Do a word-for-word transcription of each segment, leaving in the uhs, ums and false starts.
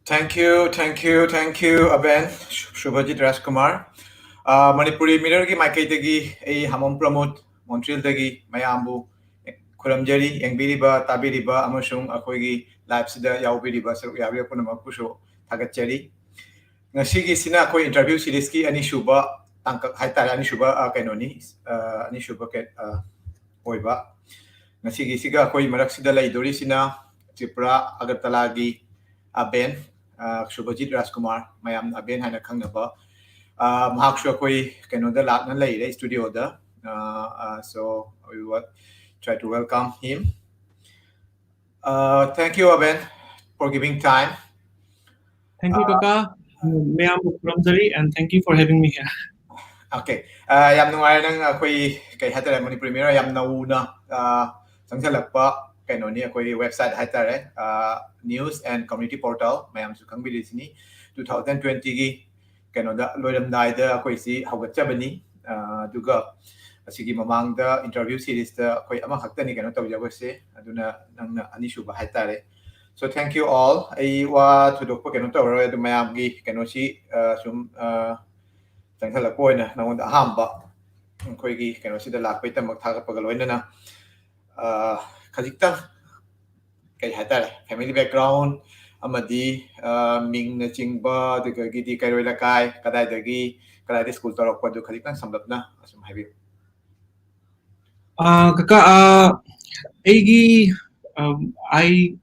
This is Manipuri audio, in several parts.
Thank you, thank you, thank you, ꯑꯕꯦꯟ, ꯁꯨ-, ꯁꯨꯚꯖꯤꯠ ꯔꯥꯖꯀꯨꯃꯥꯔ꯫ ꯑ, ꯃꯅꯤꯄꯨꯔꯤ ꯃꯤꯔꯔꯒꯤ ꯃꯥꯏꯀꯩꯗꯒꯤ ꯑꯩ ꯍꯥꯃꯣꯝ ꯄ꯭ꯔꯃꯣꯗ, ꯃꯣꯟꯇ꯭ꯔꯤꯜꯗꯒꯤ ꯃꯌꯥꯝꯕꯨ ꯈꯨꯔꯨꯝꯖꯔꯤ꯫ ꯌꯦꯡꯕꯤꯔꯤꯕ, ꯇꯥꯕꯤꯔꯤꯕ ꯑꯃꯁꯨꯡ ꯑꯩꯈꯣꯏꯒꯤ live ꯁꯤꯗ ꯌꯥꯎꯕꯤꯔꯤꯕ ꯁꯔꯨꯛ ꯌꯥꯕꯤꯕ ꯄꯨꯝꯅꯃꯛꯄꯨꯁꯨ ꯊꯥꯒꯠꯆꯔꯤ꯫ ꯉꯁꯤꯒꯤꯁꯤꯅ ꯑꯩꯈꯣꯏ interview series ꯀꯤ ꯑꯅꯤꯁꯨꯕ ꯇꯥꯡꯀꯛ ꯍꯥꯏꯇꯥꯔꯦ, ꯑꯅꯤꯁꯨꯕ, ꯑ, ꯀꯩꯅꯣꯅꯤ, ꯑ, ꯑꯅꯤꯁꯨꯕ ꯀꯩ-, ꯑ, ꯑꯣꯏꯕ꯫ ꯉꯁꯤꯒꯤꯁꯤꯒ ꯑꯩꯈꯣꯏ ꯃꯔꯛꯁꯤꯗ ꯂꯩꯗꯣꯔꯤꯁꯤꯅ ꯇ꯭ꯔꯤꯄꯨꯔꯥ ꯑꯒꯔꯇꯂꯥꯒꯤ ꯑꯕꯦꯟ, ꯑ, ꯁꯨꯚꯖꯤꯠ ꯔꯥꯖꯀꯨꯃꯥꯔ, ꯃꯌꯥꯝꯅ ꯑꯕꯦꯟ ꯍꯥꯏꯅ ꯈꯪꯅꯕ, ꯑ, ꯃꯍꯥꯛꯁꯨ ꯑꯩꯈꯣꯏ ꯀꯩꯅꯣꯗ ꯂꯥꯛꯅ ꯂꯩꯔꯦ, studio ꯗ꯫ ꯑ, ꯑ, so we will try to welcome him. Uh, thank you, Aben, for giving time. Thank you, Kaka. ꯃꯌꯥꯝꯕꯨ ꯈꯨꯔꯨꯝꯖꯔꯤ, and thank you for having me here. Okay. Uh, ꯌꯥꯝ ꯅꯨꯡꯉꯥꯏꯔꯦ ꯅꯪ ꯑꯩꯈꯣꯏ, ꯀꯩ ꯍꯥꯏꯇꯥꯔꯦ, ꯃꯅꯤꯄꯨꯔꯤ ꯃꯤꯔꯣꯜ ꯌꯥꯝ ꯅꯧꯅ, uh, ꯆꯪꯁꯜꯂꯛꯄ ꯀꯩꯅꯣꯅꯤ, ꯑꯩꯈꯣꯏꯒꯤ website ꯍꯥꯏꯇꯥꯔꯦ, uh, News and Community Portal, ꯃꯌꯥꯝꯁꯨ ꯈꯪꯕꯤꯔꯤꯁꯤꯅꯤ, two thousand twenty ꯒꯤ ꯀꯩꯅꯣꯗ ꯂꯣꯏꯔꯝꯗꯥꯏꯗ ꯑꯩꯈꯣꯏꯁꯤ ꯍꯧꯒꯠꯆꯕꯅꯤ꯫ Uh, ꯑꯗꯨꯒ ꯑꯁꯤꯒꯤ ꯃꯃꯥꯡꯗ interview series ꯇ ꯑꯩꯈꯣꯏ ꯑꯃꯈꯛꯇꯅꯤ ꯀꯩꯅꯣ ꯇꯧꯖꯕꯁꯦ, ꯑꯗꯨꯅ ꯅꯪꯅ ꯑꯅꯤꯁꯨꯕ ꯍꯥꯏꯇꯥꯔꯦ꯫ So thank you all. ꯑꯩ ꯋꯥ ꯊꯣꯏꯗꯣꯛꯄ ꯀꯩꯅꯣ ꯇꯧꯔꯔꯣꯏ, ꯑꯗꯨ ꯃꯌꯥꯝꯒꯤ ꯀꯩꯅꯣꯁꯤ, ꯑ, ꯁꯨꯝ, ꯑ, ꯆꯪꯁꯜꯂꯛꯄ ꯑꯣꯏꯅ ꯅꯉꯣꯟꯗ ꯑꯍꯥꯟꯕ ꯑꯩꯈꯣꯏꯒꯤ ꯀꯩꯅꯣꯁꯤꯗ ꯂꯥꯛꯄꯩꯗꯃꯛ ꯊꯥꯒꯠꯄꯒ ꯂꯣꯏꯅꯅ, ꯑ, ꯈꯖꯤꯛꯇꯪ ꯀꯩ ꯍꯥꯏꯇꯥꯔꯦ, family background ꯑꯃꯗꯤ, ꯑ, ꯃꯤꯡꯅꯆꯤꯡꯕ, ꯑꯗꯨꯗꯒꯤꯗꯤ ꯀꯩꯔꯣꯏ ꯂꯩꯀꯥꯏ, ꯀꯗꯥꯏꯗꯒꯤ, ꯀꯗꯥꯏꯗ school ꯇꯧꯔꯛꯄ, ꯑꯗꯨ ꯈꯖꯤꯛꯇꯪ ꯁꯝꯂꯞꯅ ꯑꯁꯨꯝ ꯍꯥꯏꯕꯤꯌꯨ꯫ Uh, Kaka, uh, ꯑꯩꯒꯤ, um, I,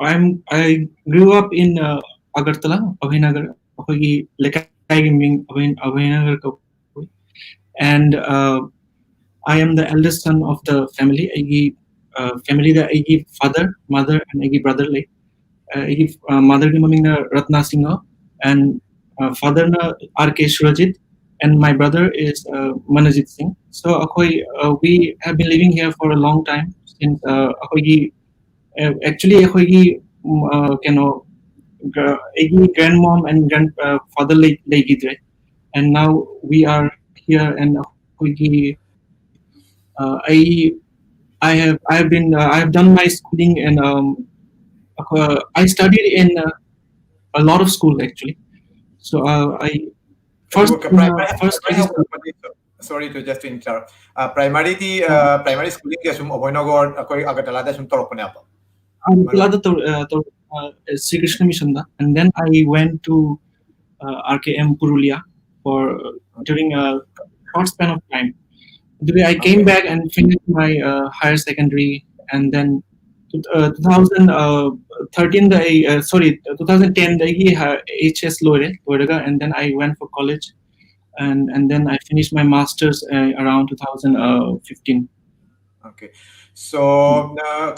I'm, I grew up in, uh, Agartala, Abhaynagar, ꯑꯩꯈꯣꯏꯒꯤ ꯂꯩꯀꯥꯏꯒꯤ ꯃꯤꯡ ꯑꯕꯍꯩ-, ꯑꯕꯍꯩꯅꯒꯔ ꯀꯧꯏ꯫ And, uh, I am the eldest son of the family. ꯑꯩꯒꯤ, uh, family ꯗ ꯑꯩꯒꯤ father, mother, and ꯑꯩꯒꯤ brother ꯂꯩ꯫ Uh, ꯑꯩꯒꯤ, uh, mother ꯒꯤ ꯃꯃꯤꯡꯅ Ratna Singh, and, uh, father ꯅ R K Surajit, and my brother is, uh, Manajit Singh. So ꯑꯩꯈꯣꯏ, uh, we have been living here for a long time since, uh, ꯑꯩꯈꯣꯏꯒꯤ, uh, actually ꯑꯩꯈꯣꯏꯒꯤ, ꯎꯝ, uh, ꯀꯩꯅꯣ, ꯒ-, ꯑꯩꯒꯤ grandmom and grand, uh, father ꯂꯩ-, ꯂꯩꯈꯤꯗ꯭ꯔꯦ, and now we are here, and ꯑꯩꯈꯣꯏꯒꯤ, uh, ꯑꯩ, I have, I have been, uh, I have done my schooling and, um, ꯑꯩꯈꯣꯏ, I studied in, uh, a lot of school actually. So uh, I first ꯑꯗꯨꯒ uh, primary first primary K G school. Sorry to just to interrupt. Uh, primary D uh, primary schooling ꯗꯤ ꯑꯁꯨꯝ ꯑꯕꯣꯏꯅꯒꯣꯔ ꯑꯩꯈꯣꯏ ꯑꯒꯔꯇꯂꯥꯗ ꯁꯨꯝ ꯇꯧꯔꯛꯄꯅꯦꯕ. ꯑꯒꯔꯇꯂꯥꯗ ꯇꯧ- uh, ꯇꯧ- uh, Shri Krishna ꯃꯤꯁꯟꯗ, and then I went to uh, R K M Purulia for during a short span of time. Then I came Okay. back and finished my uh, higher secondary, and then uh, two thousand thirteen ꯗ ꯑꯩ uh, sorry, twenty ten ꯗ ꯑꯩꯒꯤ H S ꯂꯣꯏꯔꯦ, ꯂꯣꯏꯔꯒ and then I went for college, and and then I finished my masters uh, around two thousand fifteen. Okay. So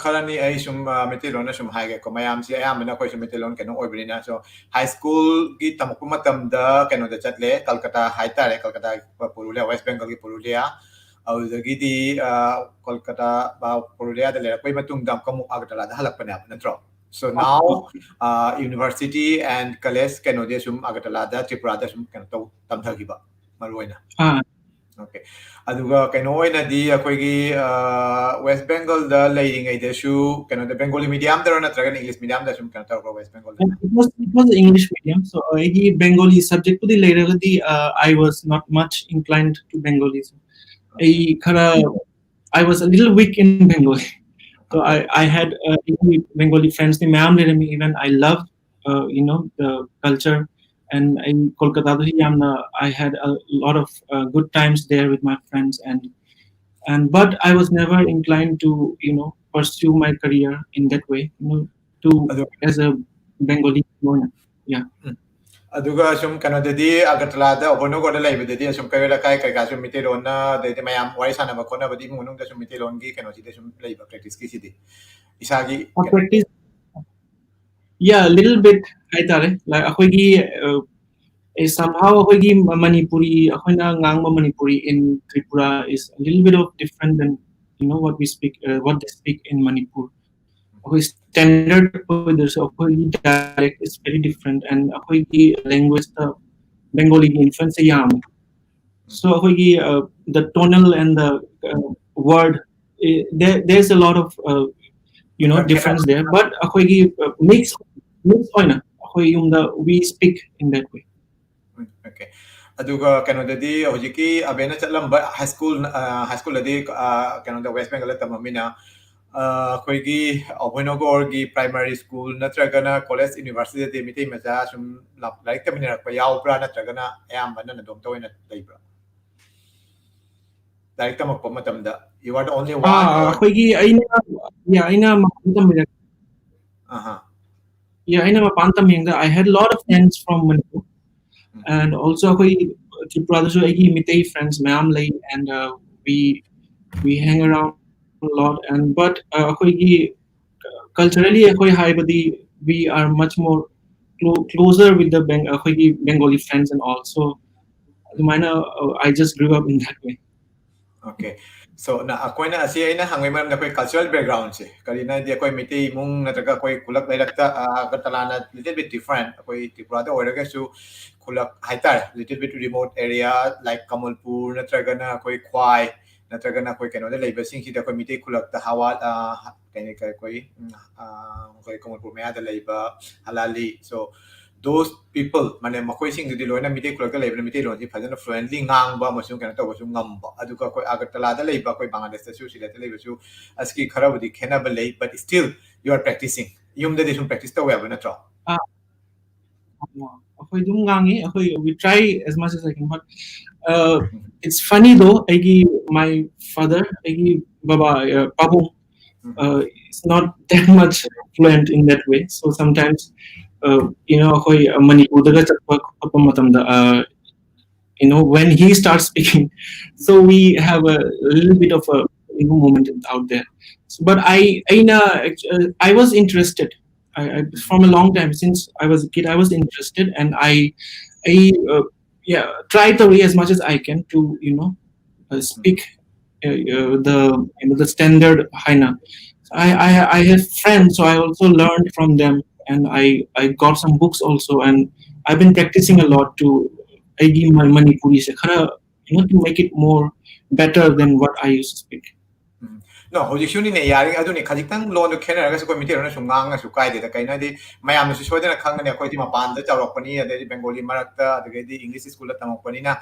ꯈꯔꯅꯤ ꯑꯩ ꯁꯨꯝ ꯃꯩꯇꯩꯂꯣꯟꯅ ꯁꯨꯝ ꯍꯥꯏꯒꯦꯀꯣ, ꯃꯌꯥꯝꯁꯤ ꯑꯌꯥꯝꯕꯅ ꯑꯩꯈꯣꯏꯁꯨ ꯃꯩꯇꯩꯂꯣꯟ ꯀꯩꯅꯣ ꯑꯣꯏꯕꯅꯤꯅ. So high school ꯒꯤ ꯇꯝꯃꯛꯄ ꯃꯇꯝꯗ ꯀꯩꯅꯣꯗ ꯆꯠꯂꯦ, ꯀꯜꯀꯇꯥ ꯍꯥꯏꯇꯥꯔꯦ, ꯀꯜꯀꯇꯥ ꯄꯨꯔꯨꯂꯤꯌꯥ, West Bengal ꯒꯤ ꯄꯨꯔꯨꯂꯤꯌꯥ, ꯑꯗꯨꯗꯒꯤꯗꯤ ꯀꯣꯜꯀꯇꯥ ꯄꯨꯔꯨꯂꯤꯌꯥꯗ ꯂꯩꯔꯛꯄꯒꯤ ꯃꯇꯨꯡꯗ ꯑꯃꯨꯛꯀ ꯑꯃꯨꯛ ꯑꯒꯔꯇꯂꯥꯗ ꯍꯜꯂꯛꯄꯅꯦꯕ, ꯅꯠꯇ꯭ꯔꯣ? So now uh, university and college ꯀꯩꯅꯣꯗꯤ ꯁꯨꯝ ꯑꯒꯔꯇꯂꯥꯗ, ꯇ꯭ꯔꯤꯄꯨꯔꯥꯗ ꯁꯨꯝ ꯀꯩꯅꯣ ꯇꯧ ꯇꯝꯊꯈꯤꯕ ꯃꯔꯨ ꯑꯣꯏꯅ. ꯑꯥ Okay. ꯑꯗꯨꯒ ꯀꯩꯅꯣ ꯑꯣꯏꯅꯗꯤ ꯑꯩꯈꯣꯏꯒꯤ ꯋꯦꯁ ꯕꯦꯡꯒꯜꯗ ꯂꯩꯔꯤꯉꯩꯗꯁꯨ ꯀꯩꯅꯣꯗ ꯕꯦꯡꯒꯣꯂꯤ ꯃꯤꯗꯤꯌꯝꯗꯔꯣ ꯅꯠꯇ꯭ꯔꯒꯅ ꯏꯪꯂꯤꯁ ꯃꯤꯗꯤꯌꯝꯗ ꯁꯨꯝ ꯀꯩꯅꯣ ꯇꯧꯔꯛꯄ꯭ꯔꯣ west ꯕꯦꯡꯒꯣꯜꯗ? It was, it was English medium, so uh, ꯑꯩꯒꯤ ꯕꯦꯡꯒꯣꯂꯤ ꯁꯕꯖꯦꯛꯄꯨꯗꯤ ꯂꯩꯔꯒꯗꯤ uh, I was not much inclined to Bengali. So, ꯑꯩ ꯈꯔ I was a little weak in Bengali. So I, I had uh, Bengali friends ꯃꯌꯥꯝ ꯂꯩꯔꯝꯃꯤ. Even I love uh, you know the culture, and in Kolkata ꯌꯥꯝꯅ I had a lot of uh, good times there with my friends, and and but I was never inclined to you know pursue my career in that way, you know, to ꯑꯗꯣ as a Bengali woman. Yeah. ꯑꯗꯨꯒ ꯁꯨꯝ ꯀꯩꯅꯣꯗꯗꯤ ꯑꯒꯔꯇꯂꯥꯗ ꯑꯕꯣꯏꯅꯒꯣꯔꯗ ꯂꯩꯕꯗꯗꯤ ꯑꯁꯨꯝ ꯀꯩꯔꯣꯏ ꯂꯩꯀꯥꯏ ꯀꯩꯀꯥ ꯁꯨꯝ ꯃꯩꯇꯩꯂꯣꯟꯅ, ꯑꯗꯩꯗꯤ ꯃꯌꯥꯝ ꯋꯥꯔꯤ ꯁꯥꯟꯅꯕ ꯈꯣꯠꯅꯕꯗꯤ ꯏꯃꯨꯡ ꯃꯅꯨꯡꯗ ꯁꯨꯝ ꯃꯩꯇꯩꯂꯣꯟꯒꯤ ꯀꯩꯅꯣꯁꯤꯗꯤ ꯁꯨꯝ ꯂꯩꯕ, ꯄ꯭ꯔꯦꯛꯇꯤꯁꯀꯤꯁꯤꯗꯤ ꯏꯁꯥꯒꯤ ꯀꯩꯅꯣ? Practice, yeah, little bit ꯍꯥꯏꯇꯥꯔꯦ. Like ꯑꯩꯈꯣꯏꯒꯤ uh, is somehow ꯑꯩꯈꯣꯏꯒꯤ ꯃꯅꯤꯄꯨꯔꯤ, ꯑꯩꯈꯣꯏꯅ ꯉꯥꯡꯕ Manipuri in Tripura is a little bit of different than you know what we speak, uh, what they speak in Manipur. ꯑꯩꯈꯣꯏ ꯁ꯭ꯇꯦꯟꯗꯔꯗ ꯑꯣꯏꯗ꯭ꯔꯁꯨ ꯑꯩꯈꯣꯏꯒꯤ dialect is very different, and ꯑꯩꯈꯣꯏꯒꯤ language ꯇ Bengali ꯒꯤ influence ꯁꯦ ꯌꯥꯝꯃꯦ. So ꯑꯩꯈꯣꯏꯒꯤ uh, the tonal and the uh, word, eh, there, there's a lot of uh, you know Okay. difference there, but ꯑꯩꯈꯣꯏꯒꯤ uh, mix mix ꯑꯣꯏꯅ ꯑꯩꯈꯣꯏ ꯌꯨꯝꯗ we speak in that way. Okay. ꯑꯗꯨꯒ ꯀꯩꯅꯣꯗꯗꯤ ꯍꯧꯖꯤꯛꯀꯤ ꯑꯕꯦꯅ ꯆꯠꯂꯝꯕ ꯍꯥꯏ ꯁ꯭ꯀꯨꯜ, ꯍꯥꯏ ꯁ꯭ꯀꯨꯜꯗꯗꯤ ꯀꯩꯅꯣꯗ ꯋꯦꯁ ꯕꯦꯡꯒꯜꯗ ꯇꯝꯃꯝꯃꯤꯅ, ꯑꯩꯈꯣꯏꯒꯤ ꯑꯚꯣꯏꯅꯣꯒꯣꯔꯒꯤ ꯄ꯭ꯔꯥꯏꯃꯥꯔꯤ ꯁ꯭ꯀꯨꯜ ꯅꯠꯇ꯭ꯔꯒꯅ ꯀꯣꯂꯦꯖ ꯌꯨꯅꯤꯚꯔꯁꯤꯇꯤꯗꯗꯤ ꯃꯤꯇꯩ ꯃꯆꯥ ꯁꯨꯝ ꯂꯥꯏꯔꯤꯛ ꯇꯝꯃꯤꯟꯅꯔꯛꯄ ꯌꯥꯎꯕ꯭ꯔꯥ, ꯅꯠꯇ꯭ꯔꯒꯅ ꯑꯌꯥꯝꯕꯅ ꯅꯗꯣꯝꯇ ꯑꯣꯏꯅ ꯂꯩꯕ꯭ꯔꯥ? ꯂꯥꯏꯔꯤꯛ ꯇꯝꯃꯛꯄ ꯃꯇꯝꯗ you are the only one? ꯑꯩꯈꯣꯏꯒꯤ ꯑꯩꯅ ꯑꯩꯅ ꯃꯄꯥꯟ ꯇꯝꯃꯤꯟꯅ ꯑꯍꯥ꯫ Yeah, ꯑꯩꯅ ꯃꯄꯥꯟ ꯇꯝꯃꯤꯉꯩꯗ I had lot of friends from Manipur, and also ꯑꯩꯈꯣꯏ ꯇ꯭ꯔꯤꯄꯨꯔꯥꯗꯁꯨ ꯑꯩꯒꯤ ꯃꯤꯇꯩ friends ꯃꯌꯥꯝ ꯂꯩ, and uh, we we hang around a lot, and but uh, ꯑꯩꯈꯣꯏꯒꯤ culturally ꯑꯩꯈꯣꯏ ꯍꯥꯏꯕꯗꯤ we are much more clo- closer with the Beng ꯑꯩꯈꯣꯏꯒꯤ Bengali friends and also ꯑꯗꯨꯃꯥꯏꯅ uh, I just grew up in that way. Okay. So ꯑꯩꯈꯣꯏꯅ ꯑꯁꯤ ꯑꯩꯅ ꯍꯪꯕꯒꯤ ꯃꯔꯝꯗꯤ ꯑꯩꯈꯣꯏ cultural backgroundꯁꯦ ꯀꯔꯤꯅꯣ ꯍꯥꯏꯗꯤ ꯑꯩꯈꯣꯏ ꯃꯩꯇꯩ ꯏꯃꯨꯡ ꯅꯠꯇ꯭ꯔꯒ ꯑꯩꯈꯣꯏ ꯈꯨꯂꯛ ꯂꯩꯔꯛꯇ ꯑꯒꯔꯇꯂꯥꯅ little bit different, ꯑꯩꯈꯣꯏ ꯇ꯭ꯔꯤꯄꯨꯔꯥꯗ ꯑꯣꯏꯔꯒꯁꯨ ꯈꯨꯂꯛ ꯍꯥꯏꯇꯥꯔꯦ, little bit remote area like ꯀꯃꯜꯄꯨꯔ ꯅꯠꯇ꯭ꯔꯒꯅ ꯑꯩꯈꯣꯏ ꯈ꯭ꯋꯥꯏ ꯅꯠꯇ꯭ꯔꯒꯅ ꯑꯩꯈꯣꯏ ꯀꯩꯅꯣꯗ ꯂꯩꯕꯁꯤꯡꯁꯤꯗ ꯑꯩꯈꯣꯏ ꯃꯩꯇꯩ ꯈꯨꯂꯛꯇ ꯍꯋꯥ ꯀꯩꯅꯣ ꯑꯩꯈꯣꯏ ꯑꯩꯈꯣꯏ ꯀꯃꯜꯄꯨꯔ ꯃꯌꯥꯗ ꯂꯩꯕ ꯍꯂꯥꯂꯤ, so those people ꯃꯥꯅꯦ ꯃꯈꯣꯏꯁꯤꯡꯗꯨꯗꯤ ꯂꯣꯏꯅ ꯃꯤꯇꯩ ꯈꯨꯂꯛꯇ ꯂꯩꯕꯅ ꯃꯤꯇꯩꯂꯣꯟꯁꯤ ꯐꯖꯅ fluently ꯉꯥꯡꯕ ꯑꯃꯁꯨꯡ ꯀꯩꯅꯣ ꯇꯧꯕꯁꯨ ꯉꯝꯕ꯫ ꯑꯗꯨꯒ ꯑꯩꯈꯣꯏ ꯑꯒꯔꯇꯂꯥꯗ ꯂꯩꯕ ꯑꯩꯈꯣꯏ ꯕꯪꯒ꯭ꯂꯥꯗꯦꯁꯇꯁꯨ ꯁꯤꯗ ꯂꯩꯕꯁꯨ ꯑꯁꯤꯒꯤ ꯈꯔꯕꯨꯗꯤ ꯈꯦꯠꯅꯕ ꯂꯩ, but still you are practicing. ꯌꯨꯝꯗꯗꯤ ꯁꯨꯝ practice ꯇꯧꯋꯦ ꯍꯥꯏꯕ ꯅꯠꯇ꯭ꯔꯣ? ꯑꯩꯈꯣꯏ ꯑꯗꯨꯝ ꯉꯥꯡꯉꯤ ꯑꯩꯈꯣꯏ we try as much as I can, but uh, it's funny though, ꯑꯩꯒꯤ my father, ꯑꯩꯒꯤ ꯕꯕꯥ, uh, ꯄꯥꯕꯨꯡ, uh, is not that much fluent in that way, so sometimes uh, you know ꯑꯩꯈꯣꯏ ꯃꯅꯤꯄꯨꯔꯗꯒ ꯆꯠꯄ ꯈꯣꯠꯄ ꯃꯇꯝꯗ uh, you know when he starts speaking, so we have a little bit of a moment out there. So, but I, I, uh, I was interested. I, I, from a long time since I was a kid, I was interested, and I, I, uh, yeah, try to as much as I can to you know uh, speak uh, uh, the you know the standard Haina. I, I, I have friends, so I also learned from them, and I, I got some books also, and I've been practicing a lot to ꯑꯩꯒꯤ Manipuri ꯁꯦ ꯈꯔ you know to make it more better than what I used to speak. No, ꯍꯧꯖꯤꯛꯁꯨꯅꯤꯅꯦ, ꯌꯥꯔꯤ ꯑꯗꯨꯅꯤ, ꯈꯖꯤꯛꯇꯪ ꯂꯣꯟꯗꯣ ꯈꯦꯠꯅꯔꯒꯁꯨ ꯑꯩꯈꯣꯏ ꯃꯤꯇꯩꯔꯣꯟꯅ ꯁꯨꯝ ꯉꯥꯡꯉꯁꯨ ꯀꯥꯏꯗꯦꯗ꯫ ꯀꯩꯅꯣ ꯍꯥꯏꯗꯤ, ꯃꯌꯥꯝꯅꯁꯨ ꯁꯣꯏꯗꯅ ꯈꯪꯒꯅꯤ, ꯑꯩꯈꯣꯏꯗꯤ ꯃꯄꯥꯟꯗ ꯆꯥꯎꯔꯛꯄꯅꯤ, ꯑꯗꯩꯗꯤ ꯕꯦꯡꯒꯣꯂꯤ ꯃꯔꯛꯇ, ꯑꯗꯨꯗꯒꯤꯗꯤ ꯏꯪꯂꯤꯁ ꯁ꯭ꯀꯨꯜꯗ ꯇꯝꯃꯛꯄꯅꯤꯅ,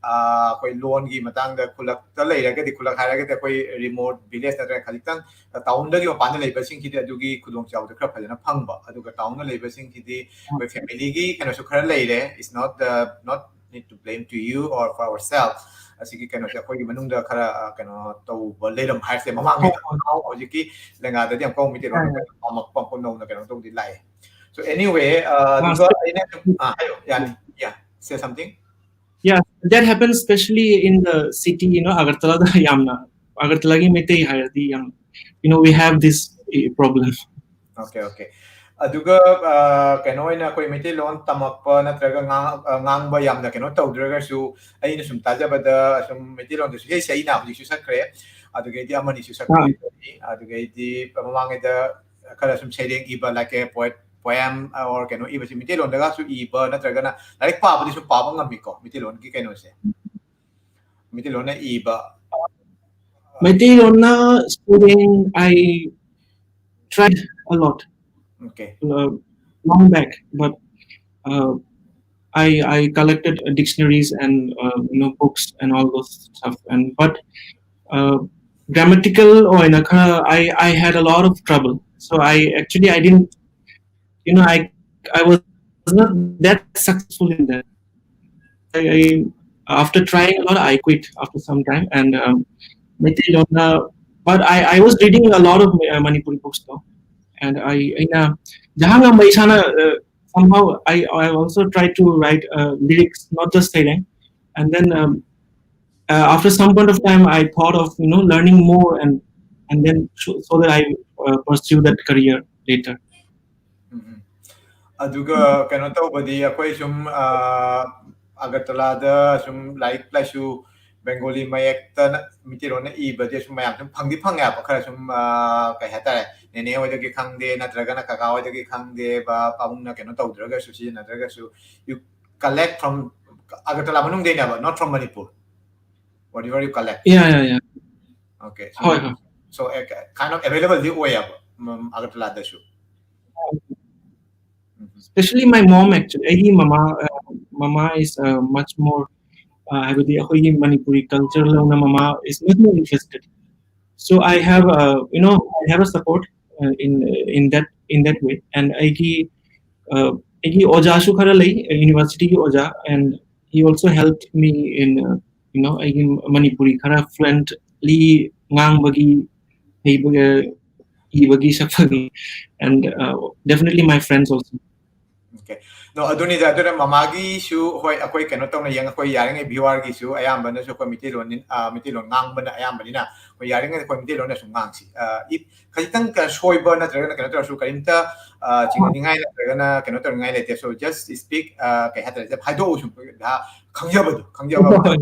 ꯑ, ꯑꯩꯈꯣꯏ ꯂꯣꯟꯒꯤ ꯃꯇꯥꯡꯗ ꯈꯨꯜꯂꯛꯇ ꯂꯩꯔꯒꯗꯤ, ꯈꯨꯜꯂꯛ ꯍꯥꯏꯔꯒꯗꯤ ꯑꯩꯈꯣꯏ ꯔꯤꯃꯣꯠ ꯚꯤꯂꯦꯖ ꯅꯠꯇ꯭ꯔꯒ ꯈꯖꯤꯛꯇꯪ ꯇꯥꯎꯟꯗꯒꯤ ꯃꯄꯥꯟꯗ ꯂꯩꯕꯁꯤꯡꯁꯤꯗꯤ ꯑꯗꯨꯒꯤ ꯈꯨꯗꯣꯡꯆꯥꯕꯗꯣ ꯈꯔ ꯐꯖꯅ ꯐꯪꯕ꯫ ꯑꯗꯨꯒ ꯇꯥꯎꯟꯗ ꯂꯩꯕꯁꯤꯡꯁꯤꯗꯤ ꯑꯩꯈꯣꯏ ꯐꯦꯃꯤꯂꯤꯒꯤ ꯀꯩꯅꯣꯁꯨ ꯈꯔ ꯂꯩꯔꯦ, it's not the, not need to blame to you or for ourselves꯫ ꯑꯁꯤꯒꯤ ꯀꯩꯅꯣꯁꯦ ꯑꯩꯈꯣꯏꯒꯤ ꯃꯅꯨꯡꯗ ꯈꯔ, ꯑ, ꯀꯩꯅꯣ ꯇꯧꯕ ꯂꯩꯔꯝ ꯍꯥꯏꯁꯦ ꯃꯃꯥꯡꯒꯤꯗ꯫ ꯍꯣꯏ, ꯍꯣꯏ꯫ ꯍꯧꯖꯤꯛꯀꯤ ꯂꯦꯡꯒꯥꯗꯗꯤ ꯑꯃꯨꯛꯀ ꯃꯤꯇꯩꯔꯣꯟ ꯍꯣꯏ, ꯍꯣꯏ꯫ ꯄꯥꯝꯃꯛꯄ ꯑꯃꯨꯛꯀ ꯅꯧꯅ ꯀꯩꯅꯣ ꯇꯧꯕꯗꯤ ꯂꯥꯛꯑꯦ꯫ So anyway, ꯑ, ꯑꯗꯨꯒ ꯑꯩꯅ ꯁꯨꯝ, ꯑ, ꯍꯥꯏꯌꯣ, ꯌꯥꯅꯤ꯫ Yeah, say something. Yeah, that happens especially in the city, you know, Agartala ꯗ ꯌꯥꯝꯅ, Agartala ꯒꯤ ꯃꯩꯇꯩ ꯍꯥꯏꯔꯗꯤ ꯌꯥꯝ, you know, we have this, eh, problem. Okay, okay. ꯑꯗꯨꯒ, ꯑ, ꯀꯩꯅꯣ ꯑꯣꯏꯅ ꯑꯩꯈꯣꯏ ꯃꯩꯇꯩꯂꯣꯟ ꯇꯝꯃꯛꯄ ꯅꯠꯇ꯭ꯔꯒ ꯉꯥꯡ-, ꯑ, ꯉꯥꯡꯕ ꯌꯥꯝꯅ ꯀꯩꯅꯣ ꯇꯧꯗ꯭ꯔꯒꯁꯨ, ꯑꯩꯅ ꯁꯨꯝ ꯇꯥꯖꯕꯗ ꯁꯨꯝ ꯃꯩꯇꯩꯂꯣꯟꯗꯁꯨ ꯏꯁꯩ ꯁꯛꯏꯅ, ꯍꯧꯖꯤꯛꯁꯨ ꯁꯛꯈ꯭ꯔꯦ, ꯑꯗꯨꯗꯒꯤꯗꯤ ꯑꯃꯅꯤꯁꯨ ꯁꯛꯈ꯭ꯔꯦ, ꯑꯥ꯫ ꯑꯗꯨꯗꯒꯤꯗꯤ ꯃꯃꯥꯡꯉꯩꯗ ꯈꯔ ꯁꯨꯝ ꯁꯩꯔꯦꯡ ꯏꯕ, like a poet, poem or ꯀꯩꯅꯣ ꯏꯕꯁꯤ ꯃꯩꯇꯩꯂꯣꯟꯗꯒꯁꯨ ꯏꯕ ꯅꯠꯇ꯭ꯔꯒꯅ ꯂꯥꯏꯔꯤꯛ ꯄꯥꯕꯗꯤ ꯁꯨꯝ ꯄꯥꯕ ꯉꯝꯃꯤꯀꯣ ꯃꯩꯇꯩꯂꯣꯟꯒꯤ ꯀꯩꯅꯣꯁꯦ? ꯃꯩꯇꯩꯂꯣꯟꯅ ꯏꯕ꯫ ꯃꯩꯇꯩꯂꯣꯟꯅ ꯁꯩꯔꯦꯡ, I tried a lot. Okay. Uh, long back, but, uh, I, I collected, uh, dictionaries and, uh, you know, books and all those stuff. And, but, uh, grammatical ꯑꯣꯏꯅ ꯈꯔ, I, I had a lot of trouble. So I actually, I didn't, you know, I, I was not that successful in that. I, I, after trying a lot, I quit after some time. And, um, ꯃꯩꯇꯩꯂꯣꯟꯅ, but I, I was reading a lot of, uh, Manipuri books though. And I, ꯑꯩꯅ ꯖꯍꯥꯡ ꯑꯃ ꯏꯁꯥꯅ, uh, somehow I, I also tried to write, uh, lyrics, not just ꯁꯩꯔꯦꯡ. And then, um, uh, after some point of time, I thought of, you know, learning more and, and then so, so that I, uh, pursue that career later. ꯎꯝ, ꯎꯝ꯫ ꯑꯗꯨꯒ ꯀꯩꯅꯣ ꯇꯧꯕꯗꯤ ꯑꯩꯈꯣꯏ ꯁꯨꯝ, ꯑ, ꯑꯒꯔꯇꯂꯥꯗ ꯁꯨꯝ ꯂꯥꯏꯔꯤꯛ ꯂꯥꯏꯁꯨ ꯕꯦꯡꯒꯣꯂꯤ ꯃꯌꯦꯛꯇ ꯅ-, ꯃꯤꯇꯩꯔꯣꯟꯅ ꯏꯕꯗꯤ ꯁꯨꯝ ꯃꯌꯥꯝ ꯁꯨꯝ ꯐꯪꯗꯤ ꯐꯪꯉꯦꯕ, ꯈꯔ ꯁꯨꯝ, ꯑ, ꯀꯩ ꯍꯥꯏꯇꯥꯔꯦ, ꯅꯦꯅꯦ ꯍꯣꯏꯗꯒꯤ ꯈꯪꯗꯦ, ꯅꯠꯇ꯭ꯔꯒꯅ ꯀꯀꯥ ꯍꯣꯏꯗꯒꯤ ꯈꯪꯗꯦ, ꯕ-, ꯄꯥꯕꯨꯡꯅ ꯀꯩꯅꯣ ꯇꯧꯗ꯭ꯔꯒꯁꯨ, ꯁꯤꯖꯤꯟꯅꯗ꯭ꯔꯒꯁꯨ, you collect from Agartala ꯃꯅꯨꯡꯗꯩꯅꯦꯕ, not from Manipur, whatever you collect. Yeah, yeah, yeah. Okay, so ꯍꯣꯏ, ꯍꯣꯏ꯫ So, uh, kind of available ꯗꯤ ꯑꯣꯏꯌꯦꯕ, ꯎꯝ, ꯑꯒꯔꯇꯂꯥꯗꯁꯨ? Especially my mom, actually. ꯑꯩꯒꯤ ꯃꯃꯥ, uh, ꯃꯃꯥ is, uh, much more, uh, ꯍꯥꯏꯕꯗꯤ ꯑꯩꯈꯣꯏꯒꯤ ꯃꯅꯤꯄꯨꯔꯤ culture ꯂꯧꯅ ꯃꯃꯥ is much more interested. So I have, uh, you know, I have a support, uh, in, in that, in that way. And ꯑꯩꯒꯤ, uh, ꯑꯩꯒꯤ ꯑꯣꯖꯥꯁꯨ ꯈꯔ ꯂꯩ, university ꯒꯤ ꯑꯣꯖꯥ, and he also helped me in, uh, you know, ꯑꯩꯒꯤ ꯃꯅꯤꯄꯨꯔꯤ ꯈꯔ fluently ꯉꯥꯡꯕꯒꯤ, ꯍꯩꯕ, ꯏꯕꯒꯤ, ꯁꯛꯄꯒꯤ, and, uh, definitely my friends also. Okay. No, ꯑꯗꯨꯅꯤꯗ, ꯑꯗꯨꯅ ꯃꯃꯥꯒꯤꯁꯨ, ꯍꯣꯏ, ꯑꯩꯈꯣꯏ ꯀꯩꯅꯣ ꯇꯧꯅ ꯌꯦꯡ, ꯑꯩꯈꯣꯏ ꯌꯥꯔꯤꯉꯩ viewer ꯒꯤꯁꯨ ꯑꯌꯥꯝꯕꯅꯁꯨ ꯑꯩꯈꯣꯏ ꯃꯩꯇꯩꯂꯣꯟ, ꯑ, ꯃꯩꯇꯩꯂꯣꯟ ꯉꯥꯡꯕꯅ ꯑꯌꯥꯝꯕꯅꯤꯅ, ꯑꯩꯈꯣꯏ ꯌꯥꯔꯤꯉꯩ ꯑꯩꯈꯣꯏ ꯃꯩꯇꯩꯂꯣꯟꯗ ꯁꯨꯝ ꯉꯥꯡꯁꯤ꯫ ꯑ, if ꯈꯖꯤꯛꯇꯪ ꯀ-, ꯁꯣꯏꯕ ꯅꯠꯇ꯭ꯔꯒꯅ ꯀꯩꯅꯣ ꯇꯧꯔꯁꯨ, ꯀꯔꯤꯝꯇ, ꯑ, ꯆꯤꯡꯅꯅꯤꯡꯉꯥꯏ ꯅꯠꯇ꯭ꯔꯒꯅ ꯀꯩꯅꯣ ꯇꯧꯅꯤꯡꯉꯥꯏ ꯂꯩꯇꯦ꯫ So just speak, ꯑ, ꯀꯩ ꯍꯥꯏꯇꯥꯔꯦ, ꯍꯥꯏꯗꯣꯛꯎ ꯁꯨꯝ, ꯑ, ꯈꯪꯖꯕꯗꯣ, ꯈꯪꯖꯕ ꯑꯃ꯫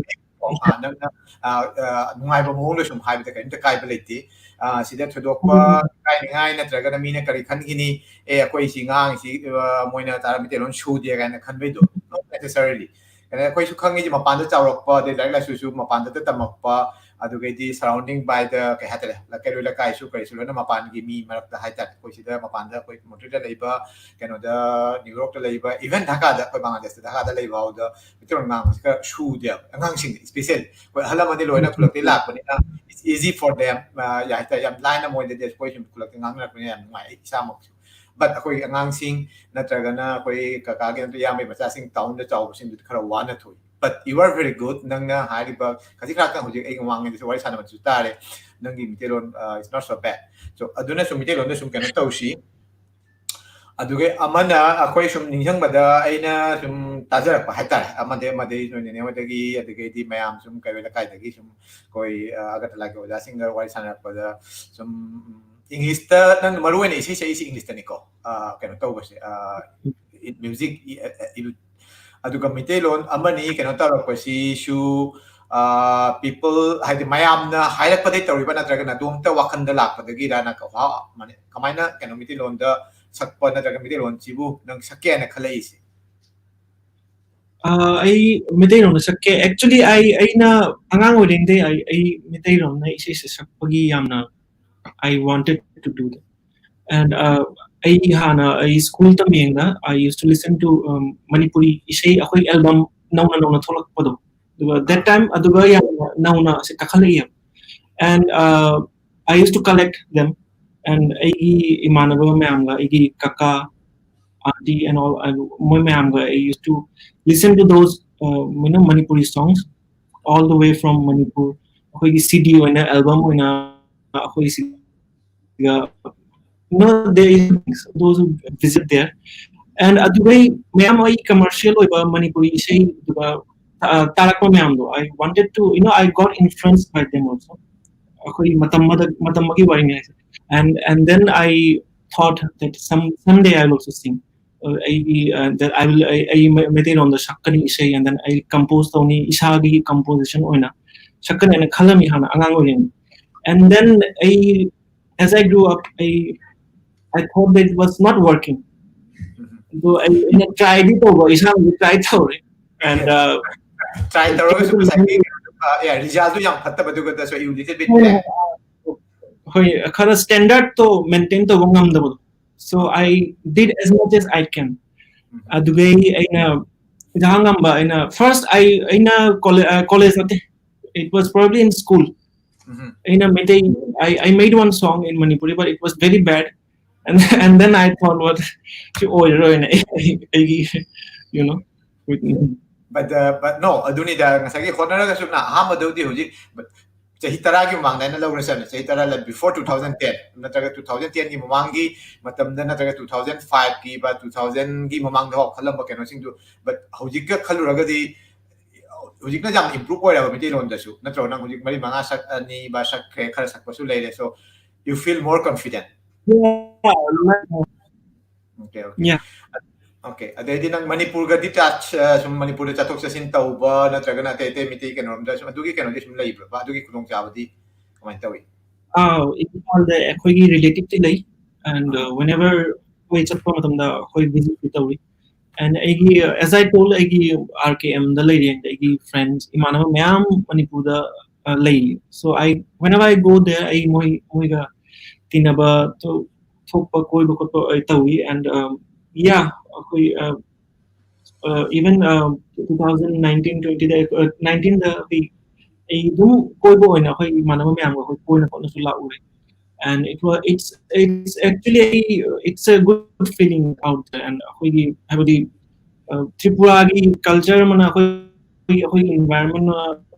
ꯑ, ꯅꯪꯅ, ꯑ, ꯑ, ꯅꯨꯡꯉꯥꯏꯕ ꯃꯑꯣꯡꯗ ꯁꯨꯝ ꯍꯥꯏꯕꯗ ꯀꯔꯤꯝꯇ ꯀꯥꯏꯕ ꯂꯩꯇꯦ꯫ ꯑ, ꯁꯤꯗ ꯊꯣꯏꯗꯣꯛꯄ ꯏꯀꯥꯏꯅꯤꯡꯉꯥꯏ ꯅꯠꯇ꯭ꯔꯒꯅ ꯃꯤꯅ ꯀꯔꯤ ꯈꯟꯈꯤꯅꯤ, "ꯑꯦ, ꯑꯩꯈꯣꯏ ꯁꯤ ꯉꯥꯡꯉꯤꯁꯤ, ꯑ, ꯃꯣꯏꯅ ꯇꯥꯔ ꯃꯩꯇꯩꯂꯣꯟ ꯁꯨꯗꯦ" ꯀꯥꯏꯅ ꯈꯟꯕꯩꯗꯣ, not necessarily꯫ ꯑꯗ ꯑꯩꯈꯣꯏꯁꯨ ꯈꯪꯉꯤꯁꯦ ꯃꯄꯥꯟꯗ ꯆꯥꯎꯔꯛꯄ, ꯑꯗꯩ ꯂꯥꯏꯔꯤꯛ ꯂꯥꯏꯁꯨꯁꯨ ꯃꯄꯥꯟꯗꯗ ꯇꯝꯃꯛꯄ, ꯑꯗꯨꯒꯩꯗꯤ surrounding by the, ꯀꯩ ꯍꯥꯏꯇꯥꯔꯦ, ꯂ-, ꯀꯩꯔꯣꯏ ꯂꯩꯀꯥꯏꯁꯨ ꯀꯔꯤꯁꯨ ꯂꯣꯏꯅ ꯃꯄꯥꯟꯒꯤ ꯃꯤ ꯃꯔꯛꯇ ꯍꯥꯏꯇꯥꯔꯦ꯫ ꯑꯩꯈꯣꯏ ꯁꯤꯗ ꯃꯄꯥꯟꯗ ꯑꯩꯈꯣꯏ ꯃꯣꯟꯇ꯭ꯔꯤꯗ ꯂꯩꯕ, ꯀꯩꯅꯣꯗ, ꯅ꯭ꯌꯨ ꯌꯣꯔꯛꯇ ꯂꯩꯕ, even ꯙꯥꯀꯥꯗ, ꯑꯩꯈꯣꯏ ꯕꯪꯒ꯭ꯂꯥꯗꯦꯁꯇ ꯙꯥꯀꯥꯗ ꯂꯩꯕ ꯐꯥꯎꯗ ꯃꯩꯇꯩꯂꯣꯟ ꯉꯥꯡꯕꯁꯤ ꯈꯔ ꯁꯨꯗꯦꯕ ꯑꯉꯥꯡꯁꯤꯡꯗ, especially꯫ ꯑꯩꯈꯣꯏ ꯑꯍꯜ ꯂꯃꯟꯗꯤ ꯂꯣꯏꯅ ꯈꯨꯜꯂꯛꯇꯒꯤ ꯂꯥꯛꯄꯅꯤꯅ, it's easy for them, ꯑ, ꯌꯥ-, ꯍꯥꯏꯇꯥꯔꯦ, ꯌꯥꯝ ꯂꯥꯏꯅ ꯃꯣꯏꯗꯗꯤ ꯑꯩꯈꯣꯏ ꯁꯨꯝ ꯈꯨꯜꯂꯛꯇ ꯉꯥꯡꯅꯔꯛꯄꯅꯤꯅ ꯌꯥꯝ ꯅꯨꯡꯉꯥꯏ, ꯑꯩ ꯏꯁꯥꯃꯛꯁꯨ꯫ But ꯑꯩꯈꯣꯏ ꯑꯉꯥꯡꯁꯤꯡ ꯅꯠꯇ꯭ꯔꯒꯅ ꯑꯩꯈꯣꯏ ꯀꯀꯥꯒꯤ ꯅꯠꯇ꯭ꯔ ꯏꯌꯥꯝꯕꯒꯤ ꯃꯆꯥꯁꯤꯡ ꯇꯥꯎꯟꯗ ꯆꯥꯎꯕꯁꯤꯡꯗꯨꯗꯤ ꯈꯔ ꯋꯥꯅ ꯊꯣꯛꯏ꯫ But you are very good. ꯅꯪꯅ ꯍꯥꯏꯔꯤꯕ ꯈꯖꯤꯛ ꯈꯔꯥꯛꯇꯪ ꯍꯧꯖꯤꯛ ꯑꯩꯒ ꯃꯃꯥꯡꯉꯩꯗꯁꯨ ꯋꯥꯔꯤ ꯁꯥꯟꯅꯕꯗꯁꯨ ꯇꯥꯔꯦ, ꯅꯪꯒꯤ ꯃꯩꯇꯩꯂꯣꯟ, ꯑ, is not so bad꯫ So ꯑꯗꯨꯅ ꯁꯨꯝ ꯃꯩꯇꯩꯂꯣꯟꯗ ꯁꯨꯝ ꯀꯩꯅꯣ ꯇꯧꯁꯤ꯫ ꯑꯗꯨꯒ ꯑꯃꯅ ꯑꯩꯈꯣꯏ ꯁꯨꯝ ꯅꯤꯡꯁꯤꯡꯕꯗ ꯑꯩꯅ ꯁꯨꯝ ꯇꯥꯖꯔꯛꯄ ꯍꯥꯏꯇꯥꯔꯦ, ꯑꯃꯗꯩ ꯑꯃꯗꯩ ꯅꯣꯏ ꯅꯦꯅꯦ ꯍꯣꯏꯗꯒꯤ, ꯑꯗꯨꯗꯒꯤꯗꯤ ꯃꯌꯥꯝ ꯁꯨꯝ ꯀꯩꯔꯣꯏ ꯂꯩꯀꯥꯏꯗꯒꯤ ꯁꯨꯝ ꯑꯩꯈꯣꯏ, ꯑ, ꯑꯒꯔꯇꯂꯥꯒꯤ ꯑꯣꯖꯥꯁꯤꯡꯒ ꯋꯥꯔꯤ ꯁꯥꯟꯅꯔꯛꯄꯗ ꯁꯨꯝ, ꯎꯝ, ꯏꯪꯂꯤꯁꯇ, ꯅꯪ ꯃꯔꯨ ꯑꯣꯏꯅ ꯏꯁꯩ ꯁꯛꯏꯁꯦ ꯏꯪꯂꯤꯁꯇꯅꯤꯀꯣ, ꯑ, ꯀꯩꯅꯣ ꯇꯧꯕꯁꯦ, ꯑ, ꯏ-, ꯃ꯭ꯌꯨꯖꯤꯛ ꯏ-, ꯑ, ꯑ, ꯏ-, ꯑꯗꯨꯒ ꯃꯩꯇꯩꯂꯣꯟ ꯑꯃꯅꯤ ꯀꯩꯅꯣ ꯇꯧꯔꯛꯄꯁꯤꯁꯨ, ꯑ, people, ꯍꯥꯏꯗꯤ ꯃꯌꯥꯝꯅ ꯍꯥꯏꯔꯛꯄꯗꯩ ꯇꯧꯔꯤꯕ ꯅꯠꯇ꯭ꯔꯒ ꯅꯗꯣꯝꯇ ꯋꯥꯈꯟꯗ ꯂꯥꯛꯄꯗꯒꯤꯔ? ꯅ-, ꯋꯥ-, ꯃꯥꯅꯦ, ꯀꯃꯥꯏꯅ ꯀꯩꯅꯣ ꯃꯩꯇꯩꯂꯣꯟꯗ ꯁꯛꯄ ꯅꯠꯇ꯭ꯔꯒ ꯃꯩꯇꯩꯂꯣꯟꯁꯤꯕꯨ ꯅꯪ ꯁꯛꯀꯦ ꯍꯥꯏꯅ ꯈꯜꯂꯛꯏꯁꯦ? ꯑ, ꯑꯩ ꯃꯩꯇꯩꯂꯣꯟꯗ ꯁꯛꯀꯦ꯫ Actually, ꯑꯩ, ꯑꯩꯅ ꯑꯉꯥꯡ ꯑꯣꯏꯔꯤꯉꯩꯗꯩ ꯑꯩ, ꯑꯩ ꯃꯩꯇꯩꯂꯣꯟꯗ ꯏꯁꯩꯁꯦ ꯁꯛꯄꯒꯤ ꯌꯥꯝꯅ I wanted to do that. And uh, ꯑꯩ ꯍꯥꯟꯅ ꯑꯩ school ꯇꯝꯃꯤꯉꯩꯗ I used to listen to um, Manipuri ꯏꯁꯩ, ꯑꯩꯈꯣꯏ ꯑꯦꯜꯕꯝ ꯅꯧꯅ ꯅꯧꯅ ꯊꯣꯛꯂꯛꯄꯗꯣ, ꯑꯗꯨꯒ that time ꯑꯗꯨꯒ ꯌꯥꯝꯅ ꯅꯧꯅ ꯑꯁꯤ ꯀꯥꯈꯠꯂꯛꯏ꯫ And uh, I used to collect them. And ꯑꯩꯒꯤ ꯏꯃꯥꯟꯅꯕ ꯃꯌꯥꯝꯒ, ꯑꯩꯒꯤ ꯀꯀꯥ, aunty and all, and ꯃꯣꯏ ꯃꯌꯥꯝꯒ I used to listen to those uh, you know, Manipuri songs all the way from Manipur. ꯑꯩꯈꯣꯏꯒꯤ C D ꯑꯣꯏꯅ, ꯑꯦꯜꯕꯝ ꯑꯣꯏꯅ ꯑꯩꯈꯣꯏ ꯁꯤꯒ, you know, there is those who visit there. And ꯑꯗꯨꯒꯩ ꯃꯌꯥꯝ ꯑꯩ ꯀꯃꯔꯁꯤꯌꯦꯜ ꯑꯣꯏꯕ ꯃꯅꯤꯄꯨꯔꯤ ꯏꯁꯩ ꯑꯗꯨꯒ uh, ꯇꯥꯔꯛꯄ ꯃꯌꯥꯝꯗꯣ, I wanted to, you know, I got influenced by them also. ꯑꯩꯈꯣꯏ ꯃꯇꯝ ꯑꯃꯗ, ꯃꯇꯝ ꯑꯃꯒꯤ ꯋꯥꯔꯤꯅꯤ ꯍꯥꯏꯁꯦ. And and then I thought that some someday I will also sing. Uh, ꯑꯩꯒꯤ uh, that I will ꯑꯩ ꯑꯩ ꯃꯩ- ꯃꯩꯇꯩꯂꯣꯟꯗ ꯁꯛꯀꯅꯤ ꯏꯁꯩ, and then ꯑꯩ ꯀꯝꯄꯣꯖ ꯇꯧꯅꯤ, ꯏꯁꯥꯒꯤ ꯀꯝꯄꯣꯖꯤꯁꯟ ꯑꯣꯏꯅ ꯁꯛꯀꯅꯤ ꯍꯥꯏꯅ ꯈꯜꯂꯝꯃꯤ ꯍꯥꯟꯅ ꯑꯉꯥꯡ ꯑꯣꯏꯔꯤꯉꯩꯗ. And then ꯑꯩ, as I grew up, I I thought that it was not working. ꯑꯗꯣ ꯑꯩ ꯑꯩꯅ ꯇ꯭ꯔꯥꯏꯗꯤ ꯇꯧꯕ, ꯏꯁꯥꯅꯗꯤ ꯇ꯭ꯔꯥꯏ ꯇꯧꯔꯦ. And uh, ꯇ꯭ꯔꯥꯏ ꯇꯧꯔꯒꯁꯨ ꯉꯁꯥꯏꯒꯤ ꯔꯤꯖꯜꯇꯨ ꯌꯥꯝ ꯐꯠꯇꯕꯗꯨꯒ, so you little bit ꯍꯣꯏ, ꯈꯔ ꯁ꯭ꯇꯦꯟꯗꯔꯠꯇꯣ ꯃꯦꯟꯇꯦꯟ ꯇꯧꯕ ꯉꯝꯗꯕꯗꯣ. So I did as much as I can. ꯑꯗꯨꯒꯩ ꯑꯩꯅ ꯏꯟꯖꯥꯡ ꯉꯝꯕ ꯑꯩꯅ ꯐꯥꯔꯁ ꯑꯩ ꯑꯩꯅ ꯀꯣꯂꯦꯖ ꯅꯠꯇꯦ, it was probably in school. ꯑꯩꯅ Meitei, I, I made one song in Manipuri, but it was very bad. And and then I thought, what, ꯁꯤ ꯑꯣꯏꯔꯔꯣꯏꯅ ꯑꯩ ꯑꯩ- ꯑꯩꯒꯤ, you know, with me. But uh, but no, ꯑꯗꯨꯅꯤꯗ ꯉꯁꯥꯏꯒꯤ ꯍꯣꯠꯅꯔꯒꯁꯨ ꯅ ꯑꯍꯥꯟꯕꯗꯕꯨꯗꯤ ꯍꯧꯖꯤꯛ, but ꯆꯍꯤ ꯇꯔꯥꯒꯤ ꯃꯃꯥꯡꯗ ꯑꯩꯅ ꯂꯧꯔꯁꯅ, ꯆꯍꯤ ꯇꯔꯥ, before two thousand ten ꯅꯠꯇ꯭ꯔꯒ two thousand ten ꯒꯤ ꯃꯃꯥꯡꯒꯤ ꯃꯇꯝꯗ ꯅꯠꯇ꯭ꯔꯒ two thousand five ꯀꯤ ꯕ two thousand ꯒꯤ ꯃꯃꯥꯡꯗ ꯍꯧꯈꯠꯂꯝꯕ ꯀꯩꯅꯣꯁꯤꯡꯗꯨ, but ꯍꯧꯖꯤꯛꯀ ꯈꯜꯂꯨꯔꯒꯗꯤ ꯍꯧꯖꯤꯛꯅ ꯌꯥꯝ ꯏꯝꯄ꯭ꯔꯨꯞ ꯑꯣꯏꯔꯕ ꯃꯩꯇꯩꯂꯣꯟꯗꯁꯨ, ꯅꯠꯇ꯭ꯔꯣ? ꯅꯪ ꯍꯧꯖꯤꯛ ꯃꯔꯤ ꯃꯉꯥ ꯁꯛꯑꯅꯤ ꯕ ꯁꯛꯈ꯭ꯔꯦ, ꯈꯔ ꯁꯛꯄꯁꯨ ꯂꯩꯔꯦ, so you feel more confident. Yeah, like, Okay, okay. Yeah. Okay, ꯑꯗꯩꯗꯤ ꯅꯪ ꯃꯅꯤꯄꯨꯔꯒꯗꯤ ꯇꯆ ꯁꯨꯝ ꯃꯅꯤꯄꯨꯔꯗ ꯆꯠꯊꯣꯛ ꯆꯠꯁꯤꯟ ꯇꯧꯕ ꯅꯠꯇ꯭ꯔꯒꯅ ꯑꯇꯩ ꯑꯇꯩ ꯃꯤꯇꯩ ꯀꯩꯅꯣꯔꯣꯝꯗ ꯁꯨꯝ ꯑꯗꯨꯒꯤ ꯀꯩꯅꯣꯗꯤ ꯁꯨꯝ ꯂꯩꯕ꯭ꯔꯕ? ꯑꯗꯨꯒꯤ ꯈꯨꯗꯣꯡꯆꯥꯕꯗꯤ ꯀꯃꯥꯏꯅ ꯇꯧꯏ? ꯑꯥꯎ, ꯏꯝꯐꯥꯜꯗ ꯑꯩꯈꯣꯏꯒꯤ ꯔꯤꯂꯦꯇꯤꯚꯇꯤ ꯂꯩ꯫ And uh, whenever ꯑꯩꯈꯣꯏ ꯆꯠꯄ ꯃꯇꯝꯗ ꯑꯩꯈꯣꯏ ꯚꯤꯖꯤꯠꯇꯤ ꯇꯧꯏ꯫ And ꯑꯩꯒꯤ, as I told, ꯑꯩꯒꯤ R K M ꯗ ꯂꯩꯔꯤ ꯑꯩꯒꯤ ꯐ꯭ꯔꯦꯟꯁ, ꯏꯃꯥꯟꯅꯕ ꯃꯌꯥꯝ ꯃꯅꯤꯄꯨꯔꯗ uh, ꯂꯩ꯫ So I, whenever I go there, ꯑꯩ ꯃꯣꯏ ꯃꯣꯏꯒ ꯇꯤꯟꯅꯕ ꯊꯣꯛꯄ, ꯀꯣꯏꯕ ꯈꯣꯠꯄ ꯇꯧꯏ꯫ And yeah, ꯑꯩꯈꯣꯏ even two thousand nineteen twenty ꯗ, nineteen ꯗ ꯑꯩꯈꯣꯏ, ꯑꯩ ꯑꯗꯨꯝ ꯀꯣꯏꯕ ꯑꯣꯏꯅ ꯑꯩꯈꯣꯏ ꯏꯃꯥꯟꯅꯕ ꯃꯌꯥꯝꯒ ꯑꯩꯈꯣꯏ ꯀꯣꯏꯅ ꯈꯣꯠꯅꯁꯨ ꯂꯥꯛꯎꯔꯦ꯫ And it was, it's, it's actually, it's a good feeling out there. And ꯑꯩꯈꯣꯏꯒꯤ, ꯍꯥꯏꯕꯗꯤ, ꯇ꯭ꯔꯤꯄꯨꯔꯥꯒꯤ culture ꯑꯃꯅ ꯑꯩꯈꯣꯏ, ꯑꯩꯈꯣꯏꯒꯤ environment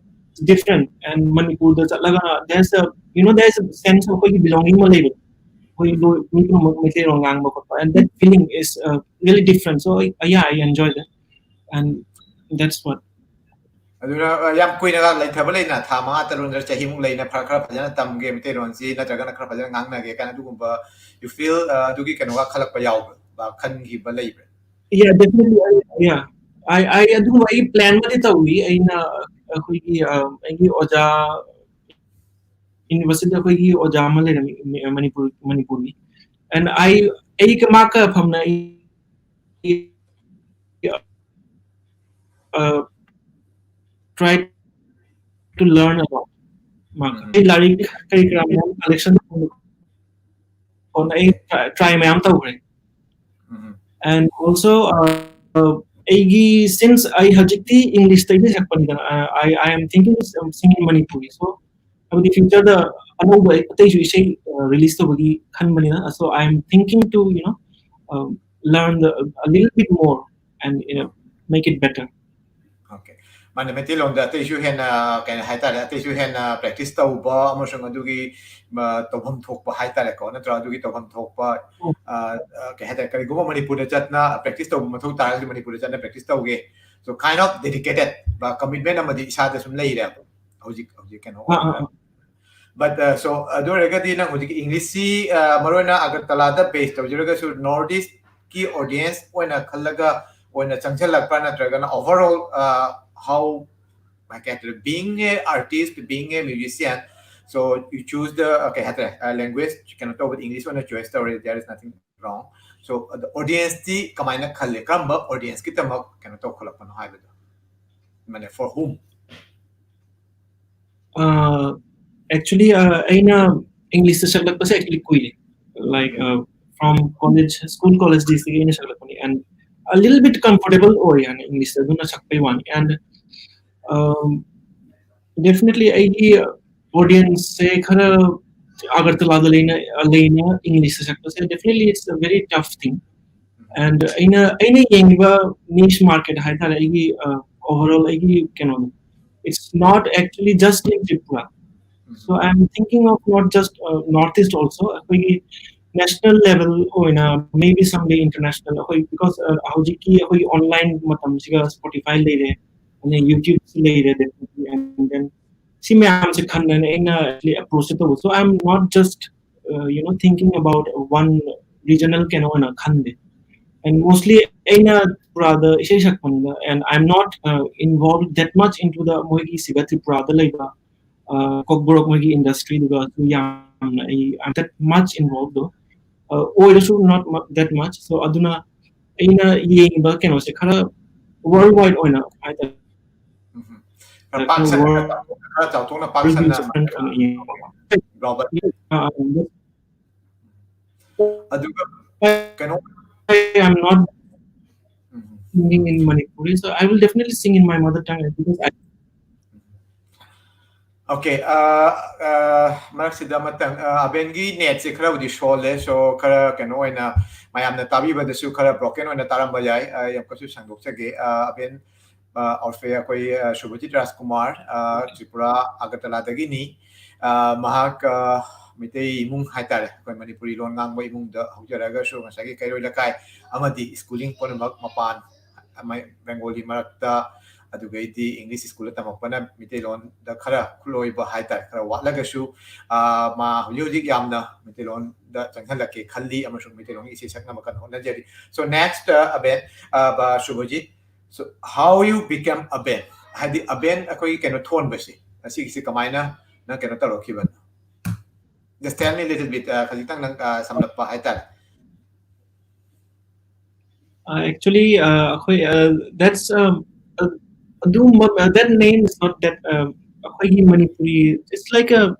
different, and ꯃꯅꯤꯄꯨꯔꯗ ꯆꯠꯂꯒ there's a, you know, there's a sense of ꯑꯩꯈꯣꯏꯒꯤ belonging ꯑꯃ ꯂꯩꯕ, ꯑꯩꯈꯣꯏ ꯂꯣꯏ, ꯃꯤ ꯄꯨꯝꯅꯃꯛ ꯃꯩꯇꯩꯂꯣꯟ ꯉꯥꯡꯕ ꯈꯣꯠꯄ, and that feeling is really different. So yeah, I enjoy that, and that's what. ꯑꯗꯨꯅ ꯌꯥꯝ ꯀꯨꯏꯅꯒ ꯂꯩꯊꯕ ꯂꯩꯅ, ꯊꯥ ꯃꯉꯥ ꯇꯔꯨꯛ ꯅꯠꯇ꯭ꯔ ꯆꯍꯤꯃꯨꯛ ꯂꯩꯅ ꯈꯔ ꯈꯔ ꯐꯖꯅ ꯇꯝꯒꯦ ꯃꯩꯇꯩꯂꯣꯟꯁꯤ, ꯅꯠꯇ꯭ꯔꯒꯅ ꯈꯔ ꯐꯖꯅ ꯉꯥꯡꯅꯒꯦ ꯀꯥꯏꯅ ꯑꯗꯨꯒꯨꯝꯕ you feel, ꯑꯗꯨꯒꯤ ꯀꯩꯅꯣꯒ ꯈꯜꯂꯛꯄ ꯌꯥꯎꯕ꯭ꯔꯥ, ꯈꯟꯈꯤꯕ ꯂꯩꯕ꯭ꯔꯥ? Yeah, definitely. I, yeah, I, I ꯑꯗꯨꯒꯨꯝꯕ ꯑꯩ plan ꯑꯃꯗꯤ ꯇꯧꯏ꯫ ꯑꯩꯅ ꯑꯩꯈꯣꯏꯒꯤ ꯑꯩꯒꯤ ꯑꯣꯖꯥ, university ꯗ ꯑꯩꯈꯣꯏꯒꯤ ꯑꯣꯖꯥ ꯑꯃ ꯂꯩꯔꯝꯃꯤ, ꯃꯅꯤꯄꯨꯔ, ꯃꯅꯤꯄꯨꯔꯒꯤ꯫ And I, ꯑꯩꯒ ꯃꯥꯒ ꯐꯝꯅ ꯑꯩ try to learn about ꯃꯥꯒ꯫ ꯑꯩ ꯂꯥꯏꯔꯤꯛ ꯀꯔꯤ ꯀꯔꯥ ꯃꯌꯥꯝ collection ꯇꯧꯅ ꯑꯩ try ꯃꯌꯥꯝ ꯇꯧꯈ꯭ꯔꯦ꯫ And also ꯑꯩꯒꯤ, since ꯑꯩ ꯍꯧꯖꯤꯛꯇꯤ English ꯇꯩꯗꯤ ꯁꯛꯄꯅꯤꯗꯅ, I, I am thinking of singing Manipuri. So ꯍꯥꯏꯕꯗꯤ future ꯗ ꯑꯅꯧꯕ ꯑꯇꯩꯁꯨ ꯏꯁꯩ release ꯇꯧꯕꯒꯤ ꯈꯟꯕꯅꯤꯅ, so I am thinking to, you know, learn the, a little bit more and, you know, make it better. Okay. ꯃꯥꯅ ꯃꯩꯇꯩꯂꯣꯟꯗ ꯑꯇꯩꯁꯨ ꯍꯦꯟꯅ, ꯀꯩ ꯍꯥꯏꯇꯥꯔꯦ, ꯑꯇꯩꯁꯨ ꯍꯦꯟꯅ practice ꯇꯧꯕ ꯑꯃꯁꯨꯡ ꯑꯗꯨꯒꯤ ꯇꯧꯐꯝ ꯊꯣꯛꯄ ꯍꯥꯏꯇꯥꯔꯦꯀꯣ, ꯅꯠꯇ꯭ꯔꯥ? ꯑꯗꯨꯒꯤ ꯇꯧꯐꯝ ꯊꯣꯛꯄ, ꯀꯩ ꯍꯥꯏꯇꯥꯔꯦ, ꯀꯔꯤꯒꯨꯝꯕ ꯃꯅꯤꯄꯨꯔꯗ ꯆꯠꯅ practice ꯇꯧꯕ ꯃꯊꯧ ꯇꯥꯔꯒꯗꯤ ꯃꯅꯤꯄꯨꯔꯗ ꯆꯠꯅ practice ꯇꯧꯒꯦ꯫ So kind of dedicated, commitment ꯑꯃꯗꯤ ꯏꯁꯥꯗ ꯁꯨꯝ ꯂꯩꯔꯦ ꯍꯧꯖꯤꯛ, ꯍꯧꯖꯤꯛ ꯀꯩꯅꯣ꯫ But so ꯑꯗꯨ ꯑꯣꯏꯔꯒꯗꯤ ꯅꯪ ꯍꯧꯖꯤꯛ English ꯁꯤ ꯃꯔꯨꯑꯣꯏꯅ ꯑꯒꯔꯇꯂꯥꯗ base ꯇꯧꯖꯔꯒꯁꯨ North East ꯀꯤ audience ꯑꯣꯏꯅ ꯈꯜꯂꯒ ꯑꯣꯏꯅ ꯆꯪꯁꯤꯜꯂꯛꯄ꯭ꯔꯥ, ꯅꯠꯇ꯭ꯔꯒꯅ overall, how, ꯀꯩ ꯍꯥꯏꯇꯥꯔꯦ, being a artist, being a musician, so you choose the, ꯀꯩ ꯍꯥꯏꯇꯥꯔꯦ, language ꯀꯩꯅꯣ ꯇꯧꯕꯗ English ꯑꯣꯏꯅ choice ꯇꯧꯔꯦ, there is nothing wrong. So ꯑꯗꯣ audience ꯇꯤ ꯀꯃꯥꯏꯅ ꯈꯜꯂꯦ, ꯀꯔꯝꯕ audience ꯀꯤꯗꯃꯛ ꯀꯩꯅꯣ ꯇꯧꯈꯠꯂꯛꯄꯅꯣ ꯍꯥꯏꯕꯗꯣ, ꯃꯥꯅꯦ, for whom? Actually ꯑꯩꯅ English ꯇ ꯁꯛꯂꯛꯄꯁꯦ actually ꯀꯨꯏꯔꯦ, like, uh, from college, school, college days ꯇꯒꯤ ꯑꯩꯅ ꯁꯛꯂꯛꯄꯅꯤ, and a little bit comfortable ꯑꯣꯏ ꯍꯥꯏꯅ English ꯇ ꯑꯗꯨꯅ ꯁꯛꯄꯩ ꯋꯥꯅꯤ. And, um, definitely ꯑꯩꯒꯤ audience ꯁꯦ ꯈꯔ ꯑꯒꯔꯇꯂꯥꯗ ꯂꯩꯅ, ꯂꯩꯅ English ꯇ ꯁꯛꯄꯁꯦ, definitely it's a very tough thing. And ꯑꯩꯅ, ꯑꯩꯅ ꯌꯦꯡꯉꯤꯕ niche market ꯍꯥꯏꯇꯥꯔꯦ, ꯑꯩꯒꯤ, uh, overall ꯑꯩꯒꯤ ꯀꯩꯅꯣꯗꯣ, it's not actually just in Tripura. So I'm thinking of not just, uh, North East also, ꯑꯩꯈꯣꯏꯒꯤ national level ꯑꯣꯏꯅ, maybe someday international, ꯑꯩꯈꯣꯏ, because, uh, ꯍꯧꯖꯤꯛꯀꯤ ꯑꯩꯈꯣꯏꯒꯤ online ꯃꯇꯝꯁꯤꯒ Spotify ꯂꯩꯔꯦ, ꯑꯗꯩ YouTube ꯁꯨ ꯂꯩꯔꯦ, definitely, and then ꯁꯤ ꯃꯌꯥꯝꯁꯦ ꯈꯟꯗꯅ ꯑꯩꯅ actually approach ꯇꯧꯕ. So I'm not just, uh, you know, thinking about one regional ꯀꯩꯅꯣ ꯑꯣꯏꯅ ꯈꯟꯗꯦ. And mostly ꯑꯩꯅ ꯇ꯭ꯔꯤꯄꯨꯔꯥꯗ ꯏꯁꯩ ꯁꯛꯄꯅꯤꯅ, and I'm not, uh, involved that much into the ꯃꯣꯏꯒꯤ ꯁꯤꯗ ꯇ꯭ꯔꯤꯄꯨꯔꯥꯗ ꯂꯩꯕ, uh, ꯀꯣꯛꯕꯣꯔꯣꯛ ꯃꯣꯏꯒꯤ industry ꯗꯨꯒꯁꯨ ꯌꯥꯝꯅ ꯑꯩ, I'm that much involved though. Uh, ꯑꯣꯏꯔꯁꯨ not mu-, that much. So ꯑꯗꯨꯅ ꯑꯩꯅ ꯌꯦꯡꯕ ꯀꯩꯅꯣꯁꯦ ꯈꯔ worldwide ꯑꯣꯏꯅ ꯍꯥꯏꯇꯥꯔꯦ. ꯈꯔ ꯄꯥꯛ ꯁꯟꯅ, ꯈꯔ ꯆꯥꯎꯊꯣꯛꯅ ꯄꯥꯛ ꯁꯟꯅ global. ꯑꯗꯨꯒ ꯀꯩꯅꯣ, I am not singing in Manipuri, so I will definitely sing in my mother tongue because I Okay, uh, uh, ꯃꯔꯛꯁꯤꯗ ꯑꯃꯇꯪ, uh, ꯑꯕꯦꯟꯒꯤ net ꯁꯦ ꯈꯔꯕꯨꯗꯤ ꯁꯣꯜꯂꯦ, so ꯈꯔ ꯀꯩꯅꯣ ꯑꯣꯏꯅ ꯃꯌꯥꯝꯅ ꯇꯥꯕꯤꯕꯗꯁꯨ ꯈꯔ broken ꯑꯣꯏꯅ ꯇꯥꯔꯝꯕ ꯌꯥꯏ꯫ Uh, ꯌꯥꯝ ꯀꯩꯁꯨ ꯁꯥꯡꯗꯣꯛꯆꯒꯦ꯫ Uh, ꯑꯕꯦꯟ, uh, ꯑꯣꯔꯐꯦ ꯑꯩꯈꯣꯏ, uh, ꯁꯨꯚꯖꯤꯠ ꯔꯥꯖꯀꯨꯃꯥꯔ, uh, ꯇ꯭ꯔꯤꯄꯨꯔꯥ ꯑꯒꯔꯇꯂꯥꯗꯒꯤꯅꯤ꯫ Uh, ꯃꯍꯥꯛ, uh, ꯃꯩꯇꯩ ꯏꯃꯨꯡ ꯍꯥꯏꯇꯥꯔꯦ, ꯑꯩꯈꯣꯏ ꯃꯅꯤꯄꯨꯔꯤ ꯂꯣꯟ ꯉꯥꯡꯕ ꯏꯃꯨꯡꯗ ꯍꯧꯖꯔꯒꯁꯨ ꯉꯁꯥꯏꯒꯤ ꯀꯩꯔꯣꯏ ꯂꯩꯀꯥꯏ ꯑꯃꯗꯤ schooling ꯄꯨꯝꯅꯃꯛ ꯃꯄꯥꯟ ꯕꯦꯡꯒꯣꯂꯤ ꯃꯔꯛꯇ, ꯑꯗꯨꯒꯩꯗꯤ English school ꯗ ꯇꯝꯃꯛꯄꯅ ꯃꯩꯇꯩꯂꯣꯟꯗ ꯈꯔ ꯈꯨꯠꯂꯣꯏꯕ ꯍꯥꯏꯇꯥꯔꯦ, ꯈꯔ ꯋꯥꯠꯂꯒꯁꯨ, ꯑ, ꯃꯥ ꯍꯧꯖꯤꯛ ꯍꯧꯖꯤꯛ ꯌꯥꯝꯅ ꯃꯩꯇꯩꯂꯣꯟꯗ ꯆꯪꯁꯤꯜꯂꯛꯀꯦ ꯈꯜꯂꯤ ꯑꯃꯁꯨꯡ ꯃꯩꯇꯩꯂꯣꯟꯒꯤ ꯏꯁꯩ ꯁꯛꯅꯕ ꯀꯟꯅ ꯍꯣꯠꯅꯖꯔꯤ꯫ So next, uh, ꯑꯕꯦꯟ, uh, ꯕ-, ꯁꯨꯚꯖꯤꯠ, so how you became ꯑꯕꯦꯟ? ꯍꯥꯏꯗꯤ ꯑꯕꯦꯟ ꯑꯩꯈꯣꯏꯒꯤ ꯀꯩꯅꯣ ꯊꯣꯟꯕꯁꯦ, ꯑꯁꯤꯒꯤꯁꯦ ꯀꯃꯥꯏꯅ ꯅꯪ ꯀꯩꯅꯣ ꯇꯧꯔꯛꯈꯤꯕꯅꯣ? Just tell me a little bit, uh, ꯈꯖꯤꯛꯇꯪ ꯅꯪ, uh, ꯁꯝꯂꯞꯄ ꯍꯥꯏꯇꯥꯔꯦ꯫ Uh, actually, uh, ꯑꯩꯈꯣꯏ, uh, that's, uh, uh, ꯑꯗꯨꯝꯕ, uh, that name is not that, uh, ꯑꯩꯈꯣꯏꯒꯤ Manipuri, it's like a,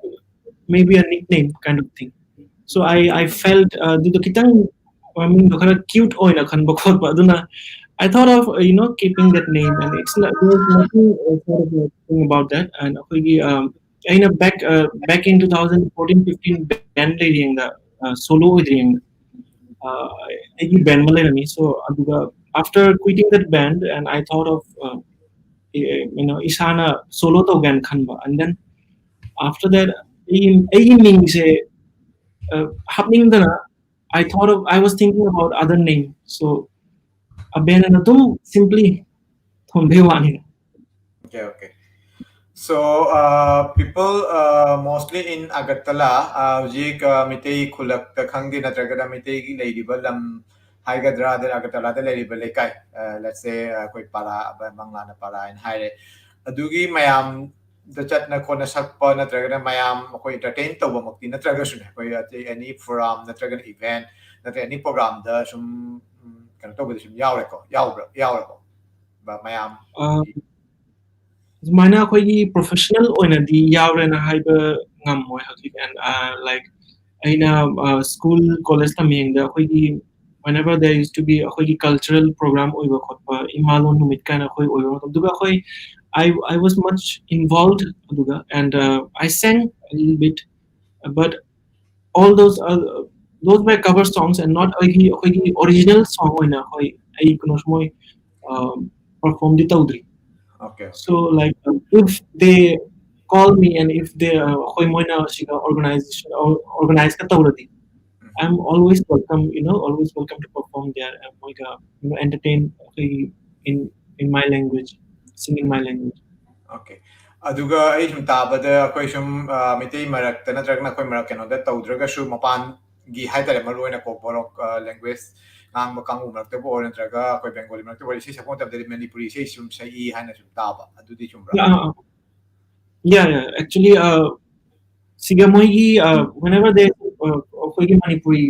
maybe a nickname kind of thing. So I I felt ꯑꯗꯨꯗꯣ ꯈꯤꯇꯪ ꯃꯃꯤꯡꯗꯣ ꯈꯔ cute ꯑꯣꯏꯅ ꯈꯟꯕ ꯈꯣꯠꯄ, ꯑꯗꯨꯅ I thought of, uh, you know, keeping that name, and it's not, there's nothing, uh, sort of a thing about that. And ꯑꯩꯈꯣꯏꯒꯤ, um, ꯑꯩꯅ back, uh, back in two thousand fourteen fifteen band ꯂꯩꯔꯤꯉꯩꯗ, uh, solo ꯑꯣꯏꯗ꯭ꯔꯤꯉꯩꯗ, uh, ꯑꯩꯒꯤ band ꯑꯃ ꯂꯩꯔꯝꯃꯤ. So ꯑꯗꯨꯒ after quitting that band, and I thought of, uh, you know, ꯏꯁꯥꯅ solo ꯇꯧꯒꯦꯅ ꯈꯟꯕ, and then after that ꯑꯩꯒꯤ ꯑꯩꯒꯤ ꯃꯤꯡꯁꯦ, uh, ꯍꯥꯞꯅꯤꯡꯗꯅ, I thought of, I was thinking about other name. So ꯑꯕꯦꯟ ꯑꯅ ꯑꯗꯨꯝ simply ꯊꯣꯟꯕꯩ ꯋꯥꯅꯤꯗ꯫ Okay, okay. So, uh, people, uh, mostly in Agartala, uh, ꯍꯧꯖꯤꯛ, uh, ꯃꯤꯇꯩ ꯈꯨꯜꯂꯛꯇ ꯈꯪꯗꯦ, ꯅꯠꯇ꯭ꯔꯒꯅ ꯃꯤꯇꯩꯒꯤ ꯂꯩꯔꯤꯕ ꯂꯝ ꯍꯥꯏꯒꯗ꯭ꯔꯥ, ꯑꯗꯩ ꯑꯒꯔꯇꯂꯥꯗ ꯂꯩꯔꯤꯕ ꯂꯩꯀꯥꯏ, uh, let's say, uh, ꯑꯩꯈꯣꯏ ꯄꯥꯔꯥ, ꯃꯪꯂꯥꯅ ꯄꯥꯔꯥ ꯍꯥꯏꯅ ꯍꯥꯏꯔꯦ, ꯑꯗꯨꯒꯤ ꯃꯌꯥꯝꯗ ꯆꯠꯅ ꯈꯣꯠꯅ ꯁꯛꯄ, ꯅꯠꯇ꯭ꯔꯒꯅ ꯃꯌꯥꯝ ꯑꯩꯈꯣꯏ entertain ꯇꯧꯕꯃꯛꯇꯤ ꯅꯠꯇ꯭ꯔꯒꯁꯨꯅꯦ, ꯑꯩꯈꯣꯏ ꯑꯇꯩ any forum ꯅꯠꯇ꯭ꯔꯒꯅ event ꯅꯠꯇ꯭ꯔꯒ any programꯗ ꯁꯨꯝ, ꯎꯝ, ꯀꯩꯅꯣ ꯇꯧꯕꯗ ꯁꯨꯝ ꯌꯥꯎꯔꯦꯀꯣ, ꯌꯥꯎꯕ꯭ꯔꯥ, ꯌꯥꯎꯔꯕꯣ? ꯕ-, ꯃꯌꯥꯝ ꯑ, ꯑꯗꯨꯃꯥꯏꯅ ꯑꯩꯈꯣꯏꯒꯤ professional ꯑꯣꯏꯅꯗꯤ ꯌꯥꯎꯔꯦꯅ ꯍꯥꯏꯕ ꯉꯝꯃꯣꯏ ꯍꯧꯖꯤꯛ꯫ And, uh, like, ꯑꯩꯅ, uh, school, college ꯇꯝꯃꯤꯉꯩꯗ ꯑꯩꯈꯣꯏꯒꯤ whenever there used to be ꯑꯩꯈꯣꯏꯒꯤ cultural program ꯑꯣꯏꯕ ꯈꯣꯠꯄ, ꯏꯃꯥ ꯂꯣꯟ ꯅꯨꯃꯤꯠ ꯀꯥꯏꯅ ꯑꯩꯈꯣꯏ ꯑꯣꯏꯕ ꯃꯇꯝꯗꯨꯒ ꯑꯩꯈꯣꯏ, I, I was much involved ꯑꯗꯨꯒ, and, uh, I sang a little bit, but all those, uh, those were cover songs and not ꯑꯩꯒꯤ, ꯑꯩꯈꯣꯏꯒꯤ original song ꯑꯣꯏꯅ ꯑꯩꯈꯣꯏ, ꯑꯩ ꯀꯩꯅꯣꯁꯨ ꯃꯣꯏ, um, performꯗꯤ ꯇꯧꯗ꯭ꯔꯤ꯫ Okay. So, like, uh, if they call me and if they, uh, ꯑꯩꯈꯣꯏ ꯃꯣꯏꯅ ꯁꯤꯒ organization, organizeꯀ ꯇꯧꯔꯗꯤ, I'm always welcome, you know, always welcome to perform there. And ꯃꯣꯏꯒ, you know, entertain ꯑꯩꯈꯣꯏꯒꯤ in, in my language, sing in my language. Okay. ꯑꯗꯨꯒ ꯑꯩ ꯁꯨꯝ ꯇꯥꯕꯗ ꯑꯩꯈꯣꯏ ꯁꯨꯝ, ꯑ, ꯃꯩꯇꯩ ꯃꯔꯛꯇ ꯅꯠꯇ꯭ꯔꯒꯅ ꯑꯩꯈꯣꯏ ꯃꯔꯛ ꯀꯩꯅꯣꯗ ꯇꯧꯗ꯭ꯔꯒꯁꯨ ꯃꯄꯥꯟꯒꯤ ꯍꯥꯏꯇꯥꯔꯦ, ꯃꯔꯨ ꯑꯣꯏꯅ ꯀꯣꯛꯕꯣꯔꯣꯛ, ꯑ, language ꯉꯥꯡꯕ ꯀꯥꯡꯕꯨ ꯃꯔꯛꯇꯕꯨ ꯑꯣꯏꯔꯣ ꯅꯠꯇ꯭ꯔꯒ ꯑꯩꯈꯣꯏ ꯕꯦꯡꯒꯣꯂꯤ ꯃꯔꯛꯇꯕꯨ ꯑꯣꯏꯔꯣ, ꯏꯁꯩ ꯁꯛꯄ ꯃꯇꯝꯗꯗꯤ ꯃꯅꯤꯄꯨꯔꯤ ꯏꯁꯩ ꯁꯨꯝ ꯁꯛꯏ ꯍꯥꯏꯅ ꯁꯨꯝ ꯇꯥꯕ, ꯑꯗꯨꯗꯤ ꯆꯨꯝꯕ꯭ꯔꯥ? Yeah, uh, uh, yeah, yeah. Actually, uh, ꯁꯤꯒ ꯃꯣꯏꯒꯤ, uh, whenever they, uh, ꯑꯩꯈꯣꯏꯒꯤ ꯃꯅꯤꯄꯨꯔꯤ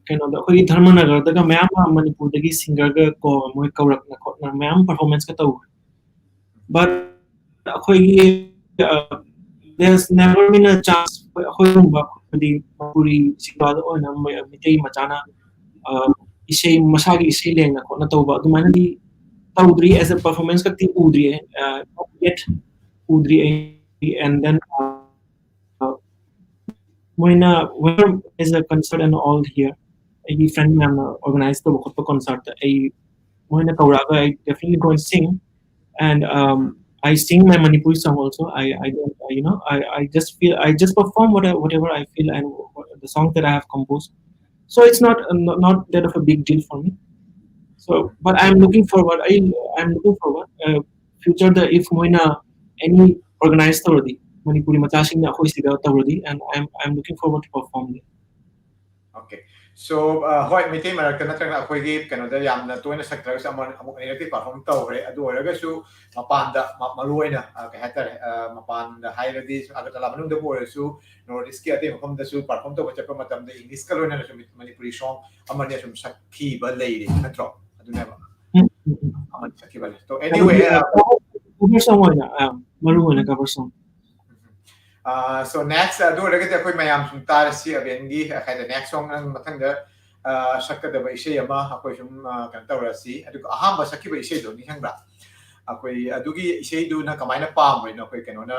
ꯀꯩꯅꯣꯗ, ꯑꯩꯈꯣꯏꯒꯤ ꯙꯔꯃꯅꯒꯔꯗꯒ ꯃꯌꯥꯝ ꯑꯃ ꯃꯅꯤꯄꯨꯔꯗꯒꯤ singerꯒ ꯀꯣ ꯃꯣꯏ ꯀꯧꯔꯛꯅ ꯈꯣꯠꯅ ꯃꯌꯥꯝ performanceꯀ ꯇꯧꯋꯦ꯫ But ꯑꯩꯈꯣꯏꯒꯤ, uh, there's never been a chance ꯑꯩꯈꯣꯏꯒꯨꯝꯕ ꯍꯥꯏꯗꯤ ꯃꯅꯤꯄꯨꯔꯤ ꯁꯤꯕꯥꯗ ꯑꯣꯏꯅ ꯃꯩ- ꯃꯤꯇꯩ ꯃꯆꯥꯅ ꯑ, ꯏꯁꯩ ꯃꯁꯥꯒꯤ ꯏꯁꯩ ꯂꯦꯡꯅ ꯈꯣꯠꯅ ꯇꯧꯕ ꯑꯗꯨꯃꯥꯏꯅꯗꯤ ꯇꯧꯗ꯭ꯔꯤ, as a performance ꯈꯛꯇꯤ ꯎꯗ꯭ꯔꯤꯌꯦ, uh, yet ꯎꯗ꯭ꯔꯤ ꯑꯩ. And then uh, ꯃꯣꯏꯅ, whenever is a concert and all here, ꯑꯩꯒꯤ friend ꯃꯌꯥꯝꯅ organize ꯇꯧꯕ ꯈꯣꯠꯄ concertꯇ ꯑꯩ ꯃꯣꯏꯅ ꯀꯧꯔꯛꯑꯒ I definitely go and sing. And um, I sing my Manipuri song also. I, I don't, I, you know, I, I just feel, I just perform what I, whatever I feel and what, the songs that I have composed. So it's not, uh, not not that of a big deal for me. So, but I'm looking forward. I, I'm looking forward. Uh, future the if ꯃꯣꯏꯅ any organize ꯇꯧꯔꯗꯤ, ꯃꯅꯤꯄꯨꯔꯤ ꯃꯆꯥꯁꯤꯡꯅ ꯑꯩꯈꯣꯏ ꯁꯤꯗ ꯇꯧꯔꯗꯤ, and I'm, I'm looking forward to perform there. Okay. So, ꯍꯣꯏ, ꯃꯩꯇꯩ ꯃꯔꯛꯇ ꯅꯠꯇ꯭ꯔꯒꯅ ꯑꯩꯈꯣꯏꯒꯤ ꯀꯩꯅꯣꯗ ꯌꯥꯝꯅ ꯇꯣꯏꯅ ꯁꯛꯇ꯭ꯔꯒꯁꯨ ꯑꯃ ꯑꯃꯨꯛ ꯑꯅꯤꯔꯛꯇꯤ perform ꯇꯧꯈ꯭ꯔꯦ꯫ ꯑꯗꯨ ꯑꯣꯏꯔꯒꯁꯨ ꯃꯄꯥꯟꯗ ꯃ- ꯃꯔꯨ ꯑꯣꯏꯅ ꯑ, ꯀꯩ ꯍꯥꯏꯇꯥꯔꯦ, ꯑ, ꯃꯄꯥꯟꯗ ꯍꯥꯏꯔꯗꯤ ꯑꯒꯔꯇꯂꯥ ꯃꯅꯨꯡꯗꯕꯨ ꯑꯣꯏꯔꯁꯨ North Eastꯀꯤ ꯑꯇꯩ ꯃꯐꯝꯗꯁꯨ perform ꯇꯧꯕ ꯆꯠꯄ ꯃꯇꯝꯗ Englishꯀ ꯂꯣꯏꯅꯅꯁꯨ ꯃꯅꯤꯄꯨꯔꯤ song ꯑꯃꯅꯤ ꯑꯁꯨꯝ ꯁꯛꯈꯤꯕ ꯂꯩꯔꯤ, ꯅꯠꯇ꯭ꯔꯣ? ꯑꯗꯨꯅꯦꯕ ꯑꯃꯅꯤ ꯁꯛꯈꯤꯕ ꯂꯩ꯫ So, anyway, uh, Cover song ꯑꯣꯏꯅ ꯑ, ꯃꯔꯨ ꯑꯣꯏꯅ cover song. Uh, so next, ꯑꯗꯨ ꯑꯣꯏꯔꯒꯗꯤ ꯑꯩꯈꯣꯏ ꯃꯌꯥꯝ ꯁꯨꯝ ꯇꯥꯔꯁꯤ ꯑꯕꯦꯟꯒꯤ ꯍꯥꯏꯗꯤ next song ꯅꯪ ꯃꯊꯪꯗ uh, ꯁꯛꯀꯗꯕ ꯏꯁꯩ ꯑꯃ ꯑꯩꯈꯣꯏ ꯁꯨꯝ uh, ꯀꯩꯅꯣ ꯇꯧꯔꯁꯤ꯫ ꯑꯗꯨꯒ ꯑꯍꯥꯟꯕ ꯁꯛꯈꯤꯕ ꯏꯁꯩꯗꯣ ꯅꯤꯡꯁꯤꯡꯕ꯭ꯔꯥ? ꯑꯩꯈꯣꯏ ꯑꯗꯨꯒꯤ ꯏꯁꯩꯗꯨꯅ ꯀꯃꯥꯏꯅ ꯄꯥꯝꯕꯅꯣ? ꯑꯩꯈꯣꯏ ꯀꯩꯅꯣꯅ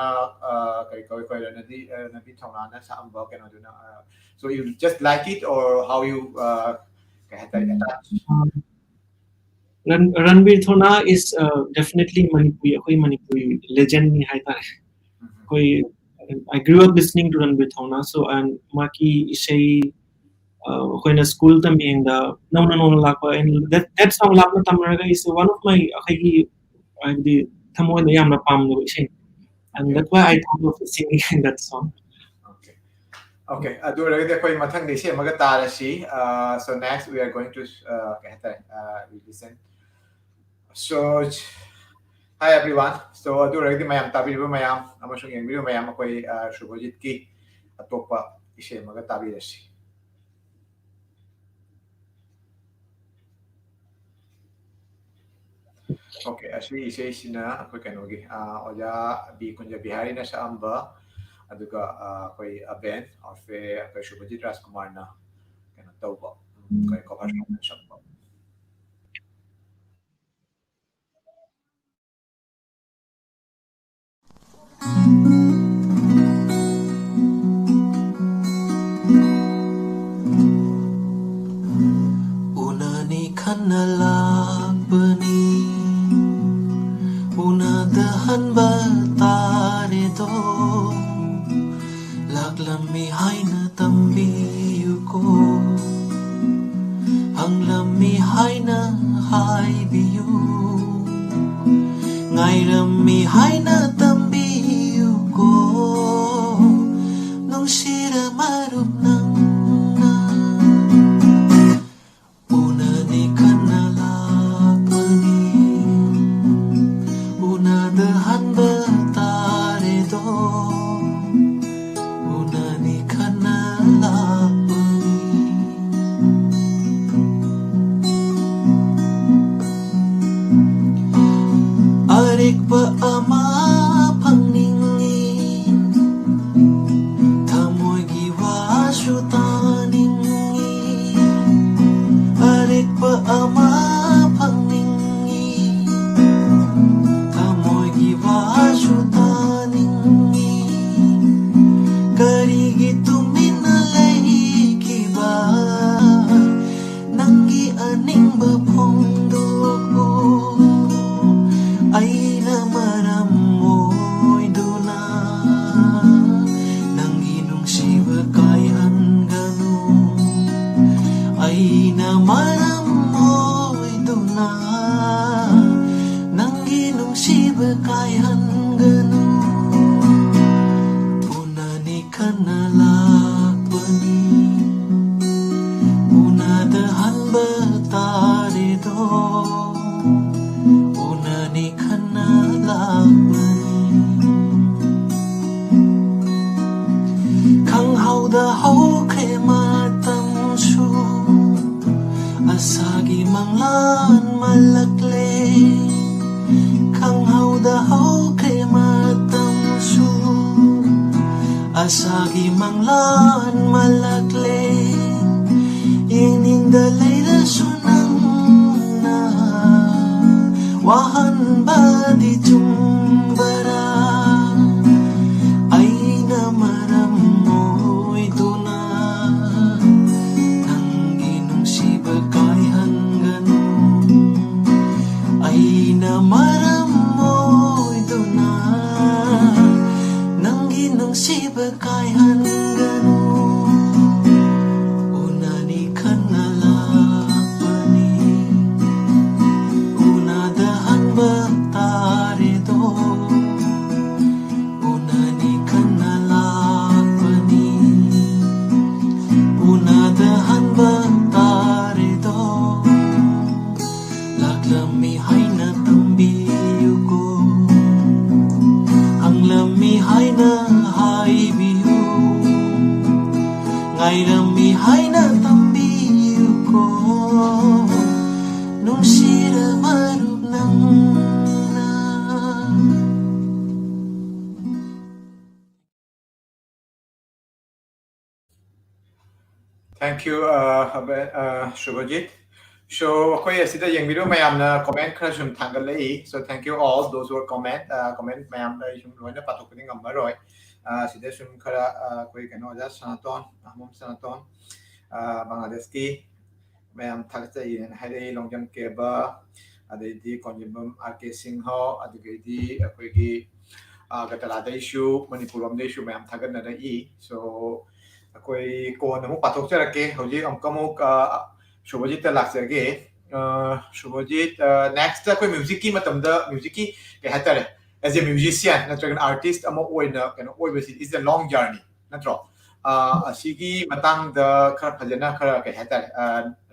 uh, ꯀꯔꯤ ꯀꯧꯏ ꯀꯧꯏ ꯔꯅꯗꯤ uh, Ranbir ꯊꯧꯅꯥꯅ ꯁꯛꯑꯝꯕ ꯀꯩꯅꯣꯗꯨꯅ uh, so you just like it or how you uh, ꯀꯩ ꯍꯥꯏꯇꯥꯔꯦ attach? Ran, Ranbir Thona is uh, definitely Manipuri, ꯑꯩꯈꯣꯏ ꯃꯅꯤꯄꯨꯔꯤ legend ꯅꯤ ꯍꯥꯏꯇꯥꯔꯦ꯫ ꯑꯩꯈꯣꯏ I grew up listening to Ranbir Thona, so and ꯃꯥꯒꯤ ꯏꯁꯩ ꯑ, ꯑꯩꯈꯣꯏꯅ school ꯇꯝꯃꯤꯉꯩꯗ ꯅꯧꯅ ꯅꯧꯅ ꯂꯥꯛꯄ and that, that song ꯂꯥꯞꯅ ꯇꯝꯅꯔꯒ is one of my ꯑꯩꯈꯣꯏꯒꯤ ꯍꯥꯏꯕꯗꯤ ꯊꯃꯣꯏꯗ ꯌꯥꯝꯅ ꯄꯥꯝꯖꯕ ꯏꯁꯩ, and that's why I thought of singing that song. Okay. Okay, ꯑꯗꯨ ꯑꯣꯏꯔꯒꯗꯤ ꯑꯩꯈꯣꯏ ꯃꯊꯪꯗ ꯏꯁꯩ ꯑꯃꯒ ꯇꯥꯔꯁꯤ꯫ Uh, so next we are going to uh, ꯀꯩ ꯍꯥꯏꯇꯥꯔꯦ, uh, we listen. So, hi everyone. So, ꯑꯗꯨ ꯑꯣꯏꯔꯒꯗꯤ ꯃꯌꯥꯝ ꯇꯥꯕꯤꯔꯤꯕ ꯃꯌꯥꯝ ꯑꯃꯁꯨꯡ ꯌꯦꯡꯕꯤꯔꯤꯕ ꯃꯌꯥꯝ ꯑꯩꯈꯣꯏ uh, ꯁꯨꯚꯖꯤꯠꯀꯤ ꯑꯇꯣꯞꯄ ꯏꯁꯩ ꯑꯃꯒ ꯇꯥꯕꯤꯔꯁꯤ꯫ Okay, ꯑꯁꯤ ꯏꯁꯩꯁꯤꯅ ꯑꯩꯈꯣꯏ ꯀꯩꯅꯣꯒꯤ ꯑ, ꯑꯣꯖꯥ ꯕꯤ ꯀꯨꯟꯖ ꯕꯤꯍꯥꯔꯤꯅ ꯁꯛꯑꯝꯕ ꯑꯗꯨꯒ ꯑꯩꯈꯣꯏ ꯑꯕꯦꯟ ꯑꯣꯔꯐꯦ, ꯑꯩꯈꯣꯏ ꯁꯨꯚꯖꯤꯠ ꯔꯥꯖꯀꯨꯃꯥꯔꯅ ꯀꯩꯅꯣ ꯇꯧꯕ, ꯑꯩꯈꯣꯏ ꯀꯣꯚꯔ ꯁꯣꯡ ꯁꯛꯄ꯫ ꯎꯅꯅꯤ ꯈꯟꯅ ꯂꯥꯛꯄꯅꯤ, ꯎꯅꯗ ꯍꯟꯕ ꯇꯥꯔꯦꯗꯣ꯫ ꯂꯥꯛꯂꯝꯃꯤ ꯍꯥꯏꯅ ꯇꯝꯕꯤꯌꯨꯀꯣ, ꯍꯪꯂꯝꯃꯤ ꯍꯥꯏꯅ ꯍꯥꯏꯕꯤꯌꯨ, ꯉꯥꯏꯔꯝꯃꯤ ꯍꯥꯏꯅ ꯇꯝꯕꯤꯌꯨꯀꯣ, ꯅꯨꯡꯁꯤꯔ ꯃꯔꯨꯞ ꯅꯪꯅ꯫ ꯎꯅꯅꯤ ꯈꯟꯅ ꯂꯥꯛꯄꯅꯤ, ꯎꯅꯗ ꯍꯟꯕ ꯇꯥꯔꯦꯗꯣ꯫ ꯎꯅꯅꯤ ꯈꯟꯅ ꯂꯥꯛꯄꯅꯤ꯫ ꯑꯔꯦꯛꯄ ꯑꯃ ꯐꯪꯅꯤꯡꯏ, ꯊꯃꯣꯏꯒꯤ ꯋꯥꯁꯨ ꯇꯥꯅꯤꯡꯏ꯫ ꯑꯔꯦꯛꯄ ꯑꯃ ꯐꯪꯅꯤꯡꯏ, ꯊꯃꯣꯏꯒꯤ ꯋꯥꯁꯨ ꯇꯥꯅꯤꯡꯏ꯫ ꯀꯔꯤꯒꯤ ꯇꯨꯃꯤꯟꯅ ꯂꯩꯈꯤꯕ? ꯅꯪꯒꯤ ꯑꯅꯤꯡꯕ ꯐꯣꯡꯗꯣꯛꯎ꯫ ꯑꯩꯅ ꯃꯔꯝ ꯑꯣꯏꯗꯨꯅ ꯅꯪꯒꯤ ꯅꯨꯡꯁꯤꯕ ꯀꯥꯏꯍꯟꯒꯅꯨ꯫ ꯑꯩꯅ ꯃꯔꯝ ꯑꯣꯏꯗꯨꯅ ꯅꯪꯒꯤ ꯅꯨꯡꯁꯤꯕ ꯀꯥꯏꯍꯟꯒꯅꯨ꯫ ꯎꯅꯅꯤ ꯈꯟꯅ ꯂꯥꯛꯄꯅꯤ, ꯎꯅꯗ ꯍꯟꯕ ꯇꯥꯔꯦꯗꯣ꯫ ꯎꯅꯅꯤ ꯈꯟꯅ ꯂꯥꯛꯄꯅꯤ꯫ ꯈꯪꯍꯧꯗ ꯍꯧꯈ꯭ꯔꯦ ꯃꯇꯝꯁꯨ, ꯑꯁꯥꯒꯤ ꯃꯪꯂꯥꯟ ꯃꯜꯂꯛꯂꯦ꯫ ꯈꯪꯍꯧꯗ ꯍꯧꯈ꯭ꯔꯦ ꯃꯇꯝꯁꯨ, ꯃꯪꯂꯥꯟ ꯃꯜꯂꯛꯂꯦ, ꯌꯦꯡꯅꯤꯡꯗ ꯂꯩꯔꯁꯨ ꯅꯪꯅ ꯋꯥꯍꯟꯕꯗꯤ ꯆꯨꯝꯕꯔꯥ? ꯑꯩꯅ ꯃꯔꯝ ꯑꯣꯏꯗꯨꯅ ꯅꯪꯒꯤ ꯅꯨꯡꯁꯤꯕ ꯀꯥꯏꯍꯟꯒꯅꯨ꯫ ꯑꯩꯅ ꯃꯔꯝ ꯑꯣꯏꯗꯨꯅ ꯅꯪꯒꯤ ꯅꯨꯡꯁꯤꯕ ꯀꯥꯏꯍꯟꯒꯅꯨ꯫ ꯎꯅꯅꯤ ꯈꯟꯅ ꯂꯥꯛꯄꯅꯤ, ꯎꯅꯗ ꯍꯟꯕ ꯇꯥꯔꯦꯗꯣ꯫ ꯎꯅꯅꯤ ꯈꯟꯅ ꯂꯥꯛꯄꯅꯤ, ꯎꯅꯗ ꯍꯟꯕ ꯇꯥꯔꯦꯗꯣ꯫ ꯂꯥꯛꯂꯝꯃꯤ ꯍꯥꯏꯅ ꯇꯝꯕꯤꯌꯨꯀꯣ, ꯍꯪꯂꯝꯃꯤ ꯍꯥꯏꯅ ꯍꯥꯏꯕꯤꯌꯨ, ꯉꯥꯏꯔꯝꯃꯤ ꯍꯥꯏꯅ ꯇꯝꯕꯤꯌꯨꯀꯣ, ꯅꯨꯡꯁꯤꯔ ꯃꯔꯨꯞ ꯅꯪꯅ꯫ Thank you, uh, Abe-, uh, Shubhajit. So, ꯑꯩꯈꯣꯏ ꯑꯁꯤꯗ ꯌꯦꯡꯕꯤꯔꯤꯕ ꯃꯌꯥꯝꯅ comment ꯈꯔ ꯁꯨꯝ ꯊꯥꯡꯒꯠꯂꯛꯏ꯫ So, thank you all those who are comment, uh, comment ꯃꯌꯥꯝꯗ ꯑꯩ ꯁꯨꯝ ꯂꯣꯏꯅ ꯄꯥꯊꯣꯛꯄꯗꯤ ꯉꯝꯃꯔꯣꯏ꯫ Uh, ꯁꯤꯗ ꯁꯨꯝ ꯈꯔ, uh, ꯑꯩꯈꯣꯏ ꯀꯩꯅꯣ ꯑꯣꯖꯥ ꯁꯅꯥꯇꯣꯟ, ꯑꯍꯃꯝ ꯁꯅꯥꯇꯣꯟ, uh, ꯕꯪꯒ꯭ꯂꯥꯗꯦꯁꯀꯤ ꯃꯌꯥꯝ ꯊꯥꯒꯠꯆꯔꯤꯅ ꯍꯥꯏꯔꯛꯏ, ꯂꯣꯡꯖꯝ ꯀꯦꯕ, ꯑꯗꯩꯗꯤ ꯀꯣꯟꯖꯦꯝꯕꯝ ꯑꯥꯔ ꯀꯦ ꯁꯤꯡꯍ, ꯑꯗꯨꯗꯒꯤꯗꯤ ꯑꯩꯈꯣꯏꯒꯤ, ꯑ, ꯑꯒꯔꯇꯂꯥꯗꯩꯁꯨ, ꯃꯅꯤꯄꯨꯔ ꯂꯣꯝꯗꯩꯁꯨ ꯃꯌꯥꯝ ꯊꯥꯒꯠꯅꯔꯛꯏ꯫ So, ꯑꯩꯈꯣꯏ ꯀꯣꯟꯅ ꯑꯃꯨꯛ ꯄꯥꯊꯣꯛꯆꯔꯛꯀꯦ꯫ ꯍꯧꯖꯤꯛ ꯑꯃꯨꯛꯀ ꯑꯃꯨꯛ, ꯑ, ꯁꯨꯚꯖꯤꯠꯇ ꯂꯥꯛꯆꯒꯦ꯫ ꯑ, ꯁꯨꯚꯖꯤꯠ, ꯑ, next ꯑꯩꯈꯣꯏ musicꯀꯤ ꯃꯇꯝꯗ, musicꯀꯤ ꯀꯩ ꯍꯥꯏꯇꯥꯔꯦ, as a musician ꯅꯠꯇ꯭ꯔꯒꯅ artist ꯑꯃ ꯑꯣꯏꯅ ꯀꯩꯅꯣ ꯑꯣꯏꯕꯁꯤ is a long journey, ꯅꯠꯇ꯭ꯔꯣ? ꯑ, ꯑꯁꯤꯒꯤ ꯃꯇꯥꯡꯗ ꯈꯔ ꯐꯖꯅ ꯈꯔ ꯀꯩ ꯍꯥꯏꯇꯥꯔꯦ, ꯑ,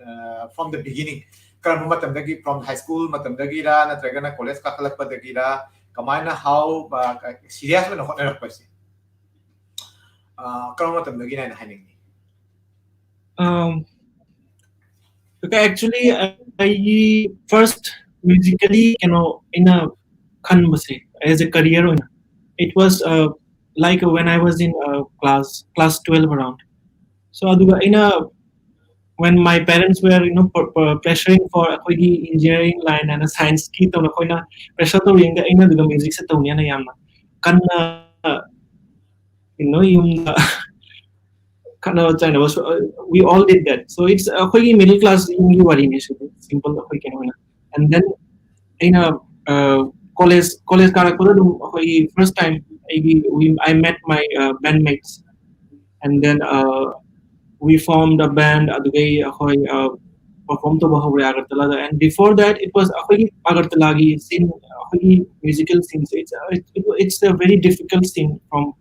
ꯑ, from the beginning, ꯀꯔꯝꯕ ꯃꯇꯝꯗꯒꯤ, from high school ꯃꯇꯝꯗꯒꯤꯔ ꯅꯠꯇ꯭ꯔꯒꯅ college ꯀꯥꯈꯠꯂꯛꯄꯗꯒꯤꯔ, ꯀꯃꯥꯏꯅ, how, ꯑ, serious ꯑꯣꯏꯅ ꯍꯣꯠꯅꯔꯛꯄꯁꯦ, ꯑ, ꯀꯔꯝꯕ ꯃꯇꯝꯗꯒꯤꯅ ꯍꯥꯏꯅ ꯍꯥꯏꯅꯤꯡꯉꯤ? Um, okay, actually, ꯑꯩꯒꯤ first musically ꯀꯩꯅꯣ ꯑꯩꯅ ꯈꯟꯕꯁꯦ as a career ꯑꯣꯏꯅ, it was, uh, like when I was in uh, class class twelve around. So ꯑꯗꯨꯒ ꯑꯩꯅ, when my parents were, you know, pressuring for ꯑꯩꯈꯣꯏꯒꯤ engineering line ꯍꯥꯏꯅ science ꯀꯤ ꯇꯧꯅ ꯑꯩꯈꯣꯏꯅ pressure ꯇꯧꯔꯤꯉꯩꯗ ꯑꯩꯅ ꯑꯗꯨꯒ music ꯁꯦ ꯇꯧꯅꯤꯅ ꯌꯥꯝꯅ ꯀꯟꯅ, you know, ꯌꯨꯝꯗ ꯈꯠꯅꯕ ꯆꯩꯅꯕ, so uh, we all did that. So it's ꯑꯩꯈꯣꯏꯒꯤ middle class ꯌꯨꯝꯒꯤ ꯋꯥꯔꯤꯅꯤ ꯁꯤꯗꯤ, simple ꯑꯩꯈꯣꯏ ꯀꯩꯅꯣ ꯑꯣꯏꯅ. And then ꯑꯩꯅ college college ꯀꯥꯔꯛꯄꯗ ꯑꯗꯨꯝ ꯑꯩꯈꯣꯏꯒꯤ first time ꯑꯩꯒꯤ we I met my uh, bandmates, and then uh, we formed a band. ꯑꯗꯨꯗꯒꯤ ꯑꯩꯈꯣꯏ uh, perform ꯇꯧꯕ ꯍꯧꯔꯦ ꯑꯒꯔꯇꯂꯥꯗ. And before that it was ꯑꯩꯈꯣꯏꯒꯤ ꯑꯒꯔꯇꯂꯥꯒꯤ scene, ꯑꯩꯈꯣꯏꯒꯤ musical scene say, it's, uh, it, it's a very difficult scene from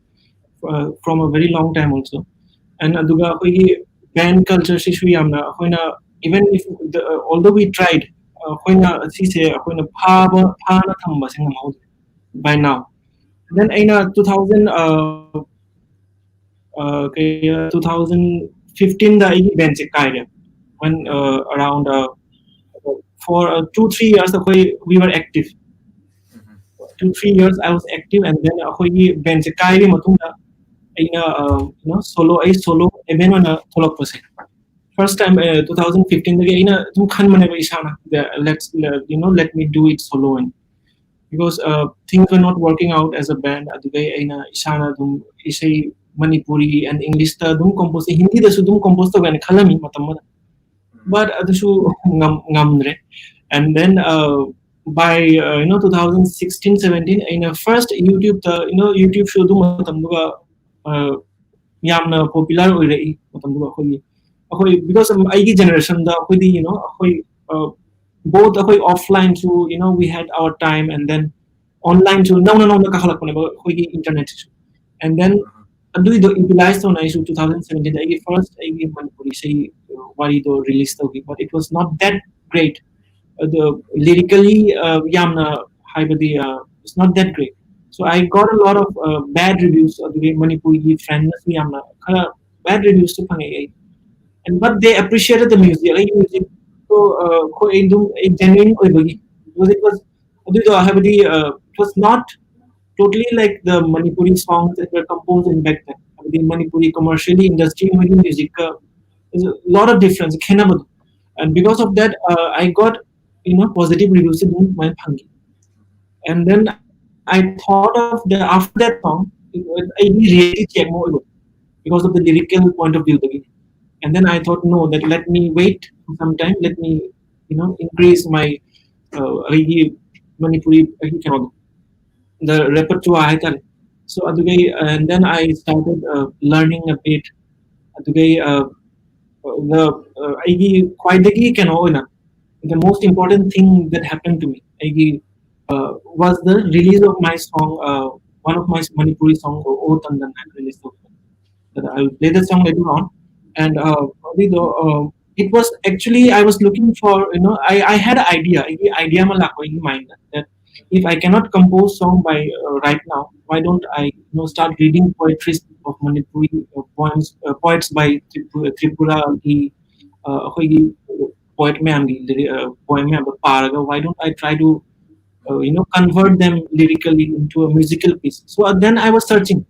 uh, from a very long time also. And ꯑꯗꯨꯒ ꯑꯩꯈꯣꯏꯒꯤ band culture ꯁꯤꯁꯨ ꯌꯥꯝꯅ ꯑꯩꯈꯣꯏꯅ, even if the, uh, although we tried, ꯑꯩꯈꯣꯏꯅ ꯁꯤꯁꯦ ꯑꯩꯈꯣꯏꯅ ꯐꯥꯕ ꯐꯥꯅ ꯊꯝꯕꯁꯦ ꯉꯝꯍꯧꯗ꯭ꯔꯦ by now. Then ꯑꯩꯅ two thousand uh, uh, two thousand fifteen ꯗ ꯑꯩꯒꯤ band ꯁꯦ ꯀꯥꯏꯔꯦ. When uh, around uh, for uh, two three years ꯑꯩꯈꯣꯏ we were active. Two three years I was active, and then ꯑꯩꯈꯣꯏꯒꯤ band ꯁꯦ ꯀꯥꯏꯔ ꯃꯇꯨꯡꯗ ꯑꯩꯅ uh, you know, solo, ꯑꯩ solo event ꯑꯣꯏꯅ ꯊꯣꯛꯂꯛꯄꯁꯦ, first time uh, two thousand fifteen ꯗꯒꯤ ꯑꯩꯅ ꯑꯗꯨꯝ ꯈꯟꯕꯅꯦꯕ ꯏꯁꯥꯅ, let's uh, you know, let me do it solo. And because uh, things were not working out as a band, ꯑꯗꯨꯗꯩ ꯑꯩꯅ ꯏꯁꯥꯅ ꯑꯗꯨꯝ ꯏꯁꯩ ꯃꯅꯤꯄꯨꯔꯤ and English ꯇ ꯑꯗꯨꯝ compose, ꯍꯤꯟꯗꯤꯗꯁꯨ ꯑꯗꯨꯝ compose ꯇꯧꯒꯦꯅ ꯈꯜꯂꯝꯃꯤ ꯃꯇꯝ ꯑꯃꯗ, but ꯑꯗꯨꯁꯨ ꯉꯝ- ꯉꯝꯗ꯭ꯔꯦ. And then uh, by uh, you know, two thousand sixteen seventeen ꯑꯩꯅ first YouTube ꯇ, you know, YouTube ꯁꯨ ꯑꯗꯨ ꯃꯇꯝꯗꯨꯒ uh, ꯌꯥꯝꯅ popular ꯑꯣꯏꯔꯛꯏ ꯃꯇꯝꯗꯨꯒ ꯑꯩꯈꯣꯏꯒꯤ, ꯑꯩꯈꯣꯏ because ꯑꯩꯒꯤ generation ꯗ ꯑꯩꯈꯣꯏꯗꯤ, you know, ꯑꯩꯈꯣꯏ uh, both ꯑꯩꯈꯣꯏ offline ꯁꯨ, you know, we had our time, and then online ꯁꯨ ꯅꯧꯅ ꯅꯧꯅ ꯀꯥꯈꯠꯂꯛꯄꯅꯦꯕ ꯑꯩꯈꯣꯏꯒꯤ internet ꯁꯤꯁꯨ. And then ꯑꯗꯨꯏꯗꯣ utilize ꯇꯧꯅ ꯑꯩꯁꯨ two thousand seventeen ꯗ ꯑꯩꯒꯤ first ꯑꯩꯒꯤ ꯃꯅꯤꯄꯨꯔꯤ ꯏꯁꯩ uh, ꯋꯥꯔꯤꯗꯣ release ꯇꯧꯈꯤ, but it was not that great. ꯑꯗꯣ lyrically uh, ꯌꯥꯝꯅ, ꯍꯥꯏꯕꯗꯤ uh, it's not that great. So I got a lot of uh, bad reviews. ꯑꯗꯨꯒꯤ ꯃꯅꯤꯄꯨꯔꯒꯤ fan ꯅꯁꯨ ꯌꯥꯝꯅ ꯈꯔ bad reviews ꯁꯨ ꯐꯪꯉꯛꯑꯦ ꯑꯩ. And but they appreciated the music. ꯑꯩꯒꯤ music ꯇꯣ ꯑꯩꯈꯣꯏ ꯑꯩ ꯑꯗꯨꯝ ꯑꯩ genuine ꯑꯣꯏꯕꯒꯤ, because it was, ꯑꯗꯨꯏꯗꯣ ꯍꯥꯏꯕꯗꯤ uh, it was not totally like the Manipuri songs that were composed in back then. ꯍꯥꯏꯕꯗꯤ Manipuri commercially industry ꯑꯃꯒꯤ music ꯀ is a lot of difference, ꯈꯦꯠꯅꯕꯗꯣ. And because of that, uh, I got, you know, positive reviews ꯑꯗꯨꯝ ꯑꯗꯨꯃꯥꯏꯅ ꯐꯪꯈꯤ. And then I thought of the, after that song, ꯑꯩꯒꯤ reality check ꯑꯃ ꯑꯣꯏꯕ, because of the lyrical point of view ꯗꯒꯤ. And then I thought, no, that let me wait for some time, let me, you know, increase my, uh, ꯑꯩꯒꯤ Manipuri, ꯑꯩꯒꯤ ꯀꯩꯅꯣꯗꯣ, the repertoire ꯍꯥꯏꯇꯥꯔꯦ. So ꯑꯗꯨꯒꯤ, and then I started, uh, learning a bit. ꯑꯗꯨꯒꯤ, uh, the, uh, ꯑꯩꯒꯤ ꯈ꯭ꯋꯥꯏꯗꯒꯤ ꯀꯩꯅꯣ ꯑꯣꯏꯅ, the most important thing that happened to me, ꯑꯩꯒꯤ, uh, was the release of my song, uh, one of my Manipuri song, O Tandan, I released. That I will play the song later on. And, uh, ꯑꯗꯨꯗꯣ, uh, it was actually, I was looking for, you know, I, I had an idea, ꯑꯩꯒꯤ idea ꯑꯃ ꯂꯥꯛꯄ ꯑꯩꯒꯤ mind the, that if I cannot compose song by, uh, right now, why don't I, you know, start reading poetries of Manipuri, uh, poems, uh, poets by Tripura, ꯇ꯭ꯔꯤꯄꯨꯔꯥꯒꯤ, uh, ꯑꯩꯈꯣꯏꯒꯤ poet ꯃꯌꯥꯝꯒꯤ lyric, uh, poem ꯃꯌꯥꯝꯗꯣ ꯄꯥꯔꯒ, why don't I try to, uh, you know, convert them lyrically into a musical piece? So, uh, then I was searching.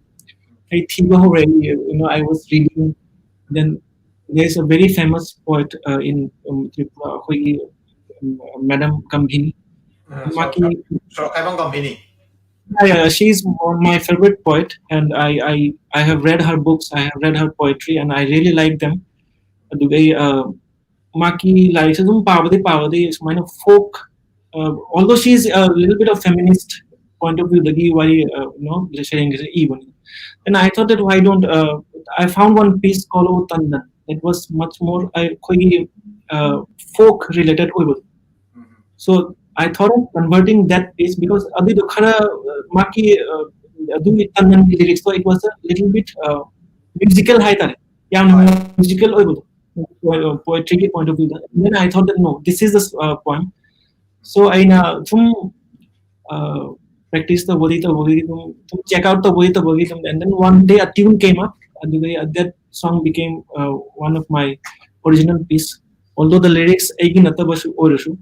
ꯑꯩ ꯊꯤꯕ ꯍꯧꯔꯦ, you know, I was reading. Then there's a very famous poet, uh, in, um, Tripura, ꯑꯩꯈꯣꯏꯒꯤ, um, Madam Gambhini. Uh, ꯃꯍꯥꯛꯀꯤ ꯁꯣꯔꯣꯛꯈꯥꯏꯕꯝ ꯒꯝꯚꯤꯅꯤ. Yeah, yeah, she's one of my favorite poet, and I, I, I have read her books, I have read her poetry, and I really like them. ꯑꯗꯨꯒ ꯑꯩ, uh, ꯃꯍꯥꯛꯀꯤ ꯂꯥꯏꯔꯤꯛꯁꯦ ꯑꯗꯨꯝ ꯄꯥꯕꯗꯤ ꯄꯥꯕꯗꯤ ꯁꯨꯃꯥꯏꯅ folk, uh, although she is a little bit of feminist point of view ꯗꯒꯤ ꯋꯥꯔꯤ, uh, you know, ꯁꯩꯔꯦꯡꯒꯁꯦ ꯏꯕꯅꯤ. And I thought that why don't, uh, I found one piece called O Tandan. It was much more, uh, ꯑꯩꯈꯣꯏꯒꯤ, uh, folk related ꯑꯣꯏꯕꯗꯣ. So I thought of converting that piece because ꯑꯗꯨꯗꯣ ꯈꯔ, uh, ꯃꯍꯥꯛꯀꯤ, uh, ꯑꯗꯨꯒꯤ ꯇꯟꯗꯟꯒꯤ lyrics to, it was a little bit, uh, musical ꯍꯥꯏꯇꯥꯔꯦ, ꯌꯥꯝꯅ musical ꯑꯣꯏꯕꯗꯣ, poetry ꯒꯤ point of view the. Then I thought that no, this is the, uh, poem. So ꯑꯩꯅ ꯁꯨꯝ, uh, practice ꯇꯧꯕꯗꯤ ꯇꯧꯕꯒꯤ ꯑꯗꯨꯝ, ꯑꯗꯨꯝ check out ꯇꯧꯕꯗꯤ ꯇꯧꯕꯒꯤ ꯑꯗꯨꯝ, and then one day a tune came up, ꯑꯗꯨꯗꯒꯤ that song became, uh, one of my original piece, although the lyrics ꯑꯩꯒꯤ ꯅꯠꯇꯕꯁꯨ ꯑꯣꯏꯔꯁꯨ.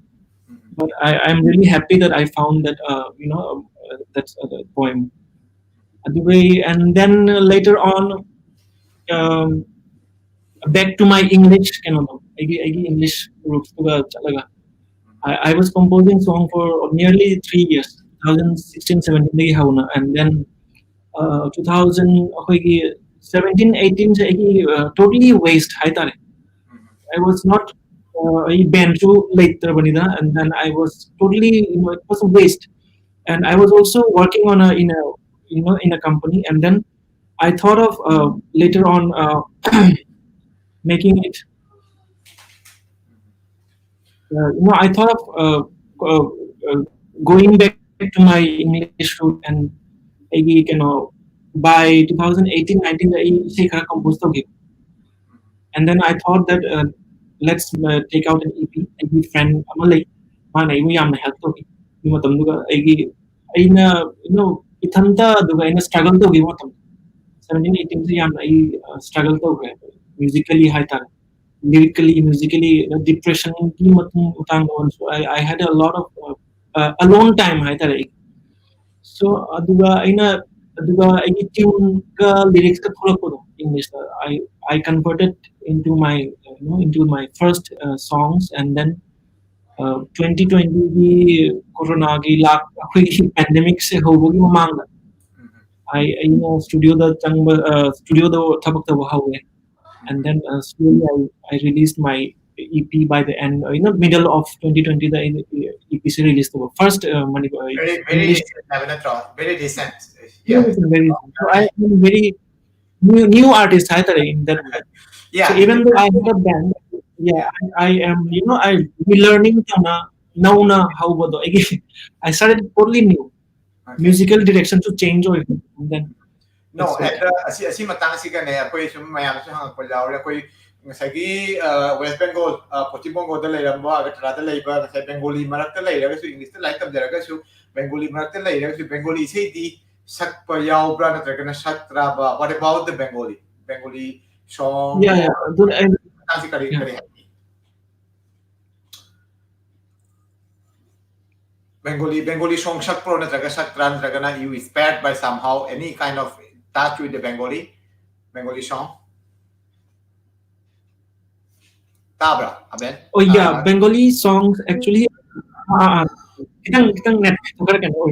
But I, I'm really happy that I found that, uh, you know, uh, that uh, poem. ꯑꯗꯨꯒ and then uh, later on, um, back to my English, ꯀꯩꯅꯣꯗꯣ, ꯑꯩꯒꯤ ꯑꯩꯒꯤ English roots ꯇꯨꯒ ꯆꯠꯂꯒ I, I was composing song for nearly three years, two thousand sixteen seventeen ꯗꯒꯤ ꯍꯧꯅ, and then uh, two thousand ꯑꯩꯈꯣꯏꯒꯤ seventeen eighteen ꯁꯦ ꯑꯩꯒꯤ uh, totally waste ꯍꯥꯏꯇꯥꯔꯦ. I was not uh, ꯑꯩ band ꯁꯨ ꯂꯩꯇ꯭ꯔꯕꯅꯤꯅ, and then I was totally, you know, it was a waste. And I was also working on a in a you know in a company, and then I thought of uh, later on uh, making it. Uh, you know, I thought of uh, uh, uh, going back to my English root and maybe you know by two thousand eighteen nineteen ꯗ ꯑꯩ ꯏꯁꯩ ꯈꯔ compose ꯇꯧꯈꯤ. And then I thought that uh, let's uh, take out an EP. ꯑꯩꯒꯤ friend ꯑꯃ ꯂꯩ, ꯃꯥꯅ ꯑꯩꯕꯨ ꯌꯥꯝꯅ help ꯇꯧꯈꯤ꯫ ꯑꯗꯨ ꯃꯇꯝꯗꯨꯒ ꯑꯩꯒꯤ ꯑꯩꯅ you know ꯏꯊꯟꯇ ꯑꯗꯨꯒ ꯑꯩꯅ struggle ꯇꯧꯈꯤꯕ ꯃꯇꯝ, seventeen eighteen ꯁꯦ ꯌꯥꯝꯅ ꯑꯩ struggle ꯇꯧꯈ꯭ꯔꯦ, musically ꯍꯥꯏꯇꯥꯔꯦ, lyrically, musically, depression ꯒꯤ ꯃꯇꯨꯡ ꯃꯇꯥꯡꯗ ꯑꯣꯏꯔꯁꯨ I, I had a lot of uh, uh, alone time ꯍꯥꯏꯇꯥꯔꯦ ꯑꯩ꯫ So ꯑꯗꯨꯒ ꯑꯩꯅ ꯑꯗꯨꯒ ꯑꯩꯒꯤ tune ꯒ lyrics ꯀ ꯊꯣꯛꯂꯛꯄꯗꯣ English ꯇ, I, I converted into my uh, you know into my first uh, songs, and then uh, twenty twenty ꯒꯤ corona ꯒꯤ ꯂꯥꯛ ꯑꯩꯈꯣꯏꯒꯤ pandemic ꯁꯦ ꯍꯧꯕꯒꯤ ꯃꯃꯥꯡꯗ ꯑꯩ ꯑꯩꯅ studio ꯗ ꯆꯪꯕ studio ꯗ ꯊꯕꯛ ꯇꯧꯕ ꯍꯧꯔꯦ, and then uh, slowly I, I released my EP by the end, uh, you know, middle of twenty twenty ꯗ ꯑꯩꯅ EP ꯁꯦ release ꯇꯧꯕ first uh, Manipur very very English recent ꯍꯥꯏꯕ ꯅꯠꯇ꯭ꯔꯣ? Very recent. Yes, very recent. So I am very new new artist ꯍꯥꯏꯇꯥꯔꯦ in that way. Yeah. So even though I had a band, yeah, I, I am you know I relearning ꯇꯧꯅ ꯅꯧꯅ ꯍꯧꯕꯗꯣ ꯑꯩꯒꯤ I started totally new, musical direction ꯁꯨ change ꯑꯣꯏꯕ, and then No, ꯍꯦꯛꯇ ꯑꯁꯤ ꯑꯁꯤ ꯃꯇꯥꯡ ꯑꯁꯤꯒꯅꯦ ꯑꯩꯈꯣꯏ ꯁꯨꯝ ꯃꯌꯥꯝꯁꯨ ꯍꯪꯉꯛꯄ ꯌꯥꯎꯔꯦ꯫ ꯑꯩꯈꯣꯏ ꯉꯁꯥꯏꯒꯤ West Bengal, ꯄꯣꯁꯆꯤꯝ ꯕꯪꯒꯣꯜꯗ ꯂꯩꯔꯝꯕ, ꯑꯒꯔꯇꯂꯥꯗ ꯂꯩꯕ, ꯉꯁꯥꯏ ꯕꯦꯡꯒꯣꯂꯤ ꯃꯔꯛꯇ ꯂꯩꯔꯒꯁꯨ, ꯏꯪꯂꯤꯁꯇ ꯂꯥꯏꯔꯤꯛ ꯇꯝꯖꯔꯒꯁꯨ, ꯕꯦꯡꯒꯣꯂꯤ ꯃꯔꯛꯇ ꯂꯩꯔꯒꯁꯨ ꯕꯦꯡꯒꯣꯂꯤ ꯏꯁꯩꯗꯤ ꯁꯛꯄ ꯌꯥꯎꯕ꯭ꯔꯥ ꯅꯠꯇ꯭ꯔꯒꯅ ꯁꯛꯇ꯭ꯔꯕ? What about the Bengali? Bengali song? Yeah, yeah. ꯑꯗꯨꯅ ꯑꯩ ꯃꯇꯥꯡꯁꯤ ꯀꯔꯤ ꯀꯔꯤ ꯍꯥꯏꯅꯤ? Bengali, Bengali song ꯁꯛꯄ꯭ꯔꯣ ꯅꯠꯇ꯭ꯔꯒ ꯁꯛꯇ꯭ꯔꯥ ꯅꯠꯇ꯭ꯔꯒꯅ you inspired by somehow any kind of touch with the Bengali, Bengali song? ꯇꯥꯕ꯭ꯔꯥ, ꯑꯕꯦꯟ? Oh yeah, Bengali songs actually. Uh, uh, kitang kitang net khara kano.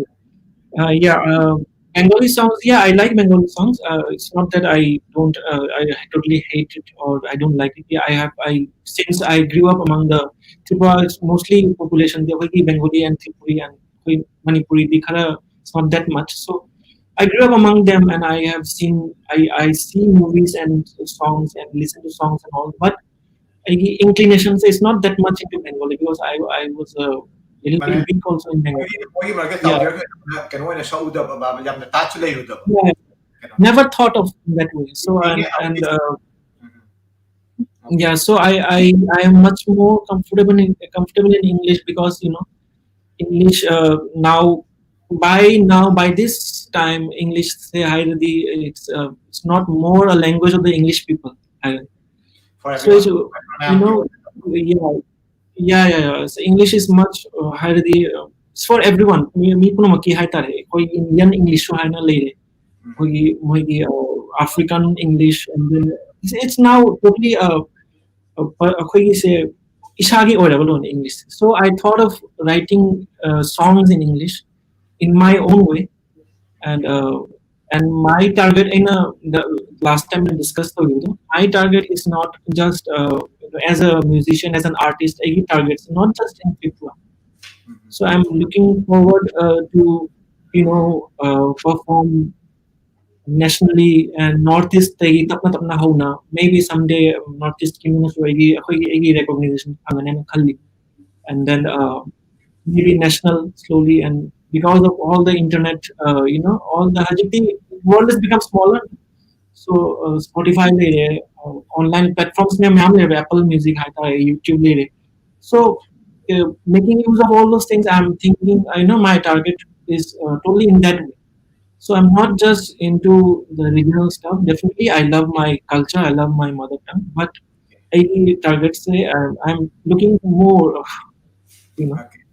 Uh, yeah, uh, Bengali songs. Yeah, I like Bengali songs. Uh, it's not that I don't. Uh, I totally hate it or I don't like it. Yeah, I have. I since I grew up among the Tripura, it's mostly population. They are Bengali and Tripuri and Manipuri. They khara, it's not that much. So I grew up among them, and I have seen. I I see movies and songs and listen to songs and all. But ꯑꯩꯒꯤ inclination is not that much into Bengali because I I was a little bit weak also in Bengali. ꯃꯣꯏꯒꯤ ꯃꯔꯛꯇ ꯇꯧꯒꯦ ꯀꯩꯅꯣ ꯑꯣꯏꯅ ꯁꯛꯎꯗꯕ, ꯌꯥꯝꯅ touch ꯂꯩꯔꯨꯗꯕ. Yeah. Never thought of that way. So and and uh, yeah, so I I I am much more comfortable in comfortable in English because you know English uh, now by now by this time English se Hyderabadi it's uh, it's not more a language of the English people. I, For so it's, everyone, you know, yeah, yeah, yeah, yeah. So English is much uh, Hyderabadi. Uh, it's for everyone. ꯃꯤ ꯃꯤ ꯄꯨꯝꯅꯃꯛꯀꯤ ꯍꯥꯏꯇꯥꯔꯦ, ꯑꯩꯈꯣꯏ Indian English ꯁꯨ ꯍꯥꯏꯅ ꯂꯩꯔꯦ, ꯑꯩꯈꯣꯏꯒꯤ ꯃꯣꯏꯒꯤ African English and then it's, it's now totally uh, ꯑꯩꯈꯣꯏꯒꯤꯁꯦ ꯏꯁꯥꯒꯤ ꯑꯣꯏꯔꯕ ꯂꯣꯟꯅꯤ English. So I thought of writing uh, songs in English in my own way and uh, and my target in a the last time I discussed for you, my target is not just uh, as a musician, as an artist. ꯑꯩꯒꯤ target is not just in Tripura. So I'm looking forward uh, to you know uh, perform nationally and North East ꯇꯒꯤ ꯇꯞꯅ ꯇꯞꯅ ꯍꯧꯅ maybe someday North East ꯀꯤ ꯃꯤꯅꯁꯨ ꯑꯩꯒꯤ ꯑꯩꯈꯣꯏꯒꯤ ꯑꯩꯒꯤ recognition ꯐꯪꯒꯅꯦꯅ ꯈꯜꯂꯤ. And then uh, maybe national slowly and because of all the internet uh, you know all the ꯍꯧꯖꯤꯛꯇꯤ world has become smaller. So uh, Spotify ꯂꯩꯔꯦ, uh, online platforms ꯃꯌꯥꯝ ꯃꯌꯥꯝ ꯂꯩꯔꯦ, Apple Music ꯍꯥꯏꯇꯥꯔꯦ, YouTube ꯂꯩꯔꯦ. So uh, making use of all those things, I'm thinking, I know my target is uh, totally in that way. So I'm not just into the regional stuff. Definitely, I love my culture, I love my mother tongue, but I target say I'm, I'm looking more, you know. Okay.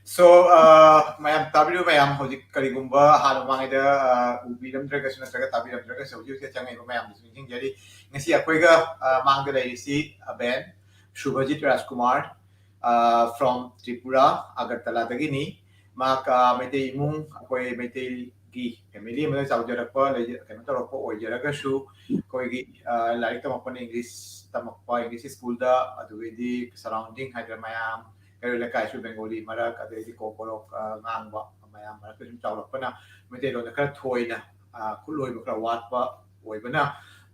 So, uh, ꯃꯌꯥꯝ ꯇꯥꯕꯤꯔꯤꯕ ꯃꯌꯥꯝ, ꯍꯧꯖꯤꯛ ꯀꯔꯤꯒꯨꯝꯕ ꯍꯥꯟꯅ ꯃꯃꯥꯡꯉꯩꯗ, uh, ꯎꯕꯤꯔꯝꯗ꯭ꯔꯒꯁꯨ ꯅꯠꯇ꯭ꯔꯒ ꯇꯥꯕꯤꯔꯝꯗ꯭ꯔꯒꯁꯨ, ꯍꯧꯖꯤꯛ ꯍꯧꯖꯤꯛ ꯆꯪꯉꯛꯏꯕ ꯃꯌꯥꯝꯗꯁꯨ ꯅꯤꯡꯁꯤꯡꯖꯔꯤ꯫ ꯉꯁꯤ ꯑꯩꯈꯣꯏꯒ, uh, ꯃꯥꯡꯗ ꯂꯩꯔꯤꯁꯤ ꯑꯕꯦꯟ ꯁꯨꯚꯖꯤꯠ ꯔꯥꯖꯀꯨꯃꯥꯔ, uh, from ꯇ꯭ꯔꯤꯄꯨꯔꯥ, ꯑꯒꯔꯇꯂꯥꯗꯒꯤꯅꯤ꯫ ꯃꯍꯥꯛ, uh, ꯃꯩꯇꯩ ꯏꯃꯨꯡ, ꯑꯩꯈꯣꯏ ꯃꯩꯇꯩꯒꯤ family ꯑꯃꯗ ꯆꯥꯎꯖꯔꯛꯄ, ꯂꯩꯖ-, ꯀꯩꯅꯣ ꯇꯧꯔꯛꯄ ꯑꯣꯏꯖꯔꯒꯁꯨ, ꯑꯩꯈꯣꯏꯒꯤ, uh, ꯂꯥꯏꯔꯤꯛ ꯇꯝꯃꯛꯄꯅ English ꯇꯝꯃꯛꯄ, English schoolꯗ, ꯑꯗꯨꯗꯒꯤꯗꯤ surrounding ꯍꯥꯏꯗ꯭ꯔꯥ ꯃꯌꯥꯝ, ꯀꯩꯔꯣꯜ ꯂꯩꯀꯥꯏꯁꯨ Bengali ꯃꯔꯛ, ꯑꯗꯩꯗꯤ ꯀꯣꯛ ꯕꯣꯔꯣꯛ, ꯑ, ꯉꯥꯡꯕ ꯃꯌꯥꯝ ꯃꯔꯛꯇ ꯁꯨꯝ ꯆꯥꯎꯔꯛꯄꯅ ꯃꯩꯇꯩꯂꯣꯟꯗ ꯈꯔ ꯊꯣꯏꯅ, ꯑ, ꯈꯨꯠꯂꯣꯏꯕ ꯈꯔ ꯋꯥꯠꯄ ꯑꯣꯏꯕꯅ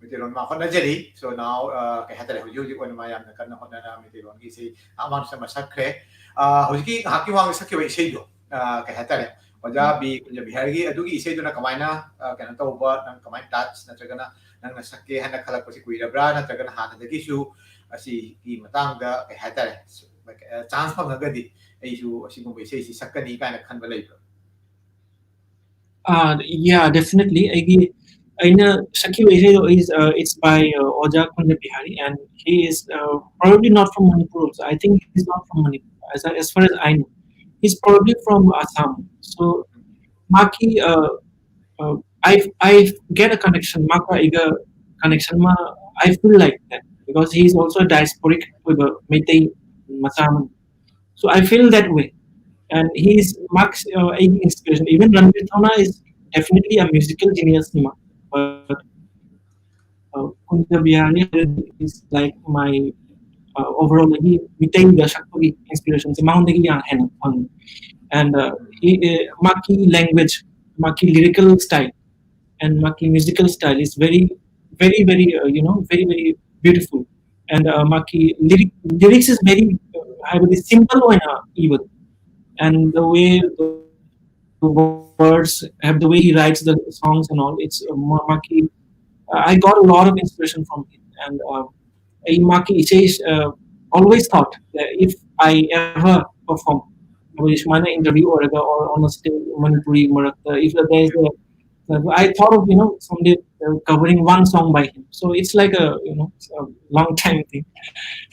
ꯃꯩꯇꯩꯂꯣꯟ ꯃꯥ ꯍꯣꯠꯅꯖꯔꯤ꯫ So now, ꯑ, ꯀꯩ ꯍꯥꯏꯇꯥꯔꯦ, ꯍꯧꯖꯤꯛ ꯍꯧꯖꯤꯛ ꯑꯣꯏꯅ ꯃꯥ ꯌꯥꯝꯅ ꯀꯟꯅ ꯍꯣꯠꯅꯔ ꯃꯩꯇꯩꯂꯣꯟꯒꯤ ꯏꯁꯩ ꯑꯍꯥꯟꯕ ꯃꯥ ꯁꯛꯈ꯭ꯔꯦ꯫ ꯑ, ꯍꯧꯖꯤꯛꯀꯤ ꯉꯥꯏꯍꯥꯛꯀꯤ ꯃꯃꯥꯡꯗ ꯁꯛꯈꯤꯕ ꯏꯁꯩꯗꯣ, ꯑ, ꯀꯩ ꯍꯥꯏꯇꯥꯔꯦ, ꯑꯣꯖꯥ ꯕꯤ ꯀꯨꯟꯖꯕꯤꯍꯥꯔꯤꯒꯤ ꯑꯗꯨꯒꯤ ꯏꯁꯩꯗꯨꯅ ꯀꯃꯥꯏꯅ, ꯑ, ꯀꯩꯅꯣ ꯇꯧꯕ, ꯅꯪ ꯀꯃꯥꯏꯅ touch ꯅꯠꯇ꯭ꯔꯒꯅ ꯅꯪꯅ ꯁꯛꯀꯦ ꯍꯥꯏꯅ ꯈꯜꯂꯛꯄꯁꯤ ꯀꯨꯏꯔꯕ꯭ꯔꯥ, ꯅꯠꯇ꯭ꯔꯒꯅ ꯍꯥꯟꯅꯗꯒꯤꯁꯨ ꯑꯁꯤꯒꯤ ꯃꯇꯥꯡꯗ, ꯀꯩ ꯍꯥꯏꯇꯥꯔꯦ, chance ꯐꯪꯉꯒꯗꯤ ꯑꯩꯁꯨ ꯑꯁꯤꯒꯨꯝꯕ ꯏꯁꯩꯁꯤ ꯁꯛꯀꯅꯤ ꯀꯥꯏꯅ ꯈꯟꯕ ꯂꯩꯕ꯭ꯔꯥ? Uh, yeah, definitely. ꯑꯩꯒꯤ ꯑꯩꯅ ꯁꯛꯈꯤꯕ ꯏꯁꯩꯗꯣ is, uh, it's by, uh, ꯑꯣꯖꯥ ꯀꯨꯟꯖ Bihari, and he is, uh, probably not from Manipur also. I think he's not from Manipur, as, as far as I know. He's probably from Assam. So, ꯃꯥꯒꯤ, uh, uh, I, I get a connection, ꯃꯥꯒ ꯑꯩꯒ connection ꯑꯃ, I feel like that, because he is also a diasporic ꯑꯣꯏꯕ ꯃꯩꯇꯩ ꯃꯆꯥ ꯑꯃꯅꯤ꯫ So I feel that way. And he is ꯃꯥꯒꯤ, uh, ꯑꯩꯒꯤ inspiration. Even Ranbir Thona is definitely a musical genius ꯅꯤ ꯃꯥ. But, uh, ꯀꯨꯟꯖ Bihari is like my, uh, overall ꯑꯩꯒꯤ ꯃꯤꯇꯩꯗ ꯁꯛꯄꯒꯤ inspirationꯁꯦ ꯃꯉꯣꯟꯗꯒꯤ ꯌꯥꯝ ꯍꯦꯟꯅ ꯐꯪꯉꯤ꯫ And, uh, he, uh, ꯃꯥꯒꯤ language, ꯃꯥꯒꯤ lyrical style, and ꯃꯥꯒꯤ musical style is very, very, very, uh, you know, very, very beautiful. And, uh, ꯃꯥꯒꯤ lyric, lyrics is very, uh, ꯍꯥꯏꯕꯗꯤ simple ꯑꯣꯏꯅ ꯏꯕꯗꯣ, and the way the words have, the way he writes the songs and all, it's, uh, ꯃꯥꯒꯤ, uh, I got a lot of inspiration from him. And, uh, ꯑꯩ ꯃꯥꯒꯤ ꯏꯁꯩ, uh, always thought that if I ever perform, ꯍꯥꯏꯕꯗꯤ ꯁꯨꯃꯥꯏꯅ interview ꯑꯣꯏꯔꯒ or on a stage Manipuri ꯃꯔꯛꯇ, if there is a, I thought of, you know, someday, uh, covering one song by him. So it's like a, you know, a long time thing.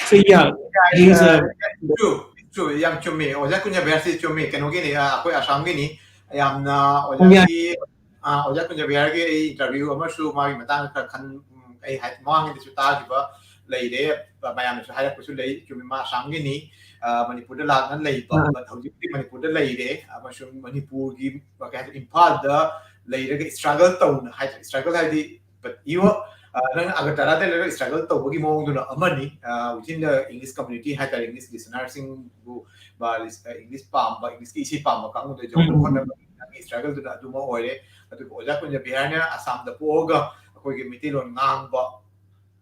So yeah, Yeah, he's uh, a yeah, true. ꯆꯨꯝꯃꯤ, ꯌꯥꯝ ꯆꯨꯝꯃꯤ꯫ ꯑꯣꯖꯥ ꯀꯨꯟꯖꯕꯤꯍꯥꯔꯁꯤ ꯆꯨꯝꯃꯤ꯫ ꯀꯩꯅꯣꯒꯤꯅꯤ, ꯑ, ꯑꯩꯈꯣꯏ ꯑꯁꯥꯝꯒꯤꯅꯤ꯫ ꯌꯥꯝꯅ ꯑꯣꯖꯥꯒꯤ, ꯑ, ꯑꯣꯖꯥ ꯀꯨꯟꯖꯕꯤꯍꯥꯔꯒꯤ ꯑꯩ interview ꯑꯃꯁꯨ ꯃꯥꯒꯤ ꯃꯇꯥꯡꯗ ꯈꯔ ꯈꯟ-, ꯎꯝ, ꯑꯩ ꯍꯥꯏ-, ꯃꯃꯥꯡꯒꯤꯗꯁꯨ ꯇꯥꯈꯤꯕ ꯂꯩꯔꯦ, ꯃꯌꯥꯝꯅꯁꯨ ꯍꯥꯏꯔꯛꯄꯁꯨ ꯂꯩ꯫ ꯆꯨꯝꯃꯤ, ꯃꯥ ꯑꯁꯥꯝꯒꯤꯅꯤ, ꯑ, ꯃꯅꯤꯄꯨꯔꯗ ꯂꯥꯛꯅ ꯂꯩꯕ, ꯑꯥ꯫ but ꯍꯧꯖꯤꯛꯇꯤ ꯃꯅꯤꯄꯨꯔꯗ ꯂꯩꯔꯦ, ꯑꯃꯁꯨꯡ ꯃꯅꯤꯄꯨꯔꯒꯤ, ꯀꯩ ꯍꯥꯏꯇꯥꯔꯦ, ꯏꯝꯐꯥꯜꯗ ꯂꯩꯔꯒ struggle ꯇꯧꯅ ꯍꯥꯏꯇꯥꯔꯦ, struggle ꯍꯥꯏꯗꯤ, but you are, ꯑ, ꯅꯪ ꯑꯒꯔꯇꯂꯥꯗ ꯂꯩꯔꯒ struggle ꯇꯧꯕꯒꯤ ꯃꯑꯣꯡꯗꯨꯅ ꯑꯃꯅꯤ, ꯑ, within the English community ꯍꯥꯏꯇꯥꯔꯦ, English listenerꯁꯤꯡꯕꯨ, ꯕ-, ꯂꯤꯁ-, ꯑ, English ꯄꯥꯝꯕ, Englishꯀꯤ ꯏꯁꯩ ꯄꯥꯝꯕ ꯀꯥꯡꯕꯨꯗ ꯌꯧꯅꯕ ꯎꯝ, ꯎꯝ꯫ ꯍꯣꯠꯅꯕ ꯅꯪꯒꯤ struggleꯗꯨꯅ ꯑꯗꯨꯃ ꯑꯣꯏꯔꯦ꯫ ꯑꯗꯨꯒ ꯑꯣꯖꯥ ꯀꯨꯟꯖꯕꯤꯍꯥꯔꯅ ꯑꯁꯥꯝꯗ ꯄꯣꯛꯑꯒ ꯑꯩꯈꯣꯏꯒꯤ ꯃꯩꯇꯩꯂꯣꯟ ꯉꯥꯡꯕ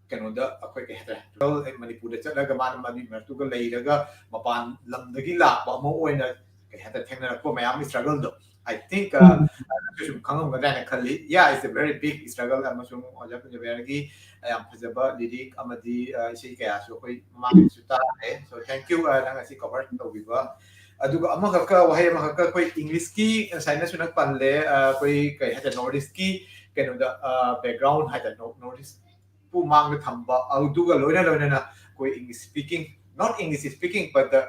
ꯀꯩꯅꯣꯗ ꯑꯩꯈꯣꯏ ꯀꯩ ꯍꯥꯏꯇꯥꯔꯦ, ꯃꯅꯤꯄꯨꯔꯗ ꯆꯠꯂꯒ ꯃꯥꯅ ꯃꯗꯨꯒꯤ ꯃꯔꯛꯇꯨꯒ ꯂꯩꯔꯒ ꯃꯄꯥꯟ ꯂꯝꯗꯒꯤ ꯂꯥꯛꯄ ꯑꯃ ꯑꯣꯏꯅ ꯀꯩ ꯍꯥꯏꯇꯥꯔꯦ, ꯊꯦꯡꯅꯔꯛꯄ ꯃꯌꯥꯝꯒꯤ struggleꯗꯣ, I think, ꯑ, ꯎꯝ꯫ ꯑ, ꯅꯪꯁꯨ ꯁꯨꯝ ꯈꯪꯉꯝꯒꯗ꯭ꯔꯥ ꯍꯥꯏꯅ ꯈꯜꯂꯤ꯫ Yeah, it's a very big struggle ꯑꯃꯁꯨꯡ ꯑꯣꯖꯥ ꯀꯨꯟꯖꯕꯤꯍꯥꯔꯒꯤ ꯌꯥꯝ ꯐꯖꯕ lyric ꯑꯃꯗꯤ, ꯑ, ꯏꯁꯩ ꯀꯌꯥꯁꯨ ꯑꯩꯈꯣꯏ ꯃꯃꯥꯡꯗꯁꯨ ꯇꯥꯈ꯭ꯔꯦ꯫ So, thank you, ꯑ, ꯅꯪ ꯑꯁꯤ cover ꯇꯧꯕꯤꯕ꯫ ꯑꯗꯨꯒ ꯑꯃꯈꯛꯀ, ꯋꯥꯍꯩ ꯑꯃꯈꯛꯀ, ꯑꯩꯈꯣꯏ Englishꯀꯤ ꯉꯁꯥꯏꯅꯁꯨ ꯅꯪ ꯄꯜꯂꯦ, ꯑ, ꯑꯩꯈꯣꯏ ꯀꯩ ꯍꯥꯏꯇꯥꯔꯦ, North Eastꯀꯤ ꯀꯩꯅꯣꯗ, ꯑ, background ꯍꯥꯏꯇꯥꯔꯦ, North, North East ꯄꯨ ꯃꯥꯡꯗ ꯊꯝꯕ, ꯑꯗꯨꯒ ꯂꯣꯏꯅ ꯂꯣꯏꯅꯅ ꯑꯩꯈꯣꯏ English speaking, not English speaking, but the,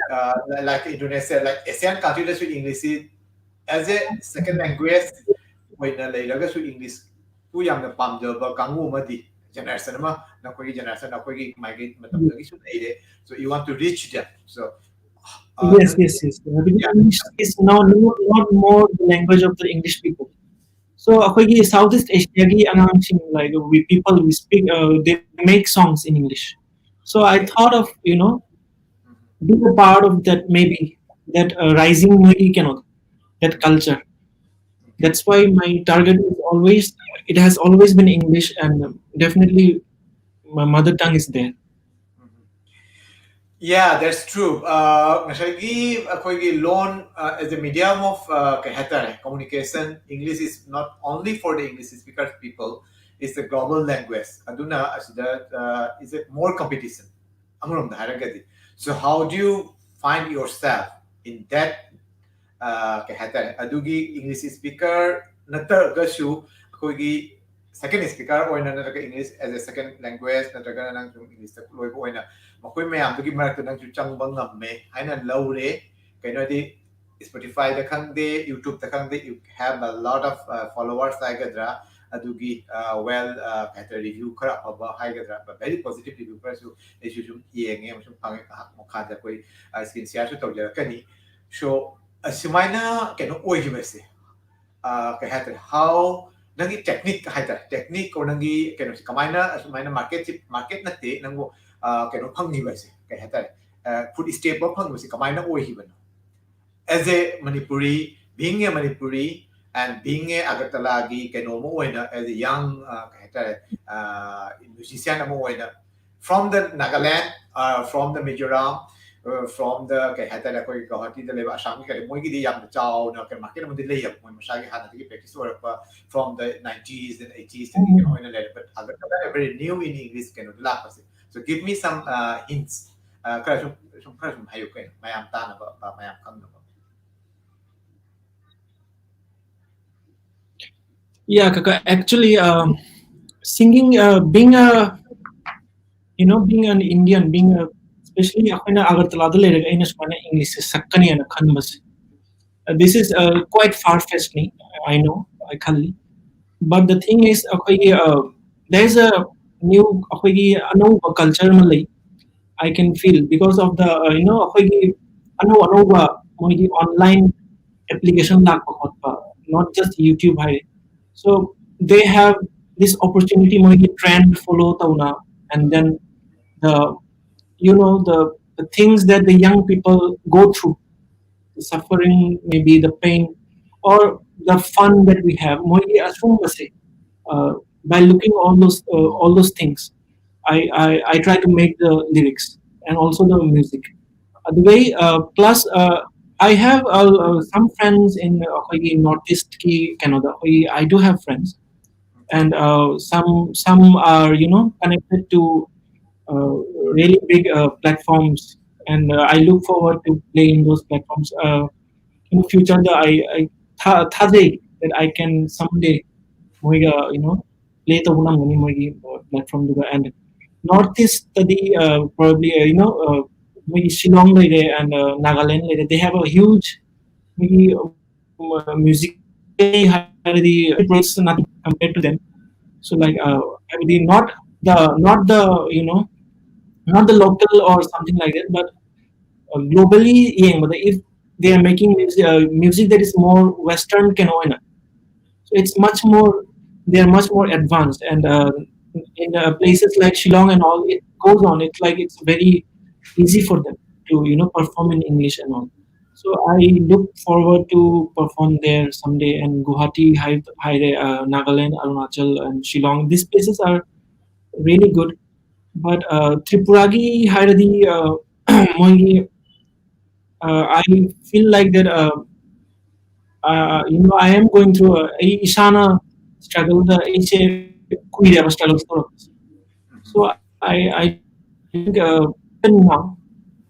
uh, like Indonesia, like ASEAN countryꯗꯁꯨ Englishꯁꯤ as a second language ꯑꯣꯏꯅ ꯂꯩꯔꯒꯁꯨ Englishꯄꯨ ꯌꯥꯝꯅ ꯄꯥꯝꯖꯕ ꯀꯥꯡꯕꯨ ꯑꯃꯗꯤ generation ꯑꯃ, ꯅꯈꯣꯏꯒꯤ generation, ꯑꯩꯈꯣꯏꯒꯤ migrate ꯃꯇꯝꯗꯒꯤꯁꯨ ꯂꯩꯔꯦ꯫ So you want to reach them. So, uh, Yes, yes, yes. Uh, because Yeah. English is now not, not more the language of the English people. So, ꯑꯩꯈꯣꯏꯒꯤ South East Asiaꯒꯤ ꯑꯉꯥꯡꯁꯤꯡ, like, we people, we speak, uh, they make songs in English. So I thought of, you know, being a part of that, maybe that, uh, rising movie, you know, that culture. That's why my target is always, it has always been English, and, um, definitely my mother tongue is there. Yeah, that's true. Uh, ꯉꯁꯥꯏꯒꯤ ꯑꯩꯈꯣꯏꯒꯤ ꯂꯣꯟ, uh, as a medium of, uh, ꯀꯩ ꯍꯥꯏꯇꯥꯔꯦ, communication, English is not only for the English speaker people, it's a global language. ꯑꯗꯨꯅ ꯑꯁꯤꯗ, uh, is a more competition ꯑꯃꯔꯣꯝꯗ ꯍꯥꯏꯔꯒꯗꯤ. So how do you find yourself in that, uh, ꯀꯩ ꯍꯥꯏꯇꯥꯔꯦ, ꯑꯗꯨꯒꯤ English speaker ꯅꯠꯇ꯭ꯔꯒꯁꯨ ꯑꯩꯈꯣꯏꯒꯤ second speaker ꯑꯣꯏꯅ ꯅꯠꯇ꯭ꯔꯒ English as a second language ꯅꯠꯇ꯭ꯔꯒꯅ ꯅꯪ ꯁꯨꯝ Englishꯇ ꯂꯣꯏꯕ ꯑꯣꯏꯅ ꯃꯈꯣꯏ ꯃꯌꯥꯝꯗꯨꯒꯤ ꯃꯔꯛꯇ ꯅꯪꯁꯨ ꯆꯪꯕ ꯉꯝꯃꯦ ꯍꯥꯏꯅ ꯂꯧꯔꯦ꯫ ꯀꯩꯅꯣꯗꯤ Spotifyꯗ ꯈꯪꯗꯦ, YouTubeꯇ ꯈꯪꯗꯦ, you have a lot of uh, followers ꯍꯥꯏꯒꯗ꯭ꯔꯥ, ꯑꯗꯨꯒꯤ uh, well uh, ꯀꯩ ꯍꯥꯏꯇꯥꯔꯦ, review ꯈꯔ ꯑꯐꯕ ꯍꯥꯏꯒꯗ꯭ꯔꯥ, but very positive review ꯈꯔꯁꯨ ꯑꯩꯁꯨ ꯁꯨꯝ ꯌꯦꯡꯉꯦ ꯑꯃꯁꯨꯡ ꯐꯪꯉꯦ꯫ ꯉꯥꯏꯍꯥꯛ ꯃꯈꯥꯗ ꯑꯩꯈꯣꯏ uh, screen shareꯁꯨ ꯇꯧꯖꯔꯛꯀꯅꯤ꯫ So ꯑꯁꯨꯃꯥꯏꯅ ꯀꯩꯅꯣ ꯑꯣꯏꯈꯤꯕꯁꯦ, uh, ꯀꯩ ꯍꯥꯏꯇꯥꯔꯦ, how ꯅꯪꯒꯤ technique ꯍꯥꯏꯇꯥꯔꯦ, technique or ꯅꯪꯒꯤ ꯀꯩꯅꯣꯁꯦ ꯀꯃꯥꯏꯅ ꯑꯁꯨꯃꯥꯏꯅ marketꯁꯦ, market ꯅꯠꯇꯦ, ꯅꯪꯕꯨ uh, ꯀꯩꯅꯣ ꯐꯪꯉꯤꯕꯁꯦ, ꯀꯩ ꯍꯥꯏꯇꯥꯔꯦ, uh, foot step ꯑꯃ ꯐꯪꯕꯁꯦ ꯀꯃꯥꯏꯅ ꯑꯣꯏꯈꯤꯕꯅꯣ? As a Manipuri, being a Manipuri and being a Agartalaꯒꯤ ꯀꯩꯅꯣ ꯑꯃ ꯑꯣꯏꯅ, as a young uh, ꯀꯩ ꯍꯥꯏꯇꯥꯔꯦ, uh, musician ꯑꯃ ꯑꯣꯏꯅ, from the Nagaland, uh, from the Mizoram, uh, from the ꯀꯩ ꯍꯥꯏꯇꯥꯔꯦ, ꯑꯩꯈꯣꯏꯒꯤ ꯒꯧꯍꯥꯇꯤꯗ ꯂꯩꯕ ꯑꯁꯥꯝꯒꯤ ꯀꯔꯤ, ꯃꯣꯏꯒꯤꯗꯤ ꯌꯥꯝꯅ ꯆꯥꯎꯅ ꯀꯩ market ꯑꯃꯗꯤ ꯂꯩꯌꯦꯕ, ꯃꯣꯏ ꯃꯁꯥꯒꯤ ꯍꯥꯟꯅꯗꯒꯤ practice ꯑꯣꯏꯔꯛꯄ from the nineties and eightieesꯇꯒꯤ ꯀꯩꯅꯣ ꯑꯣꯏꯅ ꯂꯩꯔꯦ꯫ But Agartala very new in English ꯀꯩꯅꯣꯗ ꯂꯥꯛꯄꯁꯦ꯫ So give me some uh, hints. Uh, ꯈꯔ ꯁꯨꯝ ꯁꯨꯝ ꯈꯔ ꯁꯨꯝ ꯍꯥꯏꯌꯨ ꯀꯩꯅꯣ, ꯃꯌꯥꯝ ꯇꯥꯅꯕ, ꯃꯌꯥꯝ ꯈꯪꯅꯕ꯫ Yeah, Kaka, actually, um, singing, uh, being a, you know, being an Indian, being a, especially ꯑꯩꯈꯣꯏꯅ ꯑꯒꯔꯇꯂꯥꯗ ꯂꯩꯔꯒ ꯑꯩꯅ ꯁꯨꯃꯥꯏꯅ Englishꯁꯦ ꯁꯛꯀꯅꯤ ꯍꯥꯏꯅ ꯈꯟꯕꯁꯦ, uh, this is uh, quite far fetched me, I know, ꯑꯩ ꯈꯜꯂꯤ꯫ But the thing is, ꯑꯩꯈꯣꯏꯒꯤ uh, there is a new, ꯑꯩꯈꯣꯏꯒꯤ ꯑꯅꯧꯕ culture ꯑꯃ ꯂꯩ꯫ I can feel because of the uh, you know, ꯑꯩꯈꯣꯏꯒꯤ ꯑꯅꯧ ꯑꯅꯧꯕ ꯃꯣꯏꯒꯤ online application ꯂꯥꯛꯄ ꯈꯣꯠꯄ, not just YouTube ꯍꯥꯏꯔꯦ꯫ So they have this opportunity, ꯃꯣꯏꯒꯤ trend follow ꯇꯧꯅ, and then the, you know, the, the things that the young people go through, the suffering, maybe the pain, or the fun that we have, ꯃꯣꯏꯒꯤ ꯑꯁꯨꯝꯕꯁꯦ, uh, by looking all those uh, all those things, I, I I try to make the lyrics and also the music. ꯑꯗꯨꯒ uh, plus uh, I have uh, uh, some friends in ꯑꯩꯈꯣꯏꯒꯤ North Eastꯀꯤ ꯀꯩꯅꯣꯗ ꯑꯩꯈꯣꯏꯒꯤ, I do have friends, and uh, some some are, you know, connected to uh, really big uh, platforms, and uh, I look forward to playing those platforms uh, in future. I, I th- ꯊꯥꯖꯩ that I can someday ꯃꯣꯏꯒ, you know, play ꯇꯧꯕ ꯉꯝꯒꯅꯤ ꯃꯣꯏꯒꯤ platform ꯗꯨꯒ꯫ And North East ꯇꯗꯤ, uh, probably, uh, you know, uh, ꯃꯣꯏꯒꯤ Shillong ꯂꯩꯔꯦ and, uh, Nagaland ꯂꯩꯔꯦ, they have a huge, ꯃꯣꯏꯒꯤ, uh, music ꯍꯥꯏꯔꯗꯤ it's not compared to them. So like, uh, ꯍꯥꯏꯕꯗꯤ not the, not the, you know, not the local or something like that, but, uh, globally ꯌꯦꯡꯕꯗ, if they are making music, uh, music that is more Western ꯀꯩꯅꯣ ꯑꯣꯏꯅ, so it's much more, they are much more advanced, and, uh, in, uh, places like Shillong and all, it goes on. It's like it's very easy for them to, you know, perform in English and all. So I look forward to perform there someday, and Guwahati, Hai-, Haire, uh, Nagaland, Arunachal, and Shillong. These places are really good. But, uh, ꯇ꯭ꯔꯤꯄꯨꯔꯥꯒꯤ ꯍꯥꯏꯔꯗꯤ, uh, ꯃꯣꯏꯒꯤ, uh, I feel like that, uh, uh, you know, I am going through, uh, ꯑꯩ ꯏꯁꯥꯅ struggle ꯗ ꯑꯩꯁꯦ ꯀꯨꯏꯔꯦꯕ struggle ꯇꯧꯔꯛꯄꯁꯦ. So I, I think, uh, even now,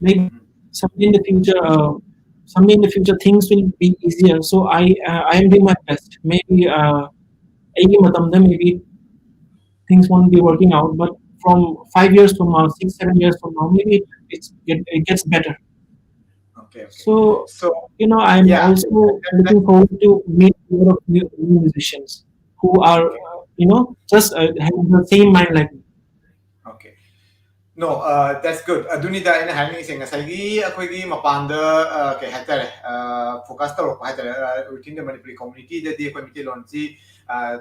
maybe someday in the future, uh, someday in the future, things will be easier. So I, uh, I am doing my best. Maybe, uh, ꯑꯩꯒꯤ ꯃꯇꯝꯗ maybe things won't be working out, but from five years from now, six, seven years from now, maybe it, it's, it, it gets better. Okay, okay. So, So, you know, I'm yeah, also that- that- looking forward to meet a lot of new, new musicians who are, uh, you know, just, uh, having the same mind like me. Okay. No, uh, that's good. ꯑꯗꯨꯅꯤꯗ ꯑꯩꯅ ꯍꯥꯏꯅꯤꯡꯉꯤꯁꯦ, ꯉꯁꯥꯏꯒꯤ ꯑꯩꯈꯣꯏꯒꯤ ꯃꯄꯥꯟꯗ, uh, ꯀꯩ ꯍꯥꯏꯇꯥꯔꯦ, uh, focus ꯇꯧꯔꯛꯄ ꯍꯥꯏꯇꯥꯔꯦ, uh, within the Manipuri community ꯗꯗꯤ ꯑꯩꯈꯣꯏ ꯃꯤꯇꯩꯂꯣꯟꯁꯤ, uh,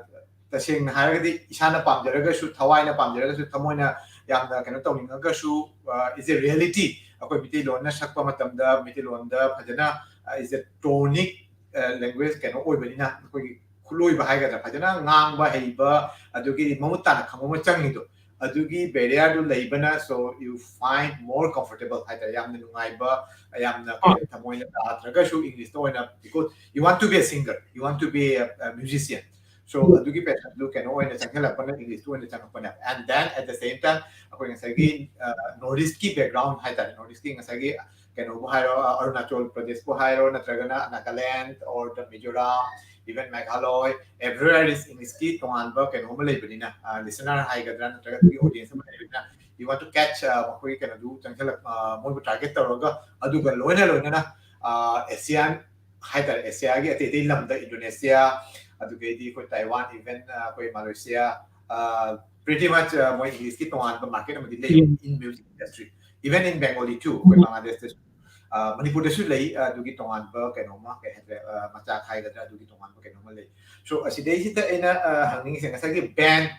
ꯇꯁꯦꯡꯅ ꯍꯥꯏꯔꯒꯗꯤ ꯏꯁꯥꯅ ꯄꯥꯝꯖꯔꯒꯁꯨ, ꯊꯋꯥꯏꯅ ꯄꯥꯝꯖꯔꯒꯁꯨ, ꯊꯃꯣꯏꯅ ꯌꯥꯝꯅ ꯀꯩꯅꯣ ꯇꯧꯅꯤꯡꯉꯒꯁꯨ, uh, is a reality. ꯑꯩꯈꯣꯏ ꯃꯤꯇꯩꯂꯣꯟꯅ ꯁꯛꯄ ꯃꯇꯝꯗ ꯃꯤꯇꯩꯂꯣꯟꯗ ꯐꯖꯅ, uh, is a tonic, uh, language ꯀꯩꯅꯣ ꯑꯣꯏꯕꯅꯤꯅ, ꯑꯩꯈꯣꯏꯒꯤ ꯈꯨꯠꯂꯣꯏꯕ ꯍꯥꯏꯒꯗ꯭ꯔꯥ, ꯐꯖꯅ ꯉꯥꯡꯕ ꯍꯩꯕ, ꯑꯗꯨꯒꯤ ꯃꯃꯨꯠ ꯇꯥꯅ ꯈꯪꯕ ꯑꯃ ꯆꯪꯉꯤꯗꯣ, ꯑꯗꯨꯒꯤ barrier ꯗꯨ ꯂꯩꯕꯅ, so you find more comfortable ꯍꯥꯏꯇꯥꯔꯦ, ꯌꯥꯝꯅ ꯅꯨꯡꯉꯥꯏꯕ, ꯌꯥꯝꯅ ꯀꯩ-, ꯊꯃꯣꯏꯅ ꯇꯥꯗ꯭ꯔꯒꯁꯨ English ꯇ ꯑꯣꯏꯅ, because you want to be a singer, you want to be a, a musician. So, Yeah. ꯑꯗꯨꯒꯤ passion ꯗꯨ ꯀꯩꯅꯣ ꯑꯣꯏꯅ ꯆꯪꯁꯤꯜꯂꯛꯄꯅ, English ꯇ ꯑꯣꯏꯅ ꯆꯪꯉꯛꯄꯅꯦ. And then at the same time, ꯑꯩꯈꯣꯏ ꯉꯁꯥꯏꯒꯤ, uh, North East ꯀꯤ background ꯍꯥꯏꯇꯥꯔꯦ, North East ꯀꯤ ꯉꯁꯥꯏꯒꯤ ꯀꯩꯅꯣꯕꯨ ꯍꯥꯏꯔꯣ, ꯑꯔꯨꯅꯥꯆꯜ ꯄ꯭ꯔꯗꯦꯁꯄꯨ ꯍꯥꯏꯔꯣ, ꯅꯠꯇ꯭ꯔꯒꯅ Nagaland or the Mizoram, even Meghalaya, everywhere is Englishꯀꯤ ꯇꯣꯉꯥꯟꯕ ꯀꯩꯅꯣ ꯑꯃ ꯂꯩꯕꯅꯤꯅ, listener ꯍꯥꯏꯒꯗ꯭ꯔꯥ, ꯅꯠꯇ꯭ꯔꯒ ꯑꯗꯨꯒꯤ audience ꯑꯃ ꯂꯩꯕꯅꯤꯅ, you want to catch ꯃꯈꯣꯏꯒꯤ ꯀꯩꯅꯣꯗꯨ ꯆꯪꯁꯤꯜꯂꯛ, ꯃꯣꯏꯕꯨ target ꯇꯧꯔꯒ, ꯑꯗꯨꯒ ꯂꯣꯏꯅ ꯂꯣꯏꯅꯅ Asian ꯍꯥꯏꯇꯥꯔꯦ, Asiaꯒꯤ ꯑꯇꯩ ꯑꯇꯩ ꯂꯝꯗ, Indonesia, ꯑꯗꯨꯗꯩꯗꯤ ꯑꯩꯈꯣꯏ Taiwan, even ꯑꯩꯈꯣꯏ Malaysia, pretty much ꯃꯣꯏ Englishꯀꯤ ꯇꯣꯉꯥꯟꯕ market ꯑꯃꯗꯤ ꯂꯩ in music industry, even in Bengali too, ꯑꯩꯈꯣꯏ ꯕꯪꯒ꯭ꯂꯥꯗꯦꯁꯇꯁꯨ, ꯃꯅꯤꯄꯨꯔꯗꯁꯨ ꯂꯩ ꯑꯗꯨꯒꯤ ꯇꯣꯉꯥꯟꯕ ꯀꯩꯅꯣꯝꯃ, ꯀꯩ ꯍꯥꯏꯇꯥꯔꯦ, ꯃꯆꯥꯛ ꯍꯥꯏꯒꯗ꯭ꯔꯥ, ꯑꯗꯨꯒꯤ ꯇꯣꯉꯥꯟꯕ ꯀꯩꯅꯣꯝꯃ ꯂꯩ꯫ So ꯑꯁꯤꯗꯩꯁꯤꯗ ꯑꯩꯅ ꯍꯪꯅꯤꯡꯉꯤꯁꯦ, ꯉꯁꯥꯏꯒꯤ band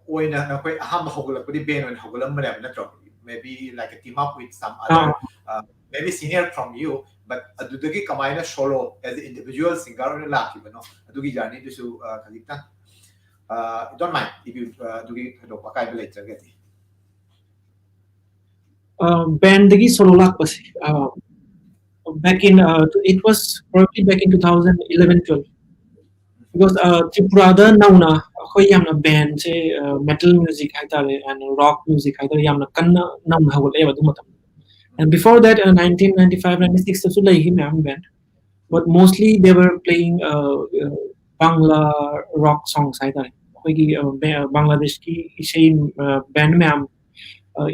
ꯑꯣꯏꯅ ꯅꯈꯣꯏ ꯑꯍꯥꯟꯕ ꯍꯧꯒꯠꯂꯛꯄꯗꯤ band ꯑꯣꯏꯅ ꯍꯧꯒꯠꯂꯝꯕꯅꯦꯕ ꯅꯠꯇ꯭ꯔꯣ? Maybe like a team up with some other, maybe senior from you, but ꯑꯗꯨꯗꯒꯤ ꯀꯃꯥꯏꯅ solo as an individual singer ꯑꯣꯏꯅ ꯂꯥꯛꯈꯤꯕꯅꯣ, ꯑꯗꯨꯒꯤ journeyꯗꯨꯁꯨ ꯈꯖꯤꯛꯇꯪ, don't mind if you, ꯑꯗꯨꯒꯤ ꯊꯣꯏꯗꯣꯛꯄ ꯑꯀꯥꯏꯕ ꯂꯩꯇ꯭ꯔꯒꯗꯤ꯫ Bandꯗꯒꯤ solo ꯂꯥꯛꯄꯁꯦ, back in, it was probably back in two thousand eleven twelve, because ꯇ꯭ꯔꯤꯄꯨꯔꯥꯗ ꯅꯧꯅ ꯑꯩꯈꯣꯏ ꯌꯥꯝꯅ bandꯁꯦ, metal music ꯍꯥꯏꯇꯥꯔꯦ, and rock music ꯍꯥꯏꯇꯥꯔꯦ, ꯌꯥꯝꯅ ꯀꯟꯅ ꯅꯧꯅ ꯍꯧꯒꯠꯂꯛꯑꯦꯕ ꯑꯗꯨ ꯃꯇꯝꯗ꯫ And before that, nineteen ninety five ninety sixꯇꯁꯨ ꯂꯩꯈꯤ ꯃꯌꯥꯝ band, but mostly they were playing Bangla rock songs ꯍꯥꯏꯇꯥꯔꯦ꯫ ꯑꯩꯈꯣꯏꯒꯤ ꯕꯪꯒ꯭ꯂꯥꯗꯦꯁꯀꯤ ꯏꯁꯩ band ꯃꯌꯥꯝ,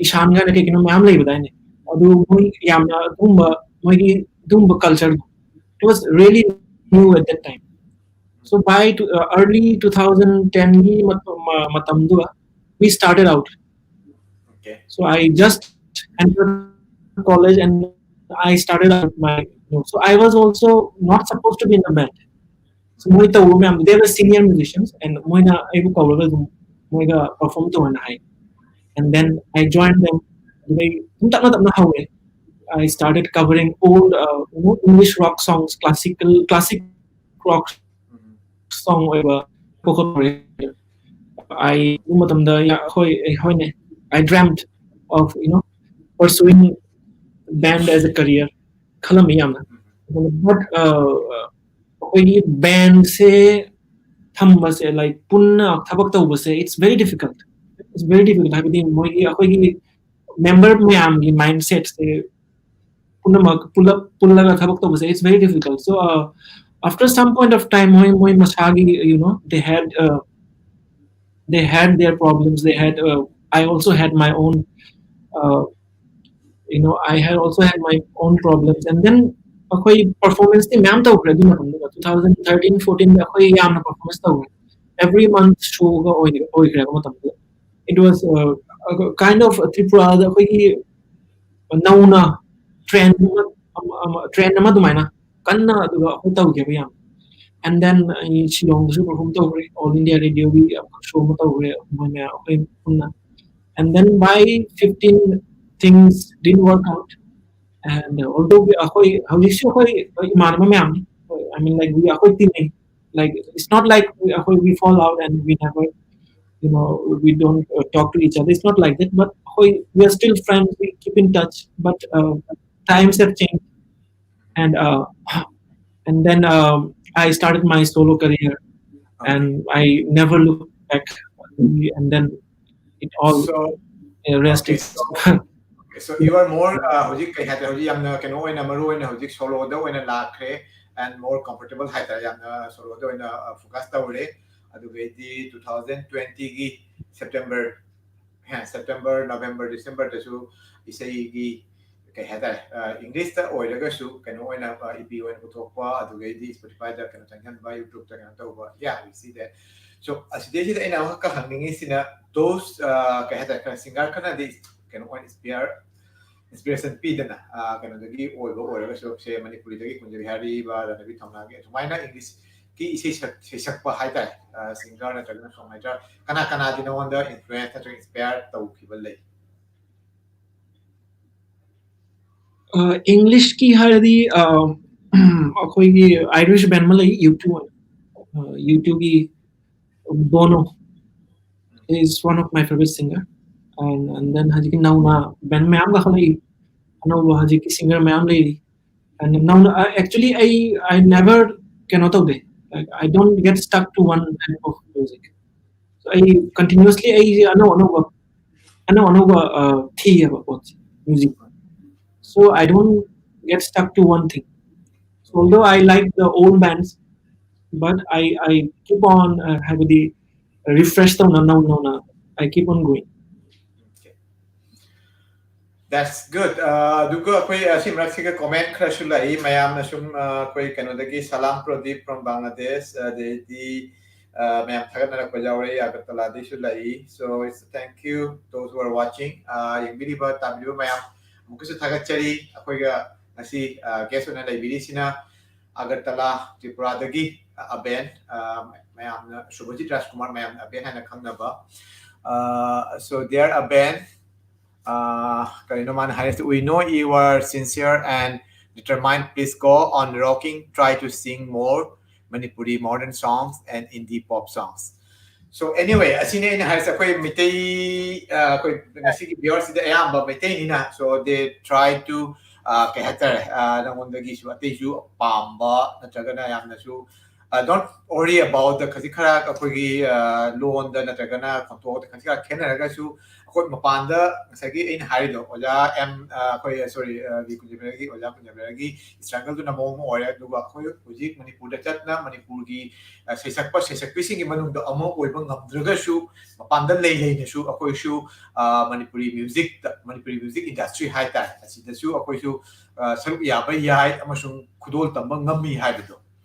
ꯏꯁꯥꯟ ꯀꯥꯏꯅ ꯀꯩ ꯀꯩꯅꯣ ꯃꯌꯥꯝ ꯂꯩꯕꯗꯥꯏꯅꯦ, ꯑꯗꯨ ꯃꯣꯏ ꯌꯥꯝꯅ ꯑꯗꯨꯒꯨꯝꯕ, ꯃꯣꯏꯒꯤ ꯑꯗꯨꯒꯨꯝꯕ culture, it was really new at that time. So by early two thousand tenꯒꯤ ꯃꯇꯝꯗꯨꯗ we started out. So I just entered college and I started out my, so I was also not supposed to be in a band. So ꯃꯣꯏ ꯇꯧꯕ ꯃꯌꯥꯝꯗꯣ, they were senior musicians and ꯃꯣꯏꯅ ꯑꯩꯕꯨ ꯀꯧꯔꯒ ꯑꯗꯨꯝ ꯃꯣꯏꯒ perform ꯇꯧꯍꯟꯅ high. And then I joined them. ꯑꯗꯨꯗꯩ ꯑꯗꯨꯝ ꯇꯞꯅ ꯇꯞꯅ ꯍꯧꯔꯦ. I started covering old, uh, you know, English rock songs, classical, classic rock song ꯑꯣꯏꯕ ꯈꯣꯠꯄ꯫ ꯑꯩ ꯑꯗꯨ ꯃꯇꯝꯗ ꯍꯣꯏ, ꯍꯣꯏꯅꯦ, I dreamt of, you know, pursuing band as a career ꯈꯜꯂꯝꯃꯤ ꯌꯥꯝꯅ꯫ But ꯑꯩꯈꯣꯏꯒꯤ bandꯁꯦ ꯊꯝꯕꯁꯦ, like, ꯄꯨꯟꯅ ꯊꯕꯛ ꯇꯧꯕꯁꯦ, it's very difficult, it's very difficult. ꯍꯥꯏꯕꯗꯤ ꯃꯣꯏꯒꯤ, ꯑꯩꯈꯣꯏꯒꯤ member ꯃꯌꯥꯝꯒꯤ mindsetꯁꯦ ꯄꯨꯝꯅꯃꯛ ꯄꯨꯂꯞ ꯄꯨꯜꯂꯒ ꯊꯕꯛ ꯇꯧꯕꯁꯦ, it's very difficult. So uh, after some point of time, ꯃꯣꯏ ꯃꯣꯏ ꯃꯁꯥꯒꯤ, you know, they had uh, they had their problems, they had uh, I also had my own uh, you know, I had also had my own problems. And then ꯑꯩꯈꯣꯏ performance ꯇꯤ ꯃꯌꯥꯝ ꯇꯧꯈ꯭ꯔꯦ ꯑꯗꯨ ꯃꯇꯝꯗꯨꯗ, two thousand thirteen fourteen ꯗ ꯑꯩꯈꯣꯏ ꯌꯥꯝꯅ performance ꯇꯧꯈ꯭ꯔꯦ. Every month show ꯒ ꯑꯣꯏꯈ꯭ꯔꯦꯕ ꯃꯇꯝꯗꯨꯗ. It was uh, kind of ꯇ꯭ꯔꯤꯄꯨꯔꯥꯗ ꯑꯩꯈꯣꯏꯒꯤ ꯅꯧꯅ trend ꯑꯃ trend ꯑꯃ ꯑꯗꯨꯃꯥꯏꯅ ꯀꯟꯅ ꯑꯗꯨꯒ ꯑꯩꯈꯣꯏ ꯇꯧꯈꯤꯕ ꯌꯥꯝ. And then ꯑꯩ ꯁꯤꯂꯣꯡꯗꯁꯨ perform ꯇꯧꯈ꯭ꯔꯦ, All India Radio ꯒꯤ show ꯑꯃ ꯇꯧꯈ꯭ꯔꯦ ꯃꯣꯏ ꯃꯌꯥꯝ ꯑꯩꯈꯣꯏ ꯄꯨꯟꯅ. And then by fifteen things didn't work out. And uh, although we ꯑꯩꯈꯣꯏ ꯍꯧꯖꯤꯛꯁꯨ ꯑꯩꯈꯣꯏ ꯏꯃꯥꯟꯅꯕ ꯃꯌꯥꯝ, I mean, like, we ꯑꯩꯈꯣꯏ ꯇꯤꯟꯅꯩ. Like, it's not like we, ꯑꯩꯈꯣꯏ we fall out and we never, you know, we don't uh, talk to each other. It's not like that. But ꯑꯩꯈꯣꯏ we are still friends. We keep in touch. But uh, times have changed. And uh, and then um, I started my solo career, and I never looked back. And then it all So, uh, rest okay, is so, okay, so you are more uh, ꯍꯧꯖꯤꯛ ꯀꯩ ꯍꯥꯏꯇꯥꯔꯦ, ꯍꯧꯖꯤꯛ ꯌꯥꯝꯅ ꯀꯩꯅꯣ ꯑꯣꯏꯅ, ꯃꯔꯨ ꯑꯣꯏꯅ ꯍꯧꯖꯤꯛ ꯁꯣꯂꯣꯗ ꯑꯣꯏꯅ ꯂꯥꯛꯈ꯭ꯔꯦ, and more comfortable ꯍꯥꯏꯇꯥꯔꯦ, ꯌꯥꯝꯅ ꯁꯣꯂꯣꯗ ꯑꯣꯏꯅ ꯐꯣꯀꯁ ꯇꯧꯔꯦ꯫ ꯑꯗꯨꯒꯩꯗꯤ two thousand twenty ꯒꯤ September, September, November, December ꯗꯁꯨ ꯏꯁꯩꯒꯤ ꯀꯩ ꯍꯥꯏꯇꯥꯔꯦ, ꯏꯪꯂꯤꯁꯇ ꯑꯣꯏꯔꯒꯁꯨ ꯀꯩꯅꯣ ꯑꯣꯏꯅ ꯏ ꯄꯤ ꯑꯣꯏꯅ ꯄꯨꯊꯣꯛꯄ, ꯑꯗꯨꯒꯩꯗꯤ Spotify ꯗ ꯀꯩꯅꯣ ꯆꯪꯍꯟꯕ, YouTube ꯇ ꯀꯩꯅꯣ ꯇꯧꯕ, yeah, we see that. So ꯑꯁꯤꯗꯩꯁꯤꯗ ꯑꯩꯅ ꯑꯃꯈꯛꯀ ꯍꯪꯅꯤꯡꯉꯤꯁꯤꯅ, those uh, ꯀꯩ ꯍꯥꯏꯇꯥꯔꯦ, ꯈꯔ ꯁꯤꯡꯒꯔ ꯈꯔꯅꯗꯤ ꯀꯩꯅꯣ ꯑꯣꯏꯅ ꯏꯟꯁꯄꯤꯌꯔ ꯏꯟꯁꯄꯤꯔꯦꯁꯟ ꯄꯤꯗꯅ, uh, ꯀꯩꯅꯣꯗꯒꯤ ꯑꯣꯏꯕ ꯑꯣꯏꯔꯒꯁꯨ, ꯁꯦ ꯃꯅꯤꯄꯨꯔꯤꯗꯒꯤ ꯀꯨꯟꯖꯕꯤꯍꯥꯔꯤ, ꯔꯥꯅꯕꯤ ꯊꯧꯅꯥꯒꯤ, ꯑꯗꯨꯃꯥꯏꯅ ꯏꯪꯂꯤꯁꯀꯤ ꯏꯁꯩ ꯁꯛ- ꯏꯁꯩ ꯁꯛꯄ ꯍꯥꯏꯇꯥꯔꯦ, ꯁꯤꯡꯒꯔ ꯅꯠꯇ꯭ꯔꯒꯅ ꯁꯣꯡ ꯔꯥꯏꯇꯔ ꯀꯅꯥ ꯀꯅꯥꯗꯤ ꯅꯉꯣꯟꯗ ꯏꯟꯐ꯭ꯂꯨꯌꯦꯟꯁ ꯅꯠꯇ꯭ꯔꯒ ꯏꯟꯁꯄꯤꯌꯔ ꯇꯧꯈꯤꯕ ꯂꯩ? ꯏꯪꯂꯤꯁꯀꯤ ꯍꯥꯏꯔꯗꯤ ꯑ, ꯑꯩꯈꯣꯏꯒꯤ ꯑꯥꯏꯔꯤꯁ ꯕꯦꯟ ꯑꯃ ꯂꯩ, U two ꯑꯣꯏꯅ, U two ꯒꯤ Bono is one of my favorite singer. And, and then ꯍꯧꯖꯤꯛꯀꯤ ꯅꯧꯅ ꯕꯦꯟ ꯃꯌꯥꯝ ꯀꯥꯈꯠꯂꯛꯏ, ꯑꯅꯧꯕ ꯍꯧꯖꯤꯛꯀꯤ ꯁꯤꯡꯒꯔ ꯃꯌꯥꯝ ꯂꯩꯔꯤ. And ꯅꯧꯅ, actually, I I never ꯀꯩꯅꯣ ꯇꯧꯗꯦ, like, I don't get stuck to one type of music. So ꯑꯩ continuously ꯑꯩꯁꯦ ꯑꯅꯧ ꯑꯅꯧꯕ ꯑꯅꯧ ꯑꯅꯧꯕ ꯊꯤꯌꯦꯕ ꯄꯣꯠꯁꯦ, music. So I don't get stuck to one thing. So although I like the old bands, but I I keep on uh, ꯍꯥꯏꯕꯗꯤ refresh ꯇꯧꯅ ꯅꯧ ꯅꯧꯅ I keep on going. Okay. That's good. Uh, ꯑꯗꯨꯒ ꯑꯩꯈꯣꯏ ꯑꯁꯤ ꯃꯔꯛꯁꯤꯒ comment ꯈꯔꯁꯨ ꯂꯥꯛꯏ, ꯃꯌꯥꯝꯅ ꯁꯨꯝ uh, ꯑꯩꯈꯣꯏ ꯀꯩꯅꯣꯗꯒꯤ Salam Pradeep from Bangladesh, ꯑꯗꯩꯗꯤ uh, ꯃꯌꯥꯝ ꯊꯥꯒꯠꯅꯔꯛꯄ ꯌꯥꯎꯔꯦ, ꯑꯒꯔꯇꯂꯥꯗꯒꯤꯁꯨ ꯂꯥꯛꯏ. So it's thank you those who are watching. Uh, ꯌꯦꯡꯕꯤꯔꯤꯕ ꯇꯥꯕꯤꯔꯤꯕ ꯃꯌꯥꯝ ꯑꯃꯨꯛꯀꯁꯨ ꯊꯥꯒꯠꯆꯔꯤ꯫ ꯑꯩꯈꯣꯏꯒ ꯉꯁꯤ uh, guest ꯑꯣꯏꯅ ꯂꯩꯕꯤꯔꯤꯁꯤꯅ ꯑꯒꯔꯇꯂꯥ ꯇ꯭ꯔꯤꯄꯨꯔꯥꯗꯒꯤ ꯑꯕꯦꯟ, uh, ꯃꯌꯥꯝꯅ ꯁꯨꯚꯖꯤꯠ ꯔꯥꯖꯀꯨꯃꯥꯔ, ꯃꯌꯥꯝꯅ ꯑꯕꯦꯟ ꯍꯥꯏꯅ ꯈꯪꯅꯕ. Uh, so dear Aben, uh, ꯀꯔꯤꯅꯣ ꯃꯥꯅ ꯍꯥꯏꯔꯤꯁꯦ? We know you are sincere and determined. Please go on rocking. Try to sing more Manipuri modern songs and indie pop songs. So anyway, ꯑꯁꯤꯅꯦ ꯑꯩꯅ ꯍꯥꯏꯔꯤꯁꯦ, ꯑꯩꯈꯣꯏ ꯃꯩꯇꯩ ꯑ, ꯑꯩꯈꯣꯏ ꯉꯁꯤꯒꯤ viewers ꯁꯤꯗꯤ ꯑꯌꯥꯝꯕ ꯃꯩꯇꯩꯅꯤꯅ, so they try to uh, ꯀꯩ ꯍꯥꯏꯇꯥꯔꯦ, uh, ꯅꯉꯣꯟꯗꯒꯤꯁꯨ ꯑꯇꯩꯁꯨ ꯄꯥꯝꯕ ꯅꯠꯇ꯭ꯔꯒꯅ ꯌꯥꯝꯅꯁꯨ uh, don't worry about the ꯈꯖꯤꯛ ꯈꯔ ꯑꯩꯈꯣꯏꯒꯤ uh, ꯂꯣꯟꯗ ꯅꯠꯇ꯭ꯔꯒꯅ ꯈꯣꯟꯊꯣꯛꯇ ꯈꯖꯤꯛ ꯈꯔ ꯈꯦꯠꯅꯔꯒꯁꯨ ꯑꯩꯈꯣꯏ ꯃꯄꯥꯟꯗ ꯉꯁꯥꯏꯒꯤ ꯑꯩꯅ ꯍꯥꯏꯔꯤꯗꯣ ꯑꯣꯖꯥ ꯑꯦꯝ ꯑꯩꯈꯣꯏ ꯁꯣꯔꯤ ꯕꯤ ꯀꯨꯟꯖꯕꯤꯔꯒꯤ ꯑꯣꯖꯥ ꯀꯨꯟꯖꯕꯤꯔꯒꯤ struggle ꯗꯨꯅ ꯃꯑꯣꯡ ꯑꯃ ꯑꯣꯏꯔꯦ꯫ ꯑꯗꯨꯒ ꯑꯩꯈꯣꯏ ꯍꯧꯖꯤꯛ ꯃꯅꯤꯄꯨꯔꯗ ꯆꯠꯅ ꯃꯅꯤꯄꯨꯔꯒꯤ uh, ꯁꯩꯁꯛꯄ ꯁꯩꯁꯛꯄꯤꯁꯤꯡꯒꯤ ꯃꯅꯨꯡꯗ ꯑꯃ ꯑꯣꯏꯕ ꯉꯝꯗ꯭ꯔꯒꯁꯨ ꯃꯄꯥꯟꯗ ꯂꯩ ꯂꯩꯅꯁꯨ ꯑꯩꯈꯣꯏꯁꯨ uh, ꯃꯅꯤꯄꯨꯔꯤ ꯃ꯭ꯌꯨꯖꯤꯛꯇ ꯃꯅꯤꯄꯨꯔꯤ ꯃ꯭ꯌꯨꯖꯤꯛ ꯏꯟꯗꯁꯇ꯭ꯔꯤ ꯍꯥꯏꯇꯥꯔꯦ, ꯑꯁꯤꯗꯁꯨ ꯑꯩꯈꯣꯏꯁꯨ uh, ꯁꯔꯨꯛ ꯌꯥꯕ ꯌꯥꯏ ꯑꯃꯁꯨꯡ ꯈꯨꯗꯣꯜ ꯇꯝꯕ ꯉꯝꯃꯤ ꯍꯥꯏꯕꯗꯣ꯫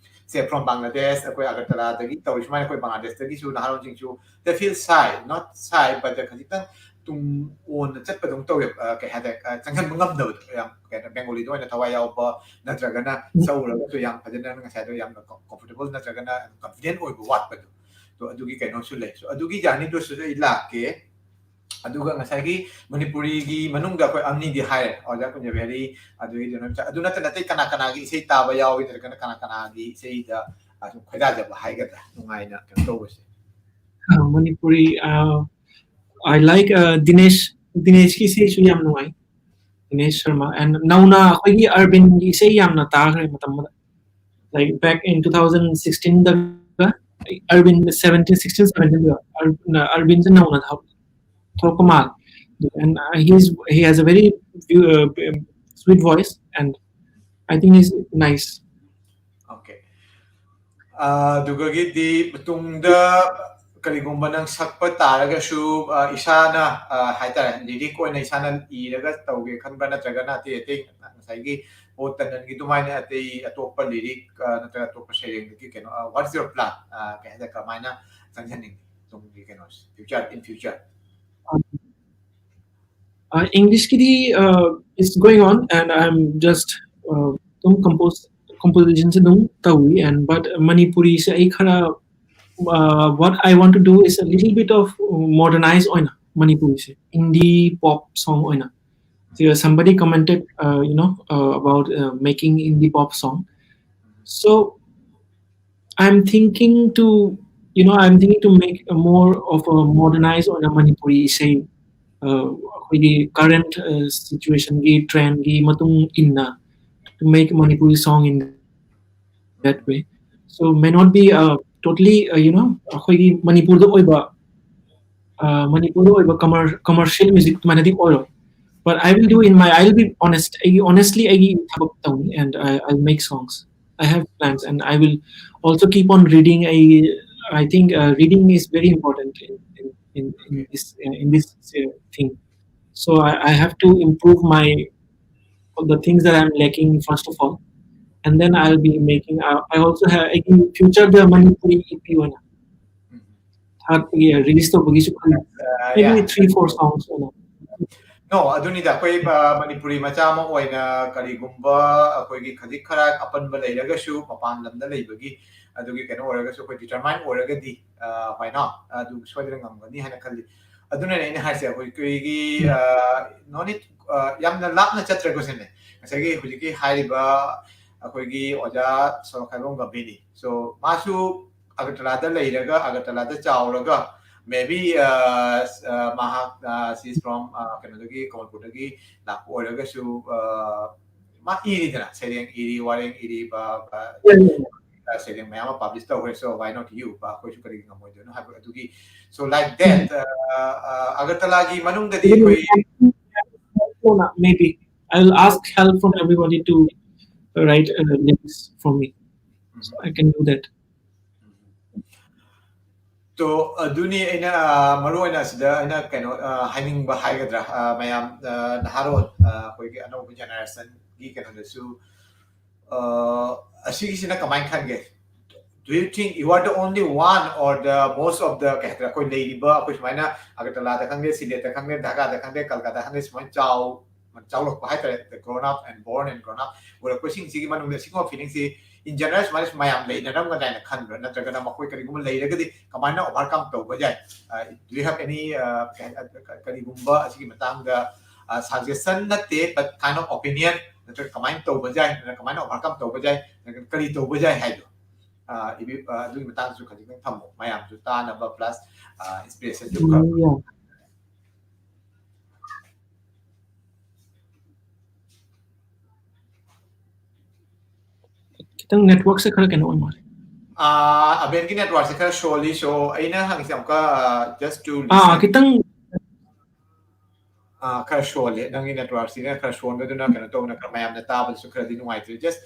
ꯁꯦ from Bangladesh, ꯑꯩꯈꯣꯏ ꯑꯒꯔꯇꯂꯥꯗꯒꯤ ꯇꯧꯔꯤ ꯁꯨꯃꯥꯏꯅ ꯑꯩꯈꯣꯏ ꯕꯪꯒ꯭ꯂꯥꯗꯦꯁꯇꯒꯤꯁꯨ ꯅꯍꯥꯔꯣꯜꯁꯤꯡꯁꯨ they feel shy, not shy, but ꯈꯖꯤꯛꯇꯪ ꯇꯨꯡ ꯑꯣꯟꯅ ꯆꯠꯄꯗꯧ ꯇꯧꯋꯦꯕ꯫ ꯑ, ꯀꯩ ꯍꯥꯏꯇꯥꯔꯦ, ꯑ, ꯆꯪꯍꯟꯕ ꯉꯝꯗꯕꯗꯣ, ꯌꯥꯝ ꯀꯩꯅꯣ ꯕꯦꯡꯒꯣꯂꯤꯗ ꯑꯣꯏꯅ ꯊꯋꯥꯏ ꯌꯥꯎꯕ ꯅꯠꯇ꯭ꯔꯒꯅ ꯁꯛꯎꯔꯒꯁꯨ ꯌꯥꯝ ꯐꯖꯅ ꯉꯁꯥꯏꯗꯣ ꯌꯥꯝꯅ ꯀꯝꯐꯣꯔꯇꯦꯕꯜ ꯅꯠꯇ꯭ꯔꯒꯅ ꯀꯟꯐꯤꯗꯦꯟ ꯑꯣꯏꯕ ꯋꯥꯠꯄꯗꯣ꯫ ꯑꯗꯣ ꯑꯗꯨꯒꯤ ꯀꯩꯅꯣꯁꯨ ꯂꯩ꯫ So ꯑꯗꯨꯒꯤ ꯖꯔꯅꯤꯗꯨꯁꯨ ꯑꯩ ꯂꯥꯛꯀꯦ꯫ ꯑꯗꯨꯒ ꯉꯁꯥꯏꯒꯤ ꯃꯅꯤꯄꯨꯔꯤꯒꯤ ꯃꯅꯨꯡꯗ ꯑꯩꯈꯣꯏ ꯑꯅꯤꯗꯤ ꯍꯥꯏꯔꯦ, ꯑꯣꯖꯥ ꯀꯨꯟꯖꯕꯤꯍꯔꯤ, ꯑꯗꯨꯒꯤ ꯑꯗꯨ ꯅꯠꯇꯅ ꯑꯇꯩ ꯀꯅꯥ ꯀꯅꯥꯒꯤ ꯏꯁꯩ ꯇꯥꯕ ꯌꯥꯎꯏ ꯅꯠꯇ꯭ꯔꯒꯅ ꯀꯅꯥ ꯀꯅꯥꯒꯤ ꯏꯁꯩꯗ ꯑ, ꯁꯨꯝ ꯈꯣꯏꯗꯥꯖꯕ ꯍꯥꯏꯒꯗ꯭ꯔꯥ, ꯅꯨꯡꯉꯥꯏꯅ ꯀꯩꯅꯣ ꯇꯧꯕꯁꯦ? Uh, Manipuri, uh, I like uh, Dinesh. Dineshꯀꯤ ꯏꯁꯩꯁꯨ ꯌꯥꯝ ꯅꯨꯡꯉꯥꯏ, Dinesh Sharma. And ꯅꯧꯅ ꯑꯩꯈꯣꯏꯒꯤ ꯑꯔꯕꯤꯟꯒꯤ ꯏꯁꯩ ꯌꯥꯝꯅ ꯇꯥꯈ꯭ꯔꯦ ꯃꯇꯝ ꯑꯃꯗ, like back in two thousand sixteen the ꯑꯔꯕꯤꯟ seventeen, sixteen seventeen ꯗ ꯑꯔꯕꯤꯟꯁꯦ ꯅꯧꯅ ꯊꯣꯛꯂꯛꯄ ꯃꯥꯜꯂꯦ꯫ And uh, he's, he has a very uh, sweet voice and I think is nice. Okay. ꯑꯗꯨꯒꯗꯤ ꯃꯇꯨꯡꯗ ꯀꯔꯤꯒꯨꯝꯕ ꯅꯪ ꯁꯛꯄ ꯇꯥꯔꯒꯁꯨ, ꯑ, ꯏꯁꯥꯅ, ꯑ, ꯍꯥꯏꯇꯥꯔꯦ, ꯂꯤꯔꯤꯛ ꯑꯣꯏꯅ ꯏꯁꯥꯅ ꯏꯔꯒ ꯇꯧꯒꯦ ꯈꯟꯕ꯭ꯔꯥ, ꯅꯠꯇ꯭ꯔꯒꯅ ꯑꯇꯩ ꯑꯇꯩ ꯉꯁꯥꯏꯒꯤ ꯑꯣ ꯇꯅꯟꯒꯤ ꯑꯗꯨꯃꯥꯏꯅ ꯑꯇꯩ ꯑꯇꯣꯞꯄ ꯂꯤꯔꯤꯛ, ꯑ, ꯅꯠꯇ꯭ꯔꯒ ꯑꯇꯣꯞꯄ ꯁꯩꯔꯦꯡꯗꯒꯤ ꯀꯩꯅꯣ, ꯑ, what's your plan? ꯑ, ꯀꯩ ꯍꯥꯏꯇꯥꯔꯦ, ꯀꯃꯥꯏꯅ ꯆꯪꯁꯤꯟꯅꯤꯡꯉꯤ ꯇꯨꯡꯒꯤ ꯀꯩꯅꯣꯁꯦ, future, in future? Uh, English ꯀꯤꯗꯤ, uh, it's going on, and I'm just, uh, ꯑꯗꯨꯝ compose composition ꯁꯦ ꯑꯗꯨꯝ ꯇꯧꯏ, and but ꯃꯅꯤꯄꯨꯔꯤꯁꯦ ꯑꯩ ꯈꯔ, uh, what I want to do is a little bit of modernize ꯑꯣꯏꯅ ꯃꯅꯤꯄꯨꯔꯤꯁꯦ indie pop song ꯑꯣꯏꯅ. So somebody commented, uh, you know, uh, about, uh, making indie pop song. So I'm thinking to, you know, I'm thinking to make a more of a modernize on a Manipuri ꯏꯁꯩ, uh, ꯑꯩꯈꯣꯏꯒꯤ current, uh, situation ꯒꯤ trend ꯒꯤ ꯃꯇꯨꯡ ꯏꯟꯅ to make Manipuri song in that way. So may not be, uh, totally, uh, you know, ꯑꯩꯈꯣꯏꯒꯤ ꯃꯅꯤꯄꯨꯔꯗ ꯑꯣꯏꯕ, uh, ꯃꯅꯤꯄꯨꯔꯗ ꯑꯣꯏꯕ commer commercial music ꯑꯗꯨꯃꯥꯏꯅꯗꯤ ꯑꯣꯏꯔꯣꯏ. But I will do in my, I'll be honest, ꯑꯩꯒꯤ honestly ꯑꯩꯒꯤ ꯊꯕꯛ ꯇꯧꯅꯤ, and I, I'll make songs. I have plans, and I will also keep on reading. I I think, uh, reading is very important in in in, in this, uh, in this, uh, thing. So I, I have to improve my, the things that I'm lacking first of all, and then I'll be making. Uh, I also have, ꯑꯩꯒꯤ future ꯗ Manipuri EP ꯑꯣꯏꯅ third year release ꯇꯧꯕꯒꯤꯁꯨ ꯈꯜꯂꯤ. Uh, Maybe yeah. Three four songs ꯑꯣꯏꯅ. No, ꯑꯗꯨꯅꯤꯗ, ꯑꯩꯈꯣꯏ, ꯑ, ꯃꯅꯤꯄꯨꯔꯤ ꯃꯆꯥ ꯑꯃ ꯑꯣꯏꯅ ꯀꯔꯤꯒꯨꯝꯕ ꯑꯩꯈꯣꯏꯒꯤ ꯈꯖꯤꯛ ꯈꯔ ꯑꯄꯟꯕ ꯂꯩꯔꯒꯁꯨ, ꯃꯄꯥꯟ ꯂꯝꯗ ꯂꯩꯕꯒꯤ ꯑꯗꯨꯒꯤ ꯀꯩꯅꯣ ꯑꯣꯏꯔꯒꯁꯨ, ꯑꯩꯈꯣꯏ determine ꯑꯣꯏꯔꯒꯗꯤ, ꯑ, why not? ꯑꯗꯨ ꯁꯣꯏꯗꯅ ꯉꯝꯒꯅꯤ ꯍꯥꯏꯅ ꯈꯜꯂꯤ꯫ ꯑꯗꯨꯅꯅꯦ ꯑꯩꯅ ꯍꯥꯏꯁꯦ, ꯑꯩꯈꯣꯏ, ꯑꯩꯈꯣꯏꯒꯤ, ꯑ, no need, ꯑ, ꯌꯥꯝꯅ ꯂꯥꯞꯅ ꯆꯠꯇ꯭ꯔꯒꯁꯨꯅꯦ, ꯉꯁꯥꯏꯒꯤ ꯍꯧꯖꯤꯛꯀꯤ ꯍꯥꯏꯔꯤꯕ ꯑꯩꯈꯣꯏꯒꯤ ꯑꯣꯖꯥ ꯁꯣꯔꯣꯛꯈꯥꯏꯕꯝ ꯒꯝꯚꯤꯔꯅꯤ꯫ So ꯃꯥꯁꯨ ꯑꯒꯔꯇꯂꯥꯗ ꯂꯩꯔꯒ, ꯑꯒꯔꯇꯂꯥꯗ ꯆꯥꯎꯔꯒ, maybe, ꯑ, ꯑ, ꯃꯍꯥꯛ, ꯑ, she's from, ꯑ, ꯀꯩꯅꯣꯗꯒꯤ, ꯀꯃꯜꯄꯨꯔꯗꯒꯤ ꯂꯥꯛꯄ ꯑꯣꯏꯔꯒꯁꯨ, ꯑ, ꯃꯥ ꯏꯔꯤꯗꯅ, ꯁꯩꯔꯦꯡ ꯏꯔꯤ, ꯋꯥꯔꯦꯡ ꯏꯔꯤ, ꯕ-, ꯕ-, Yeah, yeah, yeah. ꯑ, ꯁꯩꯔꯦꯡ ꯃꯌꯥꯝ ꯑꯃ publish ꯇꯧꯈ꯭ꯔꯦ꯫ So why not you? ꯕ, ꯑꯩꯈꯣꯏꯁꯨ ꯀꯔꯤꯒꯤ ꯉꯝꯃꯣꯏꯗꯣꯏꯅꯣ ꯍꯥꯏꯕ ꯑꯗꯨꯒꯤ꯫ So like that, ꯑ, ꯑ, ꯑꯒꯔꯇꯂꯥꯒꯤ ꯃꯅꯨꯡꯗꯗꯤ ꯑꯩꯈꯣꯏ Maybe I will ask help from everybody to write uh, lyrics for me. So I can do that. ꯇꯣ ꯑꯗꯨꯅꯤ ꯑꯩꯅ ꯑ, ꯃꯔꯨ ꯑꯣꯏꯅ ꯑꯁꯤꯗ ꯑꯩꯅ ꯀꯩꯅꯣ ꯑ, ꯍꯥꯏꯅꯤꯡꯕ ꯍꯥꯏꯒꯗ꯭ꯔꯥ ꯑ, ꯃꯌꯥꯝ ꯑ, ꯅꯍꯥꯔꯣꯜ ꯑ, ꯑꯩꯈꯣꯏꯒꯤ ꯑꯅꯧꯕ ꯖꯦꯅꯦꯔꯦꯁꯟꯒꯤ ꯀꯩꯅꯣꯗꯁꯨ ꯑ, ꯑꯁꯤꯒꯤꯁꯤꯅ ꯀꯃꯥꯏꯅ ꯈꯟꯒꯦ? Do you think you are the only one or the most of the ꯀꯩ ꯍꯥꯏꯇꯥꯔꯦ ꯑꯩꯈꯣꯏ ꯂꯩꯔꯤꯕ ꯑꯩꯈꯣꯏ ꯁꯨꯃꯥꯏꯅ ꯑꯒꯔꯇꯂꯥꯗ ꯈꯪꯗꯦ, ꯁꯤꯂꯦꯠꯇ ꯈꯪꯗꯦ, ꯙꯥꯀꯥꯗ ꯈꯪꯗꯦ, ꯀꯜꯀꯇꯥꯗ ꯈꯪꯗꯦ, ꯁꯨꯃꯥꯏꯅ ꯆꯥꯎ ꯆꯥꯎꯔꯛꯄ ꯍꯥꯏꯇꯥꯔꯦ, the grown up and born and grown up ꯑꯣꯏꯔꯛꯄꯁꯤꯡꯁꯤꯒꯤ ꯃꯅꯨꯡꯗ ꯁꯤꯒꯨꯝꯕ ꯐꯤꯂꯤꯡꯁꯤ in general ꯁꯨꯃꯥꯏꯅ ꯃꯌꯥꯝ ꯂꯩꯅꯔꯝꯒꯗ꯭ꯔꯥ ꯍꯥꯏꯅ ꯈꯟꯕ꯭ꯔꯥ? ꯅꯠꯇ꯭ꯔꯒꯅ ꯃꯈꯣꯏ ꯀꯔꯤꯒꯨꯝꯕ ꯂꯩꯔꯒꯗꯤ ꯀꯃꯥꯏꯅ overcome ꯇꯧꯕ ꯌꯥꯏ? Do you have any ꯀꯔꯤꯒꯨꯝꯕ ꯑꯁꯤꯒꯤ ꯃꯇꯥꯡꯗ ꯁꯖꯦꯁꯟ ꯅꯠꯇꯦ, but kind of opinion, ꯅꯠꯇ꯭ꯔꯒ ꯀꯃꯥꯏꯅ ꯇꯧꯕ ꯌꯥꯏ, ꯅꯠꯇ꯭ꯔꯒ ꯀꯃꯥꯏꯅ overcome ꯇꯧꯕ ꯌꯥꯏ, ꯅꯠꯇ꯭ꯔꯒ ꯀꯔꯤ ꯇꯧꯕ ꯌꯥꯏ ꯍꯥꯏꯗꯣ? ꯑ, ꯏꯕꯤ- ꯑ, ꯑꯗꯨꯒꯤ ꯃꯇꯥꯡꯗꯁꯨ ꯈꯖꯤꯛꯇꯪ ꯊꯝꯃꯣ, ꯃꯌꯥꯝꯁꯨ ꯇꯥꯅꯕ, plus inspirationꯁꯨ ꯈꯔ Yeah. ꯈꯤꯇꯪ ꯅꯦꯠꯋꯥꯔꯛꯁꯦ ꯈꯔ ꯀꯩꯅꯣ ꯑꯣꯏ ꯃꯥꯜꯂꯦ꯫ ꯑ, ꯑꯕꯦꯟꯒꯤ ꯅꯦꯠꯋꯥꯔꯛꯁꯦ ꯈꯔ ꯁꯣꯜꯂꯤ, so ꯑꯩꯅ ꯍꯪꯉꯤꯁꯦ ꯑꯃꯨꯛꯀ just to ꯑꯥ listen. ꯈꯤꯇꯪ ꯑ, ꯈꯔ ꯁꯣꯜꯂꯦ, ꯅꯪꯒꯤ ꯅꯦꯠꯋꯥꯔꯛꯁꯤꯅ ꯈꯔ ꯁꯣꯟꯕꯗꯨꯅ ꯀꯩꯅꯣ ꯇꯧꯕꯅ ꯈꯔ ꯃꯌꯥꯝꯅ ꯇꯥꯕꯗꯁꯨ ꯈꯔꯗꯤ ꯅꯨꯡꯉꯥꯏꯇ꯭ꯔꯦ꯫ Just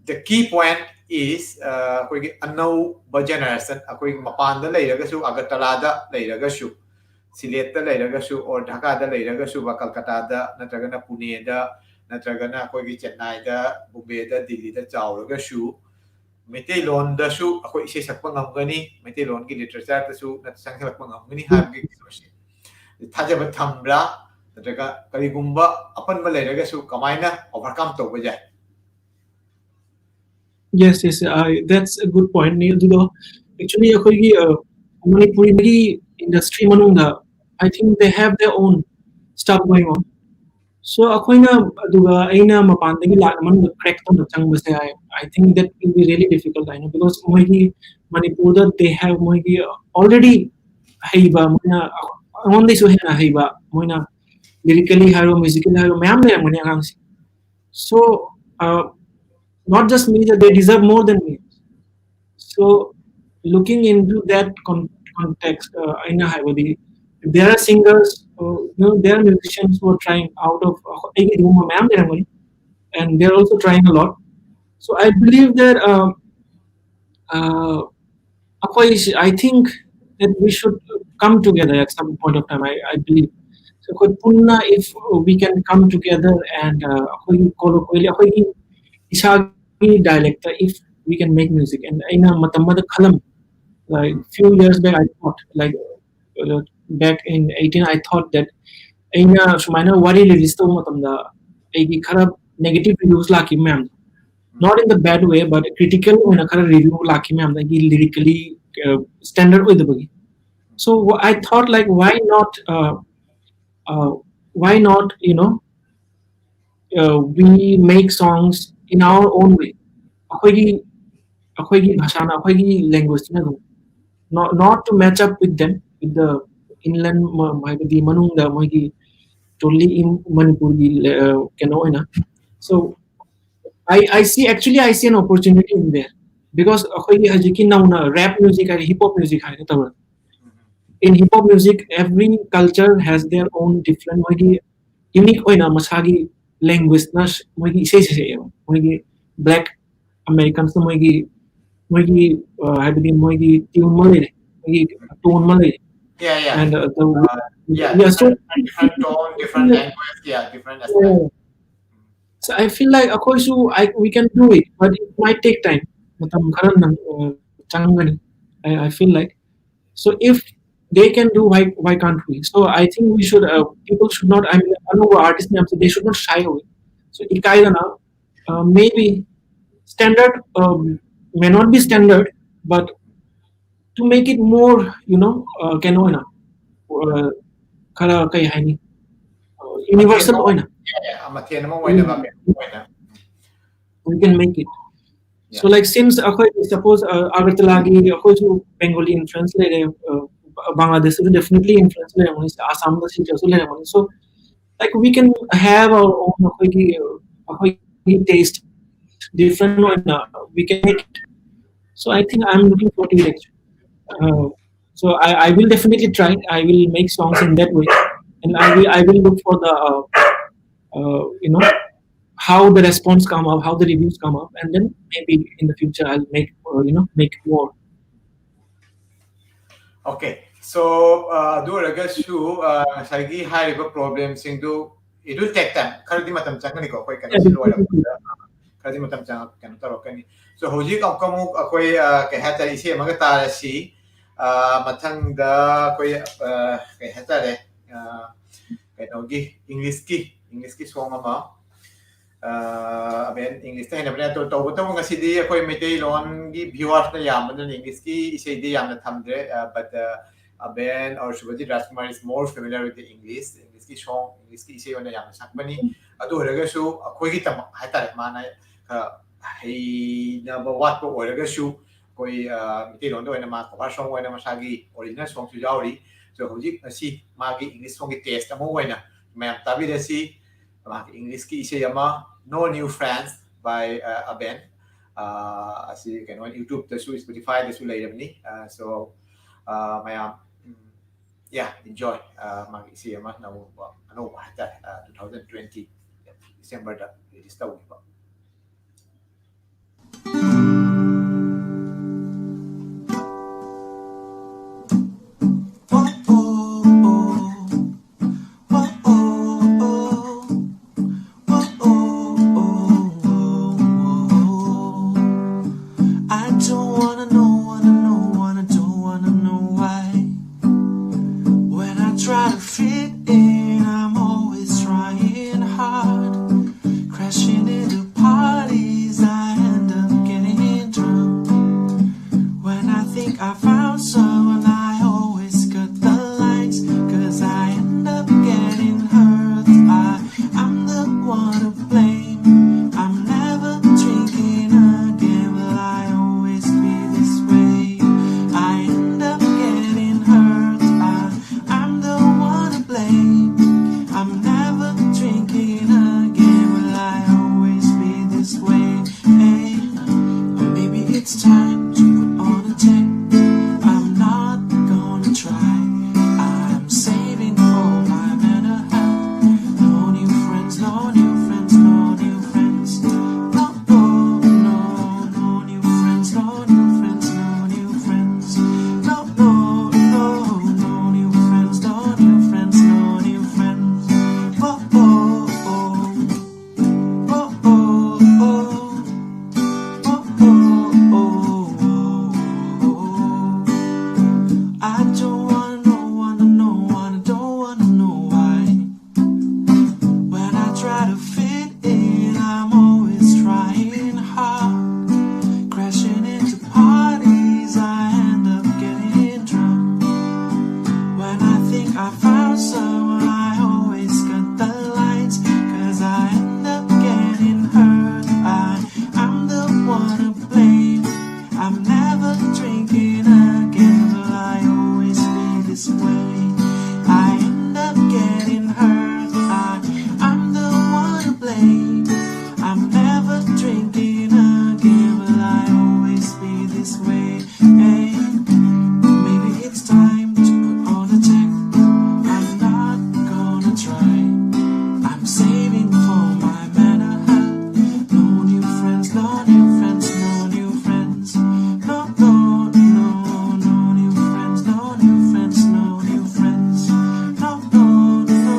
the key point is ꯑꯩꯈꯣꯏꯒꯤ ꯑꯅꯧꯕ ꯖꯦꯅꯦꯔꯦꯁꯟ, ꯑꯩꯈꯣꯏꯒꯤ ꯃꯄꯥꯟꯗ ꯂꯩꯔꯒꯁꯨ, ꯑꯒꯔꯇꯂꯥꯗ ꯂꯩꯔꯒꯁꯨ, ꯁꯤꯂꯦꯠꯇ ꯂꯩꯔꯒꯁꯨ, or ꯙꯥꯀꯥꯗ ꯂꯩꯔꯒꯁꯨ, ꯕ ꯀꯜꯀꯇꯥꯗ ꯅꯠꯇ꯭ꯔꯒꯅ ꯄꯨꯅꯦꯗ ꯅꯠꯇ꯭ꯔꯒꯅ ꯑꯩꯈꯣꯏꯒꯤ ꯆꯦꯟꯅꯥꯏꯗ, ꯕꯣꯝꯕꯦꯗ, ꯗꯤꯜꯂꯤꯗ ꯆꯥꯎꯔꯒꯁꯨ, ꯃꯩꯇꯩꯂꯣꯟꯗꯁꯨ ꯑꯩꯈꯣꯏ ꯏꯁꯩ ꯁꯛꯄ ꯉꯝꯒꯅꯤ, ꯃꯩꯇꯩꯂꯣꯟꯒꯤ ꯂꯤꯇꯔꯦꯆꯔꯗꯁꯨ ꯆꯪꯁꯤꯜꯂꯛꯄ ꯉꯝꯒꯅꯤ ꯍꯥꯏꯕꯒꯤ ꯀꯩꯅꯣꯁꯦ ꯊꯥꯖꯕ ꯊꯝꯕ꯭ꯔꯥ? ꯅꯠꯇ꯭ꯔꯒ ꯀꯔꯤꯒꯨꯝꯕ ꯑꯄꯟꯕ ꯂꯩꯔꯒꯁꯨ ꯀꯃꯥꯏꯅ overcome ꯇꯧꯕ ꯌꯥꯏ? Yes, yes, I, that's a good point. ꯑꯗꯨꯗꯣ actually ꯑꯩꯈꯣꯏꯒꯤ ꯃꯅꯤꯄꯨꯔꯤꯒꯤ industry ꯃꯅꯨꯡꯗ I think they have their own stuff going on. So ꯑꯩꯈꯣꯏꯅ ꯑꯗꯨꯒ ꯑꯩꯅ ꯃꯄꯥꯟꯗꯒꯤ ꯂꯥꯛꯄ ꯃꯅꯨꯡꯗ crack ꯇꯧꯅ ꯆꯪꯕꯁꯦ, I, I think that will be really difficult, I know, because ꯃꯣꯏꯒꯤ ꯃꯅꯤꯄꯨꯔꯗ they have ꯃꯣꯏꯒꯤ already ꯍꯩꯕ, ꯃꯣꯏꯅ ꯑꯩꯉꯣꯟꯗꯩꯁꯨ ꯍꯦꯟꯅ ꯍꯩꯕ, ꯃꯣꯏꯅ lyrically ꯍꯥꯏꯔꯣ, musically ꯍꯥꯏꯔꯣ, ꯃꯌꯥꯝ ꯂꯩꯔꯝꯒꯅꯤ ꯑꯉꯥꯡꯁꯤꯡ꯫ So uh, not just me, that they deserve more than me. So looking into that con- context, uh, ꯑꯩꯅ ꯍꯥꯏꯕꯗꯤ there are singers, uh, you know, there are musicians who are trying out of ꯑꯩꯒꯤ ꯑꯗꯨꯒꯨꯝꯕ ꯃꯌꯥꯝ ꯂꯩꯔꯝꯒꯅꯤ꯫ and they're also trying a lot. So I believe that uh, uh, ꯑꯩꯈꯣꯏꯁꯤ, I think that we should come together at some point of time, I, I believe. So ꯑꯩꯈꯣꯏ ꯄꯨꯟꯅ, if we can come together and uh, ꯑꯩꯈꯣꯏꯒꯤ colloquially, ꯑꯩꯈꯣꯏꯒꯤ ꯏꯁꯥꯒꯤ dialect, if we can make music. And ꯑꯩꯅ ꯃꯇꯝ ꯑꯃꯗ ꯈꯜꯂꯝ, like few years back, I thought, like uh, back in eighteen, I thought that ꯑꯩꯅ ꯁꯨꯃꯥꯏꯅ ꯋꯥꯔꯤ release ꯇꯧꯕ ꯃꯇꯝꯗ ꯑꯩꯒꯤ ꯈꯔ negative reviews ꯂꯥꯛꯈꯤꯕ ꯃꯌꯥꯝꯗꯣ, not in the bad way, but critical ꯑꯣꯏꯅ ꯈꯔ review ꯂꯥꯛꯈꯤ ꯃꯌꯥꯝꯗ, ꯑꯩꯒꯤ lyrically standard ꯑꯣꯏꯗꯕꯒꯤ. So I thought, like, why not uh, uh, why not, you know, uh, we make songs in our own way. ꯑꯩꯈꯣꯏꯒꯤ ꯑꯩꯈꯣꯏꯒꯤ ꯚꯥꯁꯥꯅ, ꯑꯩꯈꯣꯏꯒꯤ languageꯅ ꯑꯗꯨꯝ, not, not to match up with them, with the inland, ꯍꯥꯏꯕꯗꯤ ꯃꯅꯨꯡꯗ ꯃꯣꯏꯒꯤ totally ꯃꯅꯤꯄꯨꯔꯒꯤ ꯀꯩꯅꯣ ꯑꯣꯏꯅ. So I, I see, actually I see an opportunity in there, because ꯑꯩꯈꯣꯏꯒꯤ ꯍꯧꯖꯤꯛꯀꯤ ꯅꯧꯅ rap music ꯍꯥꯏꯔꯦ, hip hop music ꯍꯥꯏꯔꯦ ꯇꯧꯔꯦ. In hip hop music, every culture has their own different, ꯃꯣꯏꯒꯤ unique ꯑꯣꯏꯅ ꯃꯁꯥꯒꯤ languageꯅ ꯃꯣꯏꯒꯤ ꯏꯁꯩ ꯁꯛꯑꯦꯕ, ꯃꯣꯏꯒꯤ black Americansꯅ ꯃꯣꯏꯒꯤ ꯃꯣꯏꯒꯤ ꯍꯥꯏꯕꯗꯤ ꯃꯣꯏꯒꯤ tune ꯑꯃ ꯂꯩꯔꯦ, ꯃꯣꯏꯒꯤ tone ꯑꯃ ꯂꯩꯔꯦ. Yeah, yeah. And uh, the, yeah, yeah, so different, different tone, different language, yeah, different aspect. Yeah. So I feel like ꯑꯩꯈꯣꯏꯁꯨ, I, we can do it, but it might take time. ꯃꯇꯝ ꯈꯔ ꯅꯪ ꯆꯪꯒꯅꯤ, I, I feel like. So if they can do, why why can't we? So I think we should, uh, people should not, I mean, ꯑꯅꯧꯕ artist ꯃꯌꯥꯝꯁꯦ, they should not shy away. So ꯏꯀꯥꯏꯗꯅ, uh, maybe standard, um, may not be standard, but to make it more, you know, uh, ꯀꯩꯅꯣ ꯑꯣꯏꯅ, uh, ꯈꯔ ꯀꯩ ꯍꯥꯏꯅꯤ, universal ꯑꯣꯏꯅ. ꯃꯊꯦꯜ ꯑꯃ ꯑꯣꯏꯅꯕ ꯑꯣꯏꯅ. We can make it. So like, since ꯑꯩꯈꯣꯏ, suppose, Agartalaꯒꯤ ꯑꯩꯈꯣꯏꯁꯨ Bengali influence ꯂꯩꯔꯦ, Bangladeshꯇꯁꯨ definitely influence ꯂꯩꯔꯝꯒꯅꯤ, Assamꯗ ꯁꯤꯗꯁꯨ ꯂꯩꯔꯝꯒꯅꯤ. So like, we can have our own ꯑꯩꯈꯣꯏꯒꯤ ꯑꯩꯈꯣꯏꯒꯤ taste different ꯑꯣꯏꯅ we can make it. So I think I'm looking forward to it, actually. Uh, so I, I will definitely try. I will make songs in that way, and I will I will look for the uh, uh, you know, how the response come up, how the reviews come up, and then maybe in the future I'll make uh, you know make more. Okay, so uh, ꯑꯗꯨ ꯑꯣꯏꯔꯒꯁꯨ uh, ꯉꯁꯥꯏꯒꯤ ꯍꯥꯏꯔꯤꯕ problemꯁꯤꯡꯗꯨ it will take time. ꯈꯔꯗꯤ ꯃꯇꯝ ꯆꯪꯒꯅꯤꯀꯣ, ꯑꯩꯈꯣꯏ ꯀꯩꯅꯣꯁꯤ ꯂꯣꯏꯔꯛꯄꯗ ꯈꯔꯗꯤ ꯃꯇꯝ ꯆꯪꯉꯛ ꯀꯩꯅꯣ ꯇꯧꯔꯛꯀꯅꯤ. So ꯍꯧꯖꯤꯛ ꯑꯃꯨꯛ ꯑꯃꯨꯛ ꯑꯩꯈꯣꯏ uh, ꯀꯩ ꯍꯥꯏꯇꯥꯔꯦ, ꯏꯁꯩ ꯑꯃꯒ ꯇꯥꯔꯁꯤ. Uh, ꯃꯊꯪꯗ ꯑꯩꯈꯣꯏ uh, ꯀꯩ ꯍꯥꯏꯇꯥꯔꯦ, uh, ꯀꯩꯅꯣꯒꯤ Englishꯀꯤ Englishꯀꯤ song ꯑꯃ ꯑꯕꯦꯟ Englishꯇ ꯍꯩꯅꯕꯅꯦ꯫ ꯑꯗꯣ ꯇꯧꯕꯇꯕꯨ ꯉꯁꯤꯗꯤ ꯑꯩꯈꯣꯏ ꯃꯩꯇꯩꯂꯣꯟꯒꯤ viewersꯅ ꯌꯥꯝꯕꯅꯤꯅ Englishꯀꯤ ꯏꯁꯩꯗꯤ ꯌꯥꯝꯅ ꯊꯝꯗ꯭ꯔꯦ, but Abeen or Subhajit Rajkumar is more familiar with the English. Englishꯀꯤ song, Englishꯀꯤ ꯏꯁꯩ ꯑꯣꯏꯅ ꯌꯥꯝꯅ ꯁꯛꯄꯅꯤ. ꯑꯗꯨ ꯑꯣꯏꯔꯒꯁꯨ ꯑꯩꯈꯣꯏꯒꯤꯗꯃꯛ ꯍꯥꯏꯇꯥꯔꯦ, ꯃꯥꯅ ꯈꯔ ꯍꯩꯅꯕ ꯋꯥꯠꯄ ꯑꯣꯏꯔꯒꯁꯨ ꯑꯩꯈꯣꯏ ꯃꯩꯇꯩꯂꯣꯟꯗ ꯑꯣꯏꯅ ꯃꯥ cover song ꯑꯣꯏꯅ ꯃꯁꯥꯒꯤ original songꯁꯨ ꯌꯥꯎꯔꯤ. So ꯍꯧꯖꯤꯛ ꯉꯁꯤ ꯃꯥꯒꯤ English songꯒꯤ test ꯑꯃ ꯑꯣꯏꯅ ꯃꯌꯥꯝ ꯇꯥꯕꯤꯔꯁꯤ. ꯃꯥꯒꯤ Englishꯀꯤ ꯏꯁꯩ ꯑꯃ No New Friends by Abeen. ꯑꯁꯤ ꯀꯩꯅꯣ YouTubeꯇꯁꯨ Spotifyꯗꯁꯨ ꯂꯩꯔꯕꯅꯤ. So ꯃꯌꯥꯝ, yeah, enjoy. ꯃꯥꯒꯤ ꯏꯁꯩ ꯑꯃ ꯅꯧꯕ, ꯑꯅꯧꯕ ꯍꯥꯏꯇꯥꯔꯦ, two thousand twenty Decemberꯗ release ꯇꯧꯈꯤꯕ. No new friends, no new friends. No, no, no, no new friends, no new friends, no new friends. Whoa, oh, oh. Whoa, oh, oh. Whoa, oh, oh, oh, oh. I don't wanna know, wanna know, wanna, don't wanna know why. When I try to fit in, I'm always trying hard. Crashing into parties, I end up getting drunk. When I think I found someone, I always cut the lines. Cause I end up getting hurt. I, I'm the one to blame. I'm never drinking again. Will I always be this way? I end up getting hurt. I, I'm the one to blame. I'm never drinking again. Will I always be this way? Hey, maybe it's time to put on a check. I'm not gonna try. I'm saving for my mental health. No new friends, no new friends, no new friends. No, no, no, no new friends, no new friends, no new friends. No, no, no,